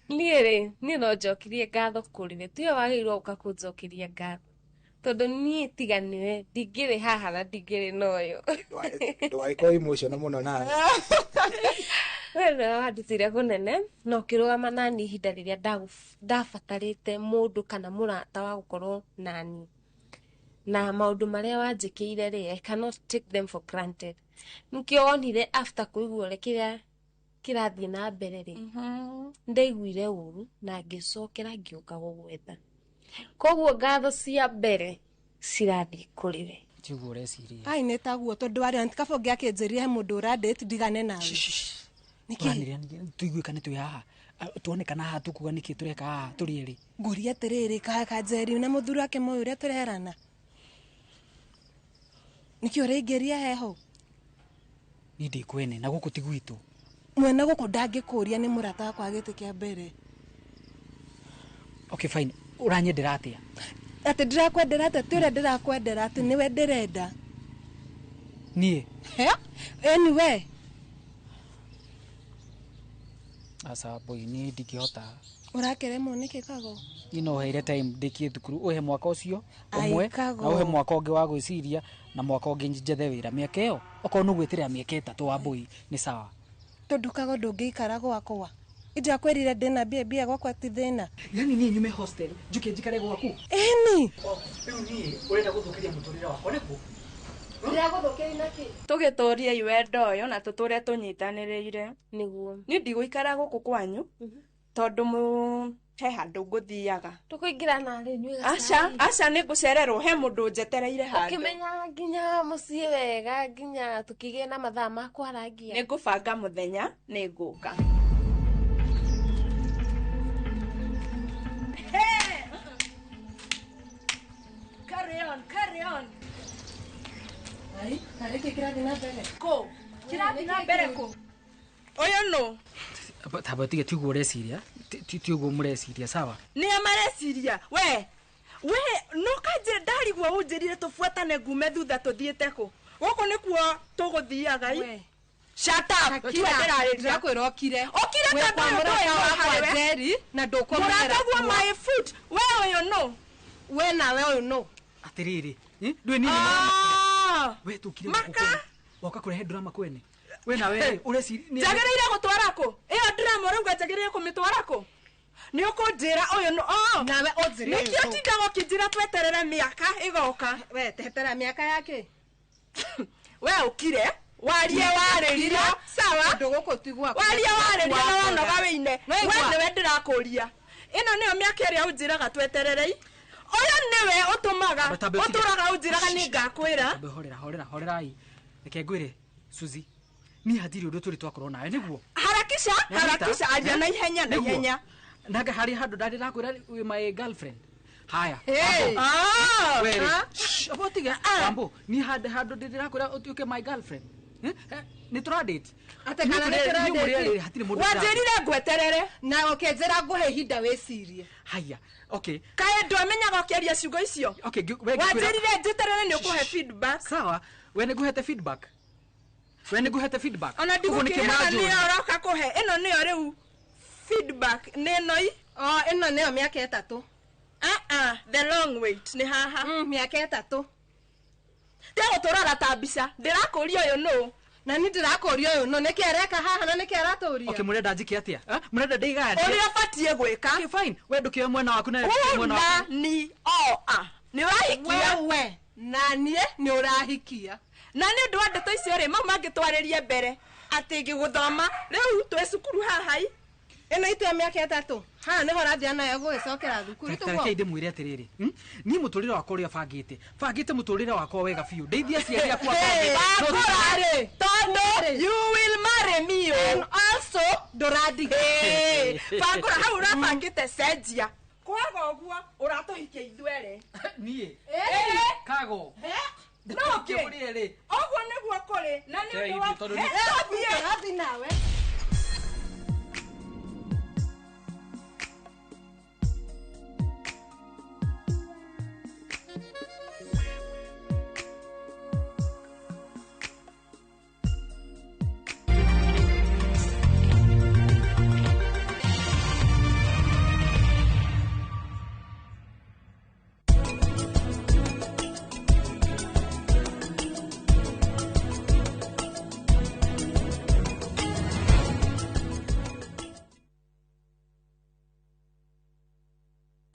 Niĩ rĩ, niĩ no njokirie ngatho kũrĩ we. Tiwe wagĩrĩirwo gũka kũnjokeria ngatho. Tondũ niĩ tiga nĩwe ndingĩrĩ haha na ndingĩrĩ na ũyũ. Ndũgagĩkorwo emotional mũno nawe. We nĩwe wandutire kũnene na ũkĩrũgama naniĩ ihinda rĩrĩa ndabatarĩte mũndũ kana mũrata wa gũkorwo naniĩ. Na maũndũ marĩa wanjĩkĩire rĩ, I cannot take them for granted. Nĩkĩo wonire after kũigua ũrĩa kĩrĩa kĩrathiĩ na mbere rĩ, ndaiguire ũru na ngĩcokera ngĩũka gũgwetha. Koguo ngatho cia mbere cirathiĩ kũrĩ we. Tiguo ũreciria. Ai nĩ taguo tondũ arĩa kaba ũngĩakĩnjĩria he mũndũ ũrandate ndigane nawe. Nĩkĩ? Tuiguĩkane twĩ haha. Tuonekana haha tukuga nĩkĩ tũreka haha tũrĩ erĩ. Ngũria atĩrĩrĩ Kanjeri na mũthuri wake moĩ ũrĩa tũrerana. Nĩkĩ ũraingĩria heho? Niĩ ndĩ kwene na gũkũ ti gwitũ. Mwene gũkũ ndangĩkũria nĩ mũrata wakwa gĩtĩ kĩa mbere. Okay fine, ũranyendera atĩa? Atĩ ndĩrakwendera atĩa? Ti ũrĩa ndĩrakwendera atĩ nĩwe ndĩrenda. Niĩ? Anyway. Aca boy, niĩ ndingĩhota. Ũrakeremwo nĩkĩ Kago? Niĩ no ũheire time ndĩkie thukuru, ũhe mwaka ũcio ũmwe na ũhe mwaka ũngĩ wa gwĩciria na mwaka ũngĩ njethe wĩra. Mĩaka ĩyo okorwo nĩ ũgwĩtĩrĩra mĩaka 3 wa boy nĩ sawa. Tondũ Kago ndũngĩikara gwakwa. Indakwĩrire ndĩna mbia mbia gwakwa ti thĩna. Yani niĩ nyume hostel njuke njikare gwaku? Ĩni. Rĩu niĩ ũrenda gũthũkĩria mũtũrĩre wakwa nĩkũ? Ndĩragũthũkĩria nakĩ? Tũgĩtũrie wendo ũyũ na tũtũre tũnyitanĩrĩire. Nĩguo. Niĩ ndigũikara gũkũ kwanyu tondũ he handũ ngũthiaga. Tũkũingĩra narĩ nyue gacai. Aca, aca nĩ ngũcererwo he mũndũ njetereire handũ. Ũkĩmenya nginya mũciĩ wega nginya tũkĩgĩe na mathaa ma kwarangia. Nĩ ngũbanga mũthenya nĩ ngũka. Carry on, carry on. Ai, tarĩki kĩrathiĩ na mbere. Kũ? Kĩrathiĩ na mbere kũ? Ũyũ nũ? Taba tige tiguo ũreciria, ti ũguo mũreciria, sawa? Nĩa mareciria, we. We, no kanjĩra ndarigwo ũnjĩrire tũbuatane ngume thutha tũthiĩte kũ? Gũkũ nĩkuo tũgũthiaga i. Shut up. Ndĩrakwĩra ũkire. Ũkire tondũ ũyũ ndũĩ wakwa Njeri na ndũkũmwĩra. Mũrataguo my foot. We ũyũ nũ? We nawe ũyũ nũ? Atĩrĩrĩ, ndũĩ niĩ nĩ we tũkire maka woka kũrehe drama kwene. We nawe ũreciria njagĩrĩire gũtwara kũ? Ĩyo drama ũrauga njagĩrĩire kũmĩtwara kũ? Nĩ ũkũnjĩra ũyũ nũ? Nawe ũnjĩre. Nĩkĩo tindaga ũkĩnjĩra tweterere mĩaka ĩgoka. We teterera mĩaka yake. We ũkire warie warĩria sawa. Ndũ gũkũ ti gwaku. Warie warĩria na wanoga wĩine. We nĩwe ndĩrakũria. Ĩno nĩyo mĩaka ĩrĩa ũnjĩraga twetererei. Ũyũ nĩwe ũtũmaga ũtũraga ũnjĩraga nĩ ngakwĩra. Horera horera horerai. Reke ngwĩre Suzy, niĩ hatirĩ ũndũ tũrĩ twakorwo nawe nĩguo. Harakisha harakisha aria na ihenya na ihenya. Nanga harĩ handũ ndarĩ ndakwĩra wĩ my girlfriend. Haya. Abo tiga Wambo, niĩ handũ ndĩrakwĩra ũtuĩke my girlfriend. Nĩ tũradate. Ate kana nĩ tũradate. Hatirĩ mũndũ. Wanjĩrire ngweterere na ũkĩnjĩra ngũhe ihinda wĩcirie. Haya. Okay. Kaĩ ndwamenyaga ũkĩaria ciugo icio? Okay, wanjĩrire njeterere nĩ ũkũhe feedback. Sawa, we nĩ ngũhete feedback. We nĩ ngũhete feedback. Ona ndigũkĩra nĩyo ũroka kũhe. Ĩno nĩyo rĩu feedback nĩ ĩno i. Oh, ĩno nĩyo mĩaka 3. The long wait nĩ haha. Mĩaka 3. Tiga gũtũrora ta mbica. Ndĩrakũria ũyũ nũ? Na niĩ ndĩrakũria ũyũ nũ? Nĩkĩ areka haha na nĩkĩ aratũria? Okay, mũrenda njĩke atĩa? Mũrenda ndĩiganie? Ũrĩa ũbatiĩ gwĩka. Okay, fine. We ndũkĩoe mwena waku na mwena waku. Una ni o a. Nĩ ũrahikia. Wewe na niĩ nĩ ũrahikia. Na nĩ ũndũ wa ndeto icio rĩ, mau mangĩtwarĩrie mbere atĩ ngĩgũthoma rĩu twĩ cukuru haha i. Ĩno itu ya mĩaka 3. Haha nĩho ũrathiĩ nayo gũgĩcokera thukuru tũguo. Reke ndĩmwĩre atĩrĩrĩ, niĩ mũtũrĩre wakwa ũrĩa bangĩte, bangĩte mũtũrĩre wakwa wega biũ. Ndeithie aciari akwa bangũra rĩ, tondũ you will marry me and also ndũrandiga. Bangũra hau ũrabangĩte cenjia. Kwaga ũguo ũratũhikia ithuerĩ. Niĩ? Kago. No kĩ? Ũguo nĩguo kũrĩ na nĩ ũndũ wa tũthiĩ nawe.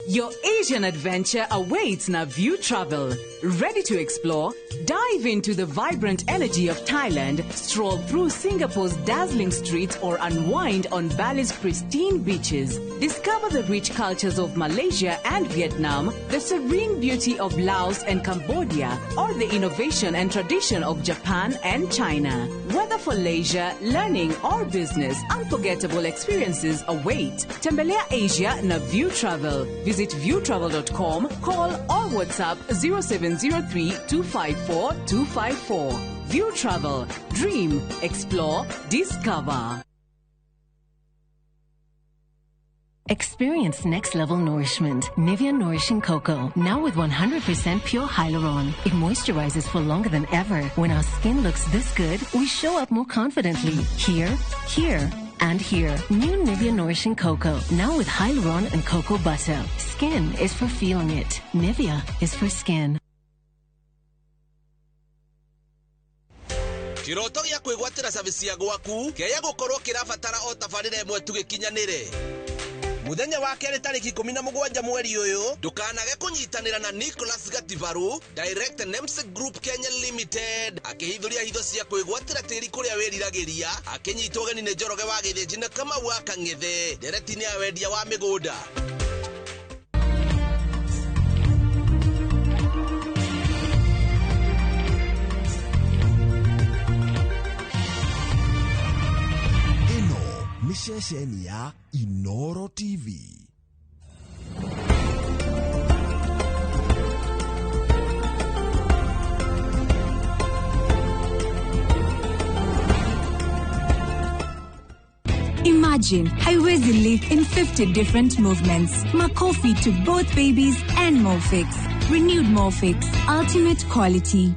Your Asian adventure awaits na View Travel. Ready to explore? Dive into the vibrant energy of Thailand, stroll through Singapore's dazzling streets, or unwind on Bali's pristine beaches. Discover the rich cultures of Malaysia and Vietnam, the serene beauty of Laos and Cambodia, or the innovation and tradition of Japan and China. Whether for leisure, learning, or business, unforgettable experiences await. Tembelea Asia na View Travel. Visit viewtravel.com, call or WhatsApp 0703 254 254. View Travel. Dream, explore, discover. Experience next level nourishment. Nivea Nourishing Cocoa. Now with 100% pure hyaluron. It moisturizes for longer than ever. When our skin looks this good, we show up more confidently. Here, here, and here. New Nivea Nourishing Cocoa. Now with hyaluron and cocoa butter. Skin is for feeling it. Nivea is for skin. Kĩroto gĩa kwĩgwatĩra cabici ya gwaku kĩaya gũkorwo kĩrabatara o tabarĩra ĩmwe tu gĩkinyanĩre. Mũthenya wa kerĩ tarĩki 17 mweri ũyũ ndũkanage kũnyitanĩra na Nicholas Gatibaru Direct Nemsec Group Kenya Limited akĩhithũria hitho cia kwĩgwatĩra tĩri kũrĩa wĩriragĩria akĩnyitwo ũgeni nĩ Njoroge wa Gĩthĩnji na Kamau wa Kang'ethe ndereti-inĩ ya wendia wa mĩgũnda. Ĩno nĩ ceceni ya Inoro TV. Imagine haiwezi leak in 50 different movements. Makofi to both babies and Molfix. Renewed Molfix. Ultimate quality.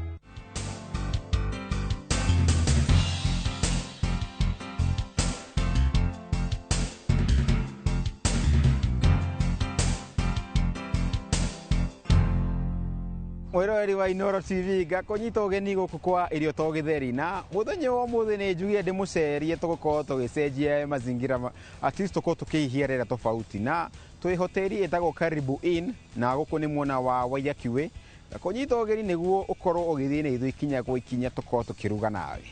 Mwiroreri wa Inoro TV ngakũnyita ũgeni gũkũ kwa irio to gĩtheri na mũthenya wa ũmũthĩ nĩ njugire ndĩmũcerie tũgũkorwo tũgĩcenjia mazingira at least tũkorwo tũkĩihia rĩera tofauti na twĩ hoteli ĩtagwo Karibu Inn na gũkũ nĩ mwena wa Waiyaki Way. Ngakũnyita ũgeni nĩguo ũkorwo ũgĩthiĩ na ithuĩ ikinya kwa ikinya tũkorwo tũkĩruga nawe.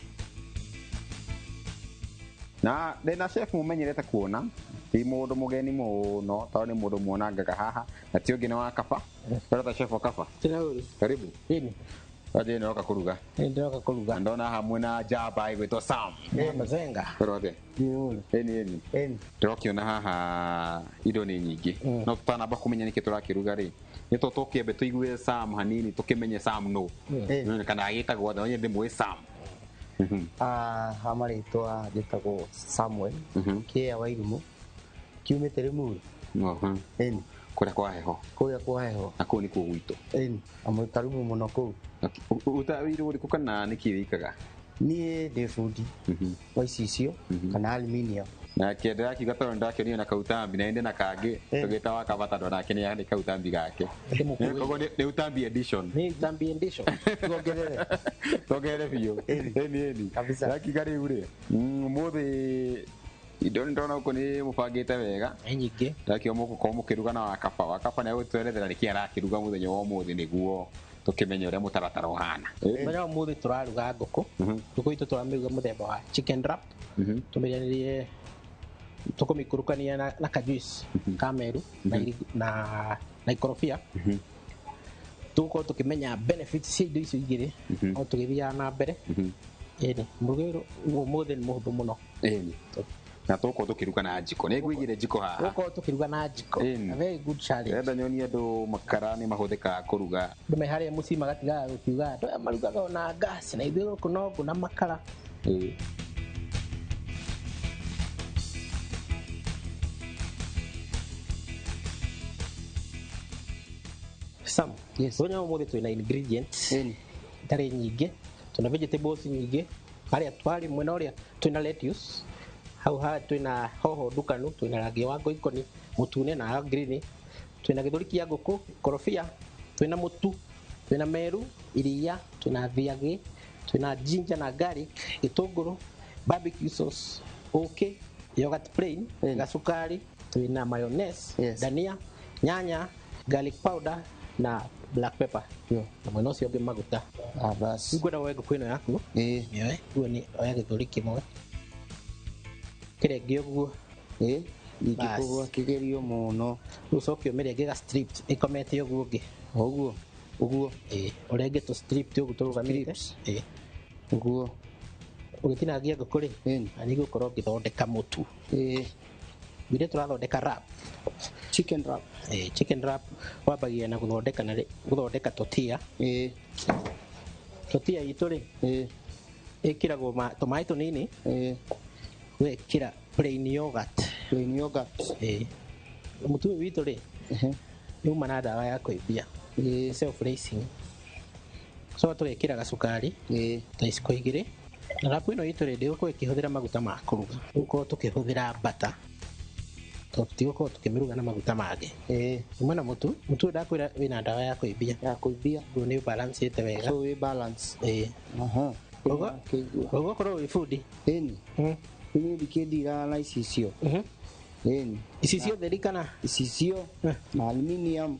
Na ndĩna chef mũmenyerete kuona ti mũndũ mũgeni mũno tondũ nĩ mũndũ muonangaga haha na ti ũngĩ nĩ wa Kaba. Ũreta chef wa Kaba? Karibu. Waje nĩroka kũruga. Nĩndĩroka kũruga. Ndona haha mwena njamba ĩgwĩtwo Sam. Mazenga. Ũrĩa Ĩni ĩni. Ndĩrokĩona haha indo nĩ nyingĩ. No tũtanamba kũmenya nĩkĩ tũrakĩruga rĩ. Nĩ to tũkĩambe tũigue Sam hanini tũkĩmenye Sam nũ. Kana agĩtagwo atĩa, no ndĩmũĩ Sam. Ha marĩtwa njĩtagwo Samuel Kĩa Wairimũ kiumĩte Limuru. Ĩni. Kũrĩa kwa heho. Kũrĩa kwa heho. Na kũu nĩkuo gwitũ. Ĩni, amwe karibu mũno kũu. Ũta wĩra ũrĩkũ kana nĩkĩ wĩkaga? Niĩ ndĩ bundi wa icicio kana aluminium. Nake ndĩrakiuga tondũ nĩndakĩonio na kautambi na ĩndĩ na kangĩ tũgĩta wa Kaba tondũ nake nĩ kautambi gake. Koguo nĩ utambi edition. Nĩ utambi edition. Tuongerere. Tuongerere biũ. Ĩni ĩni. Ndakiuga rĩu rĩ ũmũthĩ indo nĩ ndona gũkũ nĩ mũbangĩte wega. Nyingĩ. Ndakiuga mũgũkorwo mũkĩruga na Wakaba. Wakaba nĩ egũtwerethera nĩkĩ arakĩruga mũthenya wa ũmũthĩ nĩguo tũkĩmenye ũrĩa mũtaratara ũhana. Mũthenya wa ũmũthĩ tũraruga ngũkũ. Ngũkũ itũ tũramĩruga mũthemba wa chicken wrap. Tũmĩrĩanĩrie tũkũmĩikũrũkania na kajuice ka meru na ikorobia. Tũgũkorwo tũkĩmenya benefits cia indo icio igĩrĩ o tũgĩthiaga na mbere. Ĩni, mũrugĩro ũmũthĩ nĩ mũhũthũ mũno. Ĩni. Na tũgũkorwo tũkĩruga na njiko. Nĩ ngũigire njiko haha. Tũgũkorwo tũkĩruga na njiko. A very good challenge. Ndĩrenda nyonie andũ makara nĩ mahũthĩkaga kũruga. Andũ me harĩa mũciĩ magatigaga gũkiuga andũ aya marugaga ona gas na ithuĩ gũkũ no ngũ na makara. Sam, yes. Mũthenya wa ũmũthĩ twĩna ingredients itarĩ nyingĩ, twĩna vegetables nyingĩ, harĩa twarĩ mwena ũrĩa twĩna lettuce, hau haha twĩna hoho ndukanu, twĩna rangi wa ngoikoni, mũtune na green, twĩna gĩthũri kĩa ngũkũ, ikorobia, twĩna mũtu, twĩna meru, iria, twĩna thiagĩ, twĩna ginger na garlic, gĩtũngũrũ, barbecue sauce, ũkĩ, yogurt plain, gacukari, twĩna mayonnaise, dania, Nyanya, garlic powder na black pepper. Na mwena ũcio ũngĩ maguta. Bas. Ngwenda woe ngũkũ ĩno yaku. Mĩoe. Ũguo nĩ oya gĩthũri kĩmwe. Kĩrenge ũguo. Ingĩkorwo kĩgerio mũno. Rĩu ũcoke ũmĩrenge ga strips ĩkomete ũguo ũngĩ. Ũguo. Ũguo. Ũrenge tũ strips ũguo tũrũgamĩte. Ũguo. Ũgĩtinangia ngũkũ rĩ, na nĩ gũkorwo ũgĩthondeka mũtu. Ngwĩre tũrathondeka wrap. Chicken wrap. Chicken wrap wambagia na gũthondeka na gũthondeka tortilla. Tortilla itũ rĩ, ĩkĩragwo tũmaĩ tũnini. Wekĩra plain yogurt. Plain yogurt. Mũtu ũyũ witũ rĩ, nĩ uma na ndawa ya kũimbia. Self raising. Coka tũgekĩra gacukari ta iciko 2. Na wrap ĩno itũ rĩ, ndĩgũkorwo ĩkĩhũthĩra maguta ma kũruga. Tũgũkorwo tũkĩhũthĩra butter. Tũtigũkorwo tũkĩmĩruga na maguta mangĩ. Uma na mũtu, mũtu ũyũ ndakwĩra wĩna ndawa ya kũimbia. Ya kũimbia. Ũguo nĩ ũbalancĩte wega. So wĩ balance. Ũgũkorwo wĩ bundi. Ĩni. Niĩ ndikĩndiraga na icicio. Ĩni. Icicio theri kana? Icicio na aluminium.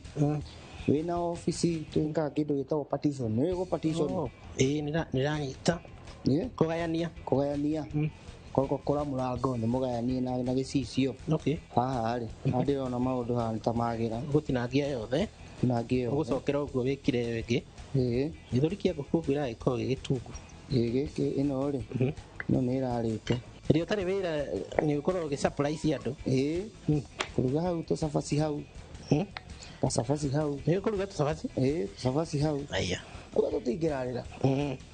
Wĩna obici twĩkaga kĩndũ gĩtagwo partition. Nĩ ũĩ partition? Nĩranyita. Kũgayania. Kũgayania. Kũra mũrango nĩ mũgayanie na gĩcicio. Haha rĩ, na ndĩrona maũndũ haha nĩ ta magĩra. Gũtinangia yothe. Tinangia yothe. Ũgũcokera ũguo wĩkire ĩyo ĩngĩ. Gĩthũri kĩa ngũkũ ũguo ĩragĩkorwo gĩ gĩtungu. Gĩkĩ ĩno rĩ, ĩno nĩ ĩrarĩte. Rĩrĩa ũtarĩ wĩra nĩ ũkoragwo ũgĩ surprise andũ. Kũruga hau tũcabaci hau. Gacabaci hau. Nĩ ũkũruga tũcabaci? Tũcabaci hau. Aya. Ũguo tũtingĩrarĩra.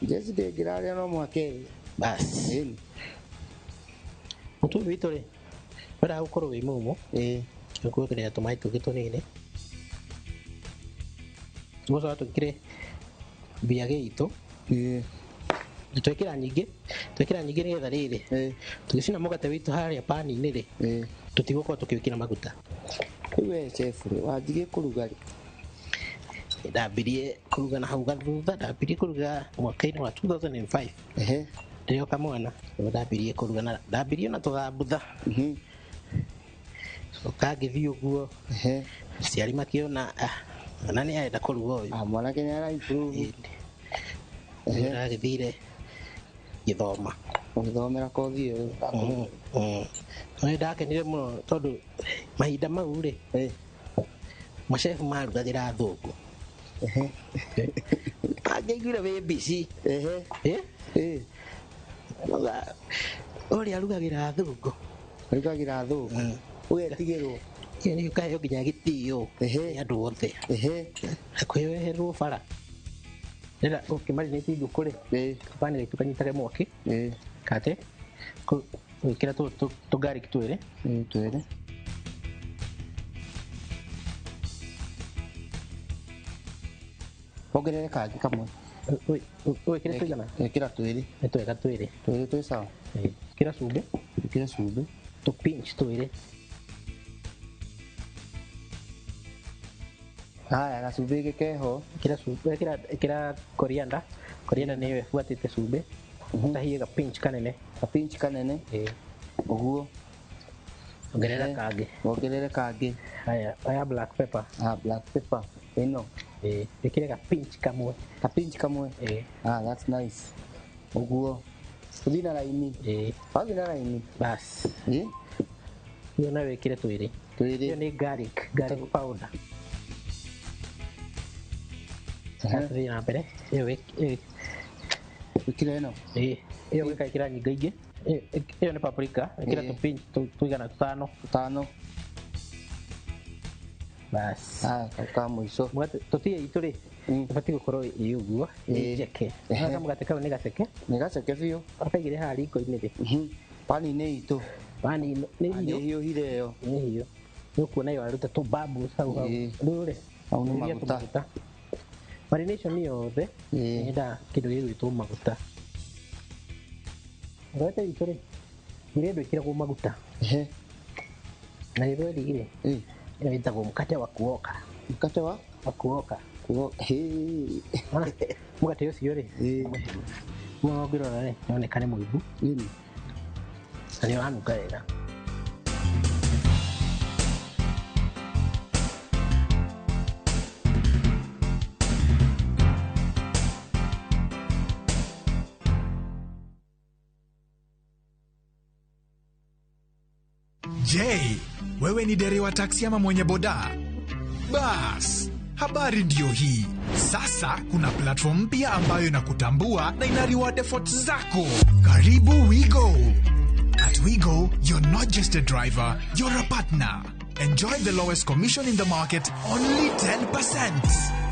Jeci ndĩngĩrarĩra no mũhaka ĩrĩe. Bas. Mũtu ũyũ witũ rĩ, wendaga gũkorwo wĩ mũmũ. Ũkuongerera tũmaĩ tũngĩ tũnini. Tũgũcoka twĩkĩre mbiagĩ itũ. Twekĩra nyingĩ, twekĩra nyingĩ nĩgetha rĩrĩ, tũgĩcina mũgate witũ harĩa pani-inĩ rĩ, tũtigũkorwo tũkĩwĩkĩra maguta. Rĩu we chef rĩ, wanjirie kũruga rĩ? Ndambirie kũruga na hau gathutha, ndambirie kũruga mwaka-inĩ wa 2005. Ndĩrĩ o kamwana, nĩguo ndambirie kũruga na ndambirie na tũthambutha. Coka ngĩthiĩ ũguo, aciari makĩona mwana nĩ arenda kũruga ũyũ. Mwanake nĩ ara improve. Nĩguo ndagĩthire ngĩthoma. Ũgĩthomera kothi ĩyo? Nĩ ndakenire mũno tondũ mahinda mau rĩ, macebu marugagĩra athũngũ. Angĩaiguire wĩ busy. Ũrĩa arugagĩra athũngũ. Arugagĩra athũngũ. Ũgetigĩrwo. Kĩo nĩ ũkaheo nginya gĩtĩo nĩ andũ othe. Hakuhĩ weherwo bara. Rĩrĩa ũkĩmarinĩte ngũkũ rĩ, kabani gaitũ kanyitage mwaki. Kate, gwĩkĩra tũ garlic twĩrĩ. Twĩrĩ. Wongerere kangĩ kamwe. Wĩkĩre tũigana? Ĩkĩra twĩrĩ. Nĩ twega twĩrĩ. Twĩrĩ twĩ sawa. Ĩkĩra cumbĩ. Ĩkĩra cumbĩ. Tũ pinch twĩrĩ. Haya, gacumbĩ gĩkeho. Ĩkĩra cumbĩ, ĩkĩra coriander. Coriander nĩyo ĩbuatĩte cumbĩ. Ũtahie ga pinch kanene. Ga pinch kanene. Ũguo. Ongerera kangĩ. Wongerere kangĩ. Haya, haya black pepper. Black pepper. Ĩno. Ĩkĩre ga pinch kamwe. Ga pinch kamwe. That's nice. Ũguo. Ũthiĩ na raini. Wathiĩ na raini. Bas. Ĩyo nayo ĩkĩre twĩrĩ. Twĩrĩ. Ĩyo nĩ garlic, garlic powder. Tũthiĩ na mbere. Ĩyo wĩkĩre ĩno. Ĩyo wĩkaĩkĩra nyingĩ ingĩ. Ĩyo nĩ paprika, ĩkĩra tũ pinch tũigana tũtano. Tũtano. Bas. Ka mũico. Mũgate tortilla itũ rĩ, ĩbatiĩ gũkorwo ĩ ũguo, ĩ njeke. Nĩ mũgate kau nĩ gaceke. Nĩ gaceke biũ. Ũkaigĩre haha riko-inĩ rĩ. Pani-inĩ itũ. Pani nĩ hiũ. Nĩ hiũhire ĩyo. Nĩ hiũ. Nĩ ũkuona ĩyo aruta tũ bubbles hau hau. Rĩu rĩ, hau nĩ maguta. Marination yothe nyendaga kĩndũ gĩgwĩtwo maguta. Mũgate witũ rĩ, ngwĩre ndwĩkĩragwo maguta. Na gĩthweri rĩ, ĩyo ĩtagwo mkate wa kuoka. Mkate wa? Wa kuoka. Mũgate ũcio rĩ, mũno ũngĩrora rĩ, nĩwoneka nĩ mũimbu. Na nĩ ũranunga wega. Je, wewe ni dereva taksi ama mwenye boda? Bas, habari ndiyo hii. Sasa kuna platform mpya ambayo inakutambua na ina reward efforts zako. Karibu WeGo. At WeGo, you're not just a driver, you're a partner. Enjoy the lowest commission in the market, only 10%.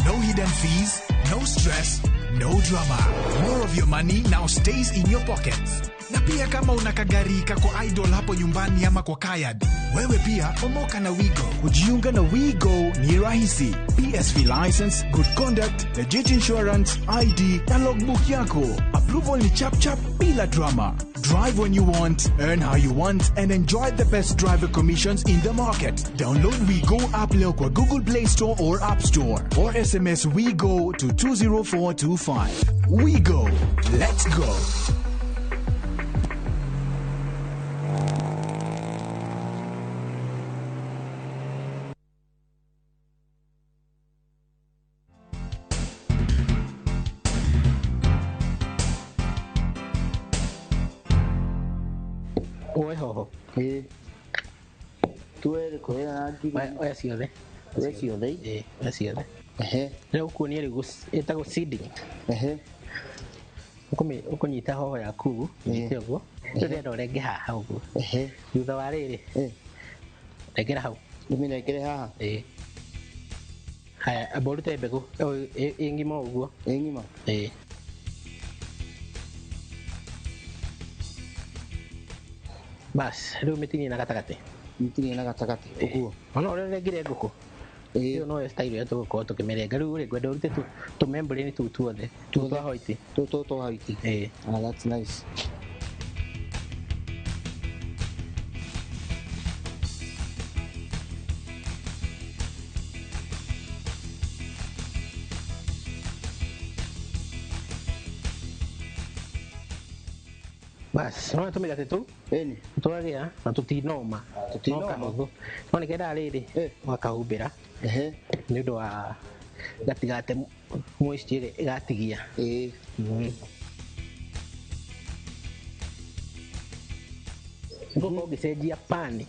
No hidden fees, no stress, no drama. More of your money now stays in your pockets. Na pia kama una kagari kako idle hapo nyumbani ama kwa kayad, wewe pia omoka na WeGo. Kujiunga na WeGo ni rahisi. PSV license, good conduct, legit insurance, ID na logbook yako. Approval ni chap chap bila drama. Drive when you want, earn how you want, and enjoy the best driver commissions in the market. Download WeGo app leo kwa Google Play Store or App Store, or SMS WeGo to 20425. WeGo. Let's go. Woe hoho. Ĩĩ. Tuwe kũhea na ngiri. Oya ciothe. Oya ciothe. Ĩĩ, oya ciothe. Ehe. Rĩu ũkuonia rĩu ĩtagwo seeding. Ehe. Ũkũnyita hoho yaku ũguo, ũnyite ũguo. Rĩu ndĩrenda ũrenge haha ũguo. Ehe. Thutha wa rĩrĩ, rengera hau. Ndĩmĩrengere haha? Ĩĩ. Haya, amba ũrute mbegũ ĩ ng'ima ũguo. Ĩ ng'ima? Ĩĩ. Bas, rĩu mĩtinie na gatagatĩ. Mĩtinie na gatagatĩ, ũguo. Ona ũrĩa ũrengire ngũkũ. Ĩyo noyo style ĩrĩa tũgũkorwo tũkĩmĩrenga. Rĩu rĩ, ngwenda ũrute tũ membrane tũu tuothe, tũu twa white. Tũtũ twa white. Ĩĩ. Ah, that's nice. Bas, no tũmĩgate tũu ĩni tũragĩa na tũtinoma. Tũtinoma. No kahũthũ. No nĩkenda rĩrĩ ũgakahumbĩra nĩ ũndũ wa gatigate moisture ĩrĩa ĩgatigia. Ĩĩ. Ngũkorwo ngĩcenjia pani.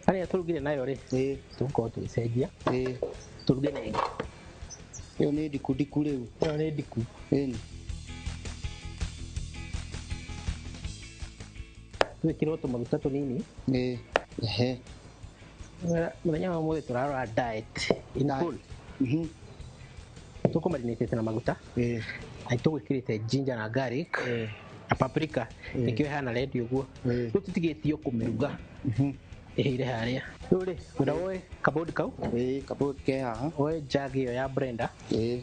Pani ĩrĩa tũrugire nayo rĩ, tũgũkorwo tũgĩcenjia tũruge na ĩngĩ. Ĩyo nĩ ndiku ndiku rĩu. Ĩyo nĩ ndiku. Ĩni. Twĩkĩrwo tũmaguta tũnini. Ĩĩ. Ehe. Mũthenya wa ũmũthĩ tũrarora diet in full. Tũkũmarinĩtĩte na maguta. Na tũgwĩkĩrĩte ginger na garlic na paprika. Nĩkĩo ĩhana red ũguo. Rĩu tũtigĩtio kũmĩruga. Ĩhĩire harĩa. Rĩu rĩ, ngwenda woe kabodi kau. Ĩĩ, kabodi ke haha. Woe jug ĩyo ya blender. Ĩĩ.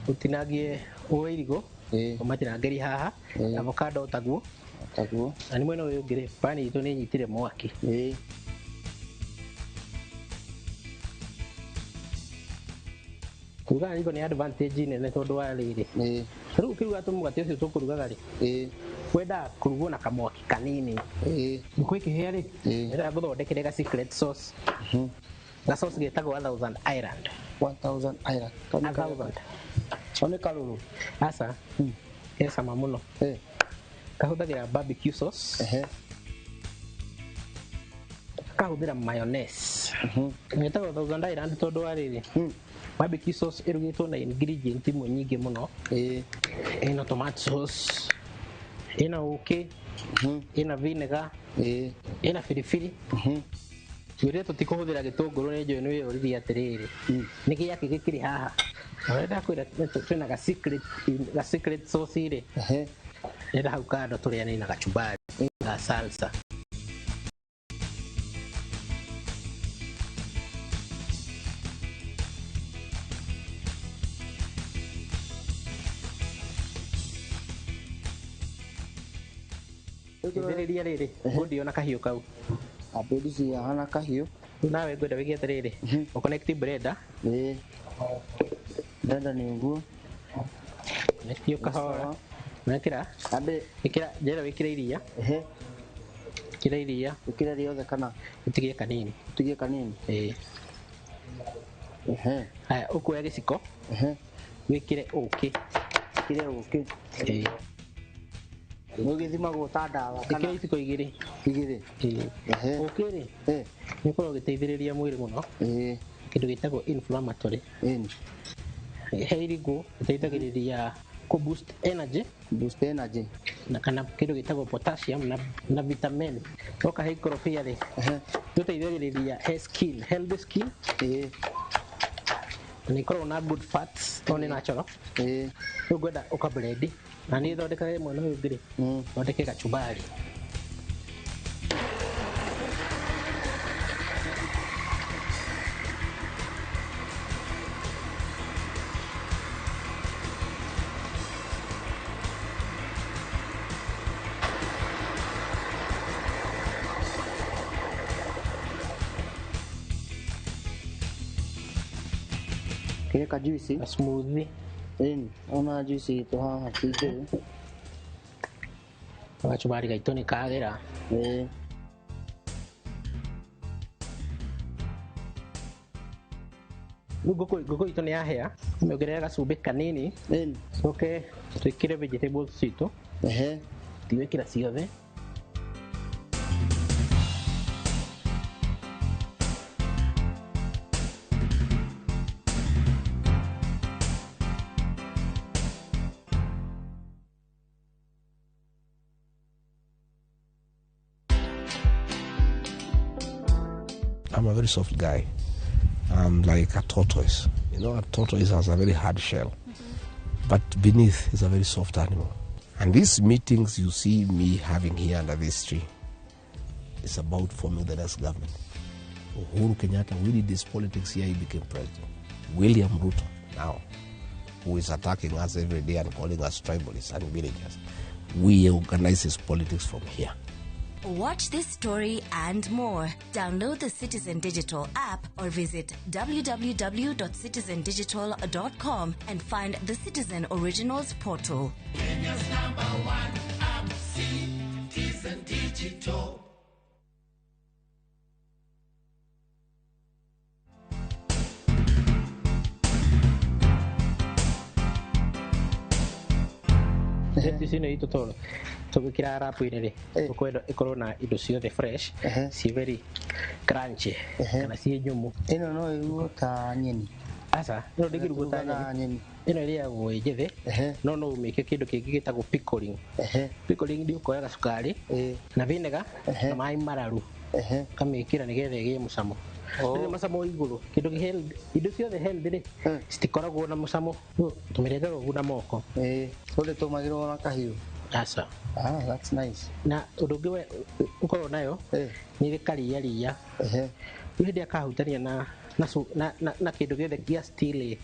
Ũtinangie woe irigũ. Ũmatinangĩrie haha. Avocado taguo. Taguo. Na nĩ mwena ũyũ ũngĩ rĩ, pani itũ nĩ ĩnyitire mwaki. Ĩĩ. Kũruga na riko nĩ advantage nene tondũ wa rĩrĩ. Rĩu ũkĩruga tũmũgate ũcio tũkũrugaga rĩ, wendaga kũrugwo na kamwaki kanini. Ngũkũ ĩkĩhĩa rĩ, ndĩrenda ngũthondekere ga secret sauce. Ga sauce getagwo 1000 Island. 1000 Island. 1000. Kau nĩ karũrũ? Aca. Ke cama mũno. Kahũthagĩra barbecue sauce. Kahũthĩra mayonnaise. Getagwo 1000 Island tondũ wa rĩrĩ, barbecue sauce ĩrugĩtwo na ingredient imwe nyingĩ mũno. Ĩna tomato sauce, ĩna ũkĩ, ĩna vinegar, ĩna biribiri. Twĩrire tũtikũhũthĩra gĩtũngũrũ nĩ njũĩ nĩ wĩyũririe atĩrĩrĩ, nĩ gĩakĩ gĩkĩrĩ haha? Na ũrĩa ndakwĩra twĩna ga secret sauce rĩ, ndĩrenda hau kando tũrĩane na gachumbari ga salsa. Thĩrĩria rĩrĩ, ngũndio na kahiũ kau. Ambĩndi ci haha na kahiũ. Rĩu nawe ngwenda wĩke atĩrĩrĩ, ũconnect blender. Ĩĩ. Blender nĩ ũguo. Connect o kahora. Wekĩra? Ĩkĩra, njĩra wĩkĩre iria. Ĩkĩra iria. Ĩkĩre rĩothe kana? Ũtigie kanini. Ũtigie kanini? Ĩĩ. Haya, ũkuoya gĩciko. Wĩkĩre ũkĩ. Wĩkĩre ũkĩ. Ĩĩ. Ũgĩthimagwo ta ndawa kana iciko igĩrĩ. Igĩrĩ. Ũkĩ rĩ, nĩ ũkoragwo ũgĩteithĩrĩria mwĩrĩ mũno. Kĩndũ gĩtagwo inflammatory. He irigũ ĩteithagĩrĩria kũ boost energy. Boost energy. Na kana kĩndũ gĩtagwo potassium na vitamin. Oka he ikorobia rĩ, tũteithagĩrĩria he skin, healthy skin. Na ĩkoragwo na good fats tondũ nĩ natural. Rĩu ngwenda ũka blend na niĩ thondekage mwena ũyũ ũngĩ rĩ, thondeke gachumbari. Kĩrĩ ka juice? Ka smoothie. Ĩni, ona juice itũ haha ti njũru. Gachumbari gaitũ nĩ kagĩra. Ĩĩ. Rĩu ngũkũ itũ nĩ yahĩa, ũmĩongerere gacumbĩ kanini. Ĩni. Coke twĩkĩre vegetables citũ. Tigwĩkĩra ciothe. I'm a very soft guy. I'm like a tortoise. You know, a tortoise has a very hard shell, but beneath is a very soft animal. And these meetings you see me having here under this tree is about forming the next government. Uhuru Kenyatta, we did this politics here, he became president. William Ruto, now, who is attacking us every day and calling us tribalists and villagers, we organize his politics from here. Watch this story and more. Download the Citizen Digital app or visit www.citizendigital.com and find the Citizen Originals portal. Kenya's number one app, Citizen Digital. Lettuce ĩno itũ tondũ tũgwĩkĩra wrap-inĩ rĩ, tũkwenda ĩkorwo na indo ciothe fresh, ciĩ very crunchy kana ciĩ nyũmũ. Ĩno no ĩrugwo ta nyeni. Aca, ĩno ndĩngĩrugwo ta nyeni. Ĩno ĩrĩagwo ĩ njĩthĩ, no no ũmĩke kĩndũ kĩngĩ gĩtagwo pickling. Pickling nĩ ũkoya gacukari na vinegar na maĩ mararu, ũkamĩkĩra nĩgetha ĩgĩe mũcamo. Rĩrĩ mũcamo wĩ igũrũ, kĩndũ kĩ healthy, indo ciothe healthy rĩ, citikoragwo na mũcamo. Tũmĩrengaga ũguo na moko. Ũndĩtũmagĩrwo na kahiũ. Aca. Ah, that's nice. Na ũndũ ũngĩ ũkoragwo nayo nĩ ĩrĩ karia ria. Rĩu hĩndĩ ĩrĩa kahutania na kĩndũ gĩothe gĩa steel nĩ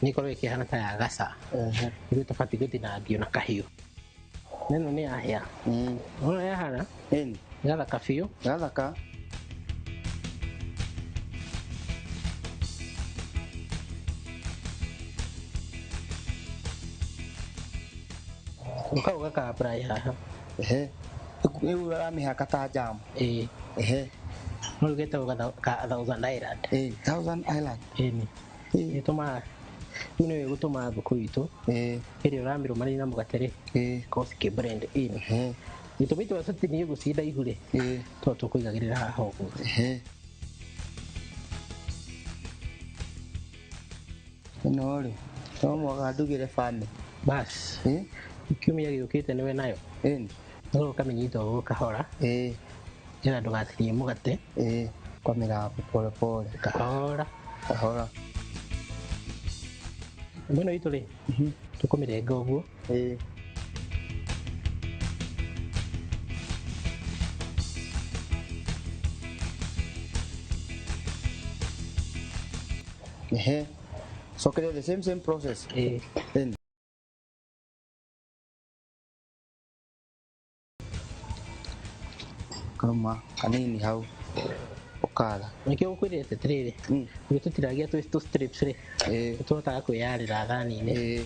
ĩkoragwo ĩkĩhana ta ya gaca. Nĩguo ĩtabatiĩ gũtinangio na kahiũ. Na ĩno nĩ yahĩa. Ũrona yahana? Nĩ gathaka biũ. Gathaka. Ũkau gaka apply haha. Rĩu ũramĩhaka ta jam. Ĩĩ. No rĩu getagwo ka Thousand Island. Thousand Island. Ĩni. Ĩtũmaga rĩu nĩyo ĩgũtũma ngũkũ itũ ĩrĩa ũramĩrũmanĩria na mũgate rĩ, ĩkorwo cikĩ blend in. Gĩtũmi twa tũtinie ũguo ciĩ ndaihu rĩ, tondũ tũkũigagĩrĩra haha ũguo. Ĩno rĩ, no mũhaka ndugĩre bamĩrĩ. Bas. Kiumia gĩũkĩte nĩwe nayo. No ũkamĩnyita ũguo kahora. Nĩgetha ndũgatinie mũgate. Kwamĩra pole pole. Kahora. Kahora. Ĩno itũ rĩ, tũkũmĩrenga ũguo. Cokeria the same process. Karũma kanini hau ũkara. Nĩkĩo ngũkwĩrĩte atĩrĩrĩ, ithuĩ tũtiragia twĩ tũ strips rĩ, nĩtũhotaga kwĩyarĩra thani-inĩ.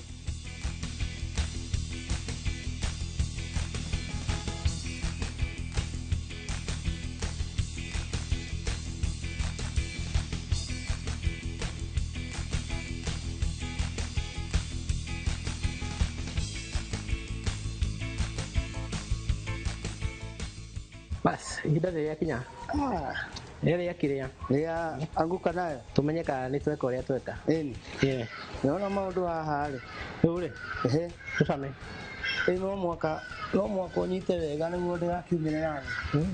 Bas ihinda rĩrĩa kinya rĩrĩa kĩrĩa rĩa anguka nayo tumenye kana nĩ tweka ũrĩa tweka. Ĩni. Yeah. Nĩwona maũndũ haha rĩ. Rĩu rĩ, ehe, tũcame. Ĩ no mwaka ũnyite wega nĩguo ndĩgakiumĩre nathĩ.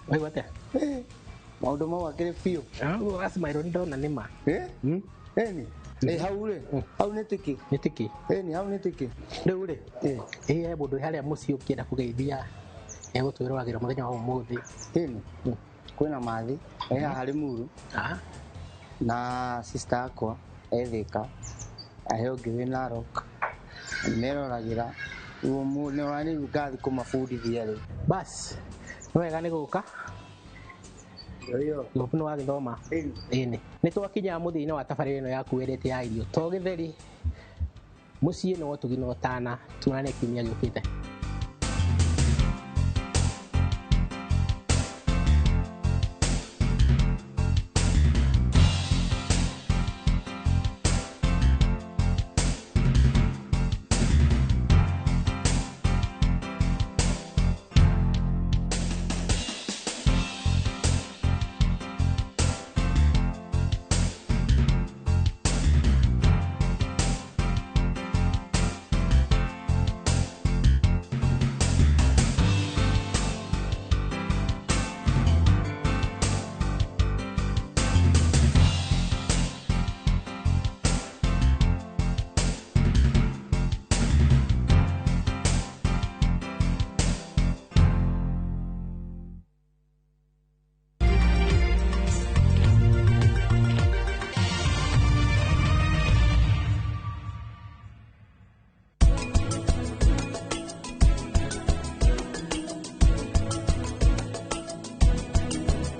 Waigua atĩa? Maũndũ mau akĩrĩ biũ. Ũguo gacimairwo nĩ ndona nĩ ma. Ĩni. Ĩ hau rĩ, hau nĩ tĩkĩ? Nĩ tĩkĩ. Ĩni, hau nĩ tĩkĩ. Rĩu rĩ, ĩ he mũndũ wĩ harĩa mũciĩ ũkĩenda kũgeithia egũtwĩroragĩra mũthenya wa ũmũthĩ. Ĩni, kwĩna mathi ĩ haha Limuru na sister akwa e Thika, ahe ũngĩ wĩ Narok, meroragĩra rĩu nĩ ngathi kũmabundithia rĩu. Bas nĩ wega nĩ gũka. Hope nĩ wagĩthoma. Ĩni, nĩ twakinya mũthia-inĩ wa tabarĩra ĩno yaku wendete ya irio to gĩtheri mũciĩ no ũtugi na ũtana. Tuonane kiumia gĩũkĩte.